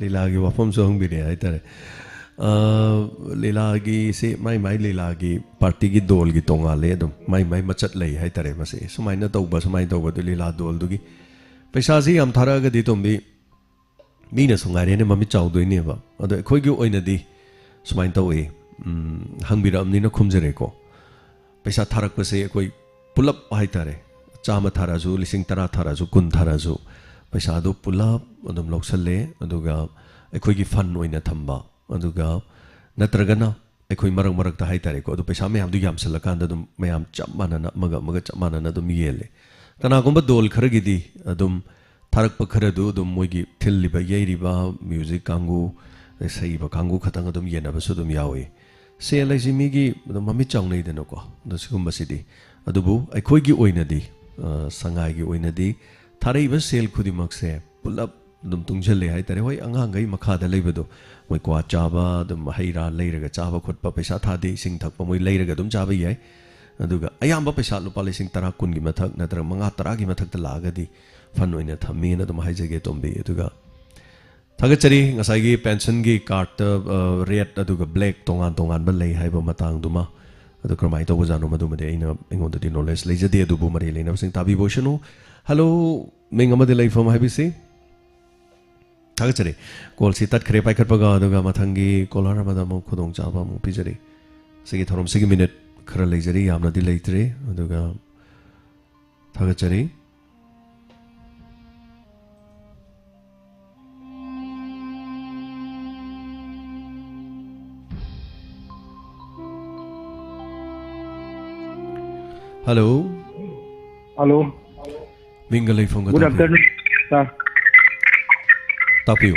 ꯂꯤꯂꯥꯒꯤ ꯋꯥꯐꯝꯁꯨ ꯍꯪꯕꯤꯔꯦ ꯍꯥꯏꯇꯥꯔꯦ꯫ ꯑ, ꯂꯤꯂꯥꯒꯤꯁꯦ ꯃꯥꯏ ꯃꯥꯏ ꯂꯤꯂꯥꯒꯤ ꯄꯥꯔꯇꯤꯒꯤ ꯗꯣꯜꯒꯤ ꯇꯣꯉꯥꯜꯂꯦ꯫ ꯑꯗꯨꯝ ꯃꯥꯏ ꯃꯥꯏ ꯃꯆꯠ ꯂꯩ ꯍꯥꯏꯇꯥꯔꯦ꯫ ꯃꯁꯤ ꯁꯨꯃꯥꯏꯅ ꯇꯧꯕ, ꯁꯨꯃꯥꯏꯅ ꯇꯧꯕ, ꯑꯗꯨ ꯂꯤꯂꯥ ꯗꯣꯜꯗꯨꯒꯤ ꯄꯩꯁꯥꯁꯤ ꯌꯥꯝ ꯊꯥꯔꯛꯑꯒꯗꯤ, ꯇꯣꯝꯕꯤ, ꯃꯤꯅꯁꯨ ꯉꯥꯏꯔꯦꯅꯦ ꯃꯃꯤꯠ ꯆꯥꯎꯗꯣꯏꯅꯦꯕ꯫ ꯑꯗꯣ ꯑꯩꯈꯣꯏꯒꯤ ꯑꯣꯏꯅꯗꯤ ꯁꯨꯃꯥꯏꯅ ꯇꯧꯏ, ꯎꯝ, ꯍꯪꯕꯤꯔꯛꯑꯕꯅꯤꯅ ꯈꯨꯝꯖꯔꯦꯀꯣ꯫ ꯄꯩꯁꯥ ꯊꯥꯔꯛꯄꯁꯦ ꯑꯩꯈꯣꯏ ꯄꯨꯂꯞ ꯍꯥꯏꯇꯥꯔꯦ, ꯆꯥꯝꯃ ꯊꯥꯔꯛꯑꯁꯨ, ꯂꯤꯁꯤꯡ ꯇꯔꯥ ꯊꯥꯔꯛꯑꯁꯨ, ꯀꯨꯟ ꯊꯥꯔꯛꯑꯁꯨ, ꯄꯩꯁꯥꯗꯣ ꯄꯨꯂꯞ ꯑꯗꯨꯝ ꯂꯧꯁꯜꯂꯦ꯫ ꯑꯗꯨꯒ ꯑꯩꯈꯣꯏꯒꯤ ꯐꯟ ꯑꯣꯏꯅ ꯊꯝꯕ, ꯑꯗꯨꯒ ꯅꯠꯇ꯭ꯔꯒꯅ ꯑꯩꯈꯣꯏ ꯃꯔꯛ ꯃꯔꯛꯇ ꯍꯥꯏꯇꯥꯔꯦꯀꯣ, ꯑꯗꯨ ꯄꯩꯁꯥ ꯃꯌꯥꯝꯗꯨ ꯌꯥꯝꯁꯜꯂꯀꯥꯟꯗ ꯑꯗꯨꯝ ꯃꯌꯥꯝ ꯆꯞ ꯃꯥꯟꯅꯅ, ꯑꯃꯒ ꯑꯃꯒ ꯆꯞ ꯃꯥꯟꯅꯅ ꯑꯗꯨꯝ ꯌꯦꯜꯂꯦ꯫ ꯀꯅꯥꯒꯨꯝꯕ ꯗꯣꯜ ꯈꯔꯒꯤꯗꯤ ꯑꯗꯨꯝ ꯊꯥꯔꯛꯄ ꯈꯔꯗꯨ ꯑꯗꯨꯝ ꯃꯣꯏꯒꯤ ꯊꯤꯜꯂꯤꯕ, ꯌꯩꯔꯤꯕ, ꯃ꯭ꯌꯨꯖꯤꯛ ꯀꯥꯡꯕꯨ, ꯁꯛꯏꯕ ꯀꯥꯡꯕꯨ ꯈꯛꯇꯪ ꯑꯗꯨꯝ ꯌꯦꯟꯅꯕꯁꯨ ꯑꯗꯨꯝ ꯌꯥꯎꯏ꯫ ꯁꯦꯜ ꯍꯥꯏꯁꯤ ꯃꯤꯒꯤ ꯑꯗꯨꯝ ꯃꯃꯤꯠ ꯆꯥꯎꯅꯩꯗꯅꯀꯣ꯫ ꯑꯗꯣ ꯁꯤꯒꯨꯝꯕꯁꯤꯗꯤ ꯑꯗꯨꯕꯨ ꯑꯩꯈꯣꯏꯒꯤ ꯑꯣꯏꯅꯗꯤ, ꯑ, ꯁꯉꯥꯏꯒꯤ ꯑꯣꯏꯅꯗꯤ ꯊꯥꯔꯛꯏꯕ ꯁꯦꯜ ꯈꯨꯗꯤꯡꯃꯛꯁꯦ ꯄꯨꯂꯞ ꯑꯗꯨꯝ ꯇꯨꯡꯁꯤꯜꯂꯦ ꯍꯥꯏꯇꯥꯔꯦ꯫ ꯍꯣꯏ, ꯑꯉꯥꯡꯈꯩ ꯃꯈꯥꯗ ꯂꯩꯕꯗꯣ, ꯃꯣꯏ ꯀ꯭ꯋꯥ ꯆꯥꯕ, ꯑꯗꯨꯝ ꯍꯩ ꯔꯥ ꯂꯩꯔꯒ ꯆꯥꯕ ꯈꯣꯠꯄ, ꯄꯩꯁꯥ ꯊꯥꯗꯦ, ꯏꯁꯤꯡ ꯊꯛꯄ ꯃꯣꯏ ꯂꯩꯔꯒ ꯑꯗꯨꯝ ꯆꯥꯕ ꯌꯥꯏ꯫ ꯑꯗꯨꯒ ꯑꯌꯥꯝꯕ ꯄꯩꯁꯥ ꯂꯨꯄꯥ ꯂꯤꯁꯤꯡ ꯇꯔꯥ, ꯀꯨꯟꯒꯤ ꯃꯊꯛ ꯅꯠꯇ꯭ꯔꯒ ꯃꯉꯥ, ꯇꯔꯥꯒꯤ ꯃꯊꯛꯇ ꯂꯥꯛꯑꯒꯗꯤ ꯐꯟ ꯑꯣꯏꯅ ꯊꯝꯃꯦꯅ ꯑꯗꯨꯝ ꯍꯥꯏꯖꯒꯦ, ꯇꯣꯝꯕꯤ꯫ ꯑꯗꯨꯒ ꯊꯥꯒꯠꯆꯔꯤ꯫ ꯉꯁꯥꯏꯒꯤ ꯄꯦꯟꯁꯟꯒꯤ ꯀꯥꯔꯠꯇ, ꯑ, ꯔꯦꯗ ꯑꯗꯨꯒ ꯕ꯭ꯂꯦꯛ ꯇꯣꯉꯥꯟ ꯇꯣꯉꯥꯟꯕ ꯂꯩ ꯍꯥꯏꯕ ꯃꯇꯥꯡꯗꯨꯃ, ꯑꯗꯨ ꯀꯔꯝꯍꯥꯏꯅ ꯇꯧꯕꯖꯥꯠꯅꯣ, ꯃꯗꯨꯃꯗꯤ ꯑꯩꯅ, ꯑꯩꯉꯣꯟꯗꯗꯤ ꯅꯣꯂꯦꯖ ꯂꯩꯖꯗꯦ꯫ ꯑꯗꯨꯕꯨ ꯃꯔꯤ ꯂꯩꯅꯕꯁꯤꯡ ꯇꯥꯕꯤꯕ ꯑꯣꯏꯁꯅꯨ꯫ ꯍꯜꯂꯣ, ꯃꯤꯡ ꯑꯃꯗꯤ ꯂꯩꯐꯝ ꯍꯥꯏꯕꯤꯁꯤ꯫ ꯊꯥꯒꯠꯆꯔꯤ꯫ ꯀꯣꯜꯁꯤ ꯇꯠꯈ꯭ꯔꯦ, ꯄꯥꯏꯈꯠꯄꯒ꯫ ꯑꯗꯨꯒ ꯃꯊꯪꯒꯤ ꯀꯣꯂꯔ ꯑꯃꯗ ꯑꯃꯨꯛ ꯈꯨꯗꯣꯡꯆꯥꯕ ꯑꯃꯨꯛ ꯄꯤꯖꯔꯤ꯫ ꯁꯤꯒꯤ ꯊꯧꯔꯝꯁꯤꯒꯤ ꯃꯤꯅꯤꯠ ꯈꯔ ꯂꯩꯖꯔꯤ, ꯌꯥꯝꯅꯗꯤ ꯂꯩꯇ꯭ꯔꯤ꯫ ꯑꯗꯨꯒ ꯊꯥꯒꯠꯆꯔꯤ꯫ ꯍꯜꯂꯣ꯫ ꯍꯜꯂꯣ꯫ ꯃꯤꯡꯒ ꯂꯩꯐꯝꯒ ꯒꯨꯗ ꯇꯥꯛꯄꯤꯌꯨ꯫ ꯑꯥꯐꯇꯔꯅꯨꯟ, ꯁꯥꯔ꯫ ꯇꯥꯛꯄꯤꯌꯨ꯫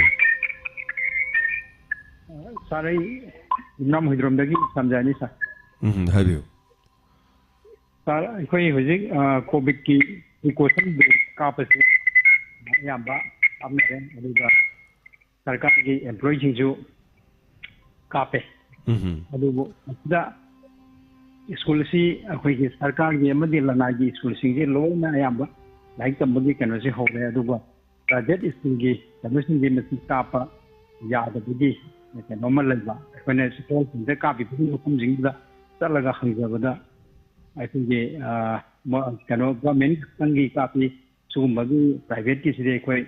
ꯁꯥꯔ, ꯑꯩ ꯌꯨꯝꯅꯥꯝ ꯍꯨꯏꯗ꯭ꯔꯣꯝꯗꯒꯤ ꯁꯟꯖꯌꯅꯤ, ꯁꯥꯔ꯫ ꯎꯝ, ꯍꯥꯏꯕꯤꯌꯨ꯫ ꯁꯥꯔ, ꯑꯩꯈꯣꯏ ꯍꯧꯖꯤꯛ, ꯑ, ꯀꯣꯚꯤꯗꯀꯤ ꯄ꯭ꯔꯤꯀꯣꯁꯟ ꯗꯣꯁ ꯀꯥꯞꯄꯁꯤ ꯑꯌꯥꯝꯕ ꯀꯥꯞꯅꯔꯦ, ꯑꯗꯨꯒ ꯁꯔꯀꯥꯔꯒꯤ ꯑꯦꯝꯄ꯭ꯂꯣꯌꯤꯁꯤꯡꯁꯨ ꯀꯥꯞꯄꯦ꯫ ꯎꯝ꯫ ꯑꯗꯨꯕꯨ ꯃꯁꯤꯗ ꯁ꯭ꯀꯨꯜꯁꯤ ꯑꯩꯈꯣꯏꯒꯤ ꯁꯔꯀꯥꯔꯒꯤ ꯑꯃꯗꯤ ꯂꯅꯥꯏꯒꯤ ꯁ꯭ꯀꯨꯜꯁꯤꯡꯁꯤ ꯂꯣꯏꯅ ꯑꯌꯥꯝꯕ ꯂꯥꯏꯔꯤꯛ ꯇꯝꯕꯒꯤ ꯀꯩꯅꯣꯁꯤ ꯍꯧꯔꯦ, ꯑꯗꯨꯒ ꯄ꯭ꯔꯥꯏꯚꯦꯠ ꯁ꯭ꯀꯨꯜꯒꯤ ꯀꯩꯅꯣꯁꯤꯡꯁꯤ ꯃꯁꯤ ꯀꯥꯞꯄ ꯌꯥꯗꯕꯒꯤ ꯀꯩꯅꯣꯝꯃ ꯂꯩꯕ꯫ ꯑꯩꯈꯣꯏꯅ ꯁ꯭ꯀꯨꯜꯁꯤꯡꯗ ꯀꯥꯞꯄꯤꯕꯒꯤ ꯃꯐꯝꯁꯤꯡꯗꯨꯗ ꯆꯠꯂꯒ ꯍꯪꯖꯕꯗ ꯑꯩꯈꯣꯏꯒꯤ, ꯑ, ꯃ-, ꯀꯩꯅꯣ, ꯒꯚꯔꯟꯃꯦꯟ ꯈꯛꯇꯪꯒꯤ ꯀꯥꯞꯄꯤ, ꯁꯤꯒꯨꯝꯕꯒꯤ ꯄ꯭ꯔꯥꯏꯚꯦꯠꯀꯤꯁꯤꯗꯤ ꯑꯩꯈꯣꯏ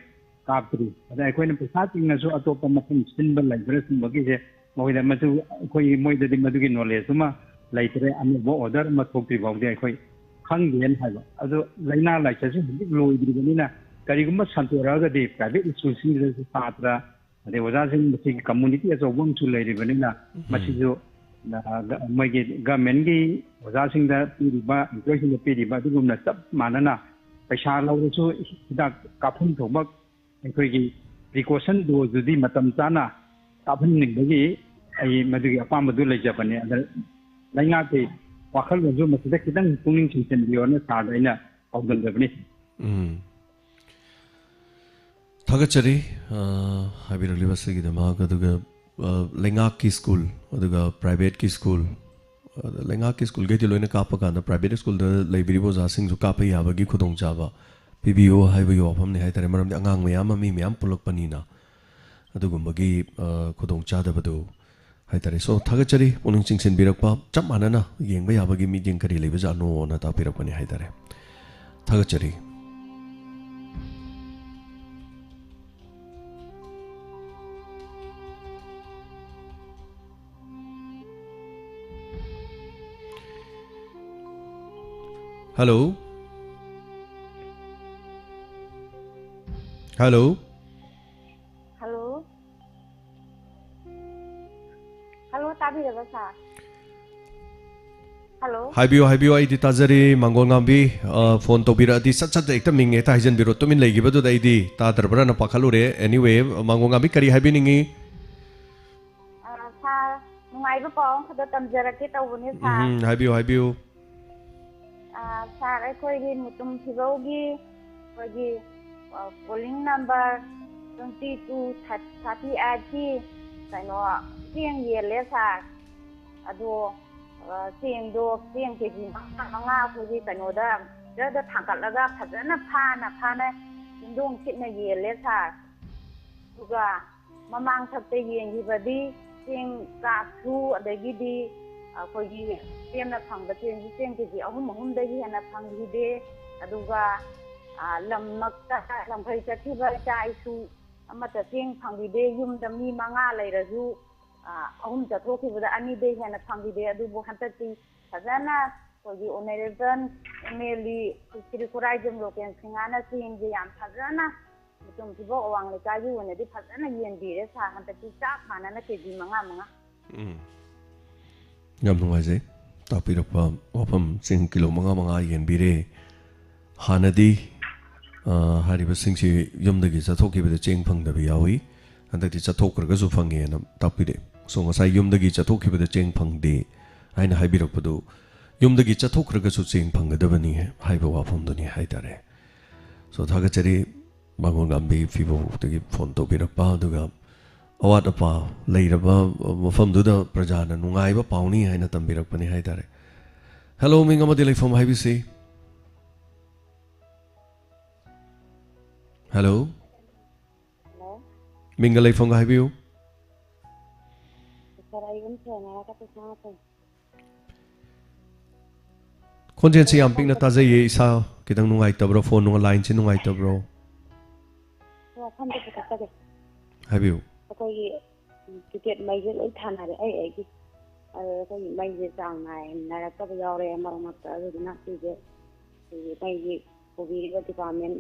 ꯀꯥꯞꯇ꯭ꯔꯤ꯫ ꯑꯗ ꯑꯩꯈꯣꯏꯅ ꯄꯩꯁꯥ ꯇꯤꯡꯉꯁꯨ ꯑꯇꯣꯞꯄ ꯃꯐꯝ ꯁꯤꯟꯕ ꯂꯩꯕ꯭ꯔꯥ ꯁꯤꯒꯨꯝꯕꯒꯤꯁꯦ ꯃꯈꯣꯏꯗ ꯃꯗꯨ, ꯑꯩꯈꯣꯏ ꯃꯣꯏꯗꯗꯤ ꯃꯗꯨꯒꯤ ꯅꯣꯂꯦꯖꯇꯨꯃ ꯂꯩꯇ꯭ꯔꯦ꯫ ꯑꯅꯧꯕ ꯑꯣꯔꯗꯔ ꯑꯃ ꯊꯣꯛꯇ꯭ꯔꯤ ꯐꯥꯎꯗꯤ ꯑꯩꯈꯣꯏ ꯈꯪꯗꯦꯅ ꯍꯥꯏꯕ꯫ ꯑꯗꯣ ꯂꯥꯏꯅꯥ ꯂꯥꯏꯆꯠꯁꯨ ꯍꯧꯖꯤꯛ ꯂꯣꯏꯗ꯭ꯔꯤꯕꯅꯤꯅ ꯀꯔꯤꯒꯨꯝꯕ ꯁꯟꯗꯣꯔꯛꯑꯒꯗꯤ ꯄ꯭ꯔꯥꯏꯚꯦꯠ ꯁ꯭ꯀꯨꯜꯁꯤꯡꯗꯁꯨ ꯁꯥꯇ꯭ꯔ, ꯑꯗꯩ ꯑꯣꯖꯥꯁꯤꯡ, ꯃꯁꯤꯒꯤ ꯀꯝꯃꯨꯅꯤꯇꯤ ꯑꯆꯧꯕ ꯑꯃꯁꯨ ꯂꯩꯔꯤꯕꯅꯤꯅ, ꯎꯝ꯫ ꯃꯁꯤꯁꯨ, ꯑ, ꯒ-, ꯃꯣꯏꯒꯤ ꯒꯚꯔꯟꯃꯦꯟꯒꯤ ꯑꯣꯖꯥꯁꯤꯡꯗ ꯄꯤꯔꯤꯕ, ꯑꯦꯝꯄ꯭ꯂꯣꯌꯤꯁꯤꯡꯗ ꯄꯤꯔꯤꯕ ꯑꯗꯨꯒꯨꯝꯅ ꯆꯞ ꯃꯥꯟꯅꯅ ꯄꯩꯁꯥ ꯂꯧꯔꯁꯨ ꯍꯤꯗꯥꯛ ꯀꯥꯞꯐꯝ ꯊꯣꯛꯄ ꯑꯩꯈꯣꯏꯒꯤ ꯄ꯭ꯔꯤꯀꯣꯁꯟ ꯗꯣꯁꯇꯨꯗꯤ ꯃꯇꯝ ꯆꯥꯅ ꯀꯥꯞꯍꯟꯅꯤꯡꯕꯒꯤ ꯑꯩ ꯃꯗꯨꯒꯤ ꯑꯄꯥꯝꯕꯗꯨ ꯂꯩꯖꯕꯅꯤ꯫ ꯑꯗ ꯂꯩꯉꯥꯛꯀꯤ ꯋꯥꯈꯜꯅꯁꯨ ꯃꯁꯤꯗ ꯈꯤꯇꯪ ꯄꯨꯛꯅꯤꯡ ꯆꯤꯡꯁꯤꯟꯕꯤꯌꯣꯅ ꯁꯥꯔꯗ ꯑꯩꯅ ꯄꯥꯎꯗꯝꯖꯕꯅꯤ꯫ ꯎꯝ꯫ ꯊꯥꯒꯠꯆꯔꯤ, ꯑ, ꯍꯥꯏꯕꯤꯔꯛꯂꯤꯕ ꯑꯁꯤꯒꯤꯗꯃꯛ꯫ ꯑꯗꯨꯒ, ꯑ, ꯂꯩꯉꯥꯛꯀꯤ ꯁ꯭ꯀꯨꯜ, ꯑꯗꯨꯒ ꯄ꯭ꯔꯥꯏꯚꯦꯠꯀꯤ ꯁ꯭ꯀꯨꯜ, ꯑꯗ ꯂꯩꯉꯥꯛꯀꯤ ꯁ꯭ꯀꯨꯜꯈꯩꯗꯤ ꯂꯣꯏꯅ ꯀꯥꯞꯄ ꯀꯥꯟꯗ ꯄ꯭ꯔꯥꯏꯚꯦꯠ ꯁ꯭ꯀꯨꯜꯗ ꯂꯩꯕꯤꯔꯤꯕ ꯑꯣꯖꯥꯁꯤꯡꯁꯨ ꯀꯥꯞꯄ ꯌꯥꯕꯒꯤ ꯈꯨꯗꯣꯡꯆꯥꯕ ꯄꯤꯕꯤꯌꯨ ꯍꯥꯏꯕꯒꯤ ꯋꯥꯐꯝꯅꯤ ꯍꯥꯏꯇꯥꯔꯦ꯫ ꯃꯔꯝꯗꯤ ꯑꯉꯥꯡ ꯃꯌꯥꯝ ꯑꯃ, ꯃꯤ ꯃꯌꯥꯝ ꯄꯨꯜꯂꯛꯄꯅꯤꯅ ꯑꯗꯨꯒꯨꯝꯕꯒꯤ, ꯑ, ꯈꯨꯗꯣꯡꯆꯥꯗꯕꯗꯨ ꯍꯥꯏꯇꯥꯔꯦ꯫ So, ꯊꯥꯒꯠꯆꯔꯤ ꯄꯨꯛꯅꯤꯡ ꯆꯤꯡꯁꯤꯟꯕꯤꯔꯛꯄ꯫ ꯆꯞ ꯃꯥꯟꯅꯅ ꯌꯦꯡꯕ ꯌꯥꯕꯒꯤ ꯃꯤꯠꯌꯦꯡ ꯀꯔꯤ ꯂꯩꯕꯖꯥꯠꯅꯣꯅ ꯇꯥꯛꯄꯤꯔꯛꯄꯅꯤ ꯍꯥꯏꯇꯥꯔꯦ꯫ ꯊꯥꯒꯠꯆꯔꯤ꯫ ꯍꯜꯂꯣ꯫ ꯍꯜꯂꯣ꯫ ꯍꯜꯂꯣ꯫ ꯍꯜꯂꯣ, ꯇꯥꯕꯤꯔꯕ ꯁꯥꯔ? ꯍꯜꯂꯣ꯫ ꯍꯥꯏꯕꯤꯌꯨ, ꯍꯥꯏꯕꯤꯌꯨ, ꯑꯩꯗꯤ ꯇꯥꯖꯔꯤ꯫ ꯃꯥꯡꯒꯣꯜ ꯉꯥꯝꯕꯤ, ꯑ, ꯐꯣꯟ ꯇꯧꯕꯤꯔꯛꯑꯗꯤ ꯁꯠ ꯁꯠ ꯍꯦꯛꯇ ꯃꯤꯡ ꯍꯦꯛꯇ ꯍꯥꯏꯖꯟꯕꯤꯔꯣ꯫ ꯇꯨꯃꯤꯟ ꯂꯩꯈꯤꯕꯗꯨꯗ ꯑꯩꯗꯤ ꯇꯥꯗ꯭ꯔꯕ꯭ꯔꯥꯅ ꯄꯥꯈꯠꯂꯨꯔꯦ꯫ Anyway, ꯃꯥꯡꯒꯣꯜ ꯉꯥꯝꯕꯤ, ꯀꯔꯤ ꯍꯥꯏꯕꯤꯅꯤꯡꯉꯤ? ꯑ, ꯁꯥꯔ, ꯅꯨꯡꯉꯥꯏꯕ ꯄꯥꯎ ꯑꯃꯈꯛꯇ ꯇꯝꯖꯔꯛꯀꯦ ꯇꯧꯕꯅꯦ, ꯁꯥꯔ꯫ ꯎꯝ, ꯍꯥꯏꯕꯤꯌꯨ, ꯍꯥꯏꯕꯤꯌꯨ꯫ ꯑ, ꯁꯥꯔ, ꯑꯩꯈꯣꯏꯒꯤ ꯃꯨꯇꯨꯝ ꯐꯤꯕꯧꯒꯤ ꯑꯩꯈꯣꯏꯒꯤ, ꯑ, polling number twenty two thirty eight ꯀꯤ ꯀꯩꯅꯣ, ꯆꯦꯡ ꯌꯦꯜꯂꯦ, ꯁꯥꯔ꯫ ꯑꯗꯣ, ꯑ, ꯆꯦꯡꯗꯣ, ꯆꯦꯡ ꯀꯦ ꯖꯤ ꯃꯉꯥ, ꯃꯉꯥ ꯑꯩꯈꯣꯏꯒꯤ ꯀꯩꯅꯣꯗ, ꯖꯔꯗ ꯊꯥꯡꯒꯠꯂꯒ ꯐꯖꯅ ꯐꯥꯅ ꯐꯥꯅ ꯌꯨꯝꯗꯣꯡ ꯁꯤꯠꯅ ꯌꯦꯜꯂꯦ, ꯁꯥꯔ꯫ ꯑꯗꯨꯒ ꯃꯃꯥꯡ ꯊꯛꯇ ꯌꯦꯡꯈꯤꯕꯗꯤ ꯆꯦꯡ ꯆꯥꯛꯁꯨ, ꯑꯗꯒꯤꯗꯤ ꯑꯩꯈꯣꯏꯒꯤ ꯆꯦꯡꯅ ꯐꯪꯕ ꯆꯦꯡꯁꯨ ꯆꯦꯡ ꯀꯦ ꯖꯤ ꯑꯍꯨꯝ, ꯑꯍꯨꯝꯗꯒꯤ ꯍꯦꯟꯅ ꯐꯪꯈꯤꯗꯦ꯫ ꯑꯗꯨꯒ, ꯑ, ꯂꯝꯃꯛꯇ ꯂꯝꯈꯩ ꯆꯠꯈꯤꯕ ꯏꯆꯥ ꯏꯁꯨ ꯑꯃꯠꯇ ꯆꯦꯡ ꯐꯪꯈꯤꯗꯦ꯫ ꯌꯨꯝꯗ ꯃꯤ ꯃꯉꯥ ꯂꯩꯔꯁꯨ, ꯑ, ꯑꯍꯨꯝ ꯆꯠꯊꯣꯛꯈꯤꯕꯗ ꯑꯅꯤꯗꯩ ꯍꯦꯟꯅ ꯐꯪꯈꯤꯗꯦ꯫ ꯑꯗꯨꯕꯨ ꯍꯟꯗꯛꯇꯤ ꯐꯖꯅ ꯑꯩꯈꯣꯏꯒꯤ honourable M L A Shri Khuraijam Loken ꯁꯤꯡꯍꯅ ꯆꯦꯡꯁꯦ ꯌꯥꯝ ꯐꯖꯅ ꯃꯨꯇꯨꯝ ꯐꯤꯕꯧ ꯑꯋꯥꯡ ꯂꯩꯀꯥꯏꯒꯤ ꯑꯣꯏꯅꯗꯤ ꯐꯖꯅ ꯌꯦꯟꯕꯤꯔꯦ, ꯁꯥꯔ꯫ ꯍꯟꯗꯛꯇꯤ ꯆꯞ ꯃꯥꯟꯅꯅ ꯀꯦ ꯖꯤ ꯃꯉꯥ ꯃꯉꯥ꯫ ꯎꯝ꯫ ꯌꯥꯝ ꯅꯨꯡꯉꯥꯏꯖꯩ꯫ ꯇꯥꯛꯄꯤꯔꯛꯄ ꯋꯥꯐꯝꯁꯤꯡ ꯀꯤꯂꯣ ꯃꯉꯥ ꯃꯉꯥ ꯌꯦꯟꯕꯤꯔꯦ꯫ ꯍꯥꯟꯅꯗꯤ, ꯑ, ꯍꯥꯏꯔꯤꯕꯁꯤꯡꯁꯤ ꯌꯨꯝꯗꯒꯤ ꯆꯠꯊꯣꯛꯈꯤꯕꯗ ꯆꯦꯡ ꯐꯪꯗꯕ ꯌꯥꯎꯏ꯫ ꯍꯟꯗꯛꯇꯤ ꯆꯠꯊꯣꯛꯈ꯭ꯔꯒꯁꯨ ꯐꯪꯉꯦꯅ ꯇꯥꯛꯄꯤꯔꯛꯑꯦ꯫ So, ꯉꯁꯥꯏ ꯌꯨꯝꯗꯒꯤ ꯆꯠꯊꯣꯛꯈꯤꯕꯗ ꯆꯦꯡ ꯐꯪꯗꯦ ꯍꯥꯏꯅ ꯍꯥꯏꯕꯤꯔꯛꯄꯗꯨ, ꯌꯨꯝꯗꯒꯤ ꯆꯠꯊꯣꯛꯈ꯭ꯔꯒꯁꯨ ꯆꯦꯡ ꯐꯪꯒꯗꯕꯅꯤ ꯍꯥꯏꯕ ꯋꯥꯐꯝꯗꯨꯅꯤ ꯍꯥꯏꯇꯥꯔꯦ꯫ So, ꯊꯥꯒꯠꯆꯔꯤ꯫ ꯃꯥꯡꯒꯣꯜ ꯉꯝꯕꯤ ꯐꯤꯕꯧꯗꯒꯤ ꯐꯣꯟ ꯇꯧꯕꯤꯔꯛꯄ, ꯑꯗꯨꯒ ꯑꯋꯥꯠ ꯑꯄꯥ ꯂꯩꯔꯕ ꯃꯐꯝꯗꯨꯗ ꯄ꯭ꯔꯖꯥꯅ ꯅꯨꯡꯉꯥꯏꯕ ꯄꯥꯎꯅꯤ ꯍꯥꯏꯅ ꯇꯝꯕꯤꯔꯛꯄꯅꯤ ꯍꯥꯏꯇꯥꯔꯦ꯫ ꯍꯦꯜꯂꯣ, ꯃꯤꯡ ꯑꯃꯗꯤ ꯂꯩꯐꯝ ꯍꯥꯏꯕꯤꯁꯤ꯫ ꯍꯦꯜꯂꯣ꯫ ꯍꯜꯂꯣ꯫ ꯃꯤꯡꯒ ꯂꯩꯐꯝꯒ ꯍꯥꯏꯕꯤꯌꯨ꯫ ꯁꯥꯔ, ꯑꯩ ꯌꯨꯝ ꯁꯦꯡꯉꯦ ꯍꯥꯏꯔꯒ ꯄꯩꯁꯥ ꯉꯥꯛꯇꯪ꯫ ꯈꯣꯟꯖꯦꯜꯁꯤ ꯌꯥꯝ ꯄꯤꯛꯅ ꯇꯥꯖꯩꯌꯦ, ꯏꯁꯥ ꯈꯤꯇꯪ ꯅꯨꯡꯉꯥꯏꯇꯕ꯭ꯔꯣ? ꯐꯣꯟ ꯅꯨꯡ-, ꯂꯥꯏꯟꯁꯤ ꯅꯨꯡꯉꯥꯏꯇꯕ꯭ꯔꯣ? ꯋꯥꯐꯝꯗ ꯄꯨꯈꯠꯆꯒꯦ꯫ ꯍꯥꯏꯕꯤꯌꯨ꯫ ꯑꯩꯈꯣꯏꯒꯤ, ꯎꯝ, ꯇꯤꯀꯦꯠ ꯃꯩꯁꯦ ꯂꯣꯏ ꯊꯥꯅꯔꯦ ꯑꯩ ꯑꯩꯒꯤ꯫ ꯑꯗꯨꯗ ꯑꯩꯈꯣꯏꯒꯤ ꯃꯩꯁꯦ ꯆꯥꯡ ꯅꯥꯏꯅꯔꯛꯇꯕ ꯌꯥꯎꯔꯦ ꯃꯔꯛ ꯃꯔꯛꯇ꯫ ꯑꯗꯨꯗꯨꯅ ꯁꯤꯁꯦ ꯑꯩꯈꯣꯏꯒꯤ ꯃꯩꯒꯤ ꯄꯨꯕꯤꯔꯤꯕ ꯗꯤꯄꯥꯔꯠꯃꯦꯟ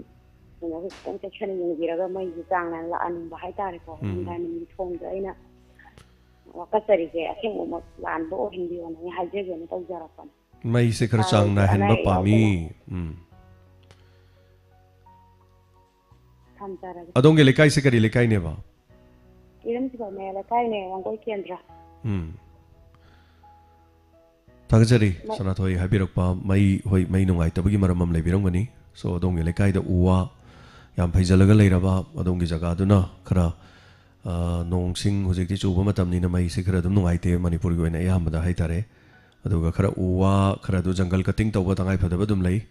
ꯀꯩꯅꯣꯒꯤ ꯈꯤꯇꯪ ꯆꯦꯛꯁꯤꯟꯅ ꯌꯦꯡꯕꯤꯔꯒ ꯃꯩꯁꯦ ꯆꯥꯡ ꯅꯥꯏꯅ ꯂꯥꯛꯍꯟꯅꯤꯡꯕ ꯍꯥꯏꯇꯥꯔꯦꯀꯣ꯫ ꯎꯝ꯫ ꯏꯟꯗꯤꯔꯥ ꯃꯤꯅꯤꯡꯒꯤ ꯊꯣꯡꯗ ꯑꯩꯅ ꯋꯥꯀꯠꯆꯔꯤꯁꯦ ꯑꯁꯦꯡꯕꯃꯛ ꯂꯥꯟꯕ ꯑꯣꯏꯍꯟꯕꯤꯌꯣꯅ ꯑꯩ ꯍꯥꯏꯖꯒꯦꯅ ꯇꯧꯖꯔꯛꯄꯅꯦ꯫ ꯃꯩꯁꯦ ꯈꯔ ꯆꯥꯡ ꯅꯥꯏꯍꯟꯕ ꯄꯥꯝꯃꯤ꯫ ꯎꯝ꯫ ꯊꯝꯖꯔꯒꯦ꯫ ꯑꯗꯣꯝꯒꯤ ꯂꯩꯀꯥꯏꯁꯦ ꯀꯔꯤ ꯂꯩꯀꯥꯏꯅꯦꯕ? ꯏꯔꯝ ꯁꯤꯕ ꯃꯌꯥꯏ ꯂꯩꯀꯥꯏꯅꯦ, ꯋꯥꯡꯒꯣꯏ ꯀꯦꯟꯗ꯭ꯔ꯫ ꯎꯝ꯫ ꯊꯥꯒꯠꯆꯔꯤ, ꯃ- ꯁꯅꯥꯊꯣꯏ ꯍꯥꯏꯕꯤꯔꯛꯄ꯫ ꯃꯩ, ꯍꯣꯏ, ꯃꯩ ꯅꯨꯡꯉꯥꯏꯇꯕꯒꯤ ꯃꯔꯝ ꯑꯃ ꯂꯩꯕꯤꯔꯝꯒꯅꯤ꯫ So, ꯑꯗꯣꯝꯒꯤ ꯂꯩꯀꯥꯏꯗ ꯎ ꯋꯥ ꯌꯥꯝ ꯐꯩꯖꯜꯂꯒ ꯂꯩꯔꯕ ꯑꯗꯣꯝꯒꯤ ꯖꯒꯥꯗꯨꯅ ꯈꯔ, ꯑ, ꯅꯣꯡꯁꯤꯡ ꯍꯧꯖꯤꯛꯇꯤ ꯆꯨꯕ ꯃꯇꯝꯅꯤꯅ ꯃꯩꯁꯦ ꯈꯔ ꯑꯗꯨꯝ ꯅꯨꯡꯉꯥꯏꯇꯦ, ꯃꯅꯤꯄꯨꯔꯒꯤ ꯑꯣꯏꯅ ꯑꯌꯥꯝꯕꯗ ꯍꯥꯏꯇꯥꯔꯦ꯫ ꯑꯗꯨꯒ ꯈꯔ ꯎ ꯋꯥ, ꯈꯔ ꯑꯗꯨ ꯖꯪꯒꯜ ꯀꯠꯇꯤꯡ ꯇꯧꯕ ꯇꯉꯥꯏ ꯐꯗꯕ ꯑꯗꯨꯝ ꯂꯩ꯫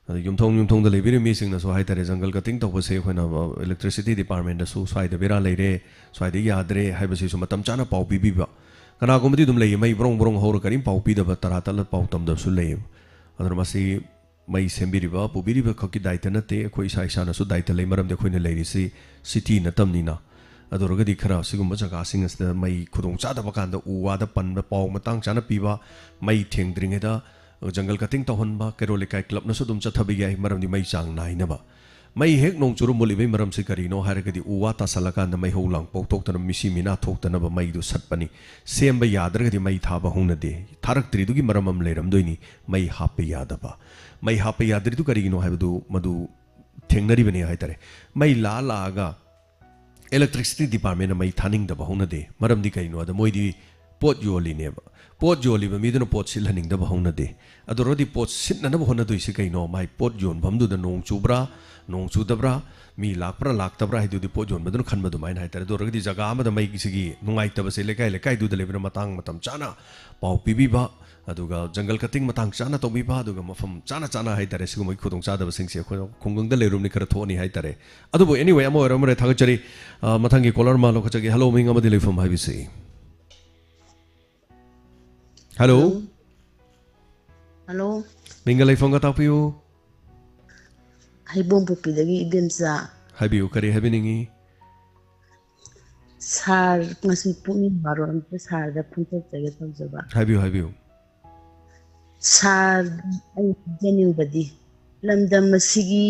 ꯑꯗ ꯌꯨꯝꯊꯣꯡ ꯌꯨꯝꯊꯣꯡꯗ ꯂꯩꯕꯤꯔꯤꯕ ꯃꯤꯁꯤꯡꯅꯁꯨ ꯍꯥꯏꯇꯥꯔꯦ, ꯖꯪꯒꯜ ꯀꯠꯇꯤꯡ ꯇꯧꯕꯁꯦ ꯑꯩꯈꯣꯏꯅ, ꯑ, ꯏꯂꯦꯛꯇ꯭ꯔꯤꯁꯤꯇꯤ ꯗꯤꯄꯥꯔꯠꯃꯦꯟꯗꯁꯨ ꯁ꯭ꯋꯥꯏꯗ ꯕꯦꯔꯥ ꯂꯩꯔꯦ, ꯁ꯭ꯋꯥꯏꯗ ꯌꯥꯗ꯭ꯔꯦ ꯍꯥꯏꯕꯁꯤꯁꯨ ꯃꯇꯝ ꯆꯥꯅ ꯄꯥꯎ ꯄꯤꯕꯤꯕ꯫ ꯀꯅꯥꯒꯨꯝꯕꯗꯤ ꯑꯗꯨꯝ ꯂꯩꯌꯦ, ꯃꯩ ꯕ꯭ꯔꯣꯡ ꯕ꯭ꯔꯣꯡ ꯍꯧꯔ ꯀꯔꯤꯝ ꯄꯥꯎ ꯄꯤꯗꯕ, ꯇꯔꯥ ꯇꯠꯂ ꯄꯥꯎ ꯇꯝꯗꯕꯁꯨ ꯂꯩꯌꯦꯕ꯫ ꯑꯗꯨꯅ ꯃꯁꯤ ꯃꯩ ꯁꯦꯝꯕꯤꯔꯤꯕ, ꯄꯨꯕꯤꯔꯤꯕ ꯈꯛꯀꯤ ꯗꯥꯏꯇ ꯅꯠꯇꯦ, ꯑꯩꯈꯣꯏ ꯏꯁꯥ ꯏꯁꯥꯅꯁꯨ ꯗꯥꯏꯇ ꯂꯩ, ꯃꯔꯝꯗꯤ ꯑꯩꯈꯣꯏꯅ ꯂꯩꯔꯤꯁꯤ ꯁꯤꯇꯤ ꯅꯠꯇꯕꯅꯤꯅ꯫ ꯑꯗꯨ ꯑꯣꯏꯔꯒꯗꯤ ꯈꯔ ꯁꯤꯒꯨꯝꯕ ꯖꯒꯥꯁꯤꯡ ꯑꯁꯤꯗ ꯃꯩ ꯈꯨꯗꯣꯡ ꯆꯥꯗꯕ ꯀꯥꯟꯗ ꯎ ꯋꯥꯗ ꯄꯟꯕ, ꯄꯥꯎ ꯃꯇꯥꯡ ꯆꯥꯅ ꯄꯤꯕ, ꯃꯩ ꯊꯦꯡꯗ꯭ꯔꯤꯉꯩꯗ ꯖꯪꯒꯜ ꯀꯠꯇꯤꯡ ꯇꯧꯍꯟꯕ, ꯀꯩꯔꯣꯜ ꯂꯩꯀꯥꯏ ꯀ꯭ꯂꯕꯅꯁꯨ ꯑꯗꯨꯝ ꯆꯠꯊꯕ ꯌꯥꯏ, ꯃꯔꯝꯗꯤ ꯃꯩ ꯆꯥꯡ ꯅꯥꯏꯅꯕ꯫ ꯃꯩ ꯍꯦꯛ ꯅꯣꯡ ꯆꯨꯔ ꯃꯨꯠꯂꯤꯕꯩ ꯃꯔꯝꯁꯤ ꯀꯔꯤꯅꯣ ꯍꯥꯏꯔꯒꯗꯤ ꯎ ꯋꯥ ꯇꯥꯁꯜꯂꯀꯥꯟꯗ ꯃꯩꯍꯧ ꯂꯥꯡꯄꯣꯛ ꯊꯣꯛꯇꯅ, ꯃꯤꯁꯤ ꯃꯤꯅꯥ ꯊꯣꯛꯇꯅꯕ ꯃꯩꯗꯨ ꯁꯠꯄꯅꯤ꯫ ꯁꯦꯝꯕ ꯌꯥꯗ꯭ꯔꯒꯗꯤ ꯃꯩ ꯊꯥꯕ ꯍꯧꯅꯗꯦ꯫ ꯊꯥꯔꯛꯇ꯭ꯔꯤꯗꯨꯒꯤ ꯃꯔꯝ ꯑꯃ ꯂꯩꯔꯝꯗꯣꯏꯅꯤ, ꯃꯩ ꯍꯥꯞꯄ ꯌꯥꯗꯕ꯫ ꯃꯩ ꯍꯥꯞꯄ ꯌꯥꯗ꯭ꯔꯤꯗꯨ ꯀꯔꯤꯒꯤꯅꯣ ꯍꯥꯏꯕꯗꯨ ꯃꯗꯨ ꯊꯦꯡꯅꯔꯤꯕꯅꯤ ꯍꯥꯏꯇꯥꯔꯦ꯫ ꯃꯩ ꯂꯥꯛꯑ ꯂꯥꯛꯑꯒ electricity department ꯃꯩ ꯊꯥꯅꯤꯡꯗꯕ ꯍꯧꯅꯗꯦ꯫ ꯃꯔꯝꯗꯤ ꯀꯩꯅꯣ ꯍꯥꯏꯗ ꯃꯣꯏꯗꯤ ꯄꯣꯠ ꯌꯣꯜꯂꯤꯅꯦꯕ꯫ ꯄꯣꯠ ꯌꯣꯜꯂꯤꯕ ꯃꯤꯗꯨꯅ ꯄꯣꯠ ꯁꯤꯠꯍꯟꯅꯤꯡꯗꯕ ꯍꯧꯅꯗꯦ꯫ ꯑꯗꯨ ꯑꯣꯏꯔꯒꯗꯤ ꯄꯣꯠ ꯁꯤꯠꯅꯅꯕ ꯍꯣꯠꯅꯗꯣꯏꯁꯤ ꯀꯩꯅꯣ? ꯃꯥꯏ ꯄꯣꯠ ꯌꯣꯟꯐꯝꯗꯨꯗ ꯅꯣꯡ ꯆꯨꯕ꯭ꯔꯥ, ꯅꯣꯡ ꯆꯨꯗꯕ꯭ꯔꯥ, ꯃꯤ ꯂꯥꯛꯄ꯭ꯔꯥ ꯂꯥꯛꯇꯕ꯭ꯔꯥ ꯍꯥꯏꯗꯨꯗꯤ ꯄꯣꯠ ꯌꯣꯟꯕꯗꯨꯅ ꯈꯟꯕ ꯑꯗꯨꯃꯥꯏꯅ ꯍꯥꯏꯇꯥꯔꯦ꯫ ꯑꯗꯨ ꯑꯣꯏꯔꯒꯗꯤ ꯖꯒꯥ ꯑꯃꯗ ꯃꯩꯁꯤꯒꯤ ꯅꯨꯡꯉꯥꯏꯇꯕꯁꯦ ꯂꯩꯀꯥꯏ ꯂꯩꯀꯥꯏꯗꯨꯗ ꯂꯩꯕꯅ ꯃꯇꯥꯡ ꯃꯇꯝ ꯆꯥꯅ ꯄꯥꯎ ꯄꯤꯕꯤꯕ, ꯑꯗꯨꯒ ꯖꯪꯒꯜ ꯀꯠꯇꯤꯡ ꯃꯇꯥꯡ ꯆꯥꯅ ꯇꯧꯕꯤꯕ, ꯑꯗꯨꯒ ꯃꯐꯝ ꯆꯥꯅ ꯆꯥꯅ ꯍꯥꯏꯇꯥꯔꯦ, ꯁꯤꯒꯨꯝꯕꯒꯤ ꯈꯨꯗꯣꯡꯆꯥꯗꯕꯁꯤꯡꯁꯦ ꯑꯩꯈꯣꯏꯅ ꯈꯨꯡꯒꯪꯗ ꯂꯩꯔꯨꯕꯅꯤ ꯈꯔ ꯊꯣꯛꯑꯅꯤ ꯍꯥꯏꯇꯥꯔꯦ꯫ ꯑꯗꯨꯕꯨ anyway, ꯑꯃ ꯑꯣꯏꯔꯣ ꯑꯃ ꯑꯣꯏꯔꯣ, ꯊꯥꯒꯠꯆꯔꯤ꯫ ꯑ, ꯃꯊꯪꯒꯤ caller ꯑꯃ ꯂꯧꯈꯠꯆꯒꯦ꯫ Hello, ꯃꯤꯡ ꯑꯃꯗꯤ ꯂꯩꯐꯝ ꯍꯥꯏꯕꯤꯁꯤ꯫ Hello꯫ Hello꯫ Hello꯫ ꯃꯤꯡꯒ ꯂꯩꯐꯝꯒ ꯇꯥꯛꯄꯤꯌꯨ꯫ ꯍꯩꯕꯣꯡꯄꯣꯛꯄꯤꯗꯒꯤ ꯏꯕꯦꯝꯆꯥ꯫ ꯍꯥꯏꯕꯤꯌꯨ, ꯀꯔꯤ ꯍꯥꯏꯕꯤꯅꯤꯡꯉꯤ? Sir, ꯉꯁꯤ ꯄꯨꯛꯅꯤꯡ ꯋꯥꯔꯣꯜ ꯑꯝꯇ sirꯗ ꯐꯣꯡꯗꯣꯛꯆꯒꯦ ꯇꯧꯖꯕ꯫ ꯍꯥꯏꯕꯤꯌꯨ, ꯍꯥꯏꯕꯤꯌꯨ꯫ Sir, ꯑꯩ ꯍꯥꯏꯖꯅꯤꯡꯕꯗꯤ, ꯂꯝꯗꯝ ꯑꯁꯤꯒꯤ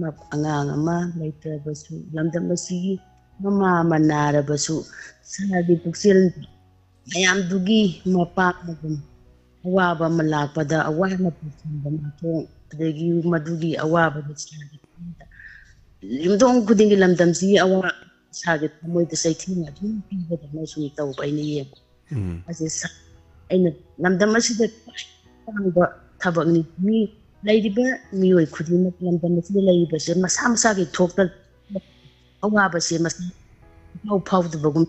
ꯃ-, ꯑꯉꯥꯡ ꯑꯃ ꯂꯩꯇ꯭ꯔꯕꯁꯨ, ꯂꯝꯗꯝ ꯑꯁꯤꯒꯤ ꯃꯃꯥ ꯑꯃ ꯅꯥꯔꯕꯁꯨ, sirꯒꯤ ꯄꯨꯛꯆꯦꯜ ꯃꯌꯥꯝꯗꯨꯒꯤ ꯃꯄꯥ ꯑꯃꯒꯨꯝ, ꯑꯋꯥꯕ ꯑꯃ ꯂꯥꯛꯄꯗ ꯑꯋꯥꯅ ꯄꯨꯁꯤꯟꯕ ꯅꯥꯊꯣꯡ, ꯑꯗꯒꯤ ꯃꯗꯨꯒꯤ ꯑꯋꯥꯕꯗ sirꯒꯤ ꯌꯨꯝꯊꯣꯡ ꯈꯨꯗꯤꯡꯒꯤ ꯂꯝꯗꯝꯁꯤꯒꯤ ꯑꯋꯥ sirꯒꯤ ꯊꯃꯣꯏꯗ ꯆꯩꯊꯦꯡ ꯑꯗꯨꯝ ꯄꯤꯕꯗꯧꯅ ꯁꯨꯝ ꯇꯧꯕ ꯑꯩꯅ ꯌꯦꯡꯕ꯫ ꯎꯝ꯫ ꯑꯁꯤ sir, ꯑꯩꯅ ꯂꯝꯗꯝ ꯑꯁꯤꯗ ꯈ꯭ꯋꯥꯏ ꯇꯥꯡꯕ ꯊꯕꯛꯅꯤ꯫ ꯃꯤ, ꯂꯩꯔꯤꯕ ꯃꯤꯑꯣꯏ ꯈꯨꯗꯤꯡꯃꯛ ꯂꯝꯗꯝ ꯑꯁꯤꯗ ꯂꯩꯔꯤꯕꯁꯦ ꯃꯁꯥ ꯃꯁꯥꯒꯤ ꯊꯣꯛꯇ ꯑꯋꯥꯕꯁꯦ ꯃꯁꯥ ꯏꯐꯥꯎ ꯐꯥꯎꯗꯕꯒꯨꯝ,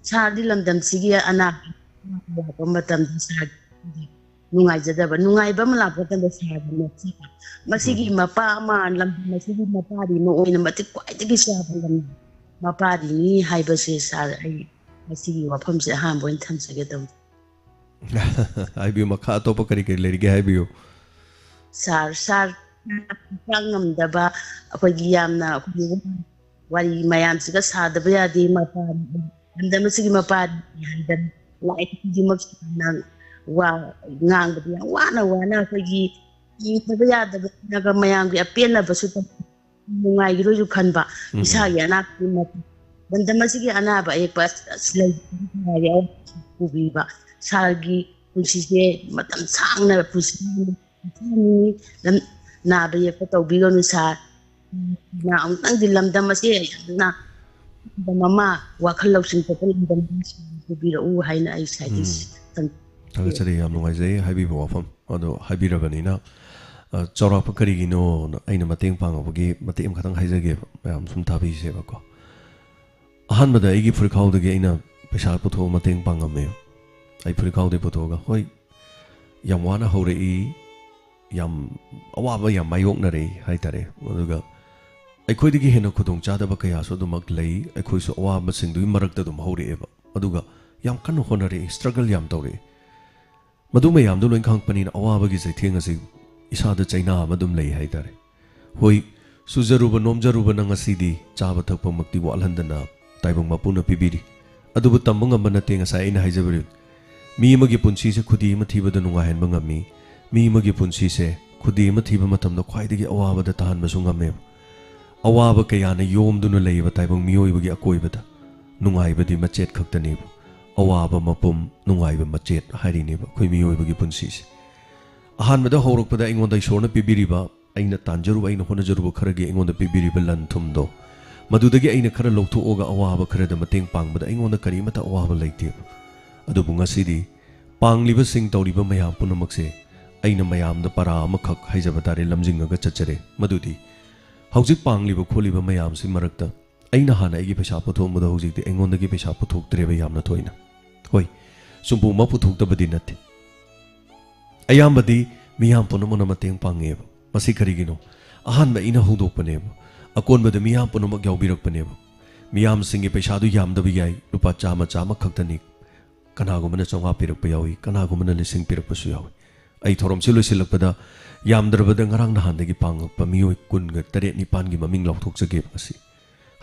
sirꯗꯤ ꯂꯝꯗꯝꯁꯤꯒꯤ ꯑꯅꯥꯕ ꯂꯥꯛꯄ ꯃꯇꯝꯗ sir ꯅꯨꯡꯉꯥꯏꯖꯗꯕ, ꯅꯨꯡꯉꯥꯏꯕ ꯑꯃ ꯂꯥꯛꯄ ꯃꯇꯝꯗ sirꯗ ꯅꯣꯛꯆꯕ꯫ ꯃꯁꯤꯒꯤ ꯎꯝ꯫ ꯃꯄꯥ ꯑꯃ, ꯂꯝꯗꯝ ꯑꯁꯤꯒꯤ ꯃꯄꯥꯔꯤ ꯑꯃ ꯑꯣꯏꯅ ꯃꯇꯤꯛ ꯈ꯭ꯋꯥꯏꯗꯒꯤ ꯆꯥꯎꯕ ꯂꯝ ꯃꯄꯥꯔꯤꯅꯤ ꯍꯥꯏꯕꯁꯦ sir, ꯑꯩ ꯃꯁꯤꯒꯤ ꯋꯥꯐꯝꯁꯦ ꯑꯍꯥꯟꯕ ꯑꯣꯏꯅ ꯊꯝꯖꯒꯦ ꯇꯧꯕ꯫ ꯍꯥꯏꯕꯤꯌꯨ, ꯃꯈꯥ ꯑꯇꯣꯞꯄ ꯀꯔꯤ ꯀꯔꯤ ꯂꯩꯔꯤꯒꯦ ꯍꯥꯏꯕꯤꯌꯨ꯫ Sir, sir, ꯍꯛꯆꯥꯡ ꯉꯝꯗꯕ, ꯑꯩꯈꯣꯏꯒꯤ ꯌꯥꯝꯅ, ꯑꯩꯈꯣꯏꯒꯤ ꯋꯥꯔꯤ ꯃꯌꯥꯝꯁꯤꯒ ꯁꯥꯗꯕ ꯌꯥꯗꯦ, ꯃꯄꯥꯟ, ꯂꯝꯗꯝ ꯑꯁꯤꯒꯤ ꯃꯄꯥꯟ ꯍꯥꯏꯗꯅ ꯂꯥꯏꯔꯤꯛ ꯈꯨꯗꯤꯡꯃꯛ ꯁꯥꯟꯅ ꯋꯥ ꯉꯥꯡꯕꯗ ꯌꯥꯝ ꯋꯥꯅ ꯋꯥꯅ ꯑꯩꯈꯣꯏꯒꯤ ꯌꯦꯡꯗꯕ ꯌꯥꯗꯕꯅꯤꯅꯒ ꯃꯌꯥꯝꯒꯤ ꯑꯄꯦꯟꯅꯕꯁꯨ ꯇꯧ-, ꯅꯨꯡꯉꯥꯏꯈꯤꯔꯣꯏꯁꯨ ꯈꯟꯕ, ꯎꯝ꯫ ꯏꯁꯥꯒꯤ ꯑꯅꯥꯕꯒꯤ ꯃꯇꯝ, ꯂꯝꯗꯝ ꯑꯁꯤꯒꯤ ꯑꯅꯥꯕ ꯑꯌꯦꯛꯄ ꯑꯁ ꯂꯩ ꯄꯨꯕꯤꯕ, sirꯒꯤ ꯄꯨꯟꯁꯤꯁꯦ ꯃꯇꯝ ꯁꯥꯡꯅ ꯄꯨꯟꯁꯤ ꯅꯥꯕ ꯌꯦꯛꯄ ꯇꯧꯕꯤꯒꯅꯨ sir꯫ ꯑꯃꯨꯛꯇꯪꯗꯤ ꯂꯝꯗꯝ ꯑꯁꯤ ꯌꯥꯝꯅ ꯂꯝꯗꯝ ꯑꯃ, ꯋꯥꯈꯜ ꯂꯧꯁꯤꯡ ꯊꯣꯛꯄ ꯂꯝꯗꯝ ꯑꯃ ꯄꯨꯕꯤꯔꯛꯎ ꯍꯥꯏꯅ ꯑꯩ ꯁꯥꯏꯗꯒꯤ ꯊꯥꯒꯠꯆꯔꯤ꯫ ꯌꯥꯝ ꯅꯨꯡꯉꯥꯏꯖꯩ ꯍꯥꯏꯕꯤꯕ ꯋꯥꯐꯝ ꯑꯗꯣ ꯍꯥꯏꯕꯤꯔꯕꯅꯤꯅ꯫ ꯑ, ꯆꯥꯎꯔꯥꯛꯄ ꯀꯔꯤꯒꯤꯅꯣ ꯑꯩꯅ ꯃꯇꯦꯡ ꯄꯥꯡꯉꯛꯄꯒꯤ ꯃꯇꯦꯛ ꯑꯃꯈꯛꯇꯪ ꯍꯥꯏꯖꯒꯦꯕ, ꯃꯌꯥꯝ ꯁꯨꯝ ꯇꯥꯕꯤꯁꯦꯕꯀꯣ꯫ ꯑꯍꯥꯟꯕꯗ ꯑꯩꯒꯤ ꯐꯨꯔꯤꯠꯈꯥꯎꯗꯒꯤ ꯑꯩꯅ ꯄꯩꯁꯥ ꯄꯨꯊꯣꯛꯑ ꯃꯇꯦꯡ ꯄꯥꯡꯉꯝꯃꯦ꯫ ꯑꯩ ꯐꯨꯔꯤꯠꯈꯥꯎꯗꯩ ꯄꯨꯊꯣꯛꯑꯒ, ꯍꯣꯏ, ꯌꯥꯝ ꯋꯥꯅ ꯍꯧꯔꯛꯏ, ꯌꯥꯝ ꯑꯋꯥꯕ ꯌꯥꯝ ꯃꯥꯌꯣꯛꯅꯔꯛꯏ ꯍꯥꯏꯇꯥꯔꯦ꯫ ꯑꯗꯨꯒ ꯑꯩꯈꯣꯏꯗꯒꯤ ꯍꯦꯟꯅ ꯈꯨꯗꯣꯡꯆꯥꯗꯕ ꯀꯌꯥꯁꯨ ꯑꯗꯨꯃꯛ ꯂꯩ꯫ ꯑꯩꯈꯣꯏꯁꯨ ꯑꯋꯥꯕꯁꯤꯡꯗꯨꯒꯤ ꯃꯔꯛꯇ ꯑꯗꯨꯝ ꯍꯧꯔꯛꯑꯦꯕ꯫ ꯑꯗꯨꯒ ꯌꯥꯝ ꯀꯟꯅ ꯍꯣꯠꯅꯔꯛꯏ, struggle ꯌꯥꯝ ꯇꯧꯔꯛꯏ꯫ ꯃꯗꯨ ꯃꯌꯥꯝꯗꯨ ꯂꯣꯏ ꯈꯪꯉꯛꯄꯅꯤꯅ ꯑꯋꯥꯕꯒꯤ ꯆꯩꯊꯦꯡ ꯑꯁꯤ ꯏꯁꯥꯗ ꯆꯩꯅꯥ ꯑꯃ ꯑꯗꯨꯝ ꯂꯩ ꯍꯥꯏꯇꯥꯔꯦ꯫ ꯍꯣꯏ, ꯁꯨꯖꯔꯨꯕ ꯅꯣꯝꯖꯔꯨꯕꯅ ꯉꯁꯤꯗꯤ ꯆꯥꯕ ꯊꯛꯄꯃꯛꯇꯤ ꯋꯥꯠꯍꯟꯗꯅ ꯇꯥꯏꯕꯪ ꯃꯄꯨꯅ ꯄꯤꯕꯤꯔꯤ꯫ ꯑꯗꯨꯕꯨ ꯇꯝꯕ ꯉꯝꯕ ꯅꯠꯇꯦ, ꯉꯁꯥꯏ ꯑꯩꯅ ꯍꯥꯏꯖꯕꯗꯨ꯫ ꯃꯤ ꯑꯃꯒꯤ ꯄꯨꯟꯁꯤꯁꯦ ꯈꯨꯗꯤ ꯑꯃ ꯊꯤꯕꯗ ꯅꯨꯡꯉꯥꯏꯍꯟꯕ ꯉꯝꯃꯤ꯫ ꯃꯤ ꯑꯃꯒꯤ ꯄꯨꯟꯁꯤꯁꯦ ꯈꯨꯗꯤ ꯑꯃ ꯊꯤꯕ ꯃꯇꯝꯗ ꯈ꯭ꯋꯥꯏꯗꯒꯤ ꯑꯋꯥꯕꯗ ꯇꯥꯍꯟꯕꯁꯨ ꯉꯝꯃꯦꯕ꯫ ꯑꯋꯥꯕ ꯀꯌꯥꯅ ꯌꯣꯝꯗꯨꯅ ꯂꯩꯔꯤꯕ ꯇꯥꯏꯕꯪ ꯃꯤꯑꯣꯏꯕꯒꯤ ꯑꯀꯣꯏꯕꯗ ꯅꯨꯡꯉꯥꯏꯕꯗꯤ ꯃꯆꯦꯠ ꯈꯛꯇꯅꯦꯕ꯫ ꯑꯋꯥꯕ ꯃꯄꯨꯝ, ꯅꯨꯡꯉꯥꯏꯕ ꯃꯆꯦꯠ ꯍꯥꯏꯔꯤꯅꯦꯕ ꯑꯩꯈꯣꯏ ꯃꯤꯑꯣꯏꯕꯒꯤ ꯄꯨꯟꯁꯤꯁꯦ꯫ ꯑꯍꯥꯟꯕꯗ ꯍꯧꯔꯛꯄꯗ ꯑꯩꯉꯣꯟꯗ ꯏꯁꯣꯔꯅ ꯄꯤꯕꯤꯔꯤꯕ, ꯑꯩꯅ ꯇꯥꯟꯖꯔꯨꯕ, ꯑꯩꯅ ꯍꯣꯠꯅꯖꯔꯨꯕ ꯈꯔꯒꯤ ꯑꯩꯉꯣꯟꯗ ꯄꯤꯕꯤꯔꯤꯕ ꯂꯟ ꯊꯨꯝꯗꯣ, ꯃꯗꯨꯗꯒꯤ ꯑꯩꯅ ꯈꯔ ꯂꯧꯊꯣꯛꯑꯒ ꯑꯋꯥꯕ ꯈꯔꯗ ꯃꯇꯦꯡ ꯄꯥꯡꯕꯗ ꯑꯩꯉꯣꯟꯗ ꯀꯔꯤꯃꯠꯇ ꯑꯋꯥꯕ ꯂꯩꯇꯦꯕ꯫ ꯑꯗꯨꯕꯨ ꯉꯁꯤꯗꯤ ꯄꯥꯡꯂꯤꯕꯁꯤꯡ, ꯇꯧꯔꯤꯕ ꯃꯌꯥꯝ ꯄꯨꯝꯅꯃꯛꯁꯦ ꯑꯩꯅ ꯃꯌꯥꯝꯗ ꯄꯔꯥ ꯑꯃꯈꯛ ꯍꯥꯏꯖꯕ ꯇꯥꯔꯦ, ꯂꯝꯖꯤꯡꯉꯒ ꯆꯠꯆꯔꯦ꯫ ꯃꯗꯨꯗꯤ ꯍꯧꯖꯤꯛ ꯄꯥꯡꯂꯤꯕ ꯈꯣꯠꯂꯤꯕ ꯃꯌꯥꯝꯁꯤ ꯃꯔꯛꯇ ꯑꯩꯅ ꯍꯥꯟꯅ ꯑꯩꯒꯤ ꯄꯩꯁꯥ ꯄꯨꯊꯣꯛꯑꯝꯕꯗꯣ ꯍꯧꯖꯤꯛꯇꯤ ꯑꯩꯉꯣꯟꯗꯒꯤ ꯄꯩꯁꯥ ꯄꯨꯊꯣꯛꯇ꯭ꯔꯦꯕ ꯌꯥꯝꯅ ꯊꯣꯏꯅ꯫ ꯍꯣꯏ, ꯆꯨꯝꯄꯨꯃꯛ ꯄꯨꯊꯣꯛꯇꯕꯗꯤ ꯅꯠꯇꯦ꯫ ꯑꯌꯥꯝꯕꯗꯤ ꯃꯤꯌꯥꯝ ꯄꯨꯝꯅꯃꯛꯅ ꯃꯇꯦꯡ ꯄꯥꯡꯉꯦꯕ꯫ ꯃꯁꯤ ꯀꯔꯤꯒꯤꯅꯣ? ꯑꯍꯥꯟꯕ ꯑꯩꯅ ꯍꯧꯗꯣꯛꯄꯅꯦꯕ꯫ ꯑꯀꯣꯟꯕꯗ ꯃꯤꯌꯥꯝ ꯄꯨꯝꯅꯃꯛ ꯌꯥꯎꯕꯤꯔꯛꯄꯅꯦꯕ꯫ ꯃꯤꯌꯥꯝꯁꯤꯡꯒꯤ ꯄꯩꯁꯥꯗꯨ ꯌꯥꯝꯗꯕ ꯌꯥꯏ, ꯂꯨꯄꯥ ꯆꯥꯝꯃ, ꯆꯥꯝꯃ ꯈꯛꯇꯅꯤ꯫ ꯀꯅꯥꯒꯨꯝꯕꯅ ꯆꯥꯝꯃꯉꯥ ꯄꯤꯔꯛꯄ ꯌꯥꯎꯏ, ꯀꯅꯥꯒꯨꯝꯕꯅ ꯂꯤꯁꯤꯡ ꯄꯤꯔꯛꯄꯁꯨ ꯌꯥꯎꯏ꯫ ꯑꯩ ꯊꯧꯔꯝꯁꯤ ꯂꯣꯏꯁꯤꯜꯂꯛꯄꯗ ꯌꯥꯝꯗ꯭ꯔꯕꯗ ꯉꯔꯥꯡ ꯅꯍꯥꯟꯗꯒꯤ ꯄꯥꯡꯉꯛꯄ ꯃꯤꯑꯣꯏ ꯀꯨꯟꯒ ꯇꯔꯦꯠ ꯅꯤꯄꯥꯟꯒꯤ ꯃꯃꯤꯡ ꯂꯥꯎꯊꯣꯛꯆꯒꯦꯕ ꯉꯁꯤ꯫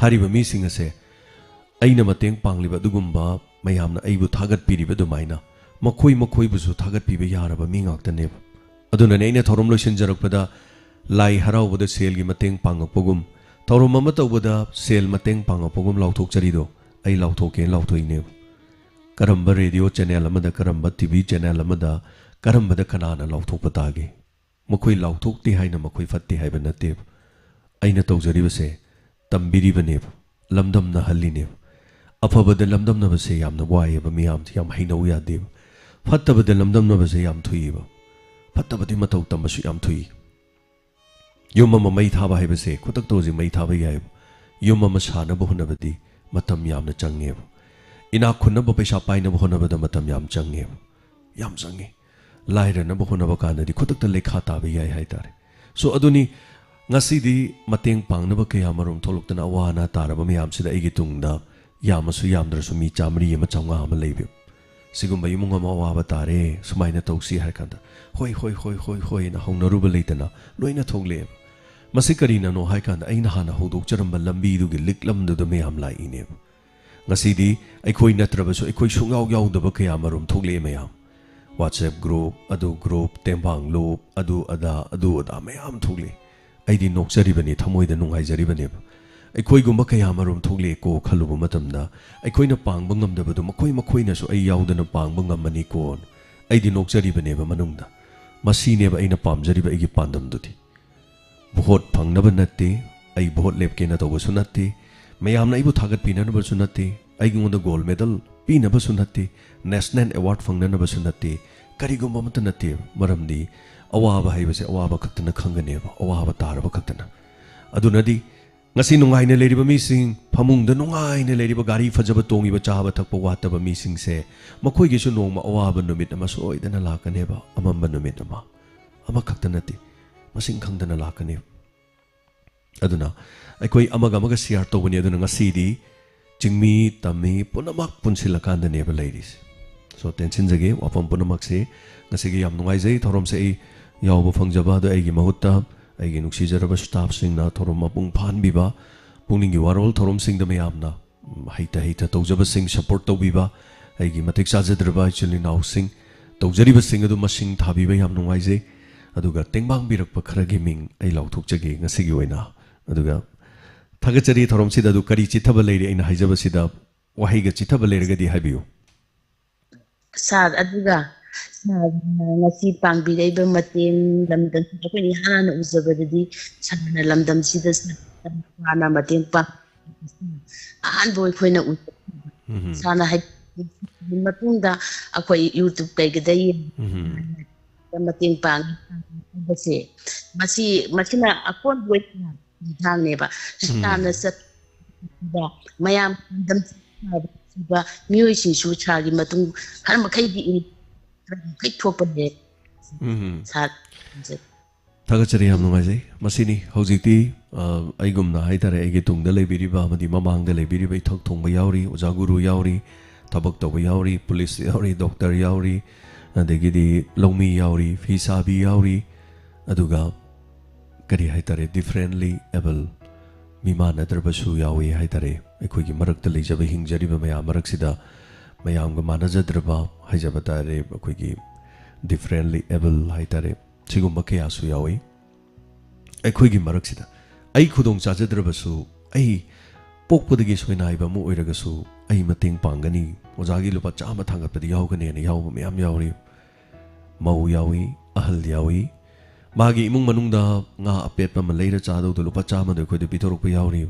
ꯍꯥꯏꯔꯤꯕ ꯃꯤꯁꯤꯡ ꯑꯁꯦ ꯑꯩꯅ ꯃꯇꯦꯡ ꯄꯥꯡꯂꯤꯕ ꯑꯗꯨꯒꯨꯝꯕ ꯃꯌꯥꯝꯅ ꯑꯩꯕꯨ ꯊꯥꯒꯠꯄꯤꯔꯤꯕ ꯑꯗꯨꯃꯥꯏꯅ ꯃꯈꯣꯏ ꯃꯈꯣꯏꯕꯨꯁꯨ ꯊꯥꯒꯠꯄꯤꯕ ꯌꯥꯔꯕ ꯃꯤ ꯉꯥꯛꯇꯅꯦꯕ꯫ ꯑꯗꯨꯅꯅꯦ ꯑꯩꯅ ꯊꯧꯔꯝ ꯂꯣꯏꯁꯤꯟꯖꯔꯛꯄꯗ ꯂꯥꯏ ꯍꯔꯥꯎꯕꯗ ꯁꯦꯜꯒꯤ ꯃꯇꯦꯡ ꯄꯥꯡꯉꯛꯄꯒꯨꯝ, ꯊꯧꯔꯝ ꯑꯃ ꯇꯧꯕꯗ ꯁꯦꯜ ꯃꯇꯦꯡ ꯄꯥꯡꯉꯛꯄꯒꯨꯝ ꯂꯥꯎꯊꯣꯛꯆꯔꯤꯗꯣ ꯑꯩ ꯂꯥꯎꯊꯣꯛꯀꯦꯅ ꯂꯥꯎꯊꯣꯛꯏꯅꯦꯕ꯫ ꯀꯔꯝꯕ ꯔꯦꯗꯤꯑꯣ ꯆꯦꯅꯦꯜ ꯑꯃꯗ, ꯀꯔꯝꯕ ꯇꯤ ꯚꯤ ꯆꯦꯅꯦꯜ ꯑꯃꯗ, ꯀꯔꯝꯕꯗ ꯀꯅꯥꯅ ꯂꯥꯎꯊꯣꯛꯄ ꯇꯥꯒꯦ? ꯃꯈꯣꯏ ꯂꯥꯎꯊꯣꯛꯇꯦ ꯍꯥꯏꯅ ꯃꯈꯣꯏ ꯐꯠꯇꯦ ꯍꯥꯏꯕ ꯅꯠꯇꯦꯕ꯫ ꯑꯩꯅ ꯇꯧꯖꯔꯤꯕꯁꯦ ꯇꯝꯕꯤꯔꯤꯕꯅꯦꯕ, ꯂꯝꯗꯝꯅꯍꯜꯂꯤꯅꯦꯕ꯫ ꯑꯐꯕꯗ ꯂꯝꯗꯝꯅꯕꯁꯦ ꯌꯥꯝꯅ ꯋꯥꯏꯑꯦꯕ, ꯃꯤꯌꯥꯝꯁꯦ ꯌꯥꯝ ꯍꯩꯅꯧ ꯌꯥꯗꯦꯕ꯫ ꯐꯠꯇꯕꯗ ꯂꯝꯗꯝꯅꯕꯁꯦ ꯌꯥꯝ ꯊꯨꯏꯑꯕ꯫ ꯐꯠꯇꯕꯗꯤ ꯃꯇꯧ ꯇꯝꯕꯁꯨ ꯌꯥꯝ ꯊꯨꯏ꯫ ꯌꯨꯝ ꯑꯃ ꯃꯩ ꯊꯥꯕ ꯍꯥꯏꯕꯁꯦ ꯈꯨꯗꯛꯇ ꯍꯧꯖꯤꯛ ꯃꯩ ꯊꯥꯕ ꯌꯥꯏꯑꯕ꯫ ꯌꯨꯝ ꯑꯃ ꯁꯥꯅꯕ ꯍꯣꯠꯅꯕꯗꯤ ꯃꯇꯝ ꯌꯥꯝꯅ ꯆꯪꯉꯦꯕ꯫ ꯏꯅꯥꯛ ꯈꯨꯟꯅꯕ, ꯄꯩꯁꯥ ꯄꯥꯏꯅꯕ ꯍꯣꯠꯅꯕꯗ ꯃꯇꯝ ꯌꯥꯝ ꯆꯪꯉꯦꯕ꯫ ꯌꯥꯝ ꯆꯪꯉꯤ꯫ ꯂꯥꯏꯔꯅꯕ ꯍꯣꯠꯅꯕ ꯀꯥꯟꯗꯗꯤ ꯈꯨꯗꯛꯇ ꯂꯩꯈꯥ ꯇꯥꯕ ꯌꯥꯏ ꯍꯥꯏꯇꯥꯔꯦ꯫ So, ꯑꯗꯨꯅꯤ, ꯉꯁꯤꯗꯤ ꯃꯇꯦꯡ ꯄꯥꯡꯅꯕ ꯀꯌꯥ ꯃꯔꯨꯝ ꯊꯣꯛꯂꯛꯇꯅ ꯑꯋꯥ ꯑꯅꯥ ꯇꯥꯔꯕ ꯃꯌꯥꯝꯁꯤꯗ ꯑꯩꯒꯤ ꯇꯨꯡꯗ ꯌꯥꯝꯃꯁꯨ ꯌꯥꯝꯗ꯭ꯔꯁꯨ ꯃꯤ ꯆꯥꯃꯔꯤ ꯑꯃ, ꯆꯥꯝꯃꯉꯥ ꯑꯃ ꯂꯩꯕ꯫ ꯁꯤꯒꯨꯝꯕ ꯏꯃꯨꯡ ꯑꯃ ꯑꯋꯥꯕ ꯇꯥꯔꯦ, ꯁꯨꯃꯥꯏꯅ ꯇꯧꯁꯤ ꯍꯥꯏꯔ ꯀꯥꯟꯗ, "ꯍꯣꯏ, ꯍꯣꯏ, ꯍꯣꯏ, ꯍꯣꯏ, ꯍꯣꯏ" ꯍꯥꯏꯅ ꯍꯧꯅꯔꯨꯕ ꯂꯩꯇꯅ ꯂꯣꯏꯅ ꯊꯣꯛꯂꯛꯑꯦꯕ꯫ ꯃꯁꯤ ꯀꯔꯤꯅꯅꯣ ꯍꯥꯏ ꯀꯥꯟꯗ, ꯑꯩꯅ ꯍꯥꯟꯅ ꯍꯧꯗꯣꯛꯆꯔꯝꯕ ꯂꯝꯕꯤꯗꯨꯒꯤ ꯂꯤꯛꯂꯝꯗꯨꯗ ꯃꯌꯥꯝ ꯂꯥꯛꯏꯅꯦꯕ꯫ ꯉꯁꯤꯗꯤ ꯑꯩꯈꯣꯏ ꯅꯠꯇ꯭ꯔꯕꯁꯨ ꯑꯩꯈꯣꯏ ꯁꯨꯡꯌꯥꯎ ꯌꯥꯎꯗꯕ ꯀꯌꯥ ꯃꯔꯨꯝ ꯊꯣꯛꯂꯛꯑꯦ ꯃꯌꯥꯝ꯫ WhatsApp group, ꯑꯗꯨ group, ꯇꯦꯡꯕꯥꯡ ꯂꯨꯞ, ꯑꯗꯨ ꯑꯗꯥ, ꯑꯗꯨ ꯑꯗꯥ ꯃꯌꯥꯝ ꯊꯣꯛꯂꯛꯑꯦ꯫ ꯑꯩꯗꯤ ꯅꯣꯛꯆꯔꯤꯕꯅꯤ, ꯊꯃꯣꯏꯗ ꯅꯨꯡꯉꯥꯏꯖꯔꯤꯕꯅꯦꯕ꯫ ꯑꯩꯈꯣꯏꯒꯨꯝꯕ ꯀꯌꯥ ꯃꯔꯨꯝ ꯊꯣꯛꯂꯛꯑꯦꯀꯣ ꯈꯜꯂꯨꯕ ꯃꯇꯝꯗ, ꯑꯩꯈꯣꯏꯅ ꯄꯥꯡꯕ ꯉꯝꯗꯕꯗꯨ ꯃꯈꯣꯏ ꯃꯈꯣꯏꯅꯁꯨ ꯑꯩ ꯌꯥꯎꯗꯅ ꯄꯥꯡꯕ ꯉꯝꯃꯅꯤꯀꯣ꯫ ꯑꯩꯗꯤ ꯅꯣꯛꯆꯔꯤꯕꯅꯦꯕ ꯃꯅꯨꯡꯗ꯫ ꯃꯁꯤꯅꯦꯕ ꯑꯩꯅ ꯄꯥꯝꯖꯔꯤꯕ ꯑꯩꯒꯤ ꯄꯥꯟꯗꯝꯗꯨꯗꯤ꯫ ꯚꯣꯠ ꯐꯪꯅꯕ ꯅꯠꯇꯦ, ꯑꯩ ꯚꯣꯠ ꯂꯦꯞꯀꯦꯅ ꯇꯧꯕꯁꯨ ꯅꯠꯇꯦ, ꯃꯌꯥꯝꯅ ꯑꯩꯕꯨ ꯊꯥꯒꯠꯄꯤꯅꯅꯕꯁꯨ ꯅꯠꯇꯦ, ꯑꯩꯉꯣꯟꯗ gold medal ꯄꯤꯅꯕꯁꯨ ꯅꯠꯇꯦ, national award ꯐꯪꯅꯅꯕꯁꯨ ꯅꯠꯇꯦ꯫ ꯀꯔꯤꯒꯨꯝꯕ ꯑꯃꯠꯇ ꯅꯠꯇꯦ꯫ ꯃꯔꯝꯗꯤ ꯑꯋꯥꯕ ꯍꯥꯏꯕꯁꯦ ꯑꯋꯥꯕ ꯈꯛꯇꯅ ꯈꯪꯒꯅꯦꯕ, ꯑꯋꯥꯕ ꯇꯥꯔꯕ ꯈꯛꯇꯅ꯫ ꯑꯗꯨꯅꯗꯤ ꯉꯁꯤ ꯅꯨꯡꯉꯥꯏꯅ ꯂꯩꯔꯤꯕ ꯃꯤꯁꯤꯡ, ꯐꯃꯨꯡꯗ ꯅꯨꯡꯉꯥꯏꯅ ꯂꯩꯔꯤꯕ, ꯒꯥꯔꯤ ꯐꯖꯕ ꯇꯣꯡꯉꯤꯕ, ꯆꯥꯕ ꯊꯛꯄ ꯋꯥꯠꯇꯕ ꯃꯤꯁꯤꯡꯁꯦ, ꯃꯈꯣꯏꯒꯤꯁꯨ ꯅꯣꯡꯃ ꯑꯋꯥꯕ ꯅꯨꯃꯤꯠ ꯑꯃ ꯁꯣꯏꯗꯅ ꯂꯥꯛꯀꯅꯦꯕ, ꯑꯃꯝꯕ ꯅꯨꯃꯤꯠ ꯑꯃ꯫ ꯑꯃꯈꯛꯇ ꯅꯠꯇꯦ, ꯃꯁꯤꯡ ꯈꯪꯗꯅ ꯂꯥꯛꯀꯅꯦꯕ꯫ ꯑꯗꯨꯅ ꯑꯩꯈꯣꯏ ꯑꯃꯒ ꯑꯃꯒ share ꯇꯧꯕꯅꯤ꯫ ꯑꯗꯨꯅ ꯉꯁꯤꯗꯤ ꯆꯤꯡꯃꯤ ꯇꯝꯃꯤ ꯄꯨꯝꯅꯃꯛ ꯄꯨꯟꯁꯤꯜꯂꯀꯥꯟꯗꯅꯦꯕ ꯂꯩꯔꯤꯁꯦ꯫ So, ꯇꯦꯟꯁꯤꯟꯖꯒꯦ, ꯋꯥꯐꯝ ꯄꯨꯝꯅꯃꯛꯁꯦ ꯉꯁꯤꯒꯤ ꯌꯥꯝ ꯅꯨꯡꯉꯥꯏꯖꯩ꯫ ꯊꯧꯔꯝꯁꯦ ꯑꯩ ꯌꯥꯎꯕ ꯐꯪꯖꯕ ꯑꯗꯣ, ꯑꯩꯒꯤ ꯃꯍꯨꯠꯇ ꯑꯩꯒꯤ ꯅꯨꯡꯁꯤꯖꯔꯕ staffꯁꯤꯡꯅ ꯊꯧꯔꯝ ꯃꯄꯨꯡ ꯐꯥꯍꯟꯕꯤꯕ, ꯄꯨꯛꯅꯤꯡꯒꯤ ꯋꯥꯔꯣꯜ ꯊꯧꯔꯝꯁꯤꯡꯗ ꯃꯌꯥꯝꯅ, ꯎꯝ, ꯍꯩꯇ ꯍꯩꯇ ꯇꯧꯖꯕꯁꯤꯡ support ꯇꯧꯕꯤꯕ, ꯑꯩꯒꯤ ꯃꯇꯤꯛ ꯆꯥꯖꯗ꯭ꯔꯕ ꯏꯆꯤꯜ ꯏꯅꯥꯎꯁꯤꯡ, ꯇꯧꯖꯔꯤꯕꯁꯤꯡ ꯑꯗꯨ ꯃꯁꯤꯡ ꯊꯥꯕꯤꯕ ꯌꯥꯝ ꯅꯨꯡꯉꯥꯏꯖꯩ꯫ ꯑꯗꯨꯒ ꯇꯦꯡꯕꯥꯡꯕꯤꯔꯛꯄ ꯈꯔꯒꯤ ꯃꯤꯡ ꯑꯩ ꯂꯥꯎꯊꯣꯛꯆꯒꯦ ꯉꯁꯤꯒꯤ ꯑꯣꯏꯅ꯫ ꯑꯗꯨꯒ ꯊꯥꯒꯠꯆꯔꯤ ꯊꯧꯔꯝꯁꯤꯗ꯫ ꯑꯗꯨ ꯀꯔꯤ ꯆꯤꯠꯊꯕ ꯂꯩꯔꯤ ꯑꯩꯅ ꯍꯥꯏꯖꯕꯁꯤꯗ? ꯋꯥꯍꯩꯒ ꯆꯤꯠꯊꯕ ꯂꯩꯔꯒꯗꯤ ꯍꯥꯏꯕꯤꯌꯨ꯫ ꯁꯥꯔ, ꯑꯗꯨꯒ ꯁꯥꯔꯅ ꯉꯁꯤ ꯄꯥꯡꯕꯤꯔꯛꯏꯕ ꯃꯇꯦꯡ, ꯂꯝꯗꯝꯁꯤꯗ ꯑꯩꯈꯣꯏꯅ ꯏꯍꯥꯟ ꯍꯥꯟꯅ ꯎꯖꯕꯗꯗꯤ ꯁꯥꯔꯅ ꯂꯝꯗꯝꯁꯤꯗ ꯁꯥꯔꯅ ꯃꯇꯦꯡ ꯄꯥꯡ-, ꯑꯍꯥꯟꯕ ꯑꯩꯈꯣꯏꯅ ꯎꯖ-, ꯎꯝ꯫ ꯏꯁꯥꯅ ꯍꯥꯏ ꯃꯇꯨꯡꯗ ꯑꯩꯈꯣꯏ YouTube ꯀꯩꯒꯤꯗ ꯎꯝ꯫ ꯌꯦꯡꯕ ꯃꯇꯦꯡ ꯄꯥꯡꯉꯤ ꯍꯥꯏꯕꯁꯦ, ꯃꯁꯤ ꯃꯁꯤꯅ ꯑꯀꯣꯟꯕ ꯑꯣꯏꯅ ꯈꯣꯡꯊꯥꯡꯅꯦꯕ꯫ ꯁꯥꯔꯅ ꯆꯠꯄ ꯃꯌꯥꯝ ꯄꯥꯟꯗꯝ ꯁꯤꯕ ꯃꯤꯑꯣꯏꯁꯤꯡꯁꯨ ꯁꯥꯔꯒꯤ ꯃꯇꯨꯡ ꯈꯔ ꯃꯈꯩꯗꯤ ꯏꯟ-, ꯈꯔ ꯃꯈꯩ ꯊꯣꯛꯄꯅꯦ꯫ ꯎꯝ꯫ ꯁꯥꯔ ꯊꯥꯒꯠꯆꯔꯤ, ꯌꯥꯝ ꯅꯨꯡꯉꯥꯏꯖꯩ꯫ ꯃꯁꯤꯅꯤ ꯍꯧꯖꯤꯛꯇꯤ, ꯑ, ꯑꯩꯒꯨꯝꯅ ꯍꯥꯏꯇꯥꯔꯦ, ꯑꯩꯒꯤ ꯇꯨꯡꯗ ꯂꯩꯕꯤꯔꯤꯕ ꯑꯃꯗꯤ ꯃꯃꯥꯡꯗ ꯂꯩꯕꯤꯔꯤꯕ ꯏꯊꯛ ꯊꯣꯡꯕ ꯌꯥꯎꯔꯤ, ꯑꯣꯖꯥ ꯒꯨꯔꯨ ꯌꯥꯎꯔꯤ, ꯊꯕꯛ ꯇꯧꯕ ꯌꯥꯎꯔꯤ, ꯄꯨꯂꯤꯁ ꯌꯥꯎꯔꯤ, ꯗꯣꯛꯇꯔ ꯌꯥꯎꯔꯤ, ꯑꯗꯒꯤꯗꯤ ꯂꯧꯃꯤ ꯌꯥꯎꯔꯤ, ꯐꯤ ꯁꯥꯕꯤ ꯌꯥꯎꯔꯤ, ꯑꯗꯨꯒ ꯀꯔꯤ ꯍꯥꯏꯇꯥꯔꯦ, differently able, ꯃꯤꯃꯥꯟꯅꯗ꯭ꯔꯕꯁꯨ ꯌꯥꯎꯏ ꯍꯥꯏꯇꯥꯔꯦ꯫ ꯑꯩꯈꯣꯏꯒꯤ ꯃꯔꯛꯇ ꯂꯩꯖꯕ, ꯍꯤꯡꯖꯔꯤꯕ ꯃꯌꯥꯝ ꯃꯔꯛꯁꯤꯗ ꯃꯌꯥꯝꯒ ꯃꯥꯟꯅꯖꯗ꯭ꯔꯕ ꯍꯥꯏꯖꯕ ꯇꯥꯔꯦ, ꯑꯩꯈꯣꯏꯒꯤ differently able ꯍꯥꯏꯇꯥꯔꯦ, ꯁꯤꯒꯨꯝꯕ ꯀꯌꯥꯁꯨ ꯌꯥꯎꯏ꯫ ꯑꯩꯈꯣꯏꯒꯤ ꯃꯔꯛꯁꯤꯗ ꯑꯩ ꯈꯨꯗꯣꯡ ꯆꯥꯖꯗ꯭ꯔꯕꯁꯨ, ꯑꯩ ꯄꯣꯛꯄꯗꯒꯤ ꯁꯣꯏꯅꯥꯏꯕ ꯑꯃ ꯑꯣꯏꯔꯒꯁꯨ, ꯑꯩ ꯃꯇꯦꯡ ꯄꯥꯡꯒꯅꯤ, ꯑꯣꯖꯥꯒꯤ ꯂꯨꯄꯥ ꯆꯥꯝꯃ ꯊꯥꯡꯒꯠꯄꯗꯤ ꯌꯥꯎꯒꯅꯤ ꯍꯥꯏꯅ ꯌꯥꯎꯕ ꯃꯌꯥꯝ ꯌꯥꯎꯔꯤ꯫ ꯃꯧ ꯌꯥꯎꯏ, ꯑꯍꯜ ꯌꯥꯎꯏ꯫ ꯃꯥꯒꯤ ꯏꯃꯨꯡ ꯃꯅꯨꯡꯗ ꯉꯥ ꯑꯄꯦꯠꯄ ꯑꯃ ꯂꯩꯔ ꯆꯥꯗꯧꯗꯣ ꯂꯨꯄꯥ ꯆꯥꯝꯃꯗꯣ ꯑꯩꯈꯣꯏꯗ ꯄꯤꯊꯣꯔꯛꯄ ꯌꯥꯎꯔꯤ꯫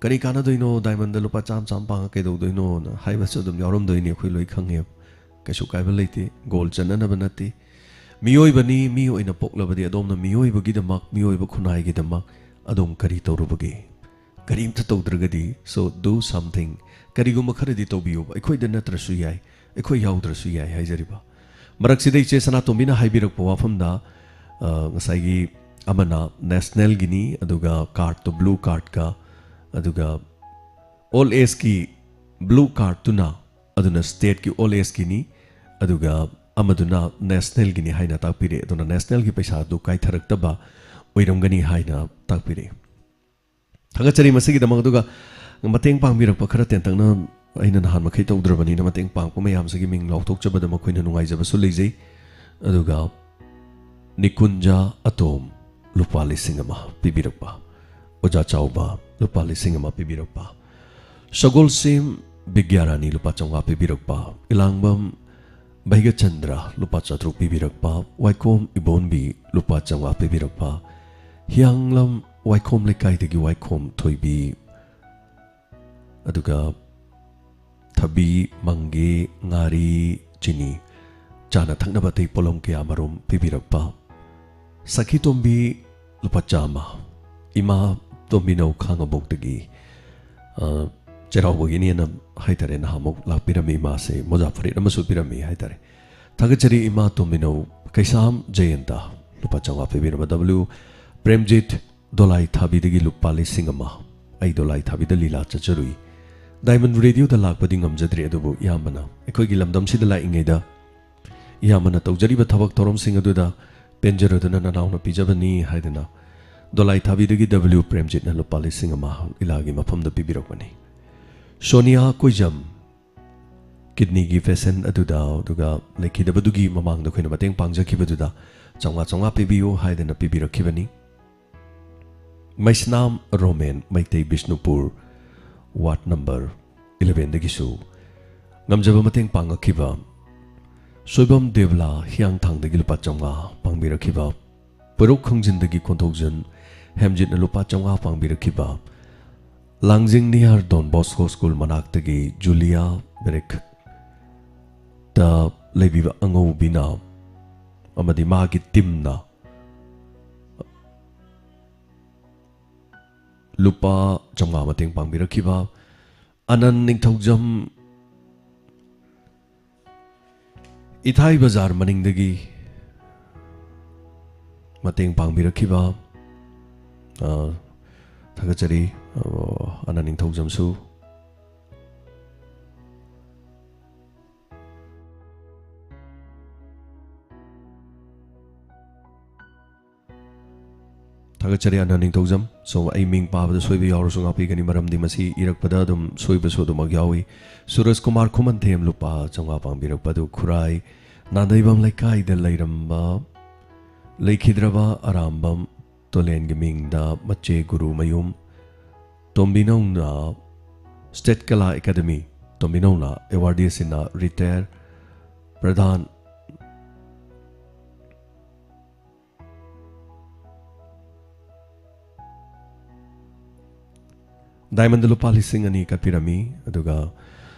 "ꯀꯔꯤ ꯀꯥꯟꯅꯗꯣꯏꯅꯣ, ꯗꯥꯏꯃꯟꯗ ꯂꯨꯄꯥ ꯆꯥꯝꯃ ꯆꯥꯝꯃ ꯄꯥꯡꯉ ꯀꯩꯗꯧꯗꯣꯏꯅꯣꯅ?" ꯍꯥꯏꯕꯁꯨ ꯑꯗꯨꯝ ꯌꯥꯎꯔꯝꯗꯣꯏꯅꯤ, ꯑꯩꯈꯣꯏ ꯂꯣꯏ ꯈꯪꯉꯦꯕ꯫ ꯀꯩꯁꯨ ꯀꯥꯏꯕ ꯂꯩꯇꯦ, ꯒꯣꯜ ꯆꯠꯅꯅꯕ ꯅꯠꯇꯦ꯫ ꯃꯤꯑꯣꯏꯕꯅꯤ, ꯃꯤ ꯑꯣꯏꯅ ꯄꯣꯛꯂꯕꯗꯤ ꯑꯗꯣꯝꯅ ꯃꯤꯑꯣꯏꯕꯒꯤꯗꯃꯛ, ꯃꯤꯑꯣꯏꯕ ꯈꯨꯟꯅꯥꯏꯒꯤꯗꯃꯛ ꯑꯗꯣꯝ ꯀꯔꯤ ꯇꯧꯔꯨꯕꯒꯦ? ꯀꯔꯤꯝꯇ ꯇꯧꯗ꯭ꯔꯒꯗꯤ, so do something꯫ ꯀꯔꯤꯒꯨꯝꯕ ꯈꯔꯗꯤ ꯇꯧꯕꯤꯌꯨꯕ, ꯑꯩꯈꯣꯏꯗ ꯅꯠꯇ꯭ꯔꯁꯨ ꯌꯥꯏ, ꯑꯩꯈꯣꯏ ꯌꯥꯎꯗ꯭ꯔꯁꯨ ꯌꯥꯏ ꯍꯥꯏꯖꯔꯤꯕ꯫ ꯃꯔꯛꯁꯤꯗ ꯏꯆꯦ ꯁꯅꯥꯇꯣꯝꯕꯤꯅ ꯍꯥꯏꯕꯤꯔꯛꯄ ꯋꯥꯐꯝꯗ, ꯑ, ꯉꯁꯥꯏꯒꯤ ꯑꯃꯅ ꯅꯦꯁꯅꯦꯜꯒꯤꯅꯤ, ꯑꯗꯨꯒ ꯀꯥꯔꯠꯇꯣ ꯕ꯭ꯂꯨ ꯀꯥꯔꯠꯀ, ꯑꯗꯨꯒ ꯑꯣꯜ ꯑꯦꯖꯀꯤ ꯕ꯭ꯂꯨ ꯀꯥꯔꯠꯇꯨꯅ, ꯑꯗꯨꯅ ꯁ꯭ꯇꯦꯠꯀꯤ ꯑꯣꯜ ꯑꯦꯖꯀꯤꯅꯤ, ꯑꯗꯨꯒ ꯑꯃꯗꯨꯅ ꯅꯦꯁꯅꯦꯜꯒꯤꯅꯤ ꯍꯥꯏꯅ ꯇꯥꯛꯄꯤꯔꯦ꯫ ꯑꯗꯨꯅ ꯅꯦꯁꯅꯦꯜꯒꯤ ꯄꯩꯁꯥꯗꯨ ꯀꯥꯏꯊꯔꯛꯇꯕ ꯑꯣꯏꯔꯝꯒꯅꯤ ꯍꯥꯏꯅ ꯇꯥꯛꯄꯤꯔꯦ꯫ ꯊꯥꯒꯠꯆꯔꯤ ꯃꯁꯤꯒꯤꯗꯃꯛ꯫ ꯑꯗꯨꯒ ꯃꯇꯦꯡ ꯄꯥꯡꯕꯤꯔꯛꯄ ꯈꯔ ꯇꯦꯟꯇꯛꯅ ꯑꯩꯅ ꯅꯍꯥꯟ ꯃꯈꯩ ꯇꯧꯗ꯭ꯔꯕꯅꯤꯅ, ꯃꯇꯦꯡ ꯄꯥꯡꯕ ꯃꯌꯥꯝꯁꯤꯒꯤ ꯃꯤꯡ ꯂꯥꯎꯊꯣꯛꯆꯕꯗ ꯃꯈꯣꯏꯅ ꯅꯨꯡꯉꯥꯏꯖꯕꯁꯨ ꯂꯩꯖꯩ꯫ ꯑꯗꯨꯒ ꯅꯤꯀꯨꯟꯖꯥ ꯑꯇꯣꯝ ꯂꯨꯄꯥ ꯂꯤꯁꯤꯡ ꯑꯃ ꯄꯤꯕꯤꯔꯛꯄ, ꯑꯣꯖꯥ ꯆꯥꯎꯕ ꯂꯨꯄꯥ ꯂꯤꯁꯤꯡ ꯑꯃ ꯄꯤꯕꯤꯔꯛꯄ, ꯁꯒꯣꯜꯁꯦꯝ ꯕꯤꯒ꯭ꯌꯥꯔꯥꯅꯤ ꯂꯨꯄꯥ ꯆꯥꯝꯃꯉꯥ ꯄꯤꯕꯤꯔꯛꯄ, ꯏꯂꯥꯡꯕꯝ ꯚꯩꯒꯆꯟꯗ꯭ꯔ ꯂꯨꯄꯥ ꯆꯥꯇ꯭ꯔꯨꯛ ꯄꯤꯕꯤꯔꯛꯄ, ꯋꯥꯏꯈꯣꯝ ꯏꯕꯣꯟꯕꯤ ꯂꯨꯄꯥ ꯆꯥꯝꯃꯉꯥ ꯄꯤꯕꯤꯔꯛꯄ, ꯍꯤꯌꯥꯡꯂꯝ ꯋꯥꯏꯈꯣꯝ ꯂꯩꯀꯥꯏꯗꯒꯤ ꯋꯥꯏꯈꯣꯝ ꯊꯣꯏꯕꯤ, ꯑꯗꯨꯒ ꯊꯕꯤ, ꯃꯪꯒꯦ, ꯉꯥꯔꯤ, ꯆꯤꯅꯤ, ꯆꯥꯅ ꯊꯛꯅꯕ ꯑꯇꯩ ꯄꯣꯠꯂꯝ ꯀꯌꯥ ꯃꯔꯨꯝ ꯄꯤꯕꯤꯔꯛꯄ꯫ ꯁꯈꯤ ꯇꯣꯝꯕꯤ, ꯂꯨꯄꯥ ꯆꯥꯝꯃ꯫ ꯏꯃꯥ ꯇꯣꯝꯕꯤꯅꯧ, ꯈꯥꯉꯕꯣꯛꯇꯒꯤ, ꯑ, ꯆꯩꯔꯥꯎꯕꯒꯤꯅꯦꯅ ꯍꯥꯏꯇꯥꯔꯦ, ꯅꯍꯥꯟꯃꯨꯛ ꯂꯥꯛꯄꯤꯔꯝꯃꯤ ꯏꯃꯥꯁꯦ, ꯃꯣꯖꯥ ꯐꯨꯔꯤꯠ ꯑꯃꯁꯨ ꯄꯤꯔꯝꯃꯤ ꯍꯥꯏꯇꯥꯔꯦ꯫ ꯊꯥꯒꯠꯆꯔꯤ ꯏꯃꯥ ꯇꯣꯝꯕꯤꯅꯧ꯫ ꯀꯩꯁꯥꯝ ꯖꯌꯟꯇ, ꯂꯨꯄꯥ ꯆꯥꯝꯃꯉꯥ ꯄꯤꯕꯤꯔꯝꯕ꯫ ꯗꯕ꯭ꯂꯤꯎ ꯄ꯭ꯔꯦꯝꯖꯤꯠ, ꯗꯣꯂꯥꯏ ꯊꯥꯕꯤꯗꯒꯤ ꯂꯨꯄꯥ ꯂꯤꯁꯤꯡ ꯑꯃ꯫ ꯑꯩ ꯗꯣꯂꯥꯏ ꯊꯥꯕꯤꯗ ꯂꯤꯂꯥ ꯆꯠꯆꯔꯨꯏ꯫ ꯗꯥꯏꯃꯟ ꯔꯦꯗꯤꯑꯣꯗ ꯂꯥꯛꯄꯗꯤ ꯉꯝꯖꯗ꯭ꯔꯤ, ꯑꯗꯨꯕꯨ ꯏꯌꯥꯝꯕꯅ ꯑꯩꯈꯣꯏꯒꯤ ꯂꯝꯗꯝꯁꯤꯗ ꯂꯥꯛꯏꯉꯩꯗ ꯏꯌꯥꯝꯕꯅ ꯇꯧꯖꯔꯤꯕ ꯊꯕꯛ ꯊꯧꯔꯝꯁꯤꯡ ꯑꯗꯨꯗ ꯄꯦꯟꯖꯔꯗꯨꯅ ꯅꯅꯥꯎꯅ ꯄꯤꯖꯕꯅꯤ ꯍꯥꯏꯗꯅ ꯗꯣꯂꯥꯏ ꯊꯥꯕꯤꯗꯒꯤ ꯗꯕ꯭ꯂꯤꯎ ꯄ꯭ꯔꯦꯝꯖꯤꯠꯅ ꯂꯨꯄꯥ ꯂꯤꯁꯤꯡ ꯑꯃ ꯂꯤꯂꯥꯒꯤ ꯃꯐꯝꯗ ꯄꯤꯕꯤꯔꯛꯄꯅꯤ꯫ ꯁꯣꯅꯤꯌꯥ ꯀꯣꯏꯖꯝ, ꯀꯤꯗꯅꯤꯒꯤ ꯄꯦꯁꯦꯟ ꯑꯗꯨꯗ, ꯑꯗꯨꯒ ꯂꯩꯈꯤꯗꯕꯗꯨꯒꯤ ꯃꯃꯥꯡꯗ ꯑꯩꯈꯣꯏꯅ ꯃꯇꯦꯡ ꯄꯥꯡꯖꯈꯤꯕꯗꯨꯗ ꯆꯥꯝꯃꯉꯥ ꯆꯥꯝꯃꯉꯥ ꯄꯤꯕꯤꯌꯨ ꯍꯥꯏꯗꯅ ꯄꯤꯕꯤꯔꯛꯈꯤꯕꯅꯤ꯫ ꯃꯩꯁꯅꯥꯝ ꯔꯣꯃꯦꯟ, ꯃꯩꯇꯩ ꯕꯤꯁꯅꯨꯄꯨꯔ, ꯋꯥꯔꯗ ꯅꯝꯕꯔ ꯏꯂꯚꯦꯟꯗꯒꯤꯁꯨ ꯉꯝꯖꯕ ꯃꯇꯦꯡ ꯄꯥꯡꯉꯛꯈꯤꯕ ꯁꯣꯏꯕꯝ ꯗꯦꯕꯂꯥ, ꯍꯤꯌꯥꯡꯊꯥꯡꯗꯒꯤ ꯂꯨꯄꯥ ꯆꯥꯝꯃꯉꯥ ꯄꯥꯡꯕꯤꯔꯛꯈꯤꯕ, ꯄꯣꯏꯔꯧ ꯈꯪꯖꯤꯟꯗꯒꯤ ꯀꯣꯟꯊꯧꯖꯝ ꯍꯦꯝꯖꯤꯠꯅ ꯂꯨꯄꯥ ꯆꯥꯝꯃꯉꯥ ꯄꯥꯡꯕꯤꯔꯛꯈꯤꯕ, ꯂꯥꯡꯖꯤꯡ ꯅꯤꯌꯥꯔ ꯗꯣꯟ ꯕꯣꯁꯀꯣ ꯁ꯭ꯀꯨꯜ ꯃꯅꯥꯛꯇꯒꯤ ꯖꯨꯂꯤꯌꯥ ꯕꯦꯔꯦꯛꯇ ꯂꯩꯕꯤꯕ ꯑꯉꯧꯕꯤꯅ ꯑꯃꯗꯤ ꯃꯥꯒꯤ ꯇꯤꯝꯅ ꯂꯨꯄꯥ ꯆꯥꯝꯃꯉꯥ ꯃꯇꯦꯡ ꯄꯥꯡꯕꯤꯔꯛꯈꯤꯕ, ꯑꯅꯟ ꯅꯤꯡꯊꯧꯖꯝ, ꯏꯊꯥꯏ ꯕꯖꯥꯔ ꯃꯅꯤꯡꯗꯒꯤ ꯃꯇꯦꯡ ꯄꯥꯡꯕꯤꯔꯛꯈꯤꯕ, ꯑ, ꯊꯥꯒꯠꯆꯔꯤ, ꯑ, ꯑꯅꯟ ꯅꯤꯡꯊꯧꯖꯝꯁꯨ꯫ ꯊꯥꯒꯠꯆꯔꯤ ꯑꯅꯟ ꯅꯤꯡꯊꯧꯖꯝ꯫ So, ꯑꯩ ꯃꯤꯡ ꯄꯥꯕꯗ ꯁꯣꯏꯕ ꯌꯥꯎꯔꯁꯨ ꯉꯥꯛꯄꯤꯒꯅꯤ, ꯃꯔꯝꯗꯤ ꯃꯁꯤ ꯏꯔꯛꯄꯗ ꯑꯗꯨꯝ ꯁꯣꯏꯕꯁꯨ ꯑꯗꯨꯃꯛ ꯌꯥꯎꯏ꯫ ꯁꯨꯔꯖ ꯀꯨꯃꯥꯔ ꯈꯨꯃꯟꯊꯦꯝ ꯂꯨꯄꯥ ꯆꯥꯝꯃꯉꯥ ꯄꯥꯡꯕꯤꯔꯛꯄ ꯑꯗꯨ ꯈꯨꯔꯥꯏ ꯅꯥꯗꯩꯕꯝ ꯂꯩꯀꯥꯏꯗ ꯂꯩꯔꯝꯕ ꯂꯩꯈꯤꯗ꯭ꯔꯕ ꯑꯔꯥꯝꯕꯝ ꯇꯣꯂꯦꯟꯒꯤ ꯃꯤꯡꯗ ꯃꯆꯦ ꯒꯨꯔꯨꯃꯌꯨꯝ ꯇꯣꯝꯕꯤꯅꯧꯅ ꯁ꯭ꯇꯦꯠ ꯀꯂꯥ ꯑꯦꯀꯥꯗꯃꯤ, ꯇꯣꯝꯕꯤꯅꯧꯅ ꯑꯦꯋꯥꯔꯗꯤ ꯑꯁꯤꯅ ꯔꯤꯇꯥꯌꯔ ꯄ꯭ꯔꯙꯥꯟ ꯗꯥꯏꯃꯟꯗ ꯂꯨꯄꯥ ꯂꯤꯁꯤꯡ ꯑꯅꯤ ꯀꯠꯄꯤꯔꯝꯃꯤ꯫ ꯑꯗꯨꯒ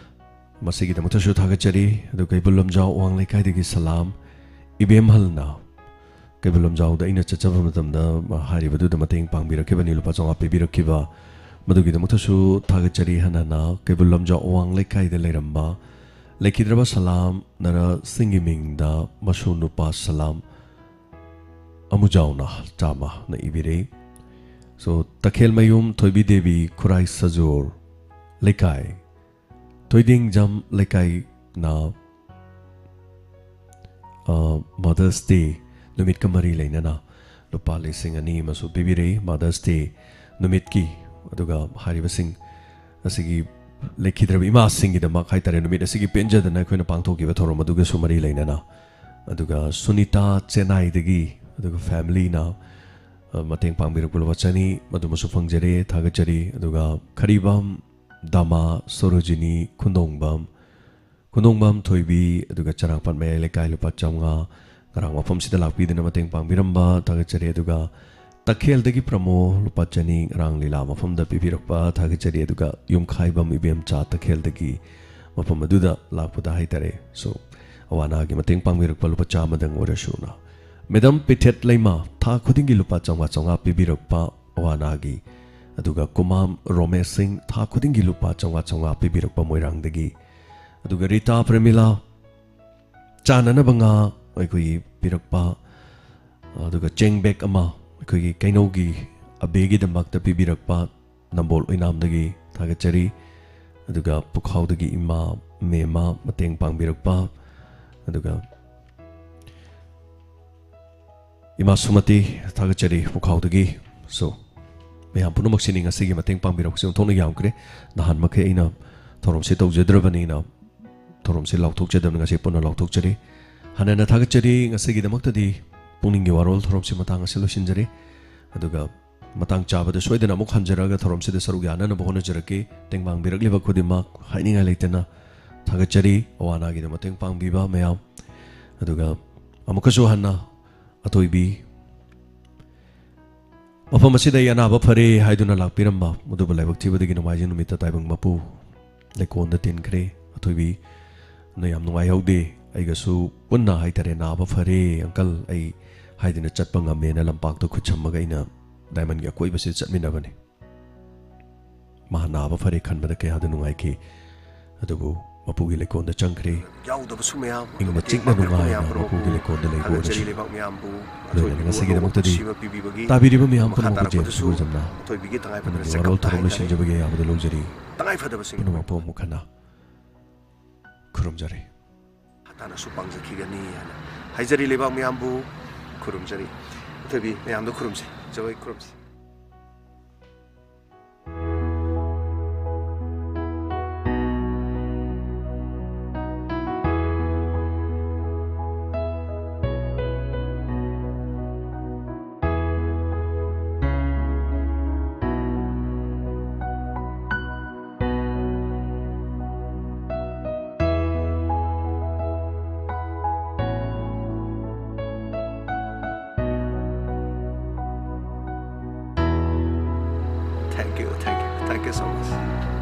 ꯃꯁꯤꯒꯤꯗꯃꯛꯇꯁꯨ ꯊꯥꯒꯠꯆꯔꯤ꯫ ꯑꯗꯨ ꯀꯩꯕꯨꯜ ꯂꯝꯖꯥꯎ ꯑꯋꯥꯡ ꯂꯩꯀꯥꯏꯗꯒꯤ ꯁꯂꯥꯝ, ꯏꯕꯦꯝꯍꯜꯅ ꯀꯩꯕꯨꯜ ꯂꯝꯖꯥꯎꯗ ꯑꯩꯅ ꯆꯠꯆꯕ ꯃꯇꯝꯗ ꯍꯥꯏꯔꯤꯕꯗꯨꯗ ꯃꯇꯦꯡ ꯄꯥꯡꯕꯤꯔꯛꯈꯤꯕꯅꯤ, ꯂꯨꯄꯥ ꯆꯥꯝꯃꯉꯥ ꯄꯤꯕꯤꯔꯛꯈꯤꯕ꯫ ꯃꯗꯨꯒꯤꯗꯃꯛꯇꯁꯨ ꯊꯥꯒꯠꯆꯔꯤ꯫ ꯍꯟꯅ ꯍꯟꯅ ꯀꯩꯕꯨꯜ ꯂꯝꯖꯥꯎ ꯑꯋꯥꯡ ꯂꯩꯀꯥꯏꯗ ꯂꯩꯔꯝꯕ ꯂꯩꯈꯤꯗ꯭ꯔꯕ ꯁꯂꯥꯝ ꯅꯔꯁꯤꯡꯒꯤ ꯃꯤꯡꯗ ꯃꯁꯨ ꯅꯨꯄꯥ ꯁꯂꯥꯝ ꯑꯃꯨꯖꯥꯎꯅ ꯆꯥꯝꯃꯅ ꯏꯕꯤꯔꯦ꯫ So, ꯇꯈꯦꯜꯃꯌꯨꯝ ꯊꯣꯏꯕꯤ ꯗꯦꯕꯤ ꯈꯨꯔꯥꯏ ꯁꯖꯣꯔ ꯂꯩꯀꯥꯏ ꯊꯣꯏꯗꯤꯡꯖꯝ ꯂꯩꯀꯥꯏꯅ, ꯑ, Mother's Day ꯅꯨꯃꯤꯠꯀ ꯃꯔꯤ ꯂꯩꯅꯅ ꯂꯨꯄꯥ ꯂꯤꯁꯤꯡ ꯑꯅꯤ ꯑꯃꯁꯨ ꯄꯤꯕꯤꯔꯦ꯫ Mother's Day ꯅꯨꯃꯤꯠꯀꯤ, ꯑꯗꯨꯒ ꯍꯥꯏꯔꯤꯕꯁꯤꯡ ꯑꯁꯤꯒꯤ ꯂꯩꯈꯤꯗ꯭ꯔꯕ ꯏꯃꯥꯁꯤꯡꯒꯤꯗꯃꯛ ꯍꯥꯏꯇꯥꯔꯦ, ꯅꯨꯃꯤꯠ ꯑꯁꯤꯒꯤ ꯄꯦꯟꯖꯗꯅ ꯑꯩꯈꯣꯏꯅ ꯄꯥꯡꯊꯣꯛꯈꯤꯕ ꯊꯧꯔꯝ ꯑꯗꯨꯒꯁꯨ ꯃꯔꯤ ꯂꯩꯅꯅ, ꯑꯗꯨꯒ ꯁꯨꯅꯤꯇꯥ ꯆꯦꯟꯅꯥꯏꯗꯒꯤ, ꯑꯗꯨꯒ ꯐꯦꯃꯤꯂꯤꯅ, ꯑ, ꯃꯇꯦꯡ ꯄꯥꯡꯕꯤꯔꯛꯄ ꯂꯨꯄꯥ ꯆꯅꯤ, ꯃꯗꯨꯃꯁꯨ ꯐꯪꯖꯔꯦ, ꯊꯥꯒꯠꯆꯔꯤ꯫ ꯑꯗꯨꯒ ꯈꯔꯤꯕꯝ ꯗꯥꯃꯥ ꯁꯣꯔꯣꯖꯤꯅꯤ ꯈꯨꯟꯗꯣꯡꯕꯝ, ꯈꯨꯟꯗꯣꯡꯕꯝ ꯊꯣꯏꯕꯤ, ꯑꯗꯨꯒ ꯆꯔꯥꯡꯄꯥꯠ ꯃꯌꯥꯏ ꯂꯩꯀꯥꯏ ꯂꯨꯄꯥ ꯆꯥꯝꯃꯉꯥ, ꯉꯔꯥꯡ ꯃꯐꯝꯁꯤꯗ ꯂꯥꯛꯄꯤꯗꯨꯅ ꯃꯇꯦꯡ ꯄꯥꯡꯕꯤꯔꯝꯕ ꯊꯥꯒꯠꯆꯔꯤ꯫ ꯑꯗꯨꯒ ꯇꯈꯦꯜꯗꯒꯤ ꯄ꯭ꯔꯃꯣ ꯂꯨꯄꯥ ꯆꯅꯤ ꯉꯔꯥꯡ ꯂꯤꯂꯥ ꯃꯐꯝꯗ ꯄꯤꯕꯤꯔꯛꯄ ꯊꯥꯒꯠꯆꯔꯤ꯫ ꯑꯗꯨꯒ ꯌꯨꯝꯈꯥꯏꯕꯝ ꯏꯕꯦꯝꯆꯥ ꯇꯈꯦꯜꯗꯒꯤ ꯃꯐꯝ ꯑꯗꯨꯗ ꯂꯥꯛꯄꯗ ꯍꯥꯏꯇꯥꯔꯦ꯫ So, ꯑꯋꯥ ꯑꯅꯥꯒꯤ ꯃꯇꯦꯡ ꯄꯥꯡꯕꯤꯔꯛꯄ ꯂꯨꯄꯥ ꯆꯥꯝꯃꯗꯪ ꯑꯣꯏꯔꯁꯨꯅ꯫ ꯃꯦꯗꯥꯝ ꯄꯤꯊꯦꯠ ꯂꯩꯃ ꯊꯥ ꯈꯨꯗꯤꯡꯒꯤ ꯂꯨꯄꯥ ꯆꯥꯝꯃꯉꯥ ꯆꯥꯝꯃꯉꯥ ꯄꯤꯕꯤꯔꯛꯄ ꯑꯋꯥ ꯑꯅꯥꯒꯤ꯫ ꯑꯗꯨꯒ ꯀꯨꯃꯥꯝ ꯔꯣꯃꯦꯁ ꯁꯤꯡ ꯊꯥ ꯈꯨꯗꯤꯡꯒꯤ ꯂꯨꯄꯥ ꯆꯥꯝꯃꯉꯥ ꯆꯥꯝꯃꯉꯥ ꯄꯤꯕꯤꯔꯛꯄ ꯃꯣꯏꯔꯥꯡꯗꯒꯤ꯫ ꯑꯗꯨꯒ ꯔꯤꯇꯥ ꯄ꯭ꯔꯦꯃꯤꯂꯥ ꯆꯥꯅꯅꯕ ꯉꯥ ꯑꯩꯈꯣꯏꯒꯤ ꯄꯤꯔꯛꯄ, ꯑꯗꯨꯒ ꯆꯦꯡ ꯕꯦꯒ ꯑꯃ ꯑꯩꯈꯣꯏꯒꯤ ꯀꯩꯅꯧꯒꯤ ꯑꯕꯦꯒꯤꯗꯃꯛꯇ ꯄꯤꯕꯤꯔꯛꯄ ꯅꯝꯕꯣꯜ ꯑꯣꯏꯅꯥꯝꯗꯒꯤ ꯊꯥꯒꯠꯆꯔꯤ꯫ ꯑꯗꯨꯒ ꯄꯨꯈꯥꯎꯗꯒꯤ ꯏꯃꯥ ꯃꯦꯝꯃ ꯃꯇꯦꯡ ꯄꯥꯡꯕꯤꯔꯛꯄ, ꯑꯗꯨꯒ ꯏꯃꯥ ꯁꯨꯃꯇꯤ ꯊꯥꯒꯠꯆꯔꯤ ꯄꯨꯈꯥꯎꯗꯒꯤ꯫ So, ꯃꯌꯥꯝ ꯄꯨꯝꯅꯃꯛꯁꯤꯅꯤ ꯉꯁꯤꯒꯤ ꯃꯇꯦꯡ ꯄꯥꯡꯕꯤꯔꯛꯄꯁꯦ ꯑꯣꯟꯊꯣꯛꯅ ꯌꯥꯝꯈ꯭ꯔꯦ꯫ ꯅꯍꯥꯟ ꯃꯈꯩ ꯑꯩꯅ ꯊꯧꯔꯝꯁꯤ ꯇꯧꯖꯗ꯭ꯔꯕꯅꯤꯅ ꯊꯧꯔꯝꯁꯤ ꯂꯥꯎꯊꯣꯛꯆꯗꯕꯅꯤ, ꯉꯁꯤ ꯄꯨꯟꯅ ꯂꯥꯎꯊꯣꯛꯆꯔꯤ꯫ ꯍꯟꯅ ꯍꯟꯅ ꯊꯥꯒꯠꯆꯔꯤ꯫ ꯉꯁꯤꯒꯤꯗꯃꯛꯇꯗꯤ ꯄꯨꯛꯅꯤꯡꯒꯤ ꯋꯥꯔꯣꯜ ꯊꯧꯔꯝꯁꯤ ꯃꯇꯥꯡ ꯑꯁꯤꯗ ꯂꯣꯏꯁꯤꯟꯖꯔꯤ꯫ ꯑꯗꯨꯒ ꯃꯇꯥꯡ ꯆꯥꯕꯗ ꯁꯣꯏꯗꯅ ꯑꯃꯨꯛ ꯍꯟꯖꯔꯛꯑꯒ ꯊꯧꯔꯝꯁꯤꯗ ꯁꯔꯨꯛ ꯌꯥꯅꯅꯕ ꯍꯣꯠꯅꯖꯔꯛꯀꯦ꯫ ꯃꯇꯦꯡ ꯄꯥꯡꯕꯤꯔꯛꯂꯤꯕ ꯈꯨꯗꯤꯡꯃꯛ ꯍꯥꯏꯅꯤꯡꯉꯥꯏ ꯂꯩꯇꯅ ꯊꯥꯒꯠꯆꯔꯤ꯫ ꯑꯋꯥ ꯑꯅꯥꯒꯤꯗ ꯃꯇꯦꯡ ꯄꯥꯡꯕꯤꯕ ꯃꯌꯥꯝ꯫ ꯑꯗꯨꯒ ꯑꯃꯨꯛꯀꯁꯨ ꯍꯟꯅ ꯑꯊꯣꯏꯕꯤ ꯃꯐꯝ ꯑꯁꯤꯗ ꯑꯩ ꯑꯅꯥꯕ ꯐꯔꯦ ꯍꯥꯏꯗꯨꯅ ꯂꯥꯛꯄꯤꯔꯝꯕ, ꯃꯗꯨꯕꯨ ꯂꯥꯏꯕꯛ ꯊꯤꯕꯗꯒꯤ ꯅꯣꯡꯃꯥꯏꯖꯤꯡ ꯅꯨꯃꯤꯠꯇ ꯇꯥꯏꯕꯪ ꯃꯄꯨ ꯂꯩꯀꯣꯟꯗ ꯇꯤꯟꯈ꯭ꯔꯦ꯫ ꯑꯊꯣꯏꯕꯤꯅ ꯌꯥꯝ ꯅꯨꯡꯉꯥꯏꯍꯧꯗꯦ, ꯑꯩꯒꯁꯨ ꯄꯨꯟꯅ ꯍꯥꯏꯇꯥꯔꯦ, "ꯅꯥꯕ ꯐꯔꯦ ꯑꯪꯀꯜ, ꯑꯩ" ꯍꯥꯏꯗꯅ ꯆꯠꯄ ꯉꯝꯃꯦꯅ ꯂꯝꯄꯥꯛꯇ ꯈꯨꯠ ꯁꯝꯃꯒ ꯑꯩꯅ ꯗꯥꯏꯃꯟꯒꯤ ꯑꯀꯣꯏꯕꯁꯤꯗ ꯆꯠꯃꯤꯟꯅꯕꯅꯤ꯫ ꯃꯥ ꯅꯥꯕ ꯐꯔꯦ ꯈꯟꯕꯗ ꯀꯌꯥꯗ ꯅꯨꯡꯉꯥꯏꯈꯤ꯫ ꯑꯗꯨꯕꯨ ꯃꯄꯨꯒꯤ ꯂꯩꯀꯣꯜꯗ ꯆꯪꯈ꯭ꯔꯦ꯫ ꯌꯥꯎꯗꯕꯁꯨ ꯃꯌꯥꯝ, ꯏꯪꯅ ꯑꯗꯨꯃꯗꯤ ꯆꯤꯛꯅ ꯃꯥꯡꯖꯕ ꯅꯨꯡꯉꯥꯏꯅ ꯃꯌꯥꯝ ꯄꯨꯝꯅꯃꯛꯄꯨ ꯃꯄꯨꯒꯤ ꯂꯩꯀꯣꯜꯗ ꯂꯩꯕ ꯊꯥꯒꯠꯆꯔꯤ ꯑꯣꯏꯔꯁꯤ꯫ ꯂꯩꯕꯥꯛ ꯃꯌꯥꯝꯕꯨ, ꯂꯣꯏꯅꯅ ꯑꯊꯣꯏꯕꯤꯕꯨ ꯉꯁꯤꯒꯤꯗꯃꯛꯇꯗꯤ ꯑꯅꯧꯕ ꯄꯨꯟꯁꯤ ꯑꯃ ꯄꯤꯕꯤꯕꯒꯤ ꯇꯥꯕꯤꯔꯤꯕ ꯃꯌꯥꯝ ꯃꯈꯥ ꯄꯨꯝꯅꯃꯛꯄꯨ ꯇꯥꯔꯛꯄꯗꯁꯨ ꯖꯦꯝꯁ ꯏꯕꯣꯏꯖꯝꯅ ꯑꯊꯣꯏꯕꯤꯒꯤ ꯇꯉꯥꯏ ꯐꯗꯅ ꯑꯃꯗꯤ ꯆꯦꯛꯀꯞ ꯋꯥꯔꯣꯜ ꯊꯧꯔꯝ ꯊꯥꯏꯅ ꯂꯣꯏꯁꯤꯟꯖꯕꯒꯤ ꯑꯌꯥꯕꯗ ꯂꯧꯖꯔꯤ꯫ ꯇꯉꯥꯏ ꯐꯗꯕꯁꯤꯡ ꯄꯨꯝꯅꯃꯛꯄꯨ ꯑꯃꯨꯛ ꯍꯟꯅ ꯈꯨꯔꯨꯝꯖꯔꯤ꯫ ꯍꯥꯟꯅꯁꯨ ꯄꯥꯡꯖꯈꯤꯒꯅꯤ ꯍꯥꯏꯅ ꯍꯥꯏꯖꯔꯤ꯫ ꯂꯩꯕꯥꯛ ꯃꯌꯥꯝꯕꯨ ꯈꯨꯔꯨꯝꯖꯔꯤ꯫ ꯑꯊꯣꯏꯕꯤ ꯃꯌꯥꯝꯗ ꯈꯨꯔꯨꯝꯁꯤ, ꯖꯒꯣꯏ ꯈꯨꯔꯨꯝꯁꯤ꯫ Thank you, thank you, thank you so much.